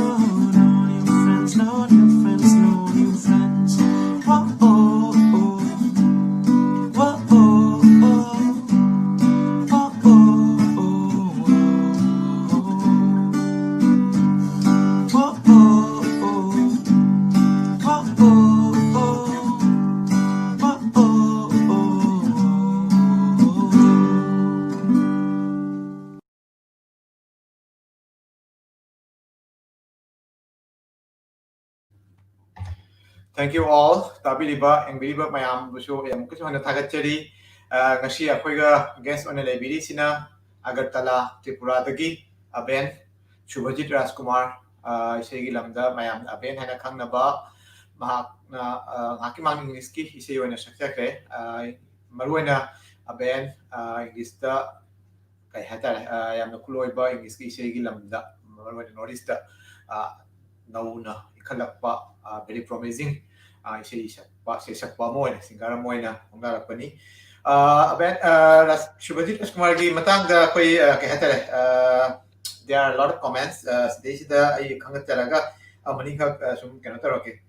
no new friends, no new friends, no new friends. Whoa, oh, oh. Whoa, oh, oh. Whoa, oh, oh, oh. Whoa, oh, oh. Whoa, oh, oh. Whoa, oh, oh, oh. Thank you all. ꯇꯥꯕꯤꯔꯤꯕ, ꯌꯦꯡꯕꯤꯔꯤꯕ ꯃꯌꯥꯝꯕꯨꯁꯨ ꯑꯩ ꯑꯃꯨꯛꯀꯁꯨ ꯍꯟꯅ ꯊꯥꯒꯠꯆꯔꯤ꯫ ꯑ, ꯉꯁꯤ ꯑꯩꯈꯣꯏꯒ guest ꯑꯣꯏꯅ ꯂꯩꯕꯤꯔꯤꯁꯤꯅ ꯑꯒꯔꯇꯂꯥ, ꯇ꯭ꯔꯤꯄꯨꯔꯥꯗꯒꯤ ꯑꯕꯦꯟ ꯁꯨꯚꯖꯤꯠ ꯔꯥꯖꯀꯨꯃꯥꯔ, ꯑ, ꯏꯁꯩꯒꯤ ꯂꯝꯗ ꯃꯌꯥꯝꯅ ꯑꯕꯦꯟ ꯍꯥꯏꯅ ꯈꯪꯅꯕ꯫ ꯃꯍꯥꯛꯅ, ꯑ, ꯉꯥꯏꯍꯥꯛꯀꯤ ꯃꯃꯥꯡꯗ ꯏꯪꯂꯤꯁꯀꯤ ꯏꯁꯩ ꯑꯣꯏꯅ ꯁꯛꯆꯈ꯭ꯔꯦ꯫ ꯑ, ꯃꯔꯨꯑꯣꯏꯅ ꯑꯕꯦꯟ, ꯑ, ꯏꯪꯂꯤꯁꯇ ꯀꯩ ꯍꯥꯏꯇꯥꯔꯦ, ꯑ, ꯌꯥꯝꯅ ꯈꯨꯂꯣꯏꯕ ꯏꯪꯂꯤꯁꯀꯤ ꯏꯁꯩꯒꯤ ꯂꯝꯗ, ꯃꯔꯨꯑꯣꯏꯅ North East, ꯑ, ꯅꯧꯅ ꯏꯟꯈꯠꯂꯛꯄ, ꯑ, very promising, ꯑ, ꯏꯁꯩ ꯁꯛꯄ, ꯁꯩꯁꯛꯄ ꯑꯃ ꯑꯣꯏꯅ, singer ꯑꯃ ꯑꯣꯏꯅ ꯈꯣꯡꯗꯥꯔꯛꯄꯅꯤ꯫ ꯑ, ꯑꯕꯦꯟ, ꯑ, ꯔꯥꯖ-, ꯁꯨꯚꯖꯤꯠ ꯔꯥꯖꯀꯨꯃꯥꯔꯒꯤ ꯃꯇꯥꯡꯗ ꯑꯩꯈꯣꯏ, ꯑ, ꯀꯩ ꯍꯥꯏꯇꯥꯔꯦ, ꯑ, there are a lot of comments, ꯑ, ꯁꯤꯗꯩꯁꯤꯗ ꯑꯩ ꯈꯪꯒꯠꯆꯔꯒ ꯑꯃꯅꯤꯈꯛ, ꯑ, ꯁꯨꯝ ꯀꯩꯅꯣ ꯇꯧꯔꯛꯀꯦ꯫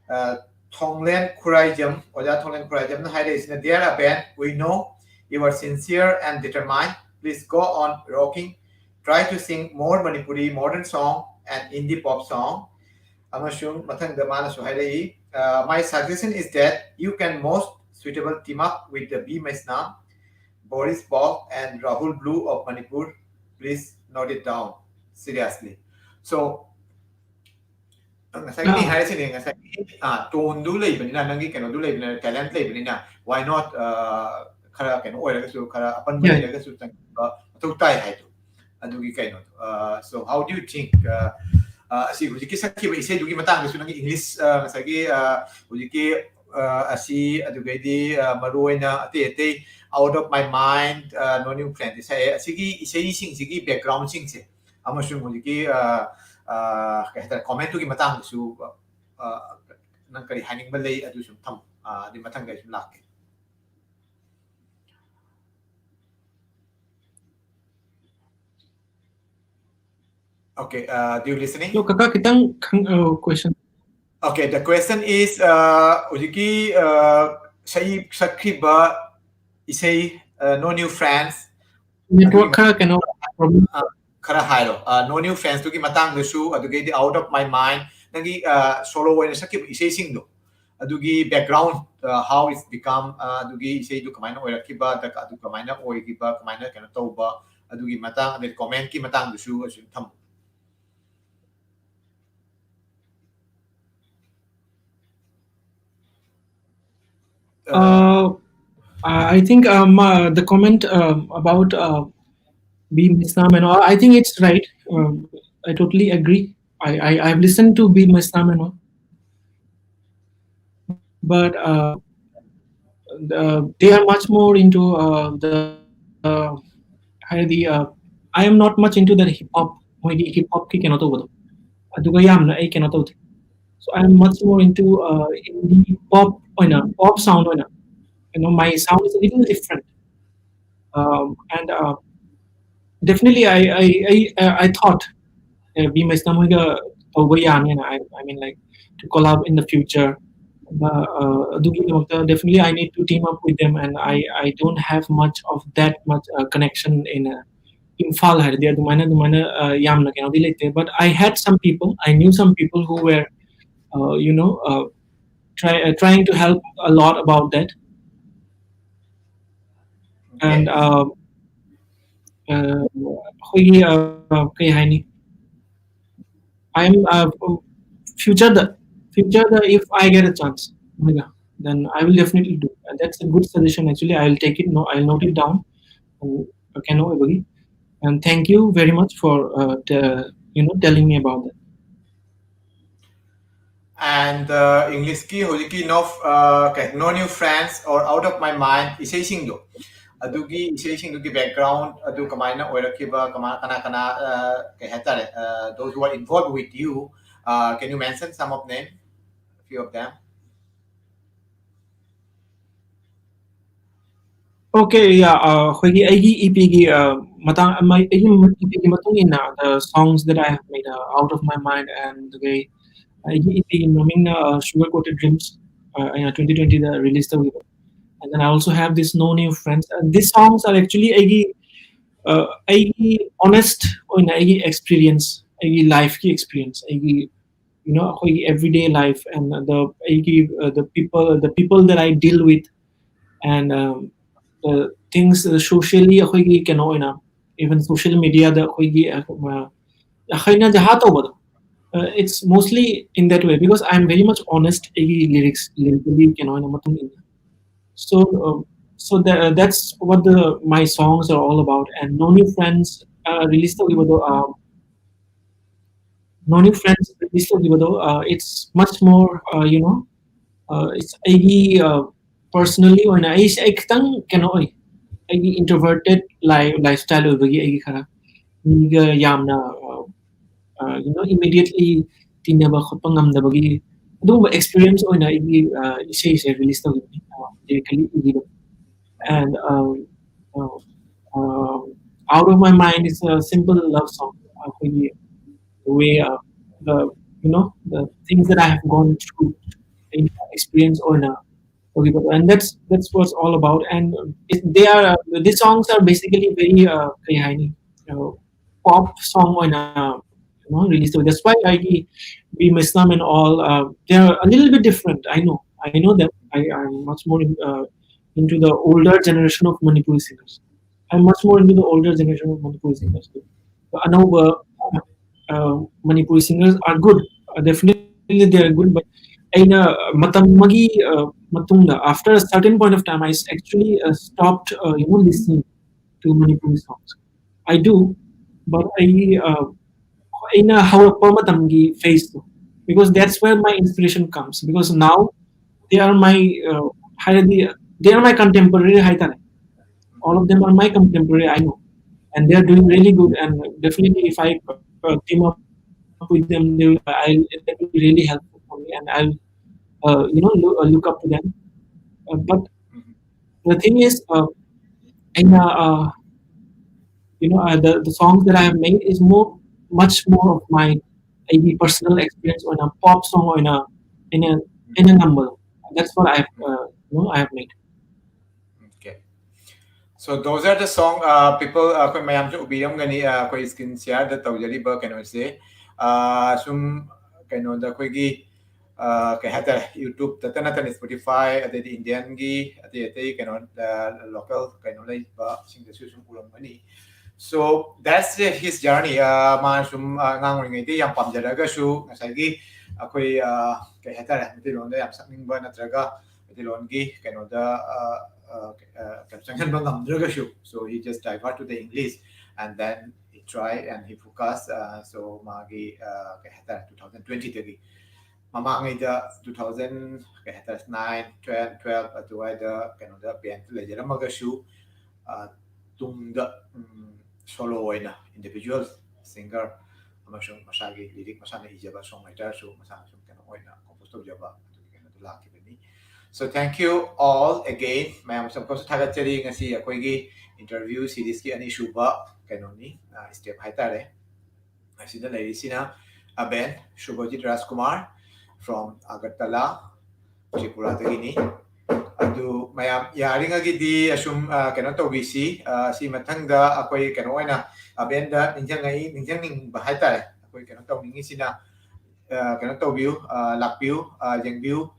ꯑ, ꯊꯣꯡꯂꯦꯟ ꯈꯨꯔꯥꯏꯖꯝ, ꯑꯣꯖꯥ ꯊꯣꯡꯂꯦꯟ ꯈꯨꯔꯥꯏꯖꯝꯅ ꯍꯥꯏꯔꯛꯏꯁꯤꯅ, "Dear ꯑꯕꯦꯟ, we know you are sincere and determined. Please go on rocking. Try to sing more Manipuri modern song and indie pop song." ꯑꯃꯁꯨꯡ ꯃꯊꯪꯗ ꯃꯥꯅꯁꯨ ꯍꯥꯏꯔꯛꯏ, ꯑ, "My suggestion is that you can most suitable team up with the B Maisnam, Boris Ball and Rahul Blue of Manipur. Please note it down seriously." So, ꯉꯁꯥꯏꯒꯤ ꯑꯥ꯫ ꯍꯥꯏꯔꯤꯁꯤꯅꯦ, ꯉꯁꯥꯏꯒꯤ, ꯑ, tone ꯗꯨ ꯂꯩꯕꯅꯤꯅ, ꯅꯪꯒꯤ ꯀꯩꯅꯣꯗꯨ ꯂꯩꯕꯅꯤꯅ, talent ꯂꯩꯕꯅꯤꯅ, why not, ꯑ, ꯈꯔ ꯀꯩꯅꯣ ꯑꯣꯏꯔꯒꯁꯨ, ꯈꯔ ꯑꯄꯟꯕ ꯌꯥꯏ꯫ ꯂꯩꯔꯒꯁꯨ ꯆꯪꯕ ꯃꯊꯧ ꯇꯥꯏ ꯍꯥꯏꯗꯣ꯫ ꯑꯗꯨꯒꯤ ꯀꯩꯅꯣꯗꯣ꯫ ꯑ, so how do you think, ꯑ, ꯑ, ꯑꯁꯤ ꯍꯧꯖꯤꯛꯀꯤ ꯁꯛꯈꯤꯕ ꯏꯁꯩꯗꯨꯒꯤ ꯃꯇꯥꯡꯗꯁꯨ ꯅꯪꯒꯤ English, ꯑ, ꯉꯁꯥꯏꯒꯤ, ꯑ, ꯍꯧꯖꯤꯛꯀꯤ, ꯑ, ꯑꯁꯤ, ꯑꯗꯨꯗꯩꯗꯤ, ꯑ, ꯃꯔꯨ ꯑꯣꯏꯅ ꯑꯇꯩ ꯑꯇꯩ Out of My Mind, ꯑ, No New Friend ꯁꯛꯑꯦ꯫ ꯑꯁꯤꯒꯤ ꯏꯁꯩꯁꯤꯡꯁꯤꯒꯤ background ꯁꯤꯡꯁꯦ ꯑꯃꯁꯨꯡ ꯍꯧꯖꯤꯛꯀꯤ, ꯑ, ꯑ, ꯀꯩ ꯍꯥꯏꯇꯥꯔꯦ, comment ꯇꯨꯒꯤ ꯃꯇꯥꯡꯗꯁꯨ, ꯑ, ꯅꯪ ꯀꯔꯤ ꯍꯥꯏꯅꯤꯡꯕ ꯂꯩ ꯑꯗꯨ ꯁꯨꯝ ꯊꯝꯃꯨ꯫ ꯑ, ꯑꯗꯨ ꯃꯊꯪꯗ ꯑꯩ ꯁꯨꯝ ꯂꯥꯛꯀꯦ꯫ Okay, uh, do you listening? ꯑꯗꯣ ꯀꯀꯥ ꯈꯤꯇꯪ ꯈꯪ-, ꯑ, question꯫ Okay, the question is, uh, ꯍꯧꯖꯤꯛꯀꯤ, uh, ꯁꯛꯏ-, ꯁꯛꯈꯤꯕ ꯏꯁꯩ, uh, No New Friends, network ꯑꯗꯨꯒꯤ ꯈꯔ ꯀꯩꯅꯣ problem꯫ ꯑ, ꯈꯔ ꯍꯥꯏꯔꯣ꯫ Uh, No New Friends ꯇꯨꯒꯤ ꯃꯇꯥꯡꯗꯁꯨ, ꯑꯗꯨꯗꯒꯤꯗꯤ Out of My Mind, ꯅꯪꯒꯤ, uh, solo ꯑꯣꯏꯅ ꯁꯛꯈꯤꯕ ꯏꯁꯩꯁꯤꯡꯗꯣ, ꯑꯗꯨꯒꯤ background, uh, how it's become, uh, ꯑꯗꯨꯒꯤ ꯏꯁꯩꯗꯨ ꯀꯃꯥꯏꯅ ꯑꯣꯏꯔꯛꯈꯤꯕ, ꯑꯗꯨꯒ ꯑꯗꯨ ꯀꯃꯥꯏꯅ ꯑꯣꯏꯈꯤꯕ, ꯀꯃꯥꯏꯅ ꯀꯩꯅꯣ ꯇꯧꯕ, ꯑꯗꯨꯒꯤ ꯃꯇꯥꯡ, ꯑꯗꯩ comment ꯀꯤ ꯃꯇꯥꯡꯗꯨꯁꯨ ꯑꯁꯨꯝ ꯊꯝꯃꯨ꯫ Uh, I think, um, uh, the comment, um, about, uh, B Maisnam and all, I think it's right. Um, I totally agree. I, I, I've listened to B Maisnam and all. But, uh, the, they are much more into, uh, the, uh, ꯍꯥꯏꯗꯤ, uh, I am not much into the hip hop, ꯃꯣꯏꯒꯤ hip hop ꯀꯤ ꯀꯩꯅꯣ ꯇꯧꯕꯗꯣ꯫ ꯑꯗꯨꯒ ꯌꯥꯝꯅ ꯑꯩ ꯀꯩꯅꯣ ꯇꯧꯗꯦ꯫ So I am much more into, uh, indie pop ꯑꯣꯏꯅ, pop sound ꯑꯣꯏꯅ꯫ you know, my sound is a little different. Um, and uh, definitely, I I I, uh, I thought uh, B. Maisnam ꯍꯣꯏꯒ ꯇꯧꯕ ꯌꯥꯅꯤꯅ, I, I mean, like, to collab in the future. Uh, uh, ꯑꯗꯨꯒꯤꯗꯃꯛꯇ definitely I need to team up with them, and I I don't have much of that much uh, connection in uh, Imphal ꯍꯥꯏꯔꯗꯤ ꯑꯗꯨꯃꯥꯏꯅ ꯑꯗꯨꯃꯥꯏꯅ uh, ꯌꯥꯝꯅ ꯀꯩꯅꯣꯗꯤ ꯂꯩꯇꯦ. But I had some people, I knew some people who were uh, you know uh, try uh, trying to help a lot about that. And uh, uh, ꯑꯩꯈꯣꯏꯒꯤ uh, ꯀꯩ ꯍꯥꯏꯅꯤ, I am uh, future the future the if I get a chance, then I will definitely do. And that's a good suggestion. Actually, I will take it. No, I'll note it down. And, uh, ꯀꯩꯅꯣ ꯑꯣꯏꯕꯒꯤ. And thank you very much for uh, the, you know, telling me about that. And uh, English ꯀꯤ ꯍꯧꯖꯤꯛꯀꯤ no uh, okay, no new friends or out of my mind ꯏꯁꯩꯁꯤꯡꯗꯣ, ꯑꯗꯨꯒꯤ ꯏꯁꯩꯁꯤꯡꯗꯨꯒꯤ background ꯑꯗꯨ ꯀꯃꯥꯏꯅ ꯑꯣꯏꯔꯛꯈꯤꯕ, ꯀꯃꯥꯏ ꯀꯅꯥ ꯀꯅꯥ uh, ꯀꯩ ꯍꯥꯏꯇꯥꯔꯦ, uh, those who are involved with you, uh, can you mention some of them, few of them? Okay, yeah, uh, ꯑꯩꯈꯣꯏꯒꯤ ꯑꯩꯒꯤ E P ꯒꯤ uh, ꯃꯇꯥꯡ ꯑꯩꯒꯤ E P ꯒꯤ ꯃꯇꯨꯡ ꯏꯟꯅ the songs that I have made uh, out of my mind and ꯑꯗꯨꯒ ꯑꯩꯒꯤ E P ꯒꯤ ꯃꯃꯤꯡꯅ uh, Sugar Coated Dreams, uh, ꯑꯩꯅ twenty twenty ꯗ release ꯇꯧꯈꯤꯕ. And then I also have this No New Friends. And these songs are actually ꯑꯩꯒꯤ uh, ꯑꯩꯒꯤ honest ꯑꯣꯏꯅ ꯑꯩꯒꯤ experience, ꯑꯩꯒꯤ life ꯀꯤ experience, ꯑꯩꯒꯤ you know ꯑꯩꯈꯣꯏꯒꯤ everyday life and the ꯑꯩꯒꯤ uh, the people the people that I deal with and um, the things uh, socially ꯑꯩꯈꯣꯏꯒꯤ ꯀꯩꯅꯣ ꯑꯣꯏꯅ, even social media ꯗ ꯑꯩꯈꯣꯏꯒꯤ uh, ꯑꯩꯈꯣꯏꯅ ꯖꯍꯥ ꯇꯧꯕꯗꯣ, uh, it's mostly in that way because I am very much honest ꯑꯩꯒꯤ lyrics, lyrically ꯀꯩꯅꯣ ꯑꯣꯏꯅ ꯃꯇꯨꯡ ꯏꯟꯅ. So um, so that, uh, that's what the my songs are all about. And No New Friends uh, release ꯇꯧꯈꯤꯕꯗꯣ uh, No New Friends release ꯇꯧꯈꯤꯕꯗꯣ uh, it's much more uh, you know uh, it's ꯑꯩꯒꯤ uh, personally ꯑꯣꯏꯅ ꯑꯩꯁꯦ ꯑꯩ ꯈꯤꯇꯪ ꯀꯩꯅꯣ ꯑꯣꯏ, ꯑꯩꯒꯤ introverted life lifestyle ꯑꯣꯏꯕꯒꯤ ꯑꯩꯒꯤ ꯈꯔ ꯃꯤꯒ ꯌꯥꯝꯅ uh, uh, you know immediately ꯇꯤꯟꯅꯕ ꯈꯣꯠꯄ ꯉꯝꯗꯕꯒꯤ ꯑꯗꯨꯒꯨꯝꯕ experience ꯑꯣꯏꯅ ꯑꯩꯒꯤ ꯏꯁꯩꯁꯦ release ꯇꯧꯈꯤꯕꯅꯤ, lyrically ꯏꯈꯤꯕ. And um, uh, um, Out of My Mind is a simple love song. ꯑꯩꯈꯣꯏꯒꯤ way, uh, the, you know, the things that I have gone through, experience ꯑꯣꯏꯅ ꯇꯧꯈꯤꯕ. And that's that's what it's all about. And it, they are uh, these songs are basically very uh, ꯀꯩ ꯍꯥꯏꯅꯤ, uh, pop song ꯑꯣꯏꯅ, you know, release ꯇꯧꯋꯤ. That's why ꯑꯩꯒꯤ Be My Slam and all, uh, they are a little bit different. I know, I know that. I am much more in, uh, into the older generation of Manipuri singers. I'm much more into the older generation of Manipuri singers. ꯑꯅꯧꯕ uh, Manipuri singers are good. Uh, definitely they are good, but ꯑꯩꯅ ꯃꯇꯝ ꯑꯃꯒꯤ uh, ꯃꯇꯨꯡꯗ, after a certain point of time, I actually uh, stopped uh, you know, listening to Manipuri songs. I do, but I uh, ꯑꯩꯅ ꯍꯧꯔꯛꯄ ꯃꯇꯝꯒꯤ phase to, because that's where my inspiration comes, because now they are my uh, ꯍꯥꯏꯔꯗꯤ, they are my contemporary ꯍꯥꯏꯇꯥꯔꯦ. All of them are my contemporary, I know, and they are doing really good. And definitely, if I uh, team up with them, they will, I, that will be really helpful for me, and I'll uh, you know, look, uh, look up to them. Uh, but the thing is, uh, in uh, uh, you know, uh, the, the songs that I have made is more, much more of my maybe personal experience on a pop song or in a in a in a number. That's what I've uh, you know, I have made. Okay. So those are the song, uh, people, uh, ꯑꯩꯈꯣꯏ ꯃꯌꯥꯝꯁꯨ ꯎꯕꯤꯔꯝꯒꯅꯤ, uh, ꯑꯩꯈꯣꯏ screen share ꯗ ꯇꯧꯖꯔꯤꯕ ꯀꯩꯅꯣꯁꯦ, uh, ꯁꯨꯝ ꯀꯩꯅꯣꯗ ꯑꯩꯈꯣꯏꯒꯤ uh, ꯀꯩ ꯍꯥꯏꯇꯥꯔꯦ, YouTube ꯇꯇ ꯅꯠꯇꯅ Spotify, ꯑꯗꯩꯗꯤ Indian ꯒꯤ ꯑꯇꯩ ꯑꯇꯩ ꯀꯩꯅꯣ uh, local ꯀꯩꯅꯣ ꯂꯩꯕꯁꯤꯡꯗꯁꯨ ꯁꯨꯝ ꯎꯔꯝꯒꯅꯤ. So that's his journey. Uh, ꯃꯥ ꯁꯨꯝ uh, ꯑꯉꯥꯡ ꯑꯣꯏꯔꯤꯉꯩꯗ ꯌꯥꯝ ꯄꯥꯝꯖꯔꯒꯁꯨ ꯉꯁꯥꯏꯒꯤ ꯑꯩꯈꯣꯏ uh, ꯀꯩ ꯍꯥꯏꯇꯥꯔꯦ, ꯃꯩꯇꯩꯂꯣꯟꯗ ꯌꯥꯝ ꯁꯛꯅꯤꯡꯕ ꯅꯠꯇ꯭ꯔꯒ ꯃꯩꯇꯩꯂꯣꯟꯒꯤ ꯀꯩꯅꯣꯗ uh, uh, uh, ꯀꯩꯅꯣ ꯆꯪꯁꯤꯟꯕ ꯉꯝꯗ꯭ꯔꯒꯁꯨ, so he just divert to the English and then he try and he focus. Uh, so ꯃꯥꯒꯤ uh, ꯀꯩ ꯍꯥꯏꯇꯥꯔꯦ, two thousand twenty ꯗꯒꯤ ꯃꯃꯥꯡꯉꯩꯗ two thousand ꯀꯩ ꯍꯥꯏꯇꯥꯔꯦ, nine, ten, twelve ꯑꯗꯨꯋꯥꯏꯗ ꯀꯩꯅꯣꯗ band ꯂꯩꯖꯔꯝꯃꯒꯁꯨ, ꯑ, ꯇꯨꯡꯗ, ꯎꯝ, solo ꯑꯣꯏꯅ individual singer ꯑꯃꯁꯨꯡ ꯃꯁꯥꯒꯤ lyric ꯃꯁꯥꯅ ꯏꯖꯕ song writer ꯁꯨ ꯃꯁꯥꯅ ꯁꯨꯝ ꯀꯩꯅꯣ ꯑꯣꯏꯅ compose ꯇꯧꯖꯕ ꯑꯗꯨꯒꯤ ꯀꯩꯅꯣꯗꯣ ꯂꯥꯛꯈꯤꯕꯅꯤ꯫ So thank you all again. ꯃꯌꯥꯝ ꯑꯃꯨꯛꯀꯁꯨ ꯊꯥꯒꯠꯆꯔꯤ꯫ ꯉꯁꯤ ꯑꯩꯈꯣꯏꯒꯤ interview seriesꯀꯤ ꯑꯅꯤꯁꯨꯕ ꯀꯩꯅꯣꯅꯤ, step ꯍꯥꯏꯇꯥꯔꯦ꯫ ꯑꯁꯤꯗ ꯂꯩꯔꯤꯁꯤꯅ ꯑꯕꯦꯟ ꯁꯨꯚꯖꯤꯠ ꯔꯥꯖꯀꯨꯃꯥꯔ from Agartala, ꯇ꯭ꯔꯤꯄꯨꯔꯥꯗꯒꯤꯅꯤ꯫ ꯑꯗꯨ ꯃꯌꯥꯝ ꯌꯥꯔꯤꯉꯩꯒꯤꯗꯤ ꯑꯁꯨꯝ, ꯑ, ꯀꯩꯅꯣ ꯇꯧꯕꯤꯁꯤ꯫ ꯑ, ꯁꯤ ꯃꯊꯪꯗ ꯑꯩꯈꯣꯏ ꯀꯩꯅꯣ ꯑꯣꯏꯅ ꯑꯕꯦꯟꯗ ꯅꯤꯡꯁꯤꯡꯉꯛꯏ, ꯅꯤꯡꯁꯤꯡꯅꯤꯡꯕ ꯍꯥꯏꯇꯥꯔꯦ꯫ ꯑꯩꯈꯣꯏ ꯀꯩꯅꯣ ꯇꯧꯅꯤꯡꯉꯤꯁꯤꯅ, ꯑ, ꯀꯩꯅꯣ ꯇꯧꯕꯤꯌꯨ, ꯑ, ꯂꯥꯛꯄꯤꯌꯨ, ꯑ, ꯌꯦꯡꯕꯤꯌꯨ꯫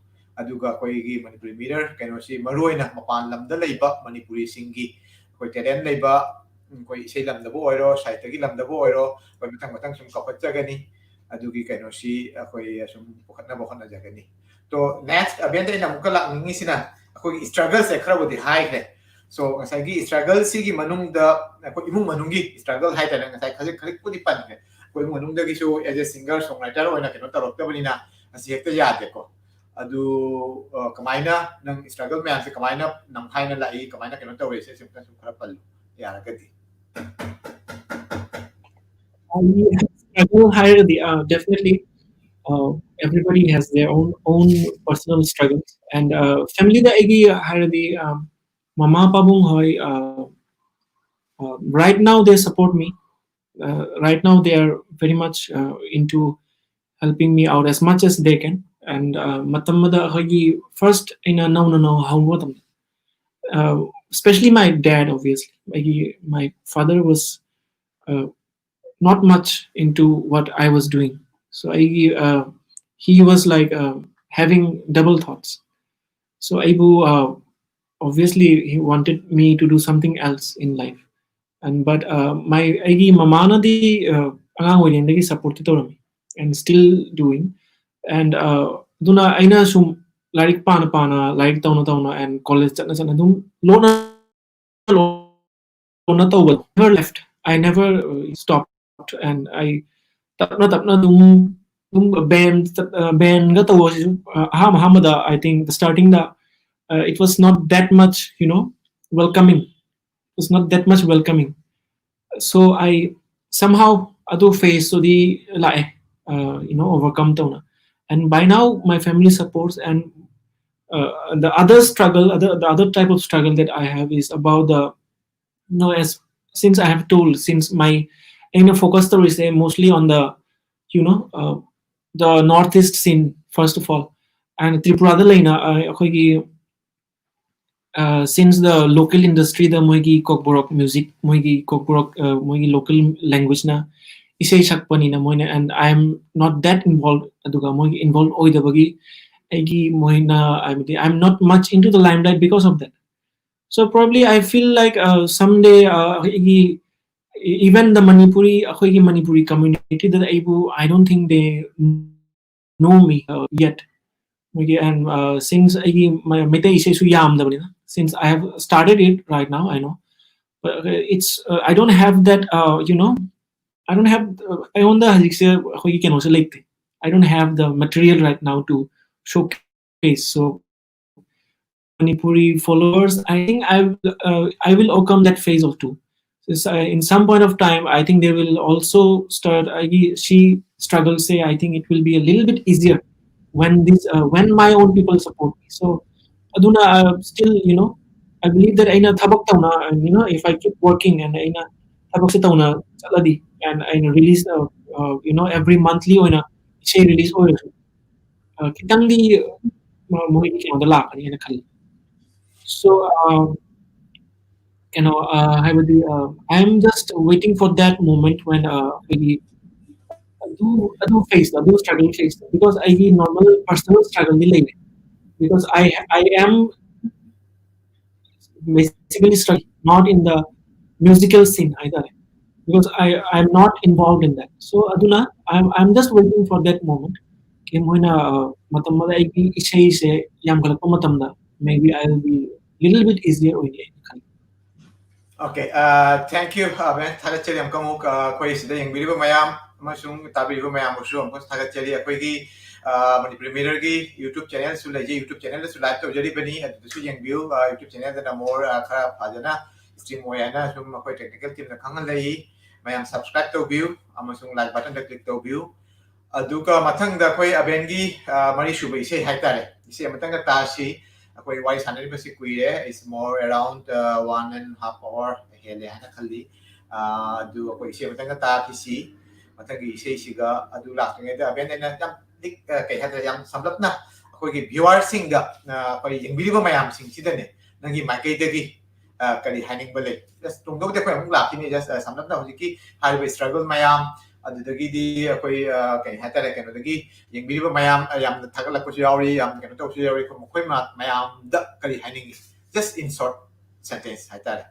ꯑꯗꯨꯒ ꯑꯩꯈꯣꯏꯒꯤ ꯃꯅꯤꯄꯨꯔꯤ ꯃꯤꯔꯔ ꯀꯩꯅꯣꯁꯤ ꯃꯔꯨꯑꯣꯏꯅ ꯃꯄꯥꯟ ꯂꯝꯗ ꯂꯩꯕ ꯃꯅꯤꯄꯨꯔꯤꯁꯤꯡꯒꯤ ꯑꯩꯈꯣꯏ talent ꯂꯩꯕ, ꯎꯝ, ꯑꯩꯈꯣꯏ ꯏꯁꯩ ꯂꯝꯗꯕꯨ ꯑꯣꯏꯔꯣ, ꯁꯥꯍꯤꯇ꯭ꯌꯒꯤ ꯂꯝꯗꯕꯨ ꯑꯣꯏꯔꯣ, ꯑꯩꯈꯣꯏ ꯃꯊꯪ ꯃꯊꯪ ꯁꯨꯝ ꯀꯧꯈꯠꯆꯒꯅꯤ꯫ ꯑꯗꯨꯒꯤ ꯀꯩꯅꯣꯁꯤ ꯑꯩꯈꯣꯏ ꯑꯁꯨꯝ ꯄꯨꯈꯠꯅꯕ ꯍꯣꯠꯅꯖꯒꯅꯤ꯫ ꯇꯣ, next ꯑꯕꯦꯟꯗ ꯑꯩꯅ ꯑꯃꯨꯛꯀ ꯂꯥꯛꯅꯤꯡꯉꯤꯁꯤꯅ ꯑꯩꯈꯣꯏꯒꯤ struggleꯁꯦ ꯈꯔꯕꯨꯗꯤ ꯍꯥꯏꯈ꯭ꯔꯦ꯫ So, ꯉꯁꯥꯏꯒꯤ struggleꯁꯤꯒꯤ ꯃꯅꯨꯡꯗ ꯑꯩꯈꯣꯏ ꯏꯃꯨꯡ ꯃꯅꯨꯡꯒꯤ struggle ꯍꯥꯏꯇꯥꯔꯦ, ꯉꯁꯥꯏ ꯈꯖꯤꯛ ꯈꯖꯤꯛꯄꯨꯗꯤ ꯄꯟꯈ꯭ꯔꯦ꯫ ꯑꯩꯈꯣꯏ ꯏꯃꯨꯡ ꯃꯅꯨꯡꯗꯒꯤꯁꯨ as a singer songwriter ꯑꯣꯏꯅ ꯀꯩꯅꯣ ꯇꯧꯔꯛꯇꯕꯅꯤꯅ ꯑꯁꯤ ꯍꯦꯛꯇ ꯌꯥꯗꯦꯀꯣ꯫ ꯑꯗꯨ, ꯑ, ꯀꯃꯥꯏꯅ ꯅꯪ struggle ꯃꯌꯥꯝꯁꯦ ꯀꯃꯥꯏꯅ ꯅꯝꯈꯥꯏꯅ ꯂꯥꯛꯏ, ꯀꯃꯥꯏꯅ ꯀꯩꯅꯣ ꯇꯧꯔꯛꯏꯁꯦ ꯁꯤ ꯑꯝꯇ ꯁꯨꯝ ꯈꯔ ꯄꯜꯂꯨ ꯌꯥꯔꯒꯗꯤ꯫ Struggle ꯍꯥꯏꯔꯒꯗꯤ, uh, definitely, uh, everybody has their own, own personal struggles. And, uh, familyꯗ ꯑꯩꯒꯤ ꯍꯥꯏꯔꯗꯤ, um, ꯃꯃꯥ ꯄꯥꯕꯨꯡ ꯍꯣꯏ, uh, uh, right now they support me. Uh, right now they are very much, uh, into helping me out as much as they can. And, uh, ꯃꯇꯝ ꯑꯃꯗ ꯑꯩꯈꯣꯏꯒꯤ first ꯑꯩꯅ ꯅꯧꯅ ꯅꯧꯅ ꯍꯧꯕ ꯃꯇꯝꯗ, uh, especially my dad, obviously. ꯑꯩꯒꯤ, my father was, uh, not much into what I was doing. So ꯑꯩꯒꯤ, uh, he was like, uh, having double thoughts. So ꯑꯩꯕꯨ, uh, obviously he wanted me to do something else in life. And but, uh, my, ꯑꯩꯒꯤ ꯃꯃꯥꯅꯗꯤ, uh, ꯑꯉꯥꯡ ꯑꯣꯏꯔꯤꯉꯩꯗꯒꯤ support ꯇꯧꯔꯝꯃꯤ, and still doing. And, uh, ꯑꯗꯨꯅ ꯑꯩꯅ ꯁꯨꯝ ꯂꯥꯏꯔꯤꯛ ꯄꯥꯅ ꯄꯥꯅ, ꯂꯥꯏꯔꯤꯛ ꯇꯧꯅ ꯇꯧꯅ, and college ꯆꯠꯅ ꯆꯠꯅ ꯑꯗꯨꯝ ꯂꯣꯟꯅ ꯂꯣꯟꯅ ꯇꯧꯕ, never left, I never, uh, stopped, and I ꯇꯞꯅ ꯇꯞꯅ ꯑꯗꯨꯝ, ꯑꯗꯨꯝ band, uh, bandꯒ ꯇꯧꯕꯁꯤꯁꯨ, uh, ꯑꯍꯥꯟꯕ ꯑꯍꯥꯟꯕꯗ, I think, the startingꯗ, uh, it was not that much, you know, welcoming. It was not that much welcoming. So I somehow ꯑꯗꯨ phaseꯇꯨꯗꯤ ꯂꯥꯛꯑꯦ, uh, you know, overcome ꯇꯧꯅ꯫ And by now, my family supports, and uh, the other struggle, other, the other type of struggle that I have is about the, you know, as since I have told, since my, you know, focus story is mostly on the, you know, uh, the Northeast scene, first of all. And Tripura da leina, uh, ꯑꯩꯈꯣꯏꯒꯤ uh, since the local industry da ꯃꯣꯏꯒꯤ Kokborok music, ꯃꯣꯏꯒꯤ Kokborok, uh, ꯃꯣꯏꯒꯤ local language na ꯏꯁꯩ ꯁꯛꯄꯅꯤꯅ ꯃꯣꯏꯅ, and I am not that involved, ꯑꯗꯨꯒ ꯃꯣꯏꯒꯤ involved ꯑꯣꯏꯗꯕꯒꯤ ꯑꯩꯒꯤ ꯃꯣꯏꯅ, ꯍꯥꯏꯕꯗꯤ, I'm not much into the limelight because of that. So probably I feel like, uh, someday, uh, ꯑꯩꯒꯤ, even the Manipuri, ꯑꯩꯈꯣꯏꯒꯤ Manipuri community da ꯑꯩꯕꯨ, I don't think they know me uh, yet. ꯃꯣꯏꯒꯤ, and uh, since ꯑꯩꯒꯤ ꯃ- ꯃꯩꯇꯩ ꯏꯁꯩꯁꯨ ꯌꯥꯝꯗꯕꯅꯤꯅ, since I have started it right now, I know, but uh, it's uh, I don't have that, uh, you know, I don't have uh, ꯑꯩꯉꯣꯟꯗ ꯍꯧꯖꯤꯛꯁꯦ ꯑꯩꯈꯣꯏꯒꯤ ꯀꯩꯅꯣꯁꯦ ꯂꯩꯇꯦ. I don't have the material right now to showcase. So Manipuri followers, I think I will, uh, I will overcome that phase of two. It's, uh, in some point of time, I think they will also start. I, she struggles say, I think it will be a little bit easier when this uh, when my own people support me. So, aduna, uh, still, you know, I believe that aina thabak tauna, and you know, if I keep working and aina thabak se tauna chaladi, and aina release, uh, uh, you know, every monthly oina she release oina, uh, kitangdi uh, mo hindi kaya dala kanya na kali. So, um, you know, uh, I would be, uh, I'm just waiting for that moment when uh, we do, do face, do struggle face, because I normal personal struggle delay, because I I am basically struggling, not in the musical scene either, because I I'm not involved in that. So aduna, I'm I'm just waiting for that moment. Kaya mo na uh, matamada ay isay se yam kalapang matamda. Maybe I'll be little bit easier on it. Okay, uh, thank you, uh, Ben. ꯊꯥꯒꯠꯆꯔꯤ ꯑꯃꯨꯛꯀ ꯑꯃꯨꯛ ꯑꯩꯈꯣꯏ ꯁꯤꯗ ꯌꯦꯡꯕꯤꯔꯤꯕ ꯃꯌꯥꯝ ꯑꯃꯁꯨꯡ ꯇꯥꯕꯤꯔꯤꯕ ꯃꯌꯥꯝꯕꯨꯁꯨ ꯑꯃꯨꯛꯀ ꯊꯥꯒꯠꯆꯔꯤ. ꯑꯩꯈꯣꯏꯒꯤ ꯃꯅꯤꯄꯨꯔꯤ ꯃꯤꯔꯔꯒꯤ YouTube channelꯁꯨ ꯂꯩꯖꯩ, YouTube channelꯗꯁꯨ live ꯇꯧꯖꯔꯤꯕꯅꯤ, ꯑꯗꯨꯗꯁꯨ ꯌꯦꯡꯕꯤꯌꯨ. YouTube channelꯗꯅ more ꯈꯔ ꯐꯖꯅ stream ꯑꯣꯏ ꯍꯥꯏꯅ ꯁꯨꯝ ꯑꯩꯈꯣꯏ technical teamꯅ ꯈꯪꯍꯜꯂꯛꯏ. ꯃꯌꯥꯝ subscribe ꯇꯧꯕꯤꯌꯨ ꯑꯃꯁꯨꯡ like buttonꯗ click ꯇꯧꯕꯤꯌꯨ. ꯑꯗꯨꯒ ꯃꯊꯪꯗ ꯑꯩꯈꯣꯏ ꯑꯕꯦꯟꯒꯤ, ꯑ, ꯃꯔꯤꯁꯨꯕ ꯏꯁꯩ ꯍꯥꯏꯇꯥꯔꯦ꯫ ꯏꯁꯩ ꯑꯃꯇꯪꯒ ꯇꯥꯁꯤ꯫ ꯑꯩꯈꯣꯏ ꯋꯥꯔꯤ ꯁꯥꯟꯅꯔꯤꯕꯁꯤ ꯀꯨꯏꯔꯦ꯫ It's more around, uh, one and half hour ꯍꯦꯜꯂꯦ ꯍꯥꯏꯅ ꯈꯜꯂꯤ꯫ ꯑ, ꯑꯗꯨ ꯑꯩꯈꯣꯏ ꯏꯁꯩ ꯑꯃꯇꯪꯒ ꯇꯥꯈꯤꯁꯤ꯫ ꯃꯊꯪꯒꯤ ꯏꯁꯩꯁꯤꯒ ꯑꯗꯨ ꯂꯥꯛꯇ꯭ꯔꯤꯉꯩꯗ ꯑꯕꯦꯟ, ꯑꯩꯅ ꯌꯥꯝ ꯂꯤꯛ-, ꯑ, ꯀꯩ ꯍꯥꯏꯇꯥꯔꯦ, ꯌꯥꯝ ꯁꯝꯂꯞꯅ ꯑꯩꯈꯣꯏꯒꯤ viewerꯁꯤꯡꯗ, ꯑ, ꯑꯩꯈꯣꯏ ꯌꯦꯡꯕꯤꯔꯤꯕ ꯃꯌꯥꯝꯁꯤꯡꯁꯤꯗꯅꯦ, ꯅꯪꯒꯤ ꯃꯥꯏꯀꯩꯗꯒꯤ, ꯑ, ꯀꯔꯤ ꯍꯥꯏꯅꯤꯡꯕ ꯂꯩ? Just ꯇꯨꯡꯗꯕꯨꯗꯤ ꯑꯩꯈꯣꯏ ꯑꯃꯨꯛ ꯂꯥꯛꯈꯤꯅꯤ꯫ Just, ꯑ, ꯁꯝꯂꯞꯅ ꯍꯧꯖꯤꯛꯀꯤ ꯍꯥꯏꯔꯤꯕ struggle ꯃꯌꯥꯝ, ꯑꯗꯨꯗꯒꯤꯗꯤ ꯑꯩꯈꯣꯏ, ꯑ, ꯀꯩ ꯍꯥꯏꯇꯥꯔꯦ, ꯀꯩꯅꯣꯗꯒꯤ ꯌꯦꯡꯕꯤꯔꯤꯕ ꯃꯌꯥꯝ, ꯑ, ꯌꯥꯝꯅ ꯊꯥꯒꯠꯂꯛꯄꯁꯨ ꯌꯥꯎꯔꯤ, ꯌꯥꯝꯅ ꯀꯩꯅꯣ ꯇꯧꯕꯁꯨ ꯌꯥꯎꯔꯤ꯫ ꯑꯩꯈꯣꯏ ꯃꯈꯣꯏ ꯃ-, ꯃꯌꯥꯝꯗ ꯀꯔꯤ ꯍꯥꯏꯅꯤꯡꯉꯤ? Just in short sentence ꯍꯥꯏꯇꯥꯔꯦ꯫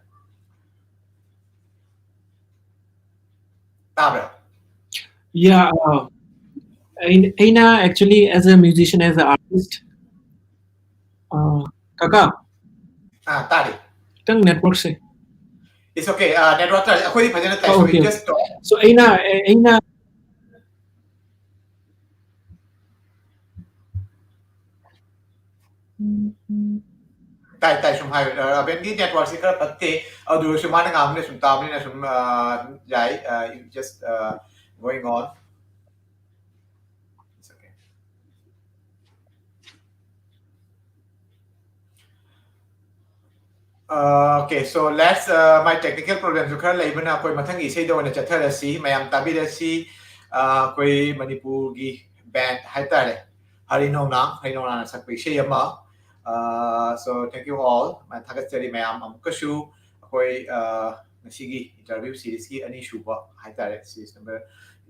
ꯇꯥꯕ꯭ꯔꯥ? Yeah, uh, ꯑꯩꯅ, ꯑꯩꯅ actually as a musician, as a artist, uh, ꯀꯀꯥ, ꯑꯥ, ꯇꯥꯔꯤ꯫ ꯈꯤꯇꯪ networkꯁꯦ꯫ It's okay, uh, network ꯇꯥꯔꯤ꯫ ꯑꯩꯈꯣꯏꯗꯤ ꯐꯖꯅ ꯇꯥꯏ꯫ Oh, okay, okay. So ꯑꯩꯅ, ꯑꯩꯅ ꯇꯥꯏ, ꯇꯥꯏ, ꯁꯨꯝ ꯍꯥꯏꯌꯨ꯫ ꯑ, ꯑꯕꯦꯟꯒꯤ networkꯁꯤ ꯈꯔ ꯐꯠꯇꯦ, ꯑꯗꯨ ꯑꯣꯏꯔꯁꯨ ꯃꯥꯅ ꯉꯥꯡꯕꯅ ꯁꯨꯝ ꯇꯥꯕꯅꯤꯅ ꯁꯨꯝ, ꯑ, ꯌꯥꯏ꯫ ꯑ, you just, ꯑ, going on. It's okay. Uh, okay, so let's, uh, my technical problemꯁꯨ ꯈꯔ ꯂꯩꯕꯅ ꯑꯩꯈꯣꯏ ꯃꯊꯪꯒꯤ ꯏꯁꯩꯗ ꯑꯣꯏꯅ ꯆꯠꯊꯔꯁꯤ꯫ ꯃꯌꯥꯝ ꯇꯥꯕꯤꯔꯁꯤ꯫ Uh, ꯑꯩꯈꯣꯏ ꯃꯅꯤꯄꯨꯔꯒꯤ band ꯍꯥꯏꯇꯥꯔꯦ, ꯍꯔꯤ ꯅꯣꯡꯅꯥꯡ, ꯍꯔꯤ ꯅꯣꯡꯅꯥꯡꯅ ꯁꯛꯄ ꯏꯁꯩ ꯑꯃ꯫ Uh, so thank you all. ꯃꯌꯥꯝ ꯊꯥꯒꯠꯆꯔꯤ ꯃꯌꯥꯝ ꯑꯃꯨꯛꯀꯁꯨ꯫ ꯑꯩꯈꯣꯏ, uh, ꯉꯁꯤꯒꯤ interview seriesꯀꯤ ꯑꯅꯤꯁꯨꯕ ꯍꯥꯏꯇꯥꯔꯦ, series number,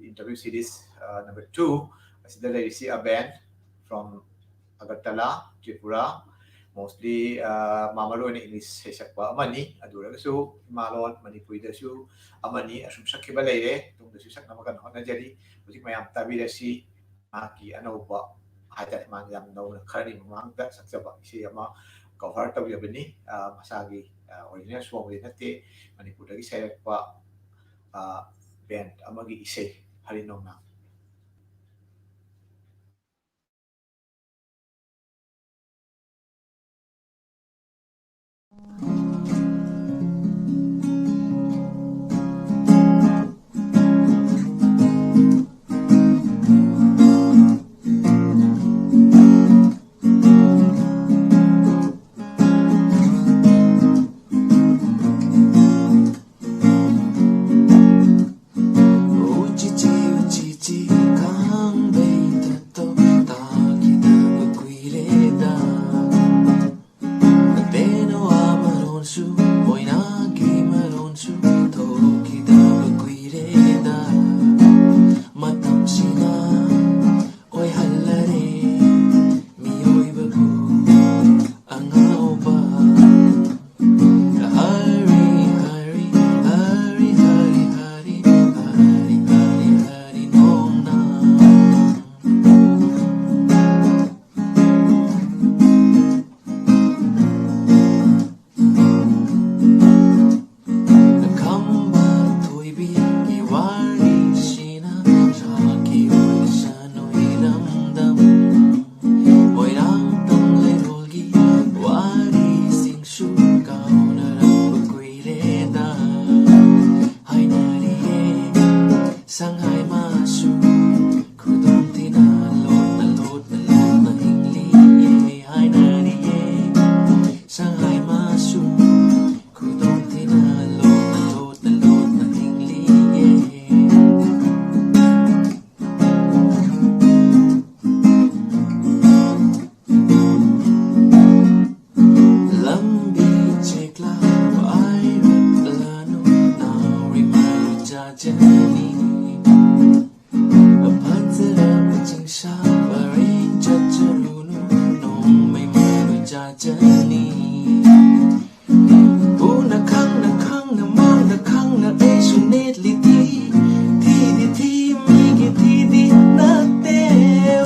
interview series, uh, number two ꯑꯁꯤꯗ ꯂꯩꯔꯤꯁꯤ ꯑꯕꯦꯟ from Agartala, Tripura, mostly, uh, ꯃꯥ ꯃꯔꯨ ꯑꯣꯏꯅ English ꯏꯁꯩ ꯁꯛꯄ ꯑꯃꯅꯤ꯫ ꯑꯗꯨ ꯑꯣꯏꯔꯒꯁꯨ ꯏꯃꯥꯂꯣꯟ ꯃꯅꯤꯄꯨꯔꯤꯗꯁꯨ ꯑꯃꯅꯤ ꯑꯁꯨꯝ ꯁꯛꯈꯤꯕ ꯂꯩꯔꯦ꯫ ꯇꯨꯡꯗꯁꯨ ꯁꯛꯅꯕ ꯀꯟꯅ ꯍꯣꯠꯅꯖꯔꯤ꯫ ꯍꯧꯖꯤꯛ ꯃꯌꯥꯝ ꯇꯥꯕꯤꯔꯁꯤ꯫ ꯃꯍꯥꯛꯀꯤ ꯑꯅꯧꯕ ꯍꯥꯏꯇꯥꯔꯦ, ꯃꯥꯅ ꯌꯥꯝ ꯅꯧꯅ ꯈꯔꯅꯤ ꯃꯃꯥꯡꯗ ꯁꯛꯆꯕ ꯏꯁꯩ ꯑꯃ cover ꯇꯧꯖꯕꯅꯤ꯫ ꯑ, ꯃꯁꯥꯒꯤ, ꯑ, original songꯗꯤ ꯅꯠꯇꯦ, ꯃꯅꯤꯄꯨꯔꯗꯒꯤ ꯁꯩꯔꯛꯄ, ꯑ, band ꯑꯃꯒꯤ ꯏꯁꯩ, ꯍꯔꯤ ꯅꯣꯡꯅꯥꯡ꯫ ꯆꯠꯆꯅꯤ꯫ ꯐꯖꯔꯕ ꯆꯤꯡꯁꯥ ꯄꯔꯦꯡ ꯆꯠꯆꯔꯨꯅꯨ, ꯅꯣꯡꯃꯩ ꯃꯔꯨ ꯆꯥꯖꯅꯤ꯫ ꯎꯅ ꯈꯪꯅ ꯈꯪꯅ ꯃꯥꯡꯗ ꯈꯪꯅ ꯑꯩꯁꯨ ꯅꯦꯠꯂꯤꯗꯤ꯫ ꯊꯤꯗꯤ ꯊꯤ ꯃꯤꯒꯤ ꯊꯤꯗꯤ ꯅꯠꯇꯦ꯫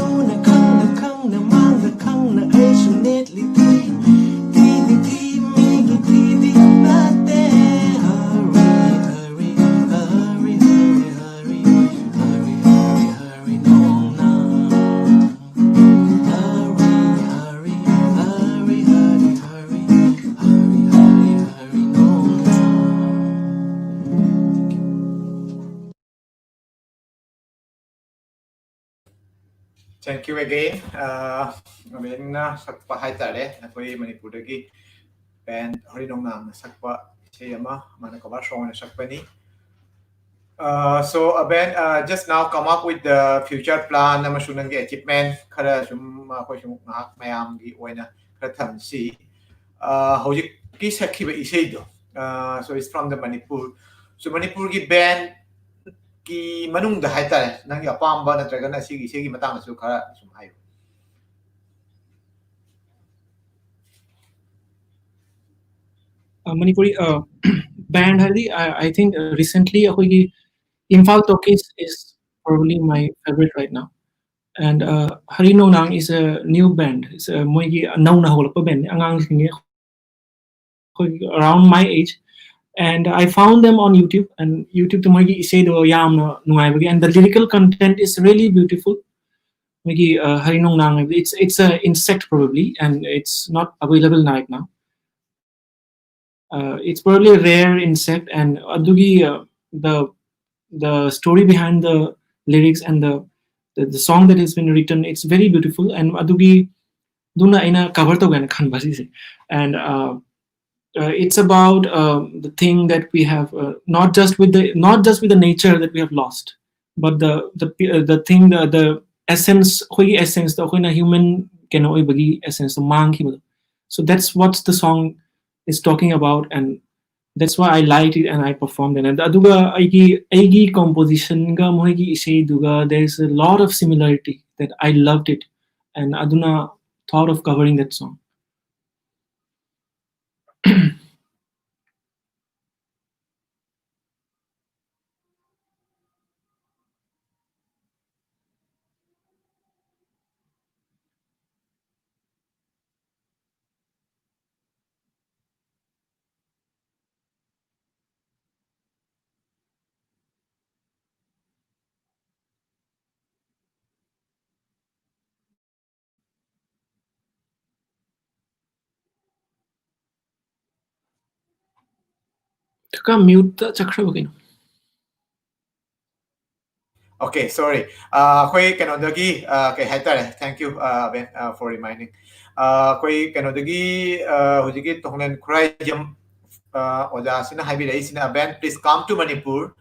ꯎꯅ ꯈꯪꯅ ꯈꯪꯅ ꯃꯥꯡꯗ ꯈꯪꯅ ꯑꯩꯁꯨ ꯅꯦꯠꯂꯤꯗꯤ꯫ ꯊꯤꯗꯤ ꯊꯤ ꯃꯤꯒꯤ ꯊꯤꯗꯤ ꯅꯠꯇꯦ꯫ Hurry, hurry, hurry, hurry, hurry, hurry, hurry, hurry, no, no. Hurry, hurry, hurry, hurry, hurry, hurry, hurry, hurry, no, no. Thank you again. ꯑ, ꯑꯕꯦꯟꯅ ꯁꯛꯄ ꯍꯥꯏꯇꯥꯔꯦ, ꯑꯩꯈꯣꯏ ꯃꯅꯤꯄꯨꯔꯗꯒꯤ band ꯍꯔꯤ ꯅꯣꯡꯅꯥꯝꯅ ꯁꯛꯄ ꯏꯁꯩ ꯑꯃ, ꯃꯥꯅ cover song ꯑꯣꯏꯅ ꯁꯛꯄꯅꯤ꯫ Uh, so, Aben, uh, just now come up with the future plan ꯑꯃꯁꯨꯡ ꯅꯪꯒꯤ achievement ꯈꯔ ꯁꯨꯝ ꯑꯩꯈꯣꯏ ꯁꯨꯝ ꯉꯥꯏꯍꯥꯛ ꯃꯌꯥꯝꯒꯤ ꯑꯣꯏꯅ ꯈꯔ ꯊꯝꯁꯤ꯫ Uh, ꯍꯧꯖꯤꯛꯀꯤ ꯁꯛꯈꯤꯕ ꯏꯁꯩꯗꯣ, uh, so it's from the Manipur. So, ꯃꯅꯤꯄꯨꯔꯒꯤ band ꯀꯤ ꯃꯅꯨꯡꯗ ꯍꯥꯏꯇꯥꯔꯦ, ꯅꯪꯒꯤ ꯑꯄꯥꯝꯕ ꯅꯠꯇ꯭ꯔꯒꯅ ꯁꯤꯒꯤ ꯏꯁꯩꯒꯤ ꯃꯇꯥꯡꯗꯁꯨ ꯈꯔ ꯁꯨꯝ ꯍꯥꯏꯌꯨ꯫ Uh, Manipuri, uh, band ꯍꯥꯏꯗꯤ, I, I think, uh, recently ꯑꯩꯈꯣꯏꯒꯤ Imphal Talkies is probably my favorite right now. And, uh, Hari Nongnang is a new band. It's a, ꯃꯣꯏꯒꯤ ꯅꯧꯅ ꯍꯧꯒꯠꯂꯛꯄ band ꯅꯤ, ꯑꯉꯥꯡꯁꯤꯡꯅꯤ꯫ ꯑꯩꯈꯣꯏ around my age. And I found them on YouTube, and YouTube ꯇ ꯃꯣꯏꯒꯤ ꯏꯁꯩꯗꯣ ꯌꯥꯝꯅ ꯅꯨꯡꯉꯥꯏꯕꯒꯤ, and the lyrical content is really beautiful. ꯃꯣꯏꯒꯤ, uh, Hari Nongnang ꯍꯥꯏꯕꯗꯤ, it's, it's a insect probably, and it's not available right now. Uh, it's probably a rare insect, and ꯑꯗꯨꯒꯤ, uh, the, the story behind the lyrics and the, the, the song that has been written, it's very beautiful, and ꯑꯗꯨꯒꯤ, ꯑꯗꯨꯅ ꯑꯩꯅ cover ꯇꯧꯒꯦꯅ ꯈꯟꯕ ꯁꯤꯁꯦ꯫ And, uh, uh, it's about, uh, the thing that we have, uh, not just with the, not just with the nature that we have lost, but the, the, uh, the thing, the, the essence, ꯑꯩꯈꯣꯏꯒꯤ essence ꯇꯣ, ꯑꯩꯈꯣꯏꯅ human ꯀꯩꯅꯣ ꯑꯣꯏꯕꯒꯤ essence to ꯃꯥꯡꯈꯤꯕꯗꯣ꯫ So that's what the song is talking about, and That's why I liked it and I performed it. And ꯑꯗꯨꯒ ꯑꯩꯒꯤ ꯑꯩꯒꯤ composition ꯒ ꯃꯣꯏꯒꯤ ꯏꯁꯩꯗꯨꯒ, there is a lot of similarity that I loved it, and ꯑꯗꯨꯅ thought of covering that song. ꯃ꯭ꯌꯨꯠꯇ ꯆꯠꯈ꯭ꯔꯕ ꯀꯩꯅꯣ? Okay, sorry. ꯑꯩꯈꯣꯏ ꯀꯩꯅꯣꯗꯒꯤ ꯀꯩ ꯍꯥꯏꯇꯥꯔꯦ, thank you, Ben, for reminding. ꯑꯩꯈꯣꯏ ꯀꯩꯅꯣꯗꯒꯤ ꯍꯧꯖꯤꯛꯀꯤ ꯇꯣꯡꯂꯦꯟ Khuraijam ꯑꯣꯖꯥꯁꯤꯅ ꯍꯥꯏꯕꯤꯔꯛꯏꯁꯤꯅ, Ben, please come to Manipur.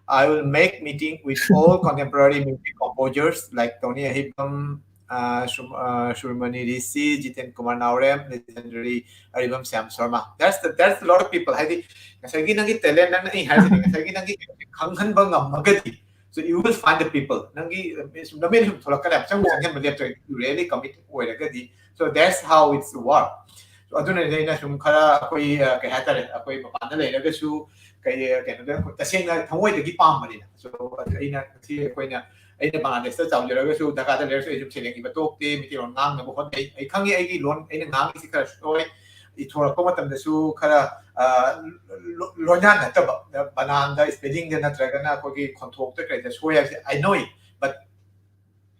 I will make meeting with all contemporary music composers like Tony Ahibam, uh, Shum, uh, Shurmani Rishi, Jiten Kumar Naorem, legendary Aribam Shyam Sharma. That's the, that's a lot of people. ꯍꯥꯏꯗꯤ ꯉꯁꯥꯏꯒꯤ ꯅꯪꯒꯤ talent, ꯅꯪꯅ ꯑꯩ ꯍꯥꯏꯔꯤꯁꯤꯅꯦ, ꯉꯁꯥꯏꯒꯤ ꯅꯪꯒꯤ ꯈꯪꯍꯟꯕ ꯉꯝꯃꯒꯗꯤ, so you will find the people. ꯅꯪꯒꯤ ꯁꯨꯝ ꯂꯝꯕꯦꯟ ꯁꯨꯝ ꯊꯣꯛꯂꯛꯀꯅꯦꯕ, ꯆꯪꯕ ꯆꯪꯁꯤꯟꯕ ꯂꯦꯞꯇ꯭ꯔꯒꯗꯤ, you really commit ꯑꯣꯏꯔꯒꯗꯤ. So that's how it's work. ꯑꯗꯨꯅꯅꯦ ꯑꯩꯅ ꯁꯨꯝ ꯈꯔ ꯑꯩꯈꯣꯏ ꯀꯩ ꯍꯥꯏꯇꯥꯔꯦ, ꯑꯩꯈꯣꯏ ꯃꯄꯥꯟꯗ ꯂꯩꯔꯒꯁꯨ ꯀꯩ ꯀꯩꯅꯣꯗ ꯇꯁꯦꯡꯅ ꯊꯃꯣꯏꯗꯒꯤ ꯄꯥꯝꯕꯅꯤꯅ꯫ So ꯑꯩꯅ ꯉꯁꯤ ꯑꯩꯈꯣꯏꯅ, ꯑꯩꯅ ꯕꯪꯒ꯭ꯂꯥꯗꯦꯁꯇ ꯆꯥꯎꯖꯔꯒꯁꯨ ꯗꯔꯀꯥꯔꯗ ꯂꯩꯔꯁꯨ ꯑꯩ ꯁꯨꯝ ꯁꯩꯔꯦꯡ ꯏꯕ ꯇꯣꯛꯇꯦ, ꯃꯤꯇꯩꯂꯣꯟ ꯉꯥꯡꯅꯕ ꯍꯣꯠꯅꯩ꯫ ꯑꯩ ꯈꯪꯉꯤ ꯑꯩꯒꯤ ꯂꯣꯟ ꯑꯩꯅ ꯉꯥꯡꯉꯤꯁꯤ ꯈꯔ ꯁꯣꯏ, ꯏꯊꯣꯔꯛꯄ ꯃꯇꯝꯗꯁꯨ ꯈꯔ ꯂꯣꯟꯌꯥꯟ ꯅꯠꯇꯕ, ꯕꯅꯥꯟꯗ, spellingꯗ ꯅꯠꯇ꯭ꯔꯒꯅ ꯑꯩꯈꯣꯏꯒꯤ ꯈꯣꯟꯊꯣꯛꯇ ꯀꯩꯗ ꯁꯣꯏ ꯍꯥꯏꯕꯁꯦ I know it, but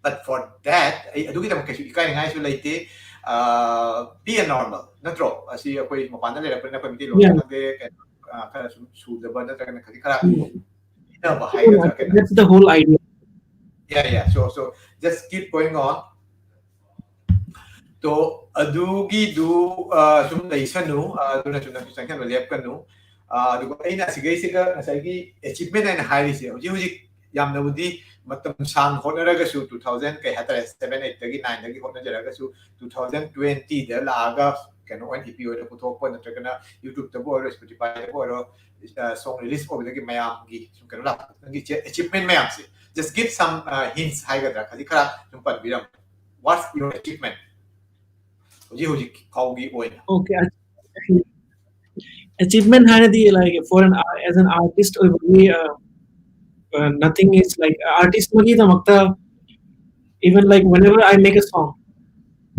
but for that ꯑꯩ ꯑꯗꯨꯒꯤꯗꯃꯛ ꯀꯩꯁꯨ ꯏꯀꯥꯏꯅꯤꯡꯉꯥꯏꯁꯨ ꯂꯩꯇꯦ꯫ Be a normal, ꯅꯠꯇ꯭ꯔꯣ? ꯑꯁꯤ ꯑꯩꯈꯣꯏ ꯃꯄꯥꯟꯗ ꯂꯩꯔꯛꯄꯅꯤꯅ ꯑꯩꯈꯣꯏ ꯃꯤꯇꯩꯂꯣꯟ ꯈꯪꯗꯦ, ꯀꯩꯅꯣ, ꯈꯔ ꯁꯨꯝ ꯁꯨꯗꯕ ꯅꯠꯇ꯭ꯔꯒꯅ ꯈꯖꯤꯛ ꯈꯔ ꯄꯤꯅꯕ ꯍꯥꯏꯒꯗ꯭ꯔꯥ, ꯀꯩꯅꯣ? That's the whole idea. Yeah, yeah, so so just keep going on. ꯇꯣ ꯑꯗꯨꯒꯤꯗꯨ ꯁꯨꯝ ꯂꯩꯁꯅꯨ, ꯑꯗꯨꯅ ꯁꯨꯝ ꯅꯪꯁꯨ ꯆꯪꯁꯟꯕ ꯂꯦꯞꯀꯅꯨ꯫ ꯑꯗꯨꯒ ꯑꯩꯅ ꯑꯁꯤꯒꯩꯁꯤꯒ ꯉꯁꯥꯏꯒꯤ achievement ꯍꯥꯏꯅ ꯍꯥꯏꯔꯤꯁꯦ, ꯍꯧꯖꯤꯛ ꯍꯧꯖꯤꯛ ꯌꯥꯝꯅꯕꯨꯗꯤ ꯃꯇꯝ ꯁꯥꯡ ꯍꯣꯠꯅꯔꯒꯁꯨ, two thousand ꯀꯩ ꯍꯥꯏꯇꯥꯔꯦ, seven eightꯇꯒꯤ nineꯗꯒꯤ ꯍꯣꯠꯅꯖꯔꯒꯁꯨ, two thousand twentyꯗ ꯂꯥꯛꯑꯒ ꯀꯩꯅꯣ ꯑꯣꯏꯅ ꯏ ꯄꯤ ꯑꯣꯏꯅ ꯄꯨꯊꯣꯛꯄ ꯅꯠꯇ꯭ꯔꯒꯅ YouTube-ꯇꯕꯨ ꯑꯣꯏꯔꯣ, Spotify-ꯗꯕꯨ ꯑꯣꯏꯔꯣ, ꯁꯣꯡ ꯔꯤꯂꯤꯁ ꯑꯣꯏꯕꯗꯒꯤ ꯃꯌꯥꯝꯒꯤ ꯁꯨꯝ ꯀꯩꯅꯣ ꯂꯥꯛꯄ, ꯅꯪꯒꯤ ꯑꯦꯆꯤꯞꯃꯦꯟ ꯃꯌꯥꯝꯁꯦ, just give some hints ꯍꯥꯏꯒꯗ꯭ꯔꯥ, ꯈꯖꯤꯛ ꯈꯔ ꯁꯨꯝ ꯄꯟꯕꯤꯔꯝꯃꯨ꯫ What's your achievement ꯍꯧꯖꯤꯛ ꯍꯧꯖꯤꯛ ꯐꯥꯎꯒꯤ ꯑꯣꯏꯅ? Okay, achievement ꯍꯥꯏꯔꯗꯤ, like, for an as an artist ꯑꯣꯏꯕꯒꯤ, uh, uh, nothing is like, artist ꯑꯃꯒꯤꯗꯃꯛꯇ, even like whenever I make a song,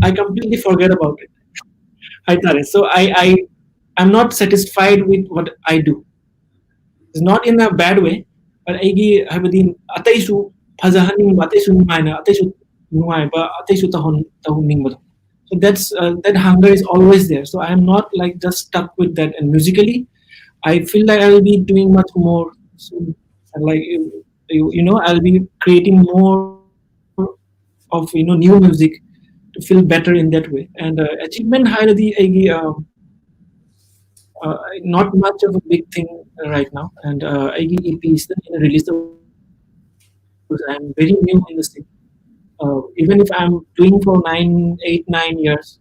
I completely forget about it ꯍꯥꯏꯇꯥꯔꯦ. So I I I'm not satisfied with what I do. It's not in a bad way, but ꯑꯩꯒꯤ ꯍꯥꯏꯕꯗꯤ ꯑꯇꯩꯁꯨ ꯐꯖꯍꯟꯅꯤꯡꯕ, ꯑꯇꯩꯁꯨ ꯅꯨꯡꯉꯥꯏꯅ, ꯑꯇꯩꯁꯨ ꯅꯨꯡꯉꯥꯏꯕ, ꯑꯇꯩꯁꯨ ꯇꯧꯍꯟ ꯇꯧꯍꯟꯅꯤꯡꯕꯗꯣ. So that's uh, that hunger is always there. So I'm not like just stuck with that. And musically, I feel like I will be doing much more. So like you, you, you know, I'll be creating more of, you know, new music to feel better in that way. And uh, achievement ꯍꯥꯏꯔꯗꯤ ꯑꯩꯒꯤ, um, uh, not much of a big thing right now. And uh, ꯑꯩꯒꯤ E P ꯁꯤꯗ ꯑꯩꯅ release ꯇꯧ I'm very new in the scene. Uh, even if I'm doing for nine, eight, nine years,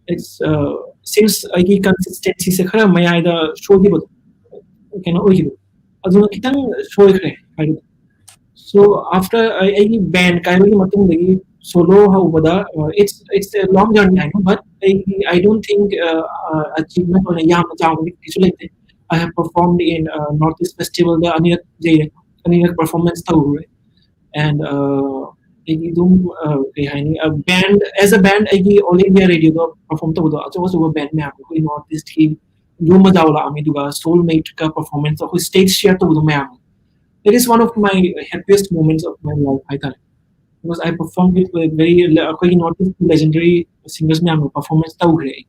it's uh, since ꯑꯩꯒꯤ consistency ꯁꯦ ꯈꯔ ꯃꯌꯥꯏꯗ ꯁꯣꯏꯈꯤꯕꯗꯣ, ꯀꯩꯅꯣ ꯑꯣꯏꯈꯤꯕꯗꯣ, ꯑꯗꯨꯅ ꯈꯤꯇꯪ ꯁꯣꯏꯈ꯭ꯔꯦ ꯍꯥꯏꯕꯗꯤ. So after ꯑꯩꯒꯤ band ꯀꯥꯏꯕꯒꯤ ꯃꯇꯨꯡꯗꯒꯤ solo ꯍꯧꯕꯗ, uh, it's it's a long journey, I know, but I I don't think uh, uh, achievement ꯑꯣꯏꯅ ꯌꯥꯝꯅ ꯆꯥꯎꯕꯗꯤ ꯀꯩꯁꯨ ꯂꯩꯇꯦ. I have performed in uh, North East Festival ꯗ ꯑꯅꯤꯔꯛ ꯌꯩꯔꯦ, ꯑꯅꯤꯔꯛ performance ꯇꯧꯔꯨꯔꯦ. And uh, ꯑꯩꯒꯤ ꯑꯗꯨꯝ uh, ꯀꯩ ꯍꯥꯏꯅꯤ, band, as a band ꯑꯩꯒꯤ All India Radio ꯗ perform ꯇꯧꯕꯗꯣ, ꯑꯆꯧ ꯑꯆꯧꯕ band ꯃꯌꯥꯝ, ꯑꯩꯈꯣꯏ North East ꯀꯤ ꯌꯨꯝ ꯃꯖꯥꯎ ꯂꯥꯛꯑꯝꯃꯤ, ꯑꯗꯨꯒ Soulmate ꯀ performance ꯑꯩꯈꯣꯏ stage share ꯇꯧꯕꯗꯣ ꯃꯌꯥꯝ. It is one of my happiest moments of my life ꯍꯥꯏꯇꯥꯔꯦ. Because I performed with very ꯑꯩꯈꯣꯏꯒꯤ North East legendary singers ꯃꯌꯥꯝꯒ performance ꯇꯧꯈ꯭ꯔꯦ ꯑꯩ,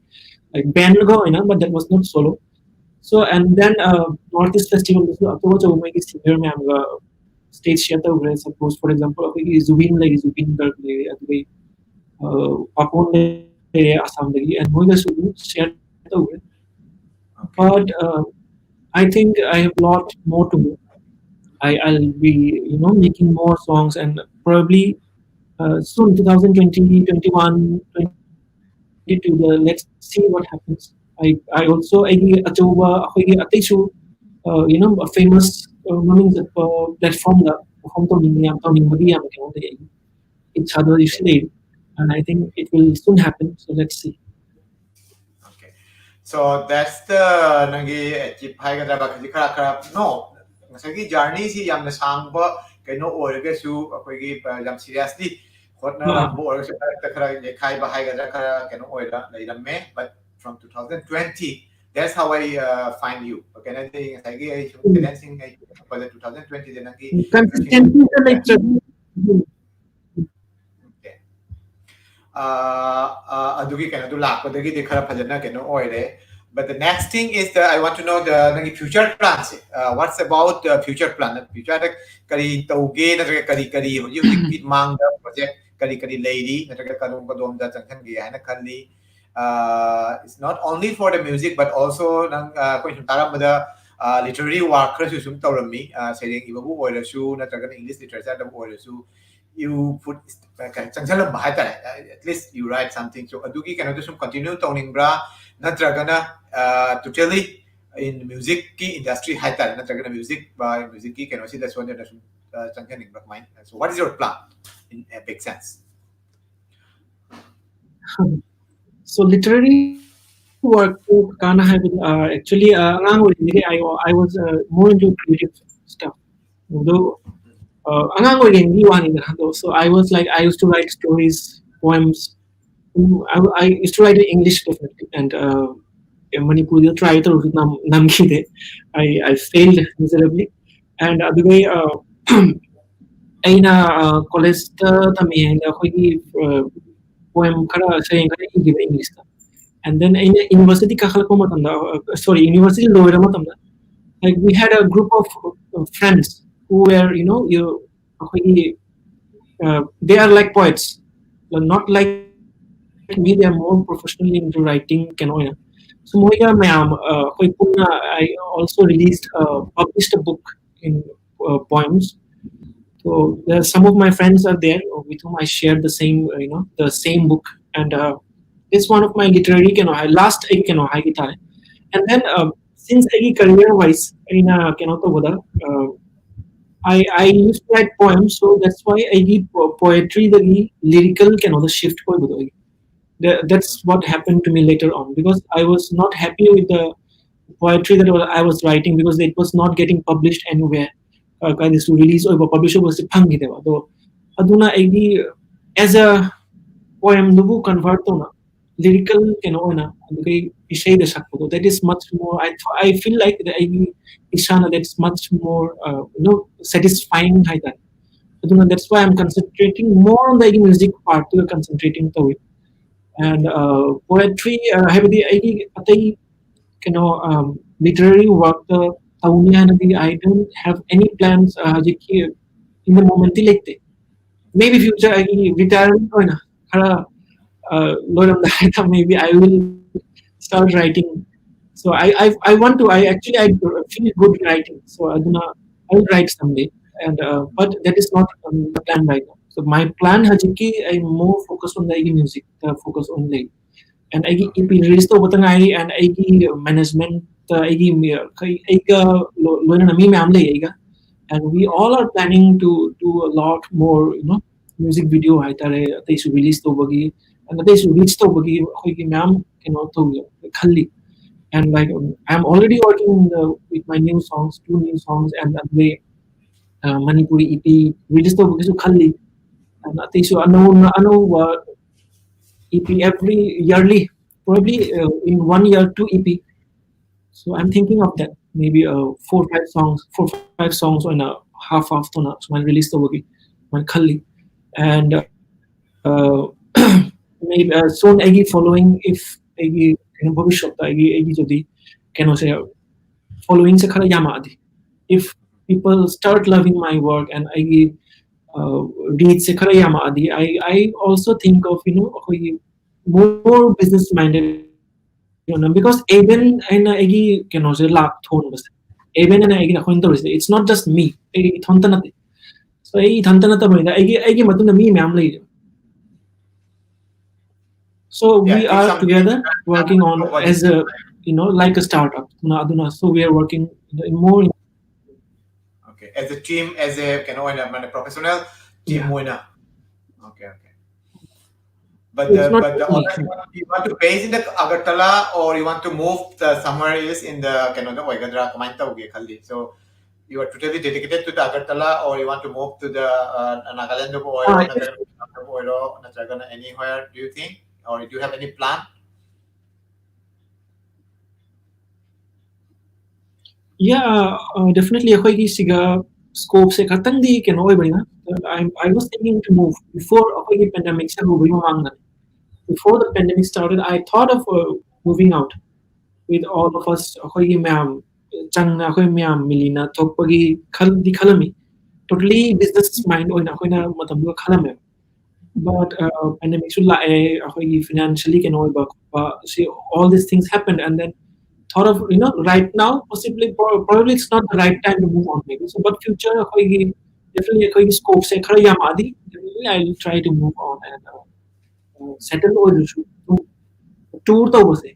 like, band ꯒ ꯑꯣꯏꯅ, but that was not solo. So and then uh, North East Festival ꯗꯁꯨ ꯑꯆꯧ ꯑꯆꯧꯕ ꯃꯣꯏꯒꯤ singer ꯃꯌꯥꯝꯒ stage share ꯇꯧꯈ꯭ꯔꯦ. Suppose, for example, ꯑꯩꯈꯣꯏꯒꯤ Zubeen ꯂꯩꯔꯦ, Zubeen Garg ꯂꯩꯔꯦ, ꯑꯗꯨꯗꯒꯤ Papon ꯂꯩꯔꯦ ꯑꯁꯥꯝꯗꯒꯤ, and ꯃꯣꯏꯒꯁꯨ ꯑꯗꯨꯝ share ꯇꯧꯈ꯭ꯔꯦ. But uh, I think I have lot more to do. I, I'll be, you know, making more songs and probably uh, soon, two thousand twenty, twenty-one, twenty, to the, let's see what happens. I I also ꯑꯩꯒꯤ ꯑꯆꯧꯕ ꯑꯩꯈꯣꯏꯒꯤ ꯑꯇꯩꯁꯨ, uh, you know, famous, uh, ꯃꯃꯤꯡ ꯆꯠꯄ platformꯗ perform ꯇꯧꯅꯤꯡꯕ ꯌꯥꯝ ꯇꯧꯅꯤꯡꯕꯒꯤ ꯌꯥꯝ ꯀꯩꯅꯣ ꯂꯩ ꯑꯩꯒꯤ ꯏꯁꯥꯗ ꯏꯁꯨ ꯂꯩ, and I think it will soon happen, so let's see. Okay. So that's the ꯅꯪꯒꯤ achieve ꯍꯥꯏꯒꯗ꯭ꯔꯥ, ꯈꯖꯤꯛ ꯈꯔ ꯈꯔ, no, ꯉꯁꯥꯏꯒꯤ journeyꯁꯤ ꯌꯥꯝꯅ ꯁꯥꯡꯕ ꯀꯩꯅꯣ ꯑꯣꯏꯔꯒꯁꯨ, ꯑꯩꯈꯣꯏꯒꯤ, uh, ꯌꯥꯝ seriously ꯍꯣꯠꯅꯔꯝꯕ ꯑꯣꯏꯔꯒꯁꯨ, ꯃꯔꯛꯇ ꯈꯔ ꯌꯩꯈꯥꯏꯕ ꯍꯥꯏꯒꯗ꯭ꯔꯥ, ꯈꯔ ꯀꯩꯅꯣ ꯑꯣꯏꯔ ꯂꯩꯔꯝꯃꯦ, but from two thousand twenty, that's how I, uh, find you. ꯀꯩꯅꯣꯗꯤ ꯉꯁꯥꯏꯒꯤ ꯑꯩ ꯁꯨꯝ talentꯁꯤꯡ ꯑꯩ ꯌꯦꯡꯉꯛꯄꯗ two thousand twentyꯗ ꯅꯪꯒꯤ Consistencyꯗ ꯂꯩꯇ꯭ꯔꯗꯤ Okay. Uh, uh, ꯑꯗꯨꯒꯤ ꯀꯩꯅꯣꯗꯨ ꯂꯥꯛꯄꯗꯒꯤꯗꯤ ꯈꯔ ꯐꯖꯅ ꯀꯩꯅꯣ ꯑꯣꯏꯔꯦ. But the next thing is the, I want to know the ꯅꯪꯒꯤ future planꯁꯦ. Uh, what's about the future plan? Futureꯗ ꯀꯔꯤ ꯇꯧꯒꯦ, ꯅꯠꯇ꯭ꯔꯒ ꯀꯔꯤ ꯀꯔꯤ ꯍꯧꯖꯤꯛ ꯍꯧꯖꯤꯛꯀꯤ ꯃꯥꯡꯗ project ꯀꯔꯤ ꯀꯔꯤ ꯂꯩꯔꯤ, ꯅꯠꯇ꯭ꯔꯒ ꯀꯗꯣꯝ ꯀꯗꯣꯝꯗ ꯆꯪꯁꯤꯟꯒꯦ ꯍꯥꯏꯅ ꯈꯜꯂꯤ? Uh, it's not only for the music, but also ꯅꯪ, uh, ꯑꯩꯈꯣꯏ ꯁꯨꯝ ꯇꯥꯔꯝꯕꯗ, uh, literary work ꯈꯔꯁꯨ ꯁꯨꯝ ꯇꯧꯔꯝꯃꯤ. Uh, ꯁꯩꯔꯦꯡ ꯏꯕꯕꯨ ꯑꯣꯏꯔꯁꯨ, ꯅꯠꯇ꯭ꯔꯒꯅ English literature ꯗꯕꯨ ꯑꯣꯏꯔꯁꯨ, you put, uh, ꯀꯩꯅꯣ ꯆꯪꯁꯤꯜꯂꯝꯕ ꯍꯥꯏꯇꯥꯔꯦ. Uh, at least you write something. So ꯑꯗꯨꯒꯤ ꯀꯩꯅꯣꯗꯣ ꯁꯨꯝ continue ꯇꯧꯅꯤꯡꯕ꯭ꯔꯥ, ꯅꯠꯇ꯭ꯔꯒꯅ, uh, totally in musicꯀꯤ industry ꯍꯥꯏꯇꯥꯔꯦ, ꯅꯠꯇ꯭ꯔꯒꯅ music by musicꯀꯤ ꯀꯩꯅꯣꯁꯤꯗ ꯁꯣꯟꯗꯅ ꯁꯨꯝ, uh, ꯆꯪꯁꯤꯟꯅꯤꯡꯕ꯭ꯔꯥ? ꯀꯃꯥꯏꯅ? So what is your plan in a big sense? So literary work ꯀꯥꯟꯅ ꯍꯥꯏꯕꯗ, uh, actually, uh, ꯑꯉꯥꯡ ꯑꯣꯏꯔꯤꯉꯩꯗꯒꯤ I I was, uh, more into creative stuff. ꯑꯗꯣ, uh, ꯑꯉꯥꯡ ꯑꯣꯏꯔꯤꯉꯩꯒꯤ ꯋꯥꯅꯤꯗ ꯑꯗꯣ, so I was like, I used to write stories, poems. Um, I, I used to write in English definitely, and, uh, ꯃꯅꯤꯄꯨꯔꯤꯗ try ꯇꯧꯔꯁꯨ ꯅꯝ ꯅꯝꯈꯤꯗꯦ. I I failed miserably. And ꯑꯗꯨꯒ, uh, ꯑꯩꯅ, uh, collegeꯇ ꯇꯝꯃꯤꯉꯩꯗ ꯑꯩꯈꯣꯏꯒꯤ, uh, poem ꯈꯔ, ꯁꯩꯔꯦꯡ ꯈꯔ ꯏꯈꯤꯕ Englishꯇ. And then ꯑꯩꯅ university ꯀꯥꯈꯠꯂꯛꯄ ꯃꯇꯝꯗ, uh, sorry, university ꯂꯣꯏꯔ ꯃꯇꯝꯗ, like, we had a group of, uh, friends who were, you know, you, ꯑꯩꯈꯣꯏꯒꯤ, uh, they are like poets, not like me, they are more professionally into writing ꯀꯩꯅꯣ ꯑꯣꯏꯅ. So ꯃꯣꯏꯒ ꯃꯌꯥꯝ, uh, ꯑꯩꯈꯣꯏ ꯄꯨꯟꯅ, I also released, uh, published a book in, uh, poems. So there are some of my friends are there with whom I share the same, uh, you know, the same book, and, uh, This one of my literary ꯀꯩꯅꯣ ꯍꯥꯏ, last ꯑꯩꯒꯤ ꯀꯩꯅꯣ ꯍꯥꯏꯒꯦ ꯇꯥꯔꯦ. And then, uh, since ꯑꯩꯒꯤ career wise ꯑꯩꯅ ꯀꯩꯅꯣ ꯇꯧꯕꯗ, uh, I, I used to write poems, so that's why ꯑꯩꯒꯤ po- poetry ꯗꯒꯤ lyrical ꯀꯩꯅꯣꯗ shift ꯑꯣꯏꯕꯗꯣ ꯑꯩ. That, that's what happened to me later on, because I was not happy with the poetry that I was writing, because it was not getting published anywhere. Uh, ꯀꯥꯏꯗꯁꯨ release ꯑꯣꯏꯕ, publish ꯑꯣꯏꯕꯁꯦ ꯐꯪꯈꯤꯗꯦꯕ. ꯑꯗꯣ ꯑꯗꯨꯅ ꯑꯩꯒꯤ as a poem ꯗꯨꯕꯨ convert ꯇꯧꯅ lyrical ꯀꯩꯅꯣ ꯑꯣꯏꯅ ꯑꯗꯨꯒꯤ ꯏꯁꯩꯗ ꯁꯛꯄꯗꯣ, that is much more, I, I feel like that ꯑꯩꯒꯤ ꯏꯁꯥꯅ that's much more, uh, you know, satisfying ꯍꯥꯏꯇꯥꯔꯦ. ꯑꯗꯨꯅ that's why I'm concentrating more on the ꯑꯩꯒꯤ music part ꯇꯨꯗ concentrating ꯇꯧꯏ. And, uh, poetry, uh, ꯍꯥꯏꯕꯗꯤ ꯑꯩꯒꯤ ꯑꯇꯩ ꯀꯩꯅꯣ, um, literary work ꯇ ꯇꯧꯅꯤ ꯍꯥꯏꯅꯗꯤ I don't have any plans, uh, ꯍꯧꯖꯤꯛꯀꯤ in the moment ꯇꯤ ꯂꯩꯇꯦ. Maybe future ꯑꯩꯒꯤ retirement ꯑꯣꯏꯅ ꯈꯔ, uh, ꯂꯣꯏꯔꯝꯗꯥꯏꯗ maybe I will start writing. So I, I, I want to, I actually, I feel good writing. So ꯑꯗꯨꯅ I will write someday. And, uh, but that is not, um, the plan right now. So my plan ꯍꯧꯖꯤꯛꯀꯤ ꯑꯩ more focus on ꯑꯩꯒꯤ music ꯇ focus on ꯂꯩ. And ꯑꯩꯒꯤ E P release ꯇꯧꯕꯇ ꯉꯥꯏꯔꯤ, and ꯑꯩꯒꯤ management ꯇ ꯑꯩꯒꯤ ꯃꯤ-, ꯑꯩ-, ꯑꯩꯒ ꯂꯣ-, ꯂꯣꯏꯅꯅ ꯃꯤ ꯃꯌꯥꯝ ꯂꯩ ꯑꯩꯒ. And we all are planning to do a lot more, you know, music video ꯍꯥꯏꯇꯥꯔꯦ, ꯑꯇꯩꯁꯨ release ꯇꯧꯕꯒꯤ, and ꯑꯇꯩꯁꯨ reach ꯇꯧꯕꯒꯤ ꯑꯩꯈꯣꯏꯒꯤ ꯃꯌꯥꯝ ꯀꯩꯅꯣ ꯇꯧ ꯈꯜꯂꯤ. And like, um, I'm already working in the, with my new songs, two new songs, and ꯑꯗꯨꯗꯩ, uh, Manipuri E P release ꯇꯧꯕꯒꯤꯁꯨ ꯈꯜꯂꯤ. And ꯑꯇꯩꯁꯨ ꯑꯅꯧ ꯑꯅꯧꯕ E P every yearly, probably, uh, in one year two E P. So I'm thinking of that. Maybe, uh, four five songs, four five songs ꯑꯣꯏꯅ half half ꯇꯧꯅ ꯁꯨꯃꯥꯏꯅ release ꯇꯧꯕꯒꯤ ꯁꯨꯃꯥꯏꯅ ꯈꯜꯂꯤ. And, uh, uh, maybe, uh, soon ꯑꯩꯒꯤ following, if ꯑꯩꯒꯤ ꯀꯩꯅꯣ ꯚꯕꯤꯁ꯭ꯌꯠꯇ ꯑꯩꯒꯤ ꯑꯩꯒꯤ ꯖꯗꯤ ꯀꯩꯅꯣꯁꯦ, following ꯁꯦ ꯈꯔ ꯌꯥꯝꯃꯛꯑꯗꯤ, if people start loving my work and ꯑꯩꯒꯤ, uh, reach ꯁꯦ ꯈꯔ ꯌꯥꯝꯃꯛꯑꯗꯤ, I, I also think of, you know, ꯑꯩꯈꯣꯏꯒꯤ more business minded, you know, because Aven ꯑꯩꯅ ꯑꯩꯒꯤ ꯀꯩꯅꯣꯁꯦ ꯂꯥꯛ ꯊꯣꯟꯕꯁꯦ, Aven ꯑꯩꯅ ꯑꯩꯒꯤ ꯑꯩꯈꯣꯏꯅ ꯇꯧꯔꯤꯁꯦ, it's not just me, ꯑꯩ ꯏꯊꯟꯇ ꯅꯠꯇꯦ. So ꯑꯩ ꯏꯊꯟꯇ ꯅꯠꯇꯕꯅꯤꯅ ꯑꯩꯒꯤ, ꯑꯩꯒꯤ ꯃꯇꯨꯡꯗ ꯃꯤ ꯃꯌꯥꯝ ꯂꯩꯔꯦ. So we are together working on as a, you know, like a startup. ꯑꯗꯨꯅ, ꯑꯗꯨꯅ, so we are working in more. Okay, as a team, as a, ꯀꯩꯅꯣ ꯑꯣꯏꯅ, ꯃꯥꯅꯦ, professional team ꯑꯣꯏꯅ. Okay, okay. But the, but the, you want to base in the Agartala, or you want to move the somewhere else in the, ꯀꯩꯅꯣꯗ ꯑꯣꯏꯒꯗ꯭ꯔꯥ, ꯀꯃꯥꯏꯅ ꯇꯧꯒꯦ ꯈꯜꯂꯤ? So you are totally dedicated to the Agartala, or you want to move to the, uh, Nagaland ꯑꯣꯏꯔꯣ, ꯅꯠꯇ꯭ꯔꯒꯅ anywhere, do you think, or do you have any plan? Yeah, uh, definitely. ꯑꯩꯈꯣꯏꯒꯤ ꯁꯤꯒ scopeꯁꯦ ꯈꯇꯪꯗꯤ ꯀꯩꯅꯣ ꯑꯣꯏꯕꯅꯤꯅ, I, I was thinking to move before ꯑꯩꯈꯣꯏꯒꯤ pandemicꯁꯦ ꯍꯧꯕꯒꯤ ꯃꯃꯥꯡꯗ. Before the pandemic started, I thought of, uh, moving out with all of us. ꯑꯩꯈꯣꯏꯒꯤ ꯃꯌꯥꯝ ꯆꯪꯅ, ꯑꯩꯈꯣꯏ ꯃꯌꯥꯝ ꯃꯤꯂꯤꯅ ꯊꯣꯛꯄꯒꯤ ꯈꯜꯗꯤ ꯈꯜꯂꯝꯃꯤ. Totally business mind ꯑꯣꯏꯅ ꯑꯩꯈꯣꯏꯅ ꯃꯇꯝꯗꯨꯗ ꯈꯜꯂꯝꯃꯦꯕ. But, uh, pandemicꯁꯨ ꯂꯥꯛꯑꯦ, ꯑꯩꯈꯣꯏꯒꯤ financially ꯀꯩꯅꯣ ꯑꯣꯏꯕ ꯈꯣꯠꯄ, see, all these things happened, and then thought of, you know, right now, possibly, pro-, probably it's not the right time to move on, maybe. So, but future ꯑꯩꯈꯣꯏꯒꯤ, definitely ꯑꯩꯈꯣꯏꯒꯤ scopeꯁꯦ ꯈꯔ ꯌꯥꯝꯃꯛꯑꯗꯤ, definitely I will try to move on and, uh, settle ꯑꯣꯏꯔꯁꯨ ꯑꯗꯨꯝ tour ꯇꯧꯕꯁꯦ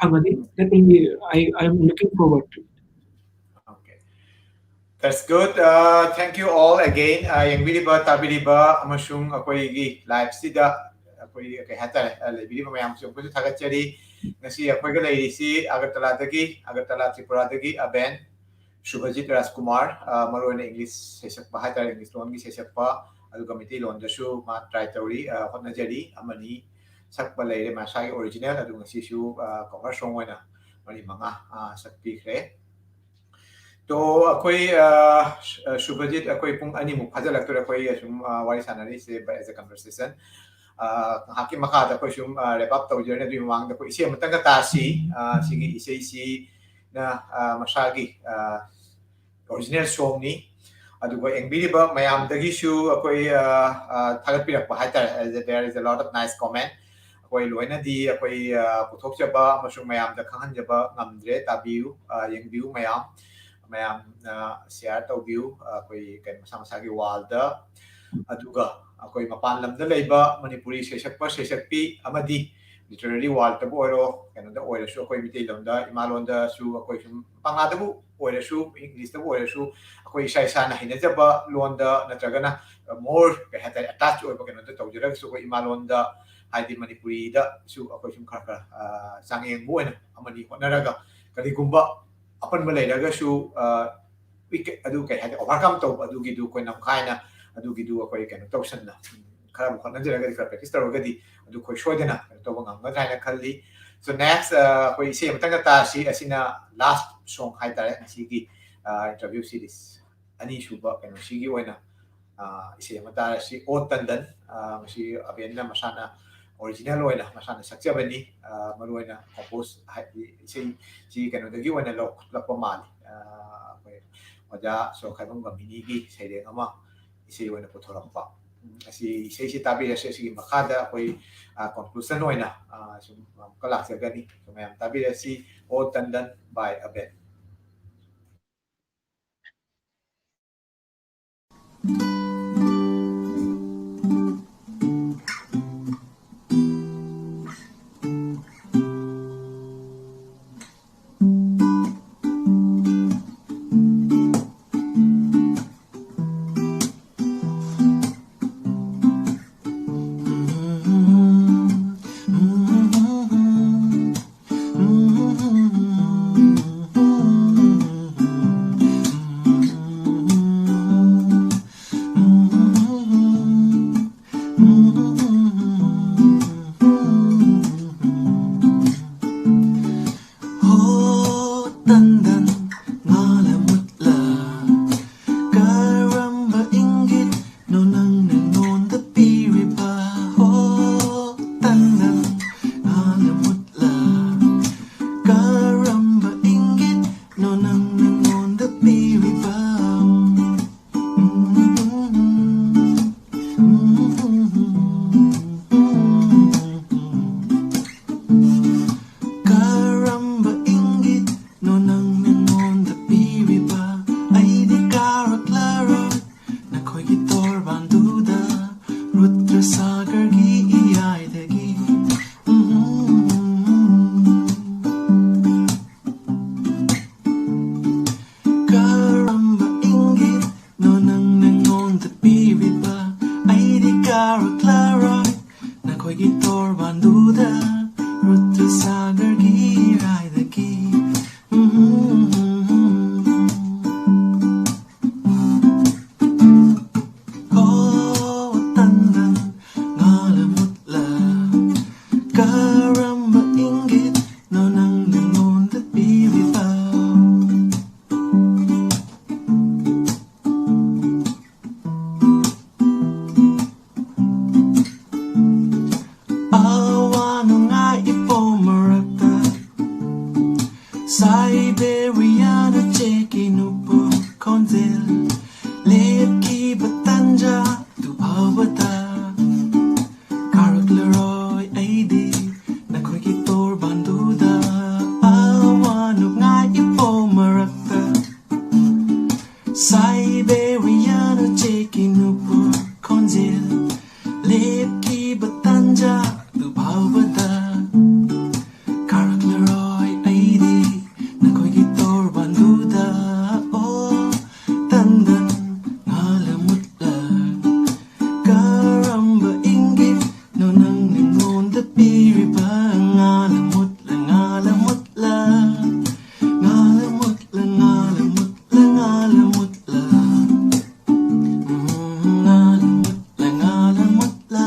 ꯐꯪꯉꯗꯤ, definitely I, I am looking forward to it. Okay. That's good. Uh, thank you all again. Uh, ꯌꯦꯡꯕꯤꯔꯤꯕ, ꯇꯥꯕꯤꯔꯤꯕ, ꯑꯃꯁꯨꯡ ꯑꯩꯈꯣꯏꯒꯤ liveꯁꯤꯗ ꯑꯩꯈꯣꯏꯒꯤ, ꯀꯩ ꯍꯥꯏꯇꯥꯔꯦ, uh, ꯂꯩꯕꯤꯔꯤꯕ ꯃꯌꯥꯝꯁꯨ ꯑꯃꯨꯛꯀꯁꯨ ꯊꯥꯒꯠꯆꯔꯤ꯫ ꯉꯁꯤ ꯑꯩꯈꯣꯏꯒ ꯂꯩꯔꯤꯁꯤ ꯑꯒꯔꯇꯂꯥꯗꯒꯤ, ꯑꯒꯔꯇꯂꯥ ꯇ꯭ꯔꯤꯄꯨꯔꯥꯗꯒꯤ ꯑꯕꯦꯟ, ꯁꯨꯚꯖꯤꯠ ꯔꯥꯖꯀꯨꯃꯥꯔ, uh, ꯃꯔꯨꯑꯣꯏꯅ English ꯁꯩꯁꯛꯄ ꯍꯥꯏꯇꯥꯔꯦ, English ꯂꯣꯟꯒꯤ ꯁꯩꯁꯛꯄ, ꯑꯗꯨꯒ ꯃꯩꯇꯩꯂꯣꯟꯗꯁꯨ ꯃꯥ try ꯇꯧꯔꯤ, uh, ꯍꯣꯠꯅꯖꯔꯤ꯫ ꯑꯃꯅꯤ ꯁꯛꯄ ꯂꯩꯔꯦ ꯃꯁꯥꯒꯤ original, ꯑꯗꯨ ꯉꯁꯤꯁꯨ, uh, cover song ꯑꯣꯏꯅ ꯃꯔꯤ ꯃꯉꯥ, uh, ꯁꯛꯄꯤꯈ꯭ꯔꯦ꯫ ꯇꯣ, ꯑꯩꯈꯣꯏ, ꯑ, ꯁꯨ-, ꯑ, ꯁꯨꯚꯖꯤꯠ, ꯑꯩꯈꯣꯏ ꯄꯨꯡ ꯑꯅꯤꯃꯨꯛ ꯐꯥꯖꯤꯜꯂꯛꯇꯣꯔꯦ ꯑꯩꯈꯣꯏ ꯑꯁꯨꯝ, ꯑ, ꯋꯥꯔꯤ ꯁꯥꯟꯅꯔꯤꯁꯦ, but as a conversation꯫ ꯑ, ꯉꯥꯏꯍꯥꯛꯀꯤ ꯃꯈꯥꯗ ꯑꯩꯈꯣꯏ ꯁꯨꯝ, ꯑ, wrap up ꯇꯧꯖꯔꯅꯤ꯫ ꯑꯗꯨꯒꯤ ꯃꯃꯥꯡꯗ ꯑꯩꯈꯣꯏ ꯏꯁꯩ ꯑꯃꯇꯪꯒ ꯇꯥꯁꯤ꯫ ꯑ, ꯁꯤꯒꯤ ꯏꯁꯩꯁꯤꯅ, ꯑ, ꯃꯁꯥꯒꯤ, ꯑ, original songꯅꯤ꯫ ꯑꯗꯨꯒ ꯌꯦꯡꯕꯤꯔꯤꯕ ꯃꯌꯥꯝꯗꯒꯤꯁꯨ ꯑꯩꯈꯣꯏ, ꯑ, ꯑ, ꯊꯥꯒꯠꯄꯤꯔꯛꯄ ꯍꯥꯏꯇꯥꯔꯦ꯫ There is a lot of nice comment꯫ ꯑꯩꯈꯣꯏ ꯂꯣꯏꯅꯗꯤ ꯑꯩꯈꯣꯏ, ꯑ, ꯄꯨꯊꯣꯛꯆꯕ ꯑꯃꯁꯨꯡ ꯃꯌꯥꯝꯗ ꯈꯪꯍꯟꯖꯕ ꯉꯝꯗ꯭ꯔꯦ꯫ ꯇꯥꯕꯤꯌꯨ, ꯑ, ꯌꯦꯡꯕꯤꯌꯨ ꯃꯌꯥꯝ꯫ ꯃꯌꯥꯝꯅ share ꯇꯧꯕꯤꯌꯨ, ꯑ, ꯑꯩꯈꯣꯏ ꯀꯩꯅꯣ, ꯃꯁꯥ ꯃꯁꯥꯒꯤ wallꯗ꯫ ꯑꯗꯨꯒ ꯑꯩꯈꯣꯏ ꯃꯄꯥꯟ ꯂꯝꯗ ꯂꯩꯕ ꯃꯅꯤꯄꯨꯔꯤ ꯁꯩꯁꯛꯄ, ꯁꯩꯁꯛꯄꯤ ꯑꯃꯗꯤ literary worldꯇꯕꯨ ꯑꯣꯏꯔꯣ, ꯀꯩꯅꯣꯗ ꯑꯣꯏꯔꯁꯨ, ꯑꯩꯈꯣꯏ ꯃꯤꯇꯩꯂꯣꯟꯗ, ꯏꯃꯥꯂꯣꯟꯗꯁꯨ, ꯑꯩꯈꯣꯏ ꯁꯨꯝ ꯄꯪꯉꯥꯗꯕꯨ ꯑꯣꯏꯔꯁꯨ, Englishꯇꯕꯨ ꯑꯣꯏꯔꯁꯨ, ꯑꯩꯈꯣꯏ ꯏꯁꯥ ꯏꯁꯥꯅ ꯍꯩꯅꯖꯕ ꯂꯣꯟꯗ ꯅꯠꯇ꯭ꯔꯒꯅ more, ꯀꯩ ꯍꯥꯏꯇꯥꯔꯦ, attach ꯑꯣꯏꯕ ꯀꯩꯅꯣꯗ ꯇꯧꯖꯔꯒꯁꯨ, ꯑꯩꯈꯣꯏ ꯏꯃꯥꯂꯣꯟꯗ, ꯍꯥꯏꯗꯤ ꯃꯅꯤꯄꯨꯔꯤꯗꯁꯨ ꯑꯩꯈꯣꯏ ꯁꯨꯝ ꯈꯔ ꯈꯔ, ꯑ, ꯆꯥꯡꯌꯦꯡꯕ ꯑꯣꯏꯅ ꯑꯃꯅꯤ ꯍꯣꯠꯅꯔꯒ, ꯀꯔꯤꯒꯨꯝꯕ ꯑꯄꯟꯕ ꯂꯩꯔꯒꯁꯨ, ꯑ, we ca-, ꯑꯗꯨ ꯀꯩ ꯍꯥꯏꯇꯥꯔꯦ, overcome ꯇꯧꯕ ꯑꯗꯨꯒꯤꯗꯨ ꯑꯩꯈꯣꯏ ꯅꯝꯈꯥꯏꯅ ꯑꯗꯨꯒꯤꯗꯨ ꯑꯩꯈꯣꯏ ꯀꯩꯅꯣ ꯇꯧꯁꯟꯅ, ꯎꯝ, ꯈꯔ ꯍꯣꯠꯅꯖꯔꯒꯗꯤ, ꯈꯔ practice ꯇꯧꯔꯒꯗꯤ ꯑꯗꯨ ꯑꯩꯈꯣꯏ ꯁꯣꯏꯗꯅ ꯀꯩꯅꯣ ꯇꯧꯕ ꯉꯝꯒꯗ꯭ꯔꯥ ꯍꯥꯏꯅ ꯈꯜꯂꯤ꯫ So next, ꯑ, ꯑꯩꯈꯣꯏ ꯏꯁꯩ ꯑꯃꯇꯪꯒ ꯇꯥꯁꯤ꯫ ꯑꯁꯤꯅ last song ꯍꯥꯏꯇꯥꯔꯦ ꯉꯁꯤꯒꯤ, ꯑ, interview series ꯑꯅꯤꯁꯨꯕ ꯀꯩꯅꯣꯁꯤꯒꯤ ꯑꯣꯏꯅ, ꯑ, ꯏꯁꯩ ꯑꯃ ꯇꯥꯔꯁꯤ, ꯑꯣ ꯇꯟꯗꯟ꯫ ꯑ, ꯃꯁꯤ ꯑꯕꯦꯟꯅ ꯃꯁꯥꯅ original ꯑꯣꯏꯅ ꯃꯁꯥꯅ ꯁꯛꯆꯕꯅꯤ꯫ ꯑ, ꯃꯔꯨꯑꯣꯏꯅ compose ꯍꯥꯏꯗꯤ ꯏꯁꯩꯁꯤ ꯀꯩꯅꯣꯗꯒꯤ ꯑꯣꯏꯅ ꯂꯧꯈꯠꯂꯛꯄ ꯃꯥꯜꯂꯤ꯫ ꯑ, ꯑꯩꯈꯣꯏ ꯑꯣꯖꯥ ꯁꯣꯔꯣꯛꯈꯥꯏꯕꯝ ꯒꯝꯚꯤꯅꯤꯒꯤ ꯁꯩꯔꯦꯡ ꯑꯃ ꯏꯁꯩ ꯑꯣꯏꯅ ꯄꯨꯊꯣꯔꯛꯄ꯫ ꯎꯝ, ꯑꯁꯤ ꯏꯁꯩꯁꯤ ꯇꯥꯕꯤꯔꯁꯤ꯫ ꯑꯁꯤꯒꯤ ꯃꯈꯥꯗ ꯑꯩꯈꯣꯏ, ꯑ, conclusion ꯑꯣꯏꯅ, ꯑ, ꯁꯨꯝ ꯑꯃꯨꯛꯀ ꯂꯥꯛꯆꯒꯅꯤ꯫ So ꯃꯌꯥꯝ ꯇꯥꯕꯤꯔꯁꯤ, ꯑꯣ ꯇꯟꯗꯟ by ꯑꯕꯦꯟ꯫ Siberian ꯎꯆꯦꯛꯀꯤ ꯅꯨꯄꯨꯔ ꯈꯣꯟꯖꯦꯜ, ꯂꯦꯞꯈꯤꯕ ꯇꯥꯟꯖꯥꯗꯨ ꯐꯥꯎꯕꯗ ꯀꯥꯔꯛꯂꯔꯣꯏ ꯑꯩꯗꯤ ꯅꯈꯣꯏꯒꯤ ꯇꯣꯔꯕꯥꯟꯗꯨꯗ꯫ ꯑꯣ ꯇꯟꯗꯟ, ꯉꯥꯜꯂ ꯃꯨꯠꯂ, ꯀꯔꯝꯕ ꯏꯪꯒꯤꯠꯅꯣ ꯅꯪꯅ ꯑꯩꯉꯣꯟꯗ ꯄꯤꯔꯤꯕ? ꯉꯥꯜꯂ ꯃꯨꯠꯂ, ꯉꯥꯜꯂ ꯃꯨꯠꯂ, ꯉꯥꯜꯂ ꯃꯨꯠꯂ, ꯉꯥꯜꯂ ꯃꯨꯠꯂ, ꯉꯥꯜꯂ ꯃꯨꯠꯂ꯫ ꯎꯝ, ꯉꯥꯜꯂ ꯃꯨꯠꯂ, ꯉꯥꯜꯂ ꯃꯨꯠꯂ,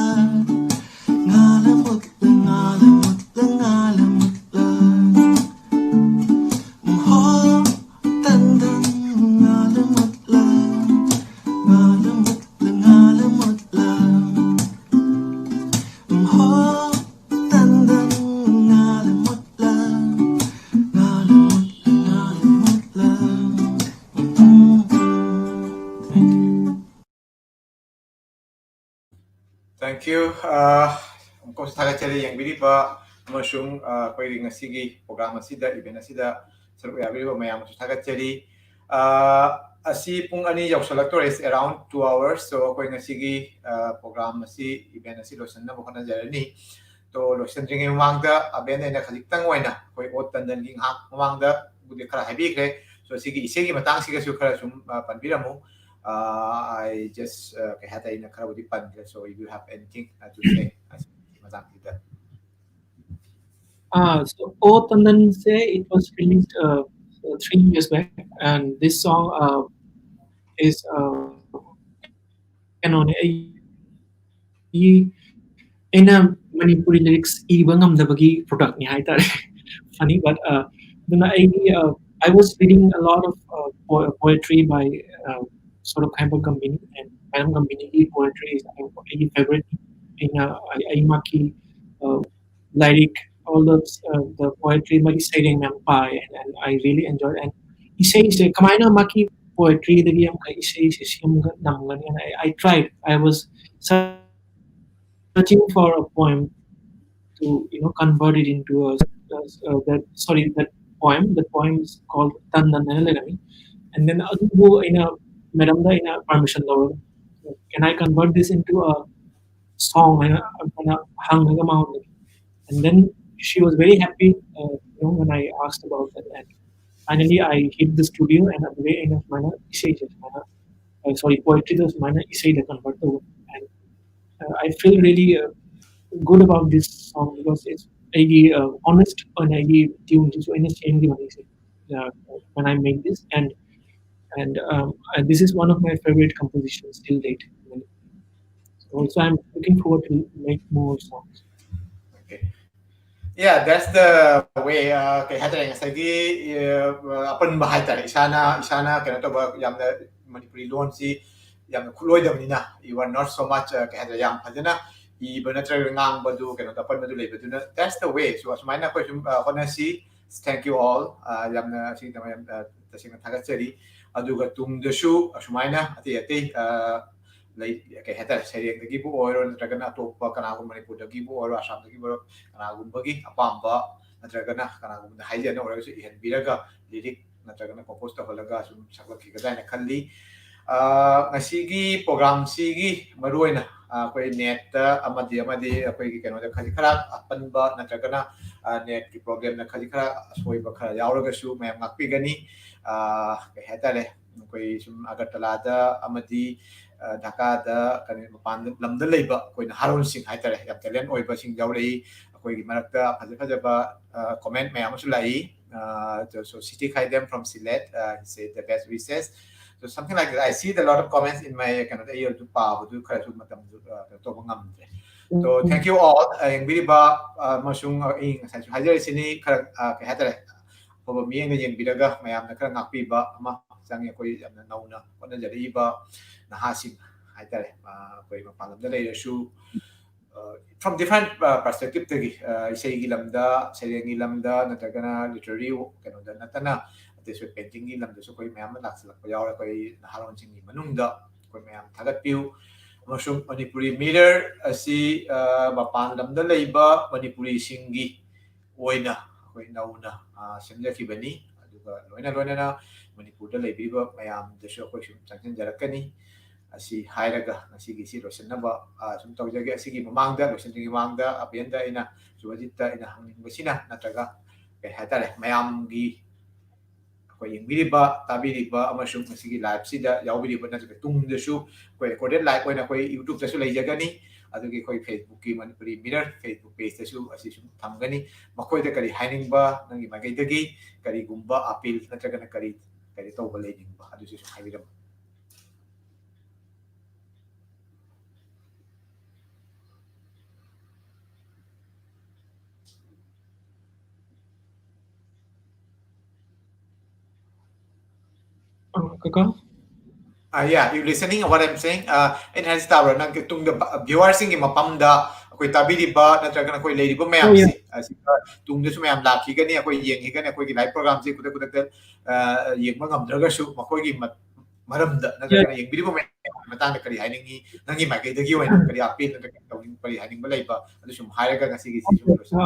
ꯉꯥꯜꯂ ꯃꯨꯠꯂ, ꯉꯥꯜꯂ ꯃꯨꯠꯂ, ꯉꯥꯜꯂ ꯃꯨꯠꯂ꯫ ꯎꯝ, ꯍꯣ, ꯇꯟꯗꯟ, ꯉꯥꯜꯂ ꯃꯨꯠꯂ, ꯉꯥꯜꯂ ꯃꯨꯠꯂ, ꯉꯥꯜꯂ ꯃꯨꯠꯂ꯫ ꯎꯝ, ꯍꯣ, ꯇꯟꯗꯟ, ꯉꯥꯜꯂ ꯃꯨꯠꯂ, ꯉꯥꯜꯂ ꯃꯨꯠꯂ, ꯉꯥꯜꯂ ꯃꯨꯠꯂ꯫ ꯎꯝ, ꯎꯝ, ꯎꯝ꯫ Thank you. Thank you. ꯑꯥ, ꯑꯃꯨꯛꯀꯁꯨ ꯊꯥꯒꯠꯆꯔꯤ ꯌꯦꯡꯕꯤꯔꯤꯕ ꯑꯃꯁꯨꯡ, ꯑꯥ, ꯑꯩꯈꯣꯏꯒꯤ ꯉꯁꯤꯒꯤ program ꯑꯁꯤꯗ, event ꯑꯁꯤꯗ ꯁꯔꯨꯛ ꯌꯥꯕꯤꯔꯤꯕ ꯃꯌꯥꯝꯕꯨꯁꯨ ꯊꯥꯒꯠꯆꯔꯤ꯫ ꯑꯥ, ꯑꯁꯤ ꯄꯨꯡ ꯑꯅꯤ ꯌꯧꯁꯜꯂꯛꯇꯣꯔꯦ, it's around two hours. So, ꯑꯩꯈꯣꯏ ꯉꯁꯤꯒꯤ, ꯑꯥ, program ꯑꯁꯤ, event ꯑꯁꯤ ꯂꯣꯏꯁꯤꯟꯅꯕ ꯍꯣꯠꯅꯖꯔꯅꯤ꯫ ꯑꯗꯣ ꯂꯣꯏꯁꯤꯟꯗ꯭ꯔꯤꯉꯩ ꯃꯃꯥꯡꯗ ꯑꯕꯦꯟ ꯑꯩꯅ ꯈꯖꯤꯛꯇꯪ ꯑꯣꯏꯅ ꯑꯩꯈꯣꯏ ꯑꯣ ꯇꯟꯗꯟꯒꯤ ꯉꯥꯏꯍꯥꯛ ꯃꯃꯥꯡꯗꯕꯨꯗꯤ ꯈꯔ ꯍꯥꯏꯕꯤꯈ꯭ꯔꯦ꯫ So, ꯁꯤꯒꯤ ꯏꯁꯩꯒꯤ ꯃꯇꯥꯡꯁꯤꯒꯁꯨ ꯈꯔ ꯁꯨꯝ, ꯑꯥ, ꯄꯟꯕꯤꯔꯝꯃꯨ꯫ ꯑꯥ, I just, ꯑꯥ, ꯀꯩ ꯍꯥꯏꯇꯥꯔꯦ, ꯑꯩꯅ ꯈꯔꯕꯨꯗꯤ ꯄꯟꯈ꯭ꯔꯦ꯫ So, if you have anything, ah, to say, ꯑꯥ, ꯁꯤꯒꯤ ꯃꯇꯥꯡꯁꯤꯗ꯫ Ah, so Oh Tandan Se, it was released uh, uh, three years back, and this song uh, is uh, ꯀꯩꯅꯣꯅꯦ, ꯑꯩ ꯑꯩꯅ ꯃꯅꯤꯄꯨꯔꯤ lyrics ꯏꯕ ꯉꯝꯗꯕꯒꯤ product ꯅꯤ ꯍꯥꯏꯇꯥꯔꯦ꯫ Funny, but uh, ꯑꯗꯨꯅ ꯑꯩꯒꯤ uh, I was reading a lot of uh, po- poetry by uh, Saurabh Khaimbagambini, and Khaimbagambini poetry is ꯑꯩꯒꯤ favorite. ꯑꯩꯅ ꯑꯩ ꯑꯩ ꯃꯥꯒꯤ uh, ꯂꯥꯏꯔꯤꯛ, all the uh, the poetry, ꯃꯥꯒꯤ ꯁꯩꯔꯦꯡ ꯃꯌꯥꯝ ꯄꯥꯏ, and, and I really enjoy, and ꯏꯁꯩꯁꯦ ꯀꯃꯥꯏꯅ ꯃꯥꯒꯤ poetry ꯗꯒꯤ ꯑꯃꯨꯛꯀ ꯏꯁꯩꯁꯦ ꯁꯦꯝꯒ ꯅꯝꯒꯅꯤ ꯍꯥꯏꯅ I, I tried, I was searching for a poem to, you know, convert it into a, uh, that, sorry, that poem, the poem is called Tandan ꯍꯥꯏꯅ ꯂꯩꯔꯝꯃꯤ꯫ And then ꯑꯗꯨꯕꯨ ꯑꯩꯅ madamꯗ ꯑꯩꯅ permission ꯂꯧꯔꯒ, "Can I convert this into a song?" ꯍꯥꯏꯅ ꯑꯩꯅ ꯍꯪꯉꯒ ꯃꯉꯣꯟꯗꯒꯤ. And then she was very happy, uh, you know, when I asked about that. And finally, I hit the studio and ꯑꯗꯨꯗꯩ ꯑꯩꯅ ꯁꯨꯃꯥꯏꯅ ꯏꯁꯩꯁꯦ ꯁꯨꯃꯥꯏꯅ, uh, sorry, poetryꯗ ꯁꯨꯃꯥꯏꯅ ꯏꯁꯩꯗ convert ꯇꯧꯕ. And uh, I feel really uh, good about this song because it's ꯑꯩꯒꯤ uh, honest ꯑꯣꯏꯅ ꯑꯩꯒꯤ tuneꯁꯤꯁꯨ ꯑꯩꯅ ꯁꯦꯝꯈꯤꯕꯅꯤ ꯏꯁꯩ, uh, when I made this. And and um, and this is one of my favorite compositions till date. Also, I'm looking forward to make more songs. Okay. Yeah, that's the way. Uh, ꯀꯩ ꯍꯥꯏꯇꯥꯔꯦ, ꯉꯁꯥꯏꯒꯤ uh, ꯑꯄꯟꯕ ꯍꯥꯏꯇꯥꯔꯦ, ꯏꯁꯥꯅ ꯏꯁꯥꯅ ꯀꯩꯅꯣ ꯇꯧꯕ, ꯌꯥꯝꯅ ꯃꯅꯤꯄꯨꯔꯤ ꯂꯣꯟꯁꯤ ꯌꯥꯝꯅ ꯈꯨꯠꯂꯣꯏꯗꯕꯅꯤꯅ, you are not so much uh, ꯀꯩ ꯍꯥꯏꯇꯥꯔꯦ, ꯌꯥꯝ ꯐꯖꯅ ꯏꯕ ꯅꯠꯇ꯭ꯔꯒ ꯉꯥꯡꯕꯗꯨ, ꯀꯩꯅꯣꯗ ꯑꯄꯟꯕꯗꯨ ꯂꯩꯕꯗꯨꯅ, that's the way. So ꯑꯁꯨꯃꯥꯏꯅ ꯑꯩꯈꯣꯏ ꯁꯨꯝ uh, ꯍꯣꯠꯅꯁꯤ. Thank you all. Uh, ꯌꯥꯝꯅ ꯁꯤꯒꯤꯗꯃꯛ ꯌꯥꯝ uh, ꯇꯁꯦꯡꯅ ꯊꯥꯒꯠꯆꯔꯤ꯫ ꯑꯗꯨꯒ ꯇꯨꯡꯗꯁꯨ ꯑꯁꯨꯃꯥꯏꯅ ꯑꯇꯩ ꯑꯇꯩ uh, ꯂꯩ, ꯀꯩ ꯍꯥꯏꯇꯥꯔꯦ, ꯁꯩꯔꯦꯡꯗꯒꯤꯕꯨ ꯑꯣꯏꯔꯣ, ꯅꯠꯇ꯭ꯔꯒꯅ ꯑꯇꯣꯞꯄ ꯀꯅꯥꯒꯨꯝꯕ ꯃꯅꯤꯄꯨꯔꯗꯒꯤꯕꯨ ꯑꯣꯏꯔꯣ, ꯑꯁꯥꯝꯗꯒꯤꯕꯨ ꯑꯣꯏꯔꯣ, ꯀꯅꯥꯒꯨꯝꯕꯒꯤ ꯑꯄꯥꯝꯕ ꯅꯠꯇ꯭ꯔꯒꯅ ꯀꯅꯥꯒꯨꯝꯕꯗ ꯍꯥꯏꯖꯅ ꯑꯣꯏꯔꯒꯁꯨ ꯏꯍꯟꯕꯤꯔꯒ, ꯂꯤꯔꯤꯛ ꯅꯠꯇ꯭ꯔꯒꯅ ꯀꯣꯝꯄꯣꯖ ꯇꯧꯍꯜꯂꯒ ꯁꯨꯝ ꯁꯛꯂꯛꯈꯤꯒꯗ꯭ꯔꯥ ꯍꯥꯏꯅ ꯈꯜꯂꯤ꯫ ꯑ, ꯉꯁꯤꯒꯤ ꯄ꯭ꯔꯣꯒ꯭ꯔꯥꯝꯁꯤꯒꯤ ꯃꯔꯨꯑꯣꯏꯅ ꯑ, ꯑꯩꯈꯣꯏ ꯅꯦꯠꯇ ꯑꯃꯗꯤ ꯑꯃꯗꯤ ꯑꯩꯈꯣꯏꯒꯤ ꯀꯩꯅꯣꯗ ꯈꯖꯤꯛ ꯈꯔ ꯑꯄꯟꯕ ꯅꯠꯇ꯭ꯔꯒꯅ ꯑ, ꯅꯦꯠꯀꯤ ꯄ꯭ꯔꯣꯕ꯭ꯂꯦꯝꯅ ꯈꯖꯤꯛ ꯈꯔ ꯑꯁꯣꯏꯕ ꯈꯔ ꯌꯥꯎꯔꯒꯁꯨ ꯃꯌꯥꯝ ꯉꯥꯛꯄꯤꯒꯅꯤ꯫ ꯑ, ꯀꯩ ꯍꯥꯏꯇꯥꯔꯦ, ꯑꯩꯈꯣꯏ ꯁꯨꯝ ꯑꯒꯔꯇꯂꯥꯗ ꯑꯃꯗꯤ ꯑ, ꯙꯥꯀꯥꯗ, ꯀꯔꯤ, ꯃꯄꯥꯟ ꯂꯝꯗ ꯂꯩꯕ ꯑꯩꯈꯣꯏ ꯅꯍꯥꯔꯣꯜꯁꯤꯡ ꯍꯥꯏꯇꯥꯔꯦ, ꯌꯥꯝ ꯇꯦꯂꯦꯟ ꯑꯣꯏꯕꯁꯤꯡ ꯌꯥꯎꯔꯛꯏ꯫ ꯑꯩꯈꯣꯏꯒꯤ ꯃꯔꯛꯇ ꯐꯖ ꯐꯖꯕ ꯀꯣꯃꯦꯟ ꯃꯌꯥꯝ ꯑꯃꯁꯨ ꯂꯥꯛꯏ꯫ Uh, so, so Siti Khaidem from Sylhet, uh, he said the best wishes. So something like that. I see the lot of comments in my ꯀꯩꯅꯣꯗ, ꯑꯩ ꯑꯗꯨ ꯄꯥꯕꯗꯨ ꯈꯔꯁꯨ ꯃꯇꯝꯗꯨ uh, ꯀꯩꯅꯣ ꯇꯧꯕ ꯉꯝꯗ꯭ꯔꯦ꯫ So thank you all. Uh, ꯌꯦꯡꯕꯤꯔꯤꯕ uh, ꯑꯃꯁꯨꯡ ꯑꯩ ꯉꯁꯥꯏꯁꯨ ꯍꯥꯏꯖꯔꯤꯁꯤꯅꯤ, ꯈꯔ uh, ꯀꯩ ꯍꯥꯏꯇꯥꯔꯦ, ꯑꯐꯕ ꯃꯤꯠꯌꯦꯡꯗ ꯌꯦꯡꯕꯤꯔꯒ ꯃꯌꯥꯝꯅ ꯈꯔ ꯉꯥꯛꯄꯤꯕ ꯑꯃ ꯆꯪꯉꯤ꯫ ꯑꯩꯈꯣꯏ ꯌꯥꯝꯅ ꯅꯧꯅ ꯍꯣꯠꯅꯖꯔꯛꯏꯕ ꯅꯍꯥꯁꯤꯡ ꯍꯥꯏꯇꯥꯔꯦ, ꯑ, ꯑꯩꯈꯣꯏ ꯃꯄꯥꯟ ꯂꯝꯗ ꯂꯩꯔꯁꯨ, ꯑ, from different, ꯑ, perspective ꯇꯒꯤ, ꯑ, ꯏꯁꯩꯒꯤ ꯂꯝꯗ, ꯁꯩꯔꯦꯡꯒꯤ ꯂꯝꯗ, ꯅꯠꯇ꯭ꯔꯒꯅ literary ꯀꯩꯅꯣꯗ ꯅꯠꯇꯅ ꯑꯇꯩꯁꯨ painting ꯒꯤ ꯂꯝꯗꯁꯨ ꯑꯩꯈꯣꯏ ꯃꯌꯥꯝ ꯑꯃ ꯂꯥꯛꯁꯤꯜꯂꯛꯄ ꯌꯥꯎꯔꯦ꯫ ꯑꯩꯈꯣꯏ ꯅꯍꯥꯔꯣꯜꯁꯤꯡꯒꯤ ꯃꯅꯨꯡꯗ ꯑꯩꯈꯣꯏ ꯃꯌꯥꯝ ꯊꯥꯒꯠꯄꯤꯌꯨ꯫ ꯑꯃꯁꯨꯡ ꯃꯅꯤꯄꯨꯔꯤ ꯃꯤꯔꯔ ꯑꯁꯤ, ꯑ, ꯃꯄꯥꯟ ꯂꯝꯗ ꯂꯩꯕ ꯃꯅꯤꯄꯨꯔꯤꯁꯤꯡꯒꯤ ꯑꯣꯏꯅ ꯑꯩꯈꯣꯏ ꯅꯧꯅ, ꯑ, ꯁꯦꯝꯖꯈꯤꯕꯅꯤ꯫ ꯑꯗꯨꯒ ꯂꯣꯏꯅ ꯂꯣꯏꯅꯅ ꯃꯅꯤꯄꯨꯔꯗ ꯂꯩꯕꯤꯔꯤꯕ ꯃꯌꯥꯝꯗꯁꯨ ꯑꯩꯈꯣꯏ ꯁꯨꯝ ꯆꯪꯁꯤꯟꯖꯔꯛꯀꯅꯤ꯫ ꯑꯁꯤ ꯍꯥꯏꯔꯒ ꯉꯁꯤꯒꯤꯁꯤ ꯂꯣꯏꯁꯤꯟꯅꯕ, ꯑ, ꯁꯨꯝ ꯇꯧꯖꯒꯦ꯫ ꯑꯁꯤꯒꯤ ꯃꯃꯥꯡꯗ, ꯂꯣꯏꯁꯤꯟꯗ꯭ꯔꯤꯉꯩ ꯃꯃꯥꯡꯗ ꯑꯕꯦꯟꯗ ꯑꯩꯅ, ꯁꯨꯚꯖꯤꯠꯇ ꯑꯩꯅ ꯍꯪꯅꯤꯡꯕꯁꯤꯅ, ꯅꯠꯇ꯭ꯔꯒ ꯀꯩ ꯍꯥꯏꯇꯥꯔꯦ, ꯃꯌꯥꯝꯒꯤ, ꯑꯩꯈꯣꯏ ꯌꯦꯡꯕꯤꯔꯤꯕ, ꯇꯥꯕꯤꯔꯤꯕ ꯑꯃꯁꯨꯡ ꯉꯁꯤꯒꯤ live-ꯁꯤꯗ ꯌꯥꯎꯕꯤꯔꯤꯕ, ꯅꯠꯇ꯭ꯔꯒ ꯇꯨꯡꯗꯁꯨ ꯑꯩꯈꯣꯏ recorded live ꯑꯣꯏꯅ ꯑꯩꯈꯣꯏ YouTube-ꯇꯁꯨ ꯂꯩꯖꯒꯅꯤ, ꯑꯗꯨꯒꯤ ꯑꯩꯈꯣꯏ Facebook-ꯀꯤ Manipuri Mirror Facebook page-ꯇꯁꯨ ꯑꯁꯤ ꯁꯨꯝ ꯊꯝꯒꯅꯤ꯫ ꯃꯈꯣꯏꯗ ꯀꯔꯤ ꯍꯥꯏꯅꯤꯡꯕ, ꯅꯪꯒꯤ ꯃꯥꯏꯀꯩꯗꯒꯤ ꯀꯔꯤꯒꯨꯝꯕ appeal ꯅꯠꯇ꯭ꯔꯒꯅ ꯀꯔꯤ, ꯀꯔꯤ ꯇꯧꯕ ꯂꯩꯅꯤꯡꯕ, ꯑꯗꯨꯁꯨ ꯁꯨꯝ ꯍꯥꯏꯕꯤꯔꯝꯃꯨ꯫ ꯑ, ꯀꯀꯥ? Uh, yeah, you listening what I'm saying? Uh, ꯑꯩꯅ ꯍꯥꯏꯁꯤ ꯇꯥꯕ꯭ꯔꯥ? ꯅꯪ ꯇꯨꯡꯗ ꯚ-, viewer-ꯁꯤꯡꯒꯤ ꯃꯐꯝꯗ ꯑꯩꯈꯣꯏ ꯇꯥꯕꯤꯔꯤꯕ ꯅꯠꯇ꯭ꯔꯒꯅ ꯑꯩꯈꯣꯏ ꯂꯩꯔꯤꯕ ꯃꯌꯥꯝꯁꯤ, ꯑꯁꯤꯗ ꯇꯨꯡꯗꯁꯨ ꯃꯌꯥꯝ ꯂꯥꯛꯈꯤꯒꯅꯤ, ꯑꯩꯈꯣꯏ ꯌꯦꯡꯈꯤꯒꯅꯤ, ꯑꯩꯈꯣꯏꯒꯤ live program-ꯁꯤ ꯈꯨꯗꯛ ꯈꯨꯗꯛꯇ, ꯑ, ꯌꯦꯡꯕ ꯉꯝꯗ꯭ꯔꯒꯁꯨ ꯃꯈꯣꯏꯒꯤ ꯃ-, ꯃꯔꯝꯗ ꯅꯠꯇ꯭ꯔꯒꯅ ꯌꯦꯡꯕꯤꯔꯤꯕ ꯃꯌꯥꯝꯒꯤ ꯃꯇꯥꯡꯗ ꯀꯔꯤ ꯍꯥꯏꯅꯤꯡꯉꯤ? ꯅꯪꯒꯤ ꯃꯥꯏꯀꯩꯗꯒꯤ ꯑꯣꯏꯅ ꯀꯔꯤ appeal ꯅꯠꯇ꯭ꯔꯒ ꯇꯧꯅꯤꯡ-, ꯀꯔꯤ ꯍꯥꯏꯅꯤꯡꯕ ꯂꯩꯕ? ꯑꯗꯨ ꯁꯨꯝ ꯍꯥꯏꯔꯒ ꯉꯁꯤꯒꯤ session ꯂꯣꯏꯁꯤꯟ-,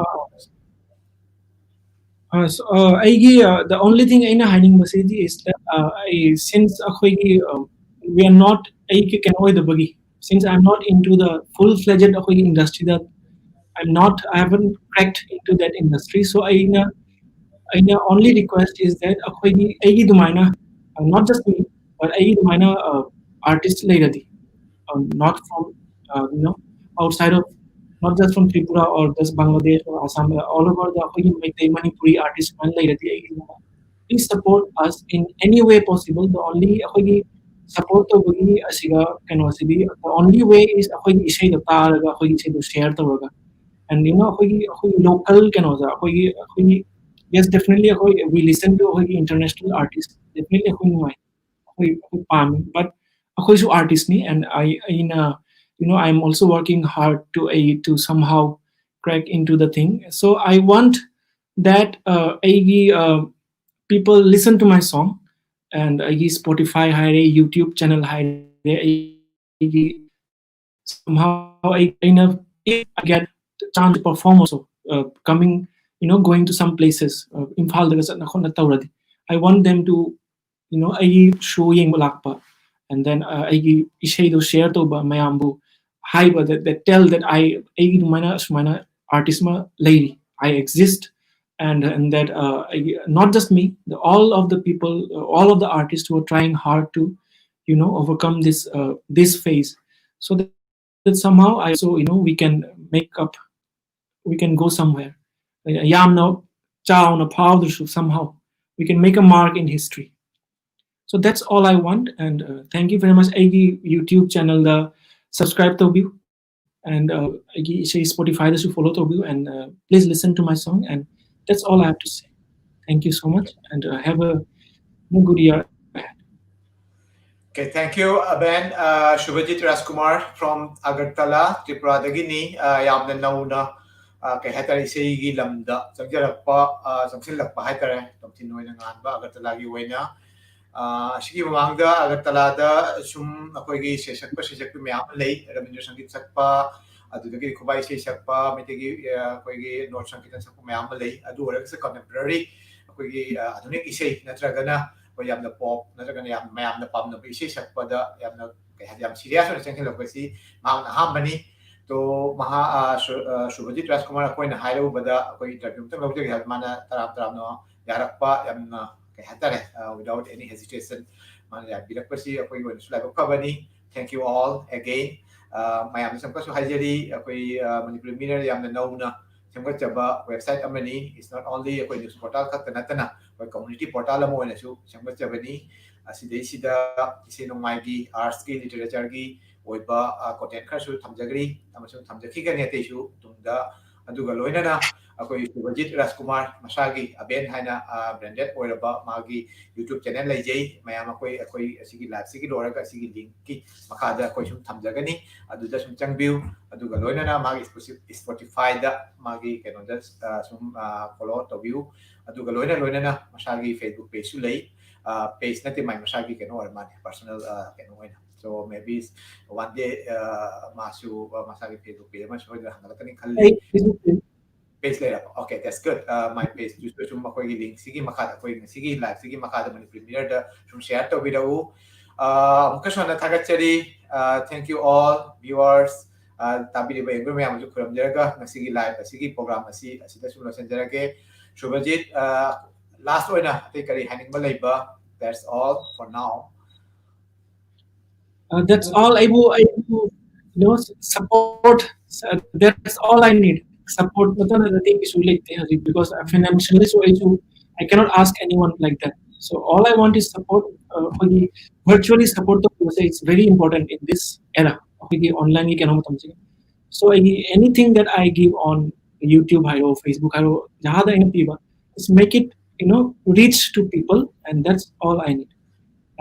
ꯑ, ꯑ, so, ꯑ, ꯑꯩꯒꯤ, ꯑ, the only thing ꯑꯩꯅ ꯍꯥꯏꯅꯤꯡꯕꯁꯤꯗꯤ is that, ꯑ, ꯑꯩ, since ꯑꯩꯈꯣꯏꯒꯤ, ꯑ, we are not, ꯑꯩꯒꯤ ꯀꯩꯅꯣ ꯑꯣꯏꯗꯕꯒꯤ, since I'm not into the full-fledged ꯑꯩꯈꯣꯏꯒꯤ industry-ꯗ, I'm not, I haven't cracked into that industry, so ꯑꯩꯅ, ꯑꯩꯅ only request is that ꯑꯩꯈꯣꯏꯒꯤ, ꯑꯩꯒꯤ ꯑꯗꯨꯃꯥꯏꯅ, uh, not just me, but ꯑꯩꯒꯤ ꯑꯗꯨꯃꯥꯏꯅ, uh, artist ꯂꯩꯔꯗꯤ, um, not from, uh, you know, outside of, not just from Tripura or just Bangladesh or Assam, uh, all over the ꯑꯩꯈꯣꯏꯒꯤ ꯃꯩꯇꯩ ꯃꯅꯤꯄꯨꯔꯤ artist ꯃꯌꯥꯝ ꯂꯩꯔꯗꯤ ꯑꯩꯒꯤ, please support us in any way possible. The only ꯑꯩꯈꯣꯏꯒꯤ support ꯇꯧꯕꯒꯤ ꯑꯁꯤꯒ ꯀꯩꯅꯣꯁꯤꯗꯤ, the only way is ꯑꯩꯈꯣꯏꯒꯤ ꯏꯁꯩꯗꯣ ꯇꯥꯔꯒ, ꯑꯩꯈꯣꯏꯒꯤ ꯏꯁꯩꯗꯣ share ꯇꯧꯔꯒ, and you know, ꯑꯩꯈꯣꯏꯒꯤ, ꯑꯩꯈꯣꯏꯒꯤ local ꯀꯩꯅꯣꯗ, ꯑꯩꯈꯣꯏꯒꯤ, ꯑꯩꯈꯣꯏꯒꯤ, yes, definitely ꯑꯩꯈꯣꯏ, we listen to ꯑꯩꯈꯣꯏꯒꯤ international artist, definitely ꯑꯩꯈꯣꯏ ꯅꯨꯡꯉꯥꯏ, ꯑꯩꯈꯣꯏ, ꯑꯩꯈꯣꯏ ꯄꯥꯝꯃꯤ, but ꯑꯩꯈꯣꯏꯁꯨ artist ꯅꯤ, and I, ꯑꯩꯅ, you know, I am also working hard to, ꯑꯩ, to somehow crack into the thing. So I want that, uh, ꯑꯩꯒꯤ, uh, people listen to my song, and ꯑꯩꯒꯤ Spotify ꯍꯥꯏꯔꯦ, YouTube channel ꯍꯥꯏꯔꯦ, ꯑꯩꯒꯤ somehow ꯑꯩ, ꯑꯩꯅ, if I get chance to perform also, uh, coming, you know, going to some places, uh, ꯏꯝꯐꯥꯜꯗꯒ ꯆꯠꯅ ꯈꯣꯠꯅ ꯇꯧꯔꯗꯤ, I want them to, you know, ꯑꯩꯒꯤ show ꯌꯦꯡꯕ ꯂꯥꯛꯄ, and then uh, ꯑꯩꯒꯤ ꯏꯁꯩꯗꯣ share ꯇꯧꯕ, ꯃꯌꯥꯝꯕꯨ ꯍꯥꯏꯕ, that, that tell that I ꯑꯩꯒꯤ ꯑꯗꯨꯃꯥꯏꯅ ꯑꯁꯨꯃꯥꯏꯅ artist ꯑꯃ ꯂꯩꯔꯤ, I exist, and and that uh, I, not just me, the, all of the people, uh, all of the artists who are trying hard to, you know, overcome this uh, this phase, so that, that somehow I so, you know, we can make up, we can go somewhere. ꯌꯥꯝꯅ ꯆꯥꯎꯅ ꯐꯥꯎꯗ꯭ꯔꯁꯨ, somehow we can make a mark in history. So that's all I want, and uh, thank you very much. ꯑꯩꯒꯤ YouTube channel ꯗ subscribe ꯇꯧꯕꯤꯌꯨ, and uh, ꯑꯩꯒꯤ ꯏꯁꯩ Spotify ꯗꯁꯨ follow ꯇꯧꯕꯤꯌꯨ, and uh, please listen to my song, and that's all I have to say. Thank you so much, and uh, have a good year ahead. Okay, thank you, Aben. Uh, Shubhajit Rajkumar from Agartala, ꯇ꯭ꯔꯤꯄꯨꯔꯥꯗꯒꯤꯅꯤ꯫ Uh, ꯌꯥꯝꯅ ꯅꯧꯅ uh, ꯀꯩ ꯍꯥꯏꯇꯥꯔꯦ, ꯏꯁꯩꯒꯤ ꯂꯝꯗ ꯆꯪꯖꯔꯛꯄ, uh, ꯆꯪꯁꯤꯜꯂꯛꯄ ꯍꯥꯏꯇꯥꯔꯦ, ꯇꯣꯝꯊꯤꯟ ꯑꯣꯏꯅ ꯉꯥꯟꯕ ꯑꯒꯔꯇꯂꯥꯒꯤ ꯑꯣꯏꯅ꯫ Uh, ꯑꯁꯤꯒꯤ ꯃꯃꯥꯡꯗ ꯑꯒꯔꯇꯂꯥꯗ ꯁꯨꯝ ꯑꯩꯈꯣꯏꯒꯤ ꯁꯩꯁꯛꯄ ꯁꯩꯁꯛꯄꯤ ꯃꯌꯥꯝ ꯑꯃ ꯂꯩ, ꯔꯕꯤꯟꯗ꯭ꯔ ꯁꯪꯒꯤꯠ ꯁꯛꯄ, ꯑꯗꯨꯗꯒꯤꯗꯤ ꯈꯨꯕꯥꯛ ꯏꯁꯩ ꯁꯛꯄ, ꯃꯩꯇꯩꯒꯤ ꯑ, ꯑꯩꯈꯣꯏꯒꯤ ꯅꯣꯠ ꯁꯪꯀꯤꯔꯇꯟ ꯁꯛꯄ ꯃꯌꯥꯝ ꯑꯃ ꯂꯩ꯫ ꯑꯗꯨ ꯑꯣꯏꯔꯒꯁꯨ contemporary ꯑꯩꯈꯣꯏꯒꯤ ꯑ, ꯑꯥꯙꯨꯅꯤꯛ ꯏꯁꯩ ꯅꯠꯇ꯭ꯔꯒꯅ ꯑꯩꯈꯣꯏ ꯌꯥꯝꯅ pop ꯅꯠꯇ꯭ꯔꯒꯅ ꯌꯥꯝ ꯃꯌꯥꯝꯅ ꯄꯥꯝꯅꯕ ꯏꯁꯩ ꯁꯛꯄꯗ ꯌꯥꯝꯅ ꯀꯩ ꯍꯥꯏꯗꯤ ꯌꯥꯝ serious ꯑꯣꯏꯅ ꯆꯪꯁꯤꯜꯂꯛꯄꯁꯤ ꯃꯍꯥꯛꯅ ꯑꯍꯥꯟꯕꯅꯤ꯫ ꯇꯣ ꯃꯍꯥ ꯑ, ꯁꯨ- ꯑ, ꯁꯨꯚꯖꯤꯠ ꯔꯥꯖꯀꯨꯃꯥꯔ ꯑꯩꯈꯣꯏꯅ ꯍꯥꯏꯔꯨꯕꯗ ꯑꯩꯈꯣꯏ interview ꯑꯃꯇꯪ ꯂꯧꯖꯒꯦ ꯍꯥꯏꯕ ꯃꯥꯅ ꯇꯔꯥꯝ ꯇꯔꯥꯝꯅ ꯌꯥꯔꯛꯄ ꯌꯥꯝꯅ ꯀꯩ ꯍꯥꯏꯇꯥꯔꯦ, without any hesitation ꯃꯥꯅ ꯌꯥꯕꯤꯔꯛꯄꯁꯤ ꯑꯩꯈꯣꯏꯒꯤ ꯑꯣꯏꯅꯁꯨ ꯂꯥꯏꯕꯛ ꯐꯕꯅꯤ꯫ Thank you all again. ꯑ, ꯃꯌꯥꯝꯗ ꯁꯝꯀꯛꯁꯨ ꯍꯥꯏꯖꯔꯤ, ꯑꯩꯈꯣꯏ ꯑ, ꯃꯅꯤꯄꯨꯔꯤ ꯃꯤꯔꯔ ꯌꯥꯝꯅ ꯅꯧꯅ ꯁꯦꯝꯒꯠꯆꯕ website ꯑꯃꯅꯤ꯫ It's not only ꯑꯩꯈꯣꯏ news portal ꯈꯛꯇ ꯅꯠꯇꯅ ꯑꯩꯈꯣꯏ community portal ꯑꯃ ꯑꯣꯏꯅꯁꯨ ꯁꯦꯝꯒꯠꯆꯕꯅꯤ꯫ ꯑꯁꯤꯗꯩꯁꯤꯗ ꯏꯁꯩ ꯅꯣꯡꯃꯥꯏꯒꯤ, arts ꯀꯤ, literature ꯒꯤ ꯑꯣꯏꯕ ꯑ, content ꯈꯔꯁꯨ ꯊꯝꯖꯈ꯭ꯔꯤ ꯑꯃꯁꯨꯡ ꯊꯝꯖꯈꯤꯒꯅꯤ ꯑꯇꯩꯁꯨ ꯇꯨꯡꯗ꯫ ꯑꯗꯨꯒ ꯂꯣꯏꯅꯅ ꯑꯩꯈꯣꯏ ꯁꯨꯚꯖꯤꯠ ꯔꯥꯖꯀꯨꯃꯥꯔ ꯃꯁꯥꯒꯤ ꯑꯕꯦꯟ ꯍꯥꯏꯅ ꯑ, branded ꯑꯣꯏꯔꯕ ꯃꯥꯒꯤ YouTube channel ꯂꯩꯖꯩ꯫ ꯃꯌꯥꯝ ꯑꯩꯈꯣꯏ ꯑꯩꯈꯣꯏ ꯑꯁꯤꯒꯤ live ꯁꯤꯒꯤ ꯂꯣꯏꯔꯒ ꯑꯁꯤꯒꯤ link ꯀꯤ ꯃꯈꯥꯗ ꯑꯩꯈꯣꯏ ꯁꯨꯝ ꯊꯝꯖꯒꯅꯤ, ꯑꯗꯨꯗ ꯁꯨꯝ ꯆꯪꯕꯤꯌꯨ꯫ ꯑꯗꯨꯒ ꯂꯣꯏꯅꯅ ꯃꯥꯒꯤ Spotify ꯗ ꯃꯥꯒꯤ ꯀꯩꯅꯣꯗ ꯑ, ꯁꯨꯝ ꯑ, follow ꯇꯧꯕꯤꯌꯨ꯫ ꯑꯗꯨꯒ ꯂꯣꯏꯅ ꯂꯣꯏꯅꯅ ꯃꯁꯥꯒꯤ Facebook page ꯁꯨ ꯂꯩ꯫ ꯑ, page ꯅꯠꯇꯦ, ꯃꯥꯏ ꯃꯁꯥꯒꯤ ꯀꯩꯅꯣ ꯑꯣꯏꯔ ꯃꯥꯜꯂꯦ, personal ꯑ, ꯀꯩꯅꯣ ꯑꯣꯏꯅ꯫ So maybe one day ꯑ, ꯃꯥꯁꯨ ꯑ, ꯃꯁꯥꯒꯤ Facebook page ꯑꯃ ꯁꯣꯏꯗꯅ ꯍꯥꯡꯒꯠꯂꯛꯀꯅꯤ ꯈꯜꯂꯤ꯫ ꯑꯩ Facebook page Page ꯂꯩꯔꯕ? Okay, that's good. Uh, my page ꯇꯨꯁꯨ ꯁꯨꯝ ꯑꯩꯈꯣꯏꯒꯤ link ꯁꯤꯒꯤ ꯃꯈꯥꯗ, ꯑꯩꯈꯣꯏ ꯉꯁꯤꯒꯤ live ꯁꯤꯒꯤ ꯃꯈꯥꯗ Manipuri Mirror ꯗ ꯁꯨꯝ share ꯇꯧꯕꯤꯔꯛꯎ꯫ Uh, ꯑꯃꯨꯛꯀꯁꯨ ꯍꯟꯅ ꯊꯥꯒꯠꯆꯔꯤ꯫ Uh, thank you all viewers. Uh, ꯇꯥꯕꯤꯔꯤꯕ ꯌꯦꯡꯕꯤꯔꯤꯕ ꯃꯌꯥꯝꯁꯨ ꯈꯨꯔꯨꯝꯖꯔꯒ ꯉꯁꯤꯒꯤ live ꯑꯁꯤꯒꯤ program ꯑꯁꯤ ꯑꯁꯤꯗ ꯁꯨꯝ ꯂꯣꯏꯁꯤꯟꯖꯔꯒꯦ꯫ ꯁꯨꯚꯖꯤꯠ, uh, last ꯑꯣꯏꯅ ꯑꯇꯩ ꯀꯔꯤ ꯍꯥꯏꯅꯤꯡꯕ ꯂꯩꯕ? That's all for now. Uh, that's all. ꯑꯩꯕꯨ ꯑꯩꯕꯨ you know support. Uh, that's all I need. Support ꯅꯠꯇꯅ ꯑꯇꯩ ꯀꯩꯁꯨ ꯂꯩꯇꯦ ꯍꯧꯖꯤꯛ, because financially ꯁꯨ ꯑꯩꯁꯨ I cannot ask anyone like that. So all I want is support. Uh, ꯑꯩꯈꯣꯏꯒꯤ virtually support ꯇꯧꯕꯁꯦ, it's very important in this era. ꯑꯩꯈꯣꯏꯒꯤ online ꯒꯤ ꯀꯩꯅꯣ ꯃꯇꯝꯁꯤꯗ꯫ So ꯑꯩꯒꯤ anything that I give on YouTube ꯍꯥꯏꯔꯣ, Facebook ꯍꯥꯏꯔꯣ, ꯖꯍꯥꯗ ꯑꯩꯅ ꯄꯤꯕ, just make it you know reach to people, and that's all I need.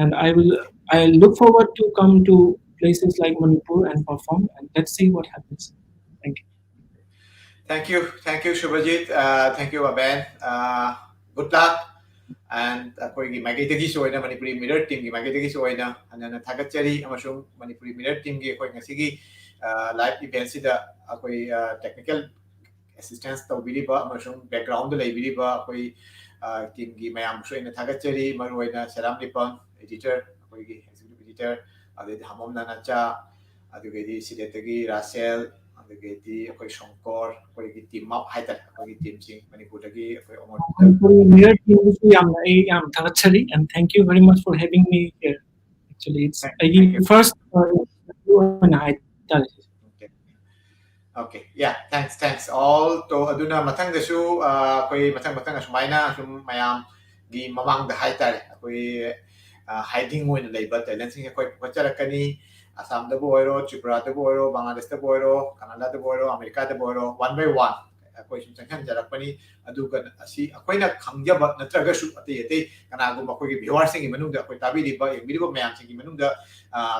And I will I look forward to come to places like Manipur and perform, and let's see what happens. Thank you. Thank you, thank you, Shubhajit. Uh, thank you, Aben. Uh, good luck. And ꯑꯩꯈꯣꯏꯒꯤ ꯃꯥꯏꯀꯩꯗꯒꯤꯁꯨ ꯑꯣꯏꯅ, Manipuri Mirror team ꯒꯤ ꯃꯥꯏꯀꯩꯗꯒꯤꯁꯨ ꯑꯣꯏꯅ ꯍꯟꯅ ꯍꯟꯅ ꯊꯥꯒꯠꯆꯔꯤ, ꯑꯃꯁꯨꯡ Manipuri Mirror team ꯒꯤ ꯑꯩꯈꯣꯏ ꯉꯁꯤꯒꯤ live event ꯁꯤꯗ ꯑꯩꯈꯣꯏ technical assistance ꯇꯧꯕꯤꯔꯤꯕ ꯑꯃꯁꯨꯡ background ꯗ ꯂꯩꯕꯤꯔꯤꯕ ꯑꯩꯈꯣꯏ team ꯒꯤ ꯃꯌꯥꯝꯕꯨꯁꯨ ꯑꯩꯅ ꯊꯥꯒꯠꯆꯔꯤ꯫ ꯃꯔꯨꯑꯣꯏꯅ ꯁꯦꯔꯥꯝ ꯂꯤꯄꯝ, editor, ꯑꯩꯈꯣꯏꯒꯤ executive editor, ꯑꯗꯩꯗꯤ ꯍꯥꯃꯣꯝ ꯅꯥꯅꯥꯆꯥ, ꯑꯗꯨꯗꯒꯤꯗꯤ ꯁꯤꯗꯦꯠꯇꯒꯤ ꯔꯥꯁꯦꯜ, ꯑꯗꯨꯗꯒꯤꯗꯤ ꯑꯩꯈꯣꯏ ꯁꯣꯡꯀꯣꯔ, ꯑꯩꯈꯣꯏꯒꯤ team up ꯍꯥꯏꯇꯥꯔꯦ, ꯑꯩꯈꯣꯏꯒꯤ team ꯁꯤꯡ ꯃꯅꯤꯄꯨꯔꯗꯒꯤ ꯑꯩꯈꯣꯏ ꯑꯃꯣꯟ Manipuri Mirror team ꯕꯨꯁꯨ ꯌꯥꯝꯅ ꯑꯩ ꯌꯥꯝ ꯊꯥꯒꯠꯆꯔꯤ, and thank you very much for having me here. Actually, it's Thank- ꯑꯩꯒꯤ thank you. First ꯑꯣꯏꯅ ꯍꯥꯏꯇꯥꯔꯦ꯫ Okay. Okay, yeah, thanks, thanks all. ꯇꯣ ꯑꯗꯨꯅ ꯃꯊꯪꯗꯁꯨ ꯑꯩꯈꯣꯏ ꯃꯊꯪ ꯃꯊꯪ ꯑꯁꯨꯃꯥꯏꯅ ꯁꯨꯝ ꯃꯌꯥꯝꯒꯤ ꯃꯃꯥꯡꯗ ꯍꯥꯏꯇꯥꯔꯦ, ꯑꯩꯈꯣꯏ hiding ꯑꯣꯏꯅ ꯂꯩꯕ talent ꯁꯤꯡꯁꯦ ꯑꯩꯈꯣꯏ ꯄꯨꯈꯠꯆꯔꯛꯀꯅꯤ꯫ ꯑꯁꯥꯝꯗꯕꯨ ꯑꯣꯏꯔꯣ, ꯇ꯭ꯔꯤꯄꯨꯔꯥꯗꯕꯨ ꯑꯣꯏꯔꯣ, ꯕꯪꯒ꯭ꯂꯥꯗꯦꯁꯇꯕꯨ ꯑꯣꯏꯔꯣ, ꯀꯅꯥꯗꯥꯗꯕꯨ ꯑꯣꯏꯔꯣ, ꯑꯃꯦꯔꯤꯀꯥꯗꯕꯨ ꯑꯣꯏꯔꯣ, one by one ꯑꯩꯈꯣꯏ ꯁꯨꯝ ꯆꯪꯁꯤꯟꯖꯔꯛꯄꯅꯤ꯫ ꯑꯗꯨꯒ ꯑꯁꯤ ꯑꯩꯈꯣꯏꯅ ꯈꯪꯖꯕ ꯅꯠꯇ꯭ꯔꯒꯁꯨ ꯑꯇꯩ ꯑꯇꯩ ꯀꯅꯥꯒꯨꯝꯕ ꯑꯩꯈꯣꯏꯒꯤ viewer ꯁꯤꯡꯒꯤ ꯃꯅꯨꯡꯗ, ꯑꯩꯈꯣꯏ ꯇꯥꯕꯤꯔꯤꯕ ꯌꯦꯡꯕꯤꯔꯤꯕ ꯃꯌꯥꯝꯁꯤꯡꯒꯤ ꯃꯅꯨꯡꯗ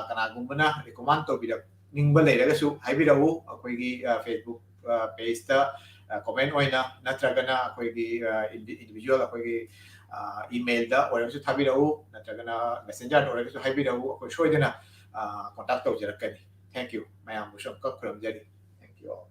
ꯀꯅꯥꯒꯨꯝꯕꯅ recommend ꯇꯧꯕꯤꯔꯛꯅꯤꯡꯕ ꯂꯩꯔꯒꯁꯨ ꯍꯥꯏꯕꯤꯔꯛꯎ꯫ ꯑꯩꯈꯣꯏꯒꯤ Facebook page ꯇ comment ꯑꯣꯏꯅ ꯅꯠꯇ꯭ꯔꯒꯅ ꯑꯩꯈꯣꯏꯒꯤ individual ꯑꯩꯈꯣꯏꯒꯤ email ꯗ ꯑꯣꯏꯔꯒꯁꯨ ꯊꯥꯕꯤꯔꯛꯎ, ꯅꯠꯇ꯭ꯔꯒꯅ messenger ꯗ ꯑꯣꯏꯔꯒꯁꯨ ꯍꯥꯏꯕꯤꯔꯛꯎ꯫ ꯑꯩꯈꯣꯏ ꯁꯣꯏꯗꯅ contact ꯇꯧꯖꯔꯛꯀꯅꯤ꯫ Thank you, ꯃꯌꯥꯝꯕꯨꯁꯨ ꯑꯃꯨꯛꯀ ꯈꯨꯔꯨꯝꯖꯔꯤ꯫ Thank you all.